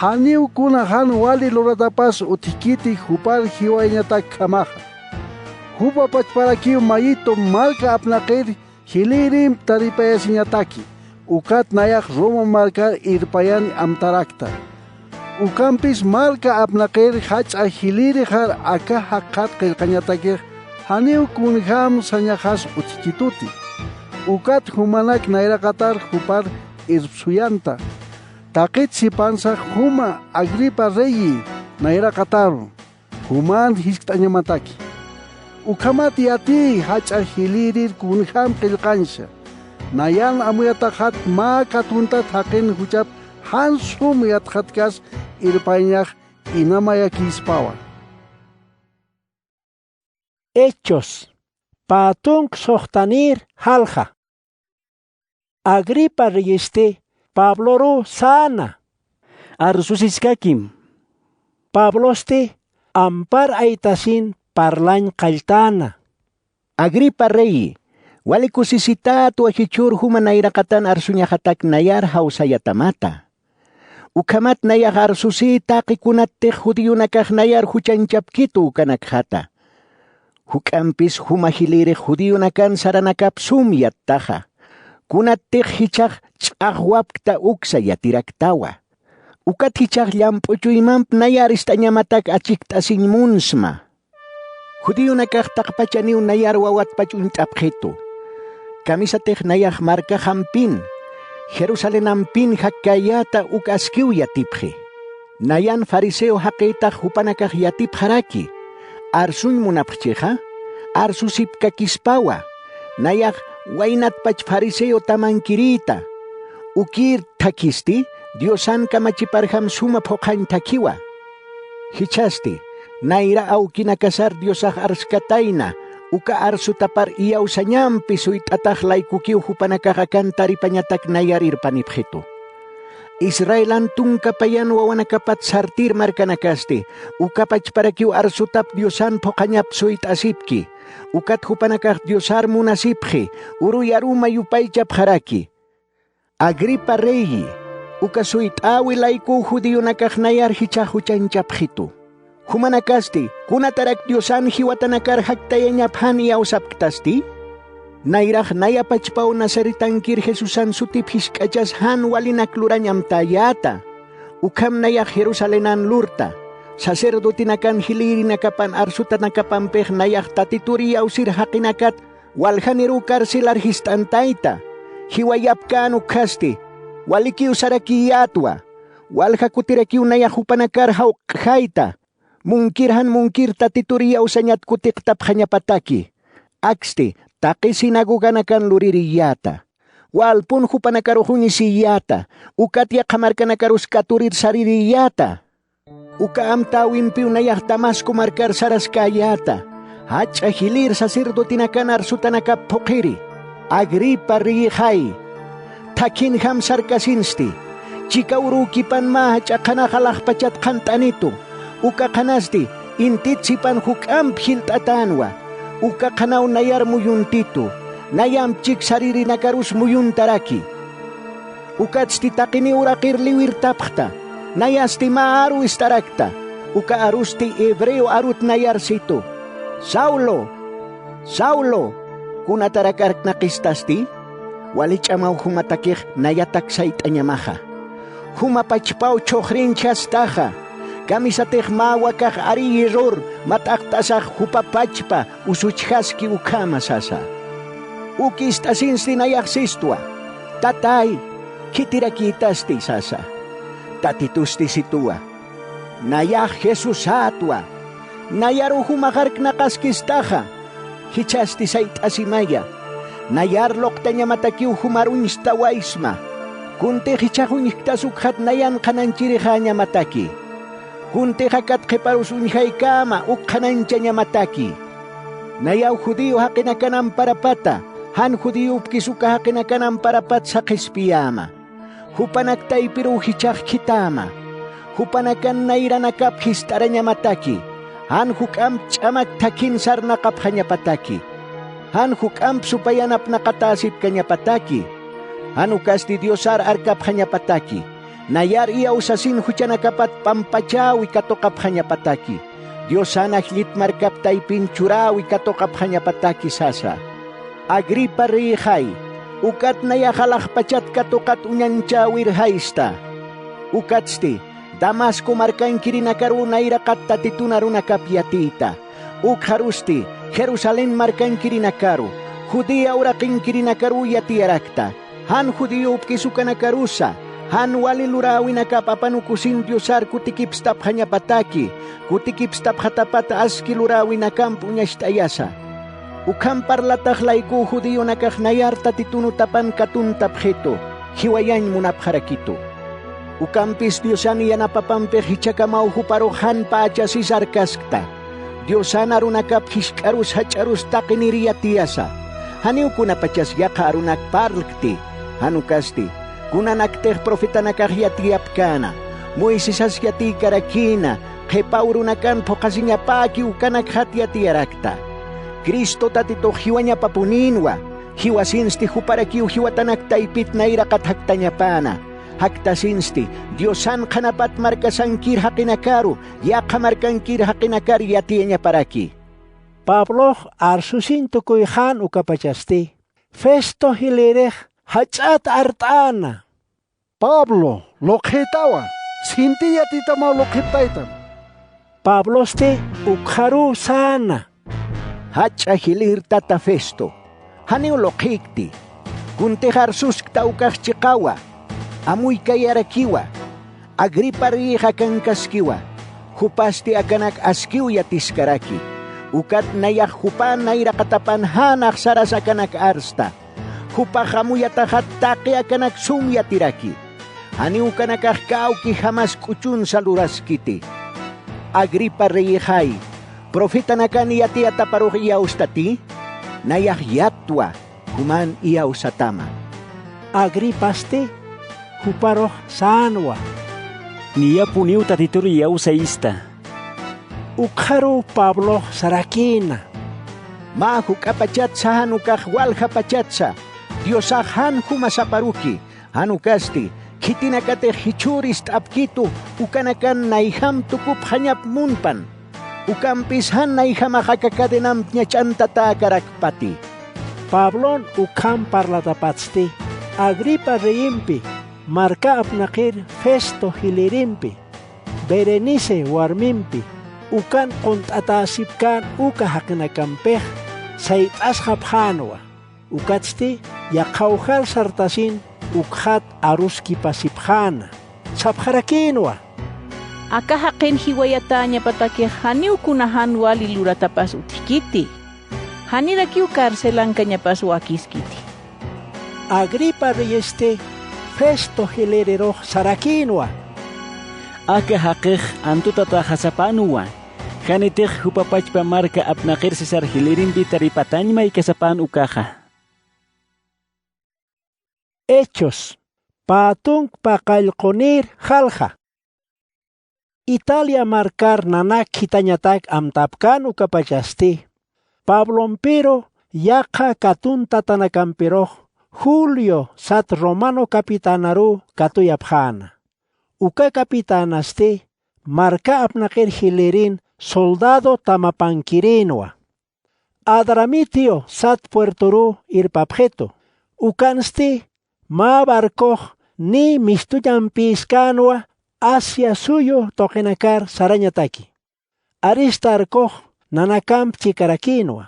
janiw kuna jan wali luratapas utjkiti jupar jiwayañatakjamaxa. Jupa pachparakiw mayitu marka apnaqir jilïrimp taripayasiñataki, ukat nayax Roma markar irpayan amtarakta. Ukampis marka apnaqir jach'a jilïrixar aka jaqxat qillqañatakix janiw kunjam sañaxas utjkituti. Ukat jumanak nayraqatar jupar irpsuyanta. Taqit sipansa juma Agripa reyi nayraqataru. Juman jiskt'añamataki. Ukhamat yatï jach'a jilïrir kunjam qillqansa. Nayan amuyataxat mä katuntat jaqin juchap jan sum yatxatkas irpayañax inamayakïspawa. Hechos, pä tunk suxtanïr jalja. Agripa reyisti Pabloruw säna. Arsusiskakim. Pablosti ampar aytasin parlañ qalltäna. Agripa reyi, wali kusisitätwa jichhür juma nayraqatan arsuñaxatak nayar jawsayatamata. Ukhamat nayax arsusï taqi kunattix judionakax nayar juchañchapkitu ukanakxata. Juk'ampis juma jilïrix judionakan saranakap sum yattaxa. Kunattix jichhax ch'axwapkta uksa yatiraktawa. Ukat jichhax llamp'u chuymamp nayar ist'añamatak achikt'asiñ munsma. Judionakax taqpachaniw nayar wawatpach uñt'apxitu. Kamisatix nayax markaxampin, Jerusalemampin jakkäyäta uk askiw yatipxi. Nayan fariseo jaqïtax jupanakax yatipxaraki, arsuñ munapxchixa, arsusipkakispawa, nayax waynatpach fariseo tamankirïta. Ukïr thakhisti, Diosan kamachiparjam suma phuqhañ thakhiwa. Jichhasti, nayra awkinakasar Diosax arskatayna, uka arsutapar iyawsañampi suyt'atax laykukiw jupanakax akan taripañatak nayar irpanipxitu. Israelan tunka payan wawanakapat sartïr markanakasti, uka pachparakiw arsutap Diosan phuqhañap suyt'asipki, ukat jupanakax Diosar munasipxi, uruy aruma yupaychapxaraki. Agripa reyi, uka suyt'äwi laykuw judionakax nayar jichhax juchañchapxitu. Jumanakasti, ¿kunatarak Diosan jiwatanakar jaktayañap jan iyawsapktasti? Nayrax naya pachpaw Nazaretankir Jesusan sutip jisk'achas jan walinak lurañ amtäyäta. Ukham nayax Jerusalenan lurta, sacerdotinakan jilïrinakapan arsutanakapampix nayax Tatitur iyawsir jaqinakat waljaniruw carcelar jist'antayta. Jiwayapkän ukhasti, walikiw sarakïyätwa, walja kutirakiw nayax jupanakar jawq'jayta, munkir jan munkir Tatitur iyawsañat kutiqtapxañapataki. Aksti, taqi sinagoganakan lurirïyäta. Walpun jupanakarux uñisïyäta, ukat yaqha markanakarus katurir sarirïyäta. Uka amtäwimpiw nayax Damasco markar saraskäyäta, jach'a jilïr sacerdotinakan arsutanakap phuqhiri. Agripa reyixay, thakhinjam sarkasinsti, chika urükipan mä jach'a qhanax alaxpachat qhant'anitu, uka qhanasti intit sipan juk'amp jilt'atänwa, uka qhanaw nayar muyuntitu, nayamp chik saririnakarus muyuntaraki. Ukatsti taqiniw uraqir liwirtapxta, nayasti mä aru istarakta, uka arusti hebreo arut nayar situ: Saulo, Saulo, kunatarak arknaqistasti? Wali ch'amaw jumatakix nayatak sayt'añamaxa. Juma pachpaw chhuxrinchhastaxa, kamisatix mä wakax arïyi rur mat'aqt'asax jupa pachpa usuchjaski ukhama sasa. Uk ist'asinsti nayax sistwa: Tatay, khitirakïtasti sasa. Tatitusti situwa: Nayax Jesusätwa. Nayaru jumax arknaqaskistaxa. Jichhasti sayt'asimaya. Nayar luqtañamatakiw jumar uñstawaysma. Kuntix jichhax uñjktas ukxat nayan qhanañchirixäñamataki. Kuntix akat qhiparus uñjaykäma uk qhanañchañamataki. Nayaw judío jaqinakan amparapata, jan judíopkis uka jaqinakan amparapat saqhispiyäma. Jupanak taypiruw jichhax khitama. Jupanakan nayranakap jist'arañamataki, jan juk'amp ch'amak thakhin sarnaqapxañapataki, jan juk'amp supayan apnaqatäsipkañapataki, jan ukasti Diosar arkapxañapataki, nayar iyawsasin juchanakapat pampachäwi katuqapxañapataki, Diosan ajllit markap taypin churäwi katuqapxañapataki sasa. Agripa reyixay, ukat nayax alaxpachat katuqat uñanchäwirjaysta. Ukatsti, Damasco markankirinakaruw nayraqat Tatitun arunakap yatiyta. Ukxarusti, Jerusalén markankirinakaru, Judea uraqinkirinakaruw yatiyarakta. Jan judíopkis ukanakarusa, jan wali luräwinakap apanukusin Diosar kutikipstapxañapataki, kutikipstapxatapat aski luräwinakamp uñacht'ayasa. Ukham parlatax laykuw judíonakax nayar Tatitun utapan katuntapxitu, jiwayañ munapxarakitu. Ukampis Diosan yanapapampix jichhakamaw juparux jan pächasis arkaskta. Diosan arunakap jisk'arus jach'arus taqinir yatiyasa. Janiw kunapachas yaqha arunak parlkti. Jan ukasti, kunanaktix profetanakax yatiyapkäna, Moisesas yatiykarakïna, qhipa urunakan phuqhasiñapäki ukanakxat yatiyarakta. Cristo Tatitux jiwañapapunïnwa, jiwasinsti juparakiw jiwatanak taypit nayraqat jaktañapäna. Jaktasinsti, Diosan qhanapat markasankir jaqinakaru, yaqha markankir jaqinakar yatiyañaparaki. Pablox arsusin tukuyxän ukapachasti, Festo jilïrix jach'at art'äna: —Pablo, luqhïtawa, sinti yatitamaw luqhiptaytam. Pablosti ukxaruw säna: —Jach'a jilïr tata Festo, janiw luqhïkti. Kuntix arsuskta ukax chiqawa, amuykayarakiwa. Agripa reyix akankaskiwa, jupasti akanak askiw yatiskaraki. Ukat nayax jupä nayraqatapan jan axsaras akanak arsta. Jupax amuyataxat taqi akanak sum yatiraki. Janiw ukanakax kawki jamas k'uchunsa luraskiti. Agripa reyixay, ¿profetanakan yatiyataparux iyawstati? Nayax yattwa, juman iyawsatama. Agripasti juparux sänwa: —Niyapuniw Tatitur iyawsayista. Ukxaruw Pablox sarakïna: —Mä juk'apachatsa jan ukax waljapachatsa, Diosax jan jumasaparuki, jan ukasti, khitinakatix jichhür ist'apkitu, ukanakan nayjam tukupxañap munpan. Ukampis jan nayjamax aka cadenamp ñach'antatäkarakpati. Pablon ukham parlatapatsti, Agripa reyimpi, marka apnaqir Festo jilïrimpi, Berenice warmimpi, ukan qunt'atäsipkän uka jaqinakampix sayt'asxapxänwa. Ukatsti yaqhawjar sartasin ukxat aruskipasipxäna. Sapxarakïnwa: —Aka jaqin jiwayatäñapatakix janiw kuna jan wali luratapas utjkiti. Janirakiw carcelankañapas wakiskiti. Agripa reyesti Festo jilïrirux sarakïnwa: —Aka jaqix antutatäxasapanwa. Janitix jupa pachpa marka apnaqir César jilïrimpi taripatañ maykasapän ukaxa. Hechos, pä tunk paqallqunïr jalja. Italia markar nanak khithañatak amtapkän ukapachasti, Pablompiru yaqha katuntatanakampirux Julio sat romano capitanaruw katuyapxäna. Uka capitänasti marka apnaqir jilïrin soldado tamapankirïnwa. Adramitio sat puertoruw irpapxitu. Ukansti mä barcox niy mistuñampïskänwa Asia suyu tuqinakar sarañataki. Aristarcox nanakamp chikarakïnwa,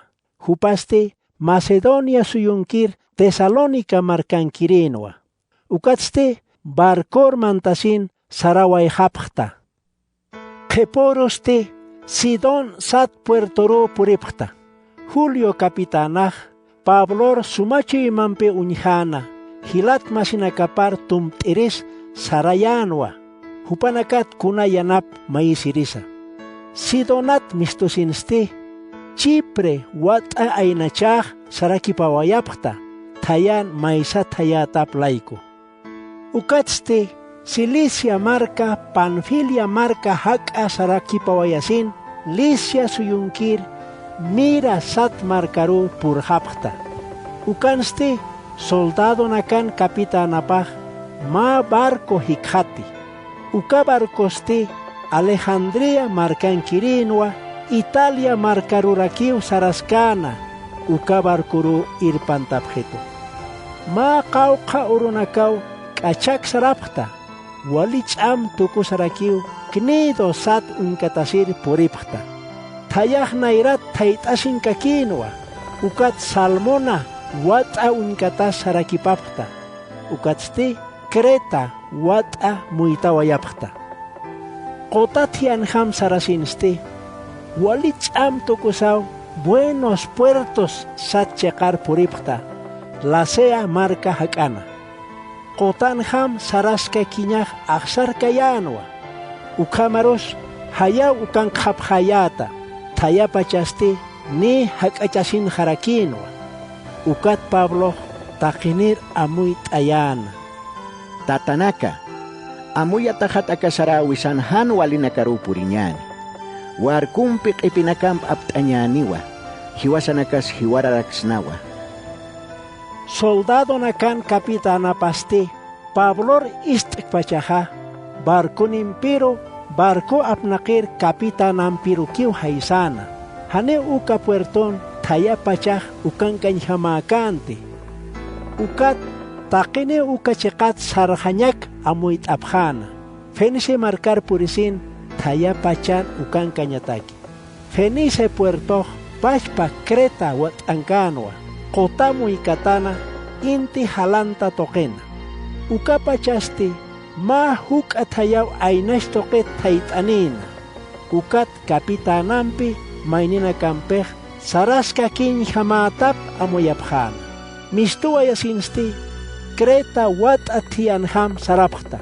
jupasti Macedonia suyunkir Tesalónica markankirïnwa. Ukatsti barcor mantasin sarawayxapxta. Qhipürusti Sidón sat puertoruw puripxta. Julio capitänax Pablor suma chuymampi uñjäna, jilat masinakapar tumt'iris sarayänwa, jupanakat kuna yanap mayisirisa. Sidonat mistusinsti Chipre wat'a aynachäx sarakipawayapxta, thayän maysa thayätap layku. Ukatsti Cilicia marka, Panfilia marka jak'a sarakipawayasin Licia suyunkir Mira sat markaruw purxapxta. Ukansti soldadonakan capitänapax mä barco jikxati. Uka barcosti Alejandría markankirïnwa Italia markarurakiw saraskäna, uka barcoruw irpantapxitu. Mä qawqha urunakaw k'achak sarapxta, wali ch'am tukusarakiw Cnido sat uñkatasir puripxta. Thayax nayrat thayt'asinkakïnwa, ukat Salmona wat'a uñkatas sarakipapxta, ukatsti Creta wat'a muytawayapxta. Quta thiyanjam sarasinsti, wali ch'am tukusaw Buenos Puertos sat chiqar puripxta, Lasea marka jak'ana. Qutanjam saraskakiñax axsarkayänwa, ukhamarus jayaw ukankxapxäyäta, thayapachasti niy jak'achasinxarakïnwa. Ukat Pablox taqinir amuyt'ayäna. Tatanaka, amuyataxat aka saräwisan jan walinakaruw puriñäni. Barcompi q'ipinakamp apt'añäniwa, jiwasanakas jiwararaksnawa. Soldadonakan capitänapasti Pablor ist'kpachaxa, barconimpiru barco apnaqir capitänampirukiw jaysäna, janiw uka puerton thayapachax ukankañjamäkänti. Ukat taqiniw uka chiqat sarxañak amuyt'apxäna, Fenice markar purisin thayapachan ukankañataki. Fenice puertox pachpa Creta wat'ankänwa, quta muykatana inti jalanta tuqina. Ukapachasti mä juk'a thayaw aynach tuqit thayt'anïna. Ukat capitänampi mayninakampix saraskakiñjamätap amuyapxäna. Mistuwayasinsti Creta wat'a thiyanjam sarapxta.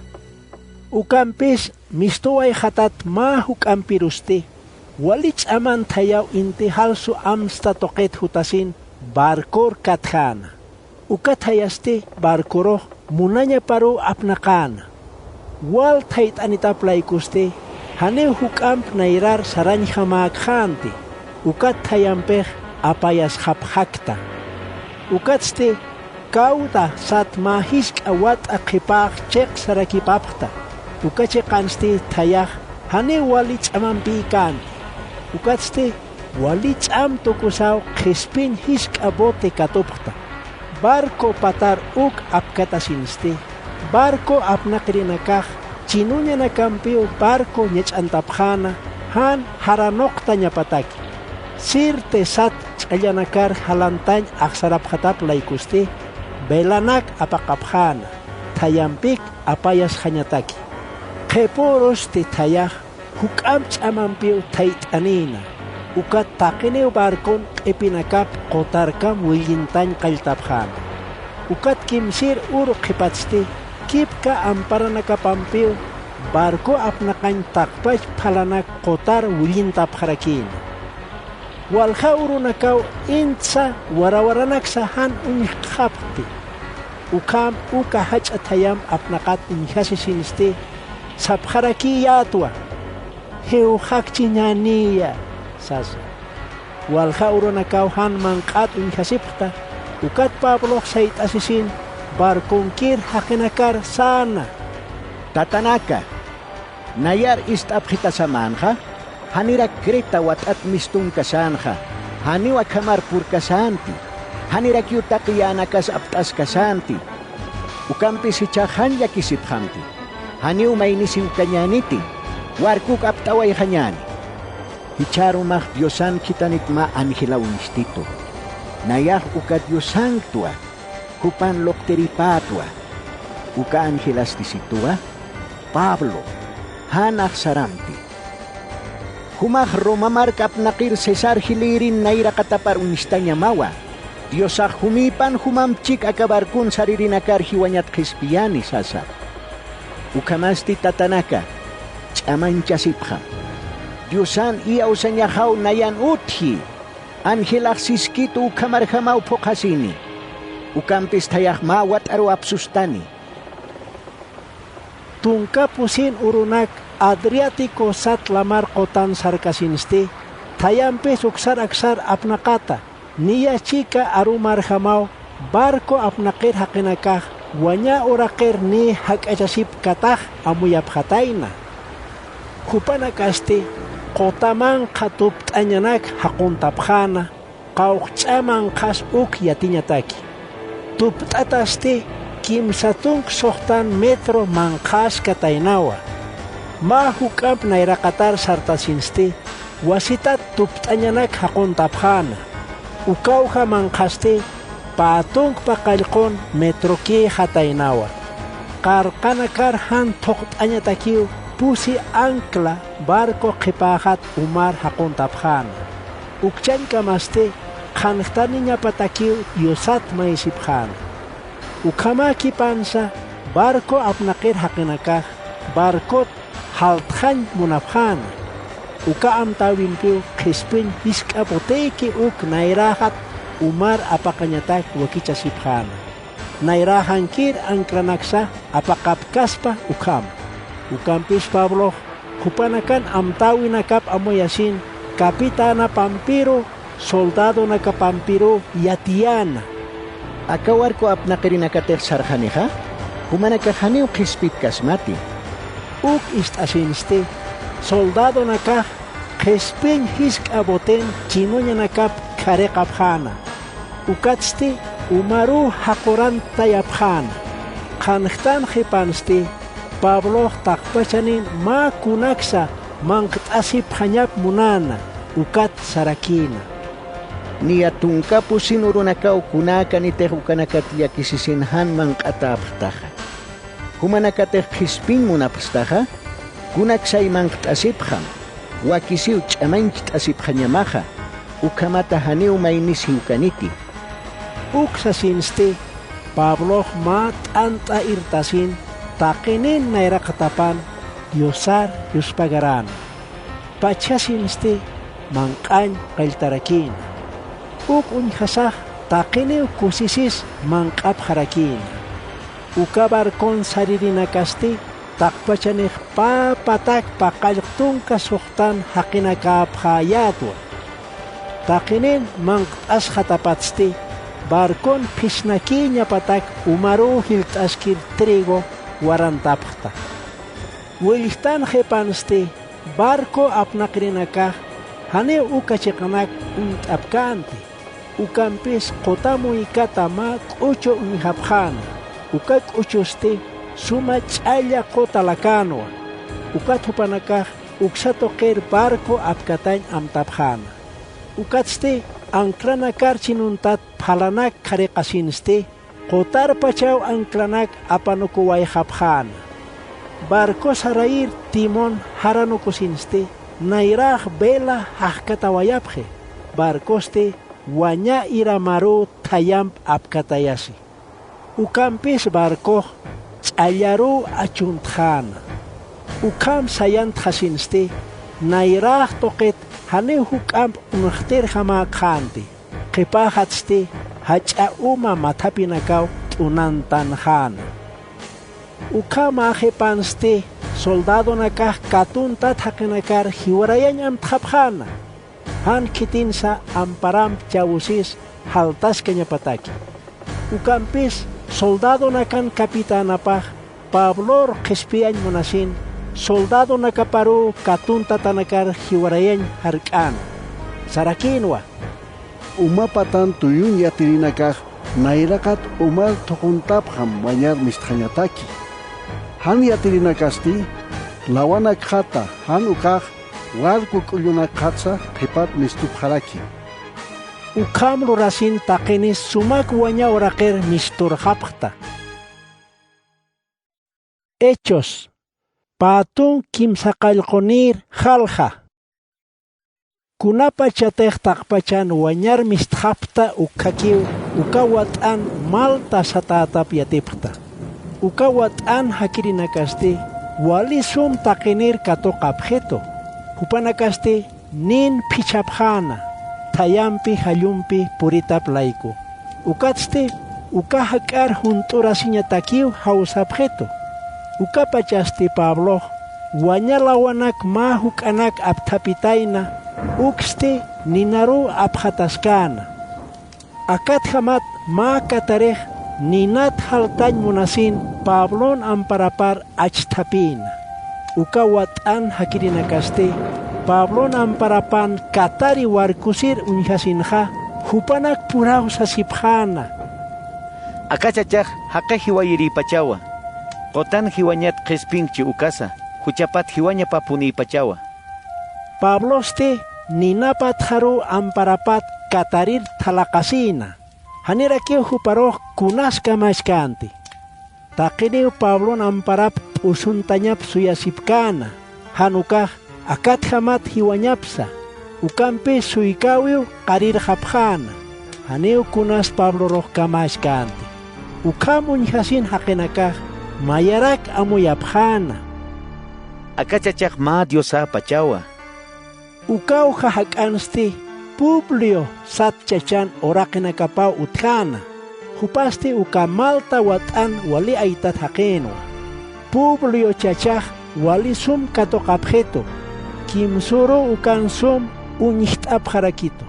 Ukampis mistuwayxatat mä juk'ampirusti, wali ch'aman thayaw inti jalsu amsta tuqit jutasin barcor katjäna. Uka thayasti barcorux munañaparuw apnaqäna. Wal thayt'anitap laykusti, janiw juk'amp nayrar sarañjamäkxänti, ukat thayampix apayasxapxakta. Ukatsti Cauda sat mä jisk'a wat'a qhipäx chiq sarakipapxta, uka chiqansti thayax janiw wali ch'amampïkänti. Ukatsti wali ch'am tukusaw qhispin jisk'a bote katupxta. Barco patar uk apkatasinsti, barco apnaqirinakax chinuñanakampiw barco ñach'antapxäna, jan jaranuqtañapataki. Sirte sat ch'allanakar jalantañ axsarapxatap laykusti, velanak apaqapxäna, thayampik apayasxañataki. Qhipürusti thayax juk'amp ch'amampiw thayt'anïna, ukat taqiniw barcon q'ipinakap qutarkam willintañ qalltapxäna. Ukat kimsïr uru qhipatsti, kipka amparanakapampiw barco apnaqañ taqpach phalanak qutar willintapxarakïna. Walja urunakaw intsa warawaranaksa jan uñjkxapxti. Ukham uka jach'a thayamp apnaqat uñjasisinsti, sapxarakïyätwa, jiwxakchiñäniya, sasa. Walja urunakaw jan manq'at uñjasipxta, ukat Pablox sayt'asisin barconkir jaqinakar säna: —Tatanaka, ¿nayar ist'apxitasamänxa? Janirak Creta wat'at mistunkasänxa. Janiw akhamar purkasänti, janirakiw taqi yänakas apt'askasänti. Ukampis jichhax jan llakisipxamti, janiw maynis iwkañäniti, warkuk apt'awayxañäni. Jichhärumax Diosan khitanit mä angelaw uñstitu, nayax uka Diosanktwa, jupan luqtiripätwa. Uka angelasti situwa: Pablo, jan axsaramti. Jumax Roma mark apnaqir Cesar jilïrin nayraqatapar uñstañamawa. Diosax jumïpan jumamp chik aka barcon saririnakar jiwañat qhispiyäni sasa. Ukhamasti tatanaka, ch'amañchasipxam. Diosan iyawsañaxaw nayan utji. Angelax Siskitu ukhamarjamaw phuqhasini. Ukampis thayax mä wat'aruw apsustani. Tunka pusin urunak Adriático sat lamar qutan sarkasinsti, thayampis uksar aksar apnaqata, niya chika arumarjamaw barco apnaqir jaqinakax wañä uraqir niy jak'achasipkatax amuyapxatayna. Jupanakasti quta manqha tupt'añanak jaquntapxäna, qawqch'a manqhas uk yatiñataki. Tupt'atasti kimsa tunk suxtan metro manqhäskataynawa. Mä juk'amp nayraqatar sartasinsti, wasitat tupt'añanak jaquntapxäna. Ukawja manqhasti pä tunk paqallqun metrokïxataynawa. Qarqanakar jan thuqt'añatakiw pusi ancla barco qhipäxat umar jaquntapxäna. Ukchañkamasti qhanjtaniñapatakiw Diosat mayisipxäna. Ukhamäkipansa barco apnaqir jaqinakax barcot jaltxañ munapxäna. Uka amtäwimpiw qhispiñ jisk'a boteyki uk nayräxat umar apaqañatak wakichasipxäna. Nayräxankir anclanaksa apaqapkaspa ukham. Ukampis Pablox jupanakan amtäwinakap amuyasin capitänapampiru soldadonakapampiruw yatiyäna. Aka barco apnaqirinakatix sarxanixa, jumanakax janiw qhispipkasmati. Uk ist'asinsti, soldadonakax qhispiñ jisk'a boten chinuñanakap khariqapxäna. Ukatsti umaruw jaqurantayapxäna. Qhanjtan qhipansti, Pablox taqpachanin mä kunaksa manqt'asipxañap munäna, ukat sarakïna. Niya tunka pusin urunakaw kunäkanitix ukanakat llakisisin jan manq'atäpxtaxa. Jumanakatix qhispiñ munapxstaxa, kunaksay manqt'asipxam, wakisiw ch'amañcht'asipxañamaxa, ukhamata janiw maynis jiwkaniti. Uk sasinsti, Pablox mä t'ant'a irtasin, taqinin nayraqatapan Diosar yuspagaräna. Pachjasinsti manq'añ qilltarakïna. Uk uñjasax taqiniw kusisis manq'apxarakïna. Uka barcon saririnakasti taqpachanix pä patak paqallq tunka suxtan jaqinakäpxäyätwa. Taqinin manqt'asxatapatsti, barcon phisnakïñapatak umaruw jillt'askir trigo warantapxta. Willjtan qhipansti, barco apnaqirinakax janiw uka chiqanak uñt'apkänti, ukampis quta muykata mä k'uchu uñjapxäna. Uka k'uchusti suma ch'alla quta lakänwa. Ukat jupanakax uksa tuqir barco apkatañ amtapxäna. Ukatsti anclanakar chinuntat phalanak khariqasinsti, qutarpachaw anclanak apanukuwayxapxäna. Barco sarayir timón jaranukusinsti, nayrax vela jaxkatawayapxi, barcosti wañä iramaruw thayamp apkatayasi. Ukampis barcox ch'allaruw achuntxäna. Ukham sayantxasinsti, nayrax tuqit janiw juk'amp unxtirjamäkxänti. Qhipäxatsti jach'a uma mathapinakaw t'unantanxäna. Ukhamäxipansti soldadonakax katuntat jaqinakar jiwarayañ amtxapxäna, jan khitinsa amparamp chawsis jaltaskañapataki. Ukampis soldadonakan capitänapax Pablor qhispiyañ munasin, soldadonakaparuw katuntatanakar jiwarayañ jark'äna. Sarakïnwa, Uma patan tuyuñ yatirinakax nayraqat umar thuquntapxam wañar mistxañataki. Jan yatirinakasti lawanakxata, jan ukax warku k'ullunakxatsa qhipat mistupxaraki. Ukham lurasin taqinis sumak waña uraqir misturxapxta. Hechos, pä tun kimsa qallqunïr jalja. Kunapachatix taqpachan wañar mistxapxta ukkhakiw, uka wat'an Malta satätap yatipxta. Uka wat'an jakirinakasti wali sum taqinïr katuqapxitu. Jupanakasti nin phichhapxäna, thayampi jallumpi puritap layku. Ukatsti uka jak'ar junt'urasiñatakiw jawsapxitu. Ukapachasti Pablox waña lawanak mä juk'anak apthapitayna, uksti ninaruw apxataskäna. Akatjamat mä katarix ninat jaltañ munasin Pablon amparapar achthapïna. Uka wat'an jakirinakasti Pablon amparapan katari warkusir uñjasinxa, jupanak puraw sasipxäna: Aka chachax jaqi jiwayirïpachawa, qutan jiwañat qhispinkchi ukasa, juchapat jiwañapapunïpachawa. Pablosti ninapatxaruw amparapat katarir thalaqasïna. Janirakiw juparux kunas kamächkänti. Taqiniw Pablon amparap p'usuntañap suyasipkäna, jan ukax akatjamat jiwañapsa, ukampi suykäwiw qarirxapxäna. Janiw kunas Pablorux kamächkänti. Ukham uñjasin jaqinakax mayarak amuyapxäna: Aka chachax mä diosäpachawa. Ukaw jak'ansti Publio sat chachan uraqinakapaw utjäna. Jupasti uka Malta wat'an wali aytat jaqïnwa. Publio chachax wali sum katuqapxitu, kimsüruw ukan sum uñjt'apxarakitu.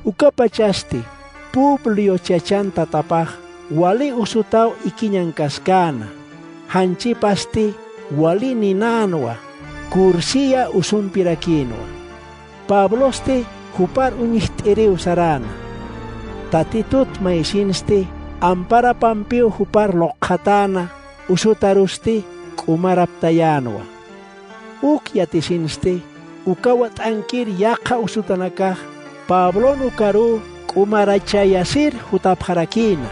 Ukapachasti Publio chachan tatapax wali usutaw ikiñankaskäna. Janchipasti wali ninänwa, Curcía usumpirakïnwa. Pablosti jupar uñjt'iriw saräna. Tatitut maysinsti amparapampiw jupar luqxatäna, usutarusti k'umaraptayänwa. Uk yatisinsti uka wat'ankir yaqha usutanakax Pablon ukaruw k'umarachayasir jutapxarakïna,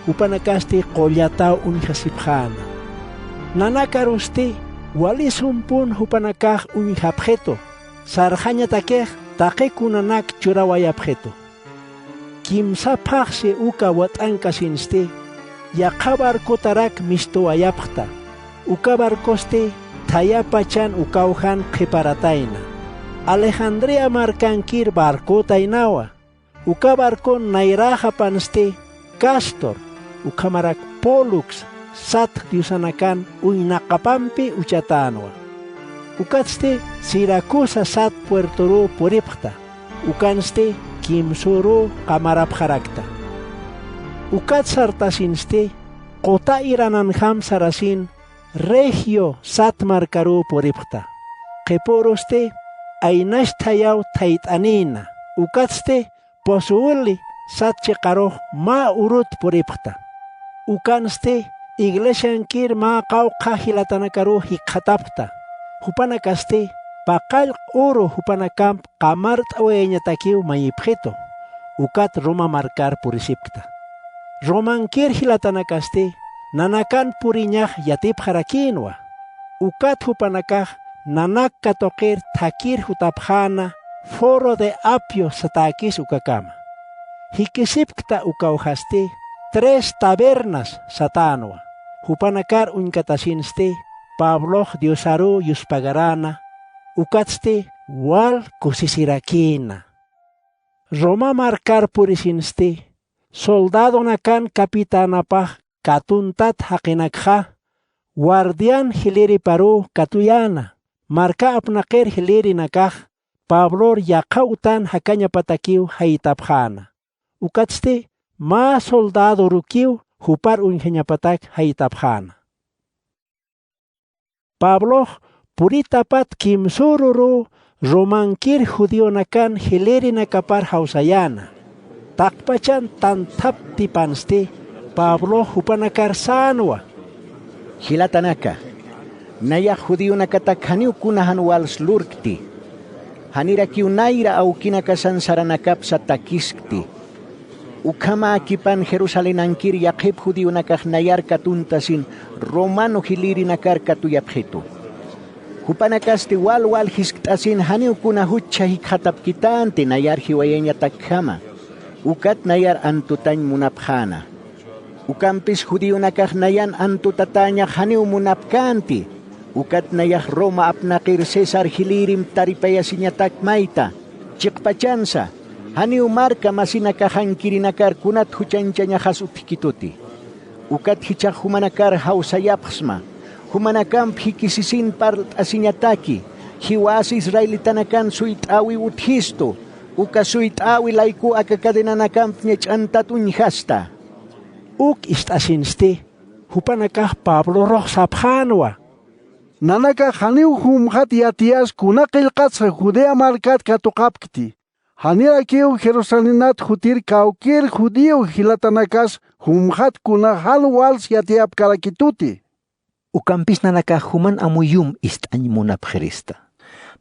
jupanakasti qullataw uñjasipxäna. Nanakarusti wali sumpun jupanakax uñjapxitu, sarxañatakix taqi kunanak churawayapxitu. Kimsa phaxsi uka wat'ankasinsti yaqha barcotarak mistuwayapxta. Uka barcosti thaya pachan ukaw jan qhiparatayna. Alejandría markankir barcotaynawa. Uka barcon nayräxapansti Cástor, ukhamarak Pólux sat diosanakan uñnaqapampi uchatänwa. Ukatsti Siracusa sat puertoruw puripxta, ukansti kimsüruw qamarapxarakta. Ukat sartasinsti quta irananjam sarasin Regio sat markaruw puripxta. Qhipürusti aynachthayaw thayt'anïna, ukatsti Puzuili sat chiqarux mä urut puripxta. Ukansti iglesiankir mä qawqha jilatanakaruw jikxatapxta. Jupanakasti paqallq uru jupanakamp qamart'awayañatakiw mayipxitu, ukat Roma markar purisipkta. Romankir jilatanakasti nanakan puriñax yatipxarakïnwa. Ukat jupanakax nanak katuqir thakir jutapxäna Foro de Apio satäkis ukakama. Jikisipkta ukawjasti Tres Tabernas satänwa. Jupanakar uñkatasinsti Pablox Diosaruw yuspagaräna, ukatsti wal kusisirakïna. Roma markar purisinsti, soldadonakan capitänapax katuntat jaqinakxa, guardian jilïriparuw katuyäna, marka apnaqir jilïrinakax Pablor yaqha utan jakañapatakiw jaytapxäna. Ukatsti mä soldadorukiw jupar uñjañapatak jaytapxäna. Pablox puritapat kimsüruruw Romankir judionakan jilïrinakapar jawsayäna. Taqpachan tanthaptipansti, Pablox jupanakar sänwa: —Jilatanaka, nayax judionakatak janiw kuna jan wals lurkti, janirakiw nayra awkinakasan saranakapsa takiskti. Ukhamäkipan Jerusalemankir yaqhip judionakax nayar katuntasin romano jilïrinakar katuyapxitu. Jupanakasti wal waljiskt'asin janiw kuna juchha jikxatapkitänti nayar jiwayañatakjama, ukat nayar antutañ munapxäna. Ukampis judionakax nayan antutatäñax janiw munapkänti, ukat nayax Roma apnaqir César jilïrim taripayasiñatak mayta, chiqpachansa, janiw marka masinakaxankirinakar kunat juchañchañaxas utjkituti. Ukat jichhax jumanakar jawsayapxsma, jumanakamp jikisisin parlt'asiñataki, jiwas israelitanakan suyt'äwiw utjistu, uka suyt'äwi laykuw aka cadenanakamp ñach'antat uñjasta. Uk ist'asinsti, jupanakax Pablorux sapxänwa: —Nanakax janiw jumxat yatiyas kuna qillqatsa Judea markat katuqapkti. Janirakiw Jerusalenat jutir kawkïr judío jilatanakas jumxat kuna jan wals yatiyapkarakituti. Ukampis nanakax juman amuy yum ist'añ munapxirista.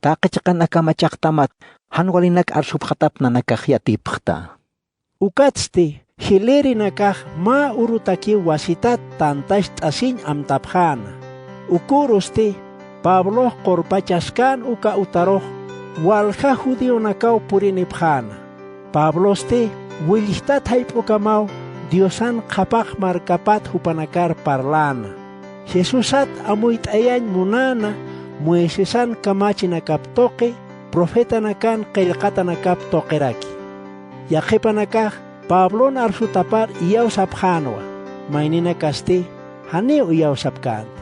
Taqi chiqan akama chaqtamat jan walinak arsupxatap nanakax yatipxta. Ukatsti jilïrinakax mä urutakiw wasitat tantacht'asiñ amtapxäna. Uka urusti Pablox qurpachaskän uka utarux walja judionakaw purinipxäna. Pablosti willjtat jayp'ukamaw Diosan qhapaq markapat jupanakar parläna. Jesusat amuyt'ayañ munäna Moisesan kamachinakap tuqi, profetanakan qillqatanakap tuqiraki. Yaqhipanakax Pablon arsutapar iyawsapxänwa, mayninakasti janiw iyawsapkänti.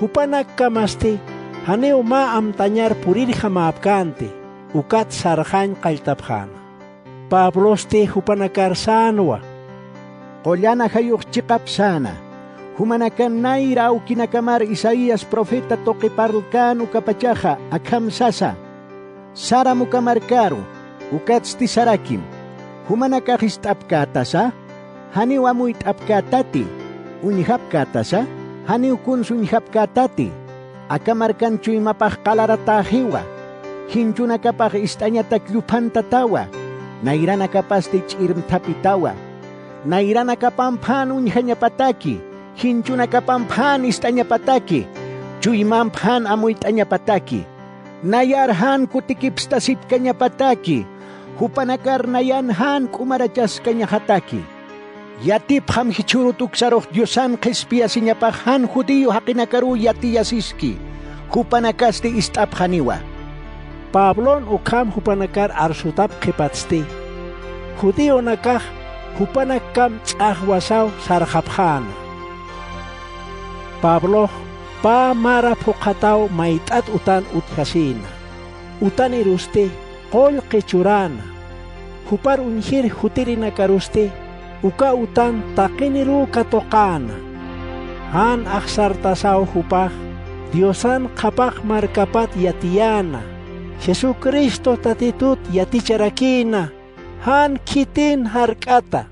Jupanakkamasti janiw mä amtañar purirjamäpkänti, ukat sarxañ qalltapxäna. Pablosti jupanakar sänwa: —Qullan ajayux chiqap säna, jumanakan nayra awkinakamar Isaías profeta tuqi parlkän ukapachaxa akham sasa: Saram uka markaru, ukatsti sarakim: ¿Jumanakax ist'apkätasa? Janiw amuyt'apkätati. ¿Uñjapkätasa? Janiw kuns uñjapkätati. Aka markan chuymapax qalaratäxiwa. Jinchunakapax ist'añatak lluphantätawa. Nayranakapasti ch'irmthapitawa. Nayranakapamp jan uñjañapataki, jinchunakapamp jan ist'añapataki, chuymamp jan amuyt'añapataki. Nayar jan kutikipstasipkañapataki, jupanakar nayan jan k'umarachaskañaxataki. Yatipxam jichhürut uksarux Diosan qhispiyasiñapax jan judío jaqinakaruw yatiyasiski, jupanakasti ist'apxaniwa. Pablon ukham jupanakar arsutap qhipatsti, judionakax jupanakkamp ch'axwasaw sarxapxäna. Pablox pä mara phuqhataw mayt'at utan utjasïna. Utanirusti qullqi churäna. Jupar uñjir jutirinakarusti uka utan taqiniruw katuqäna. Jan axsartasaw jupax Diosan qhapaq markapat yatiyäna, Jesucristo Tatitut yaticharakïna, jan khitin jark'ata.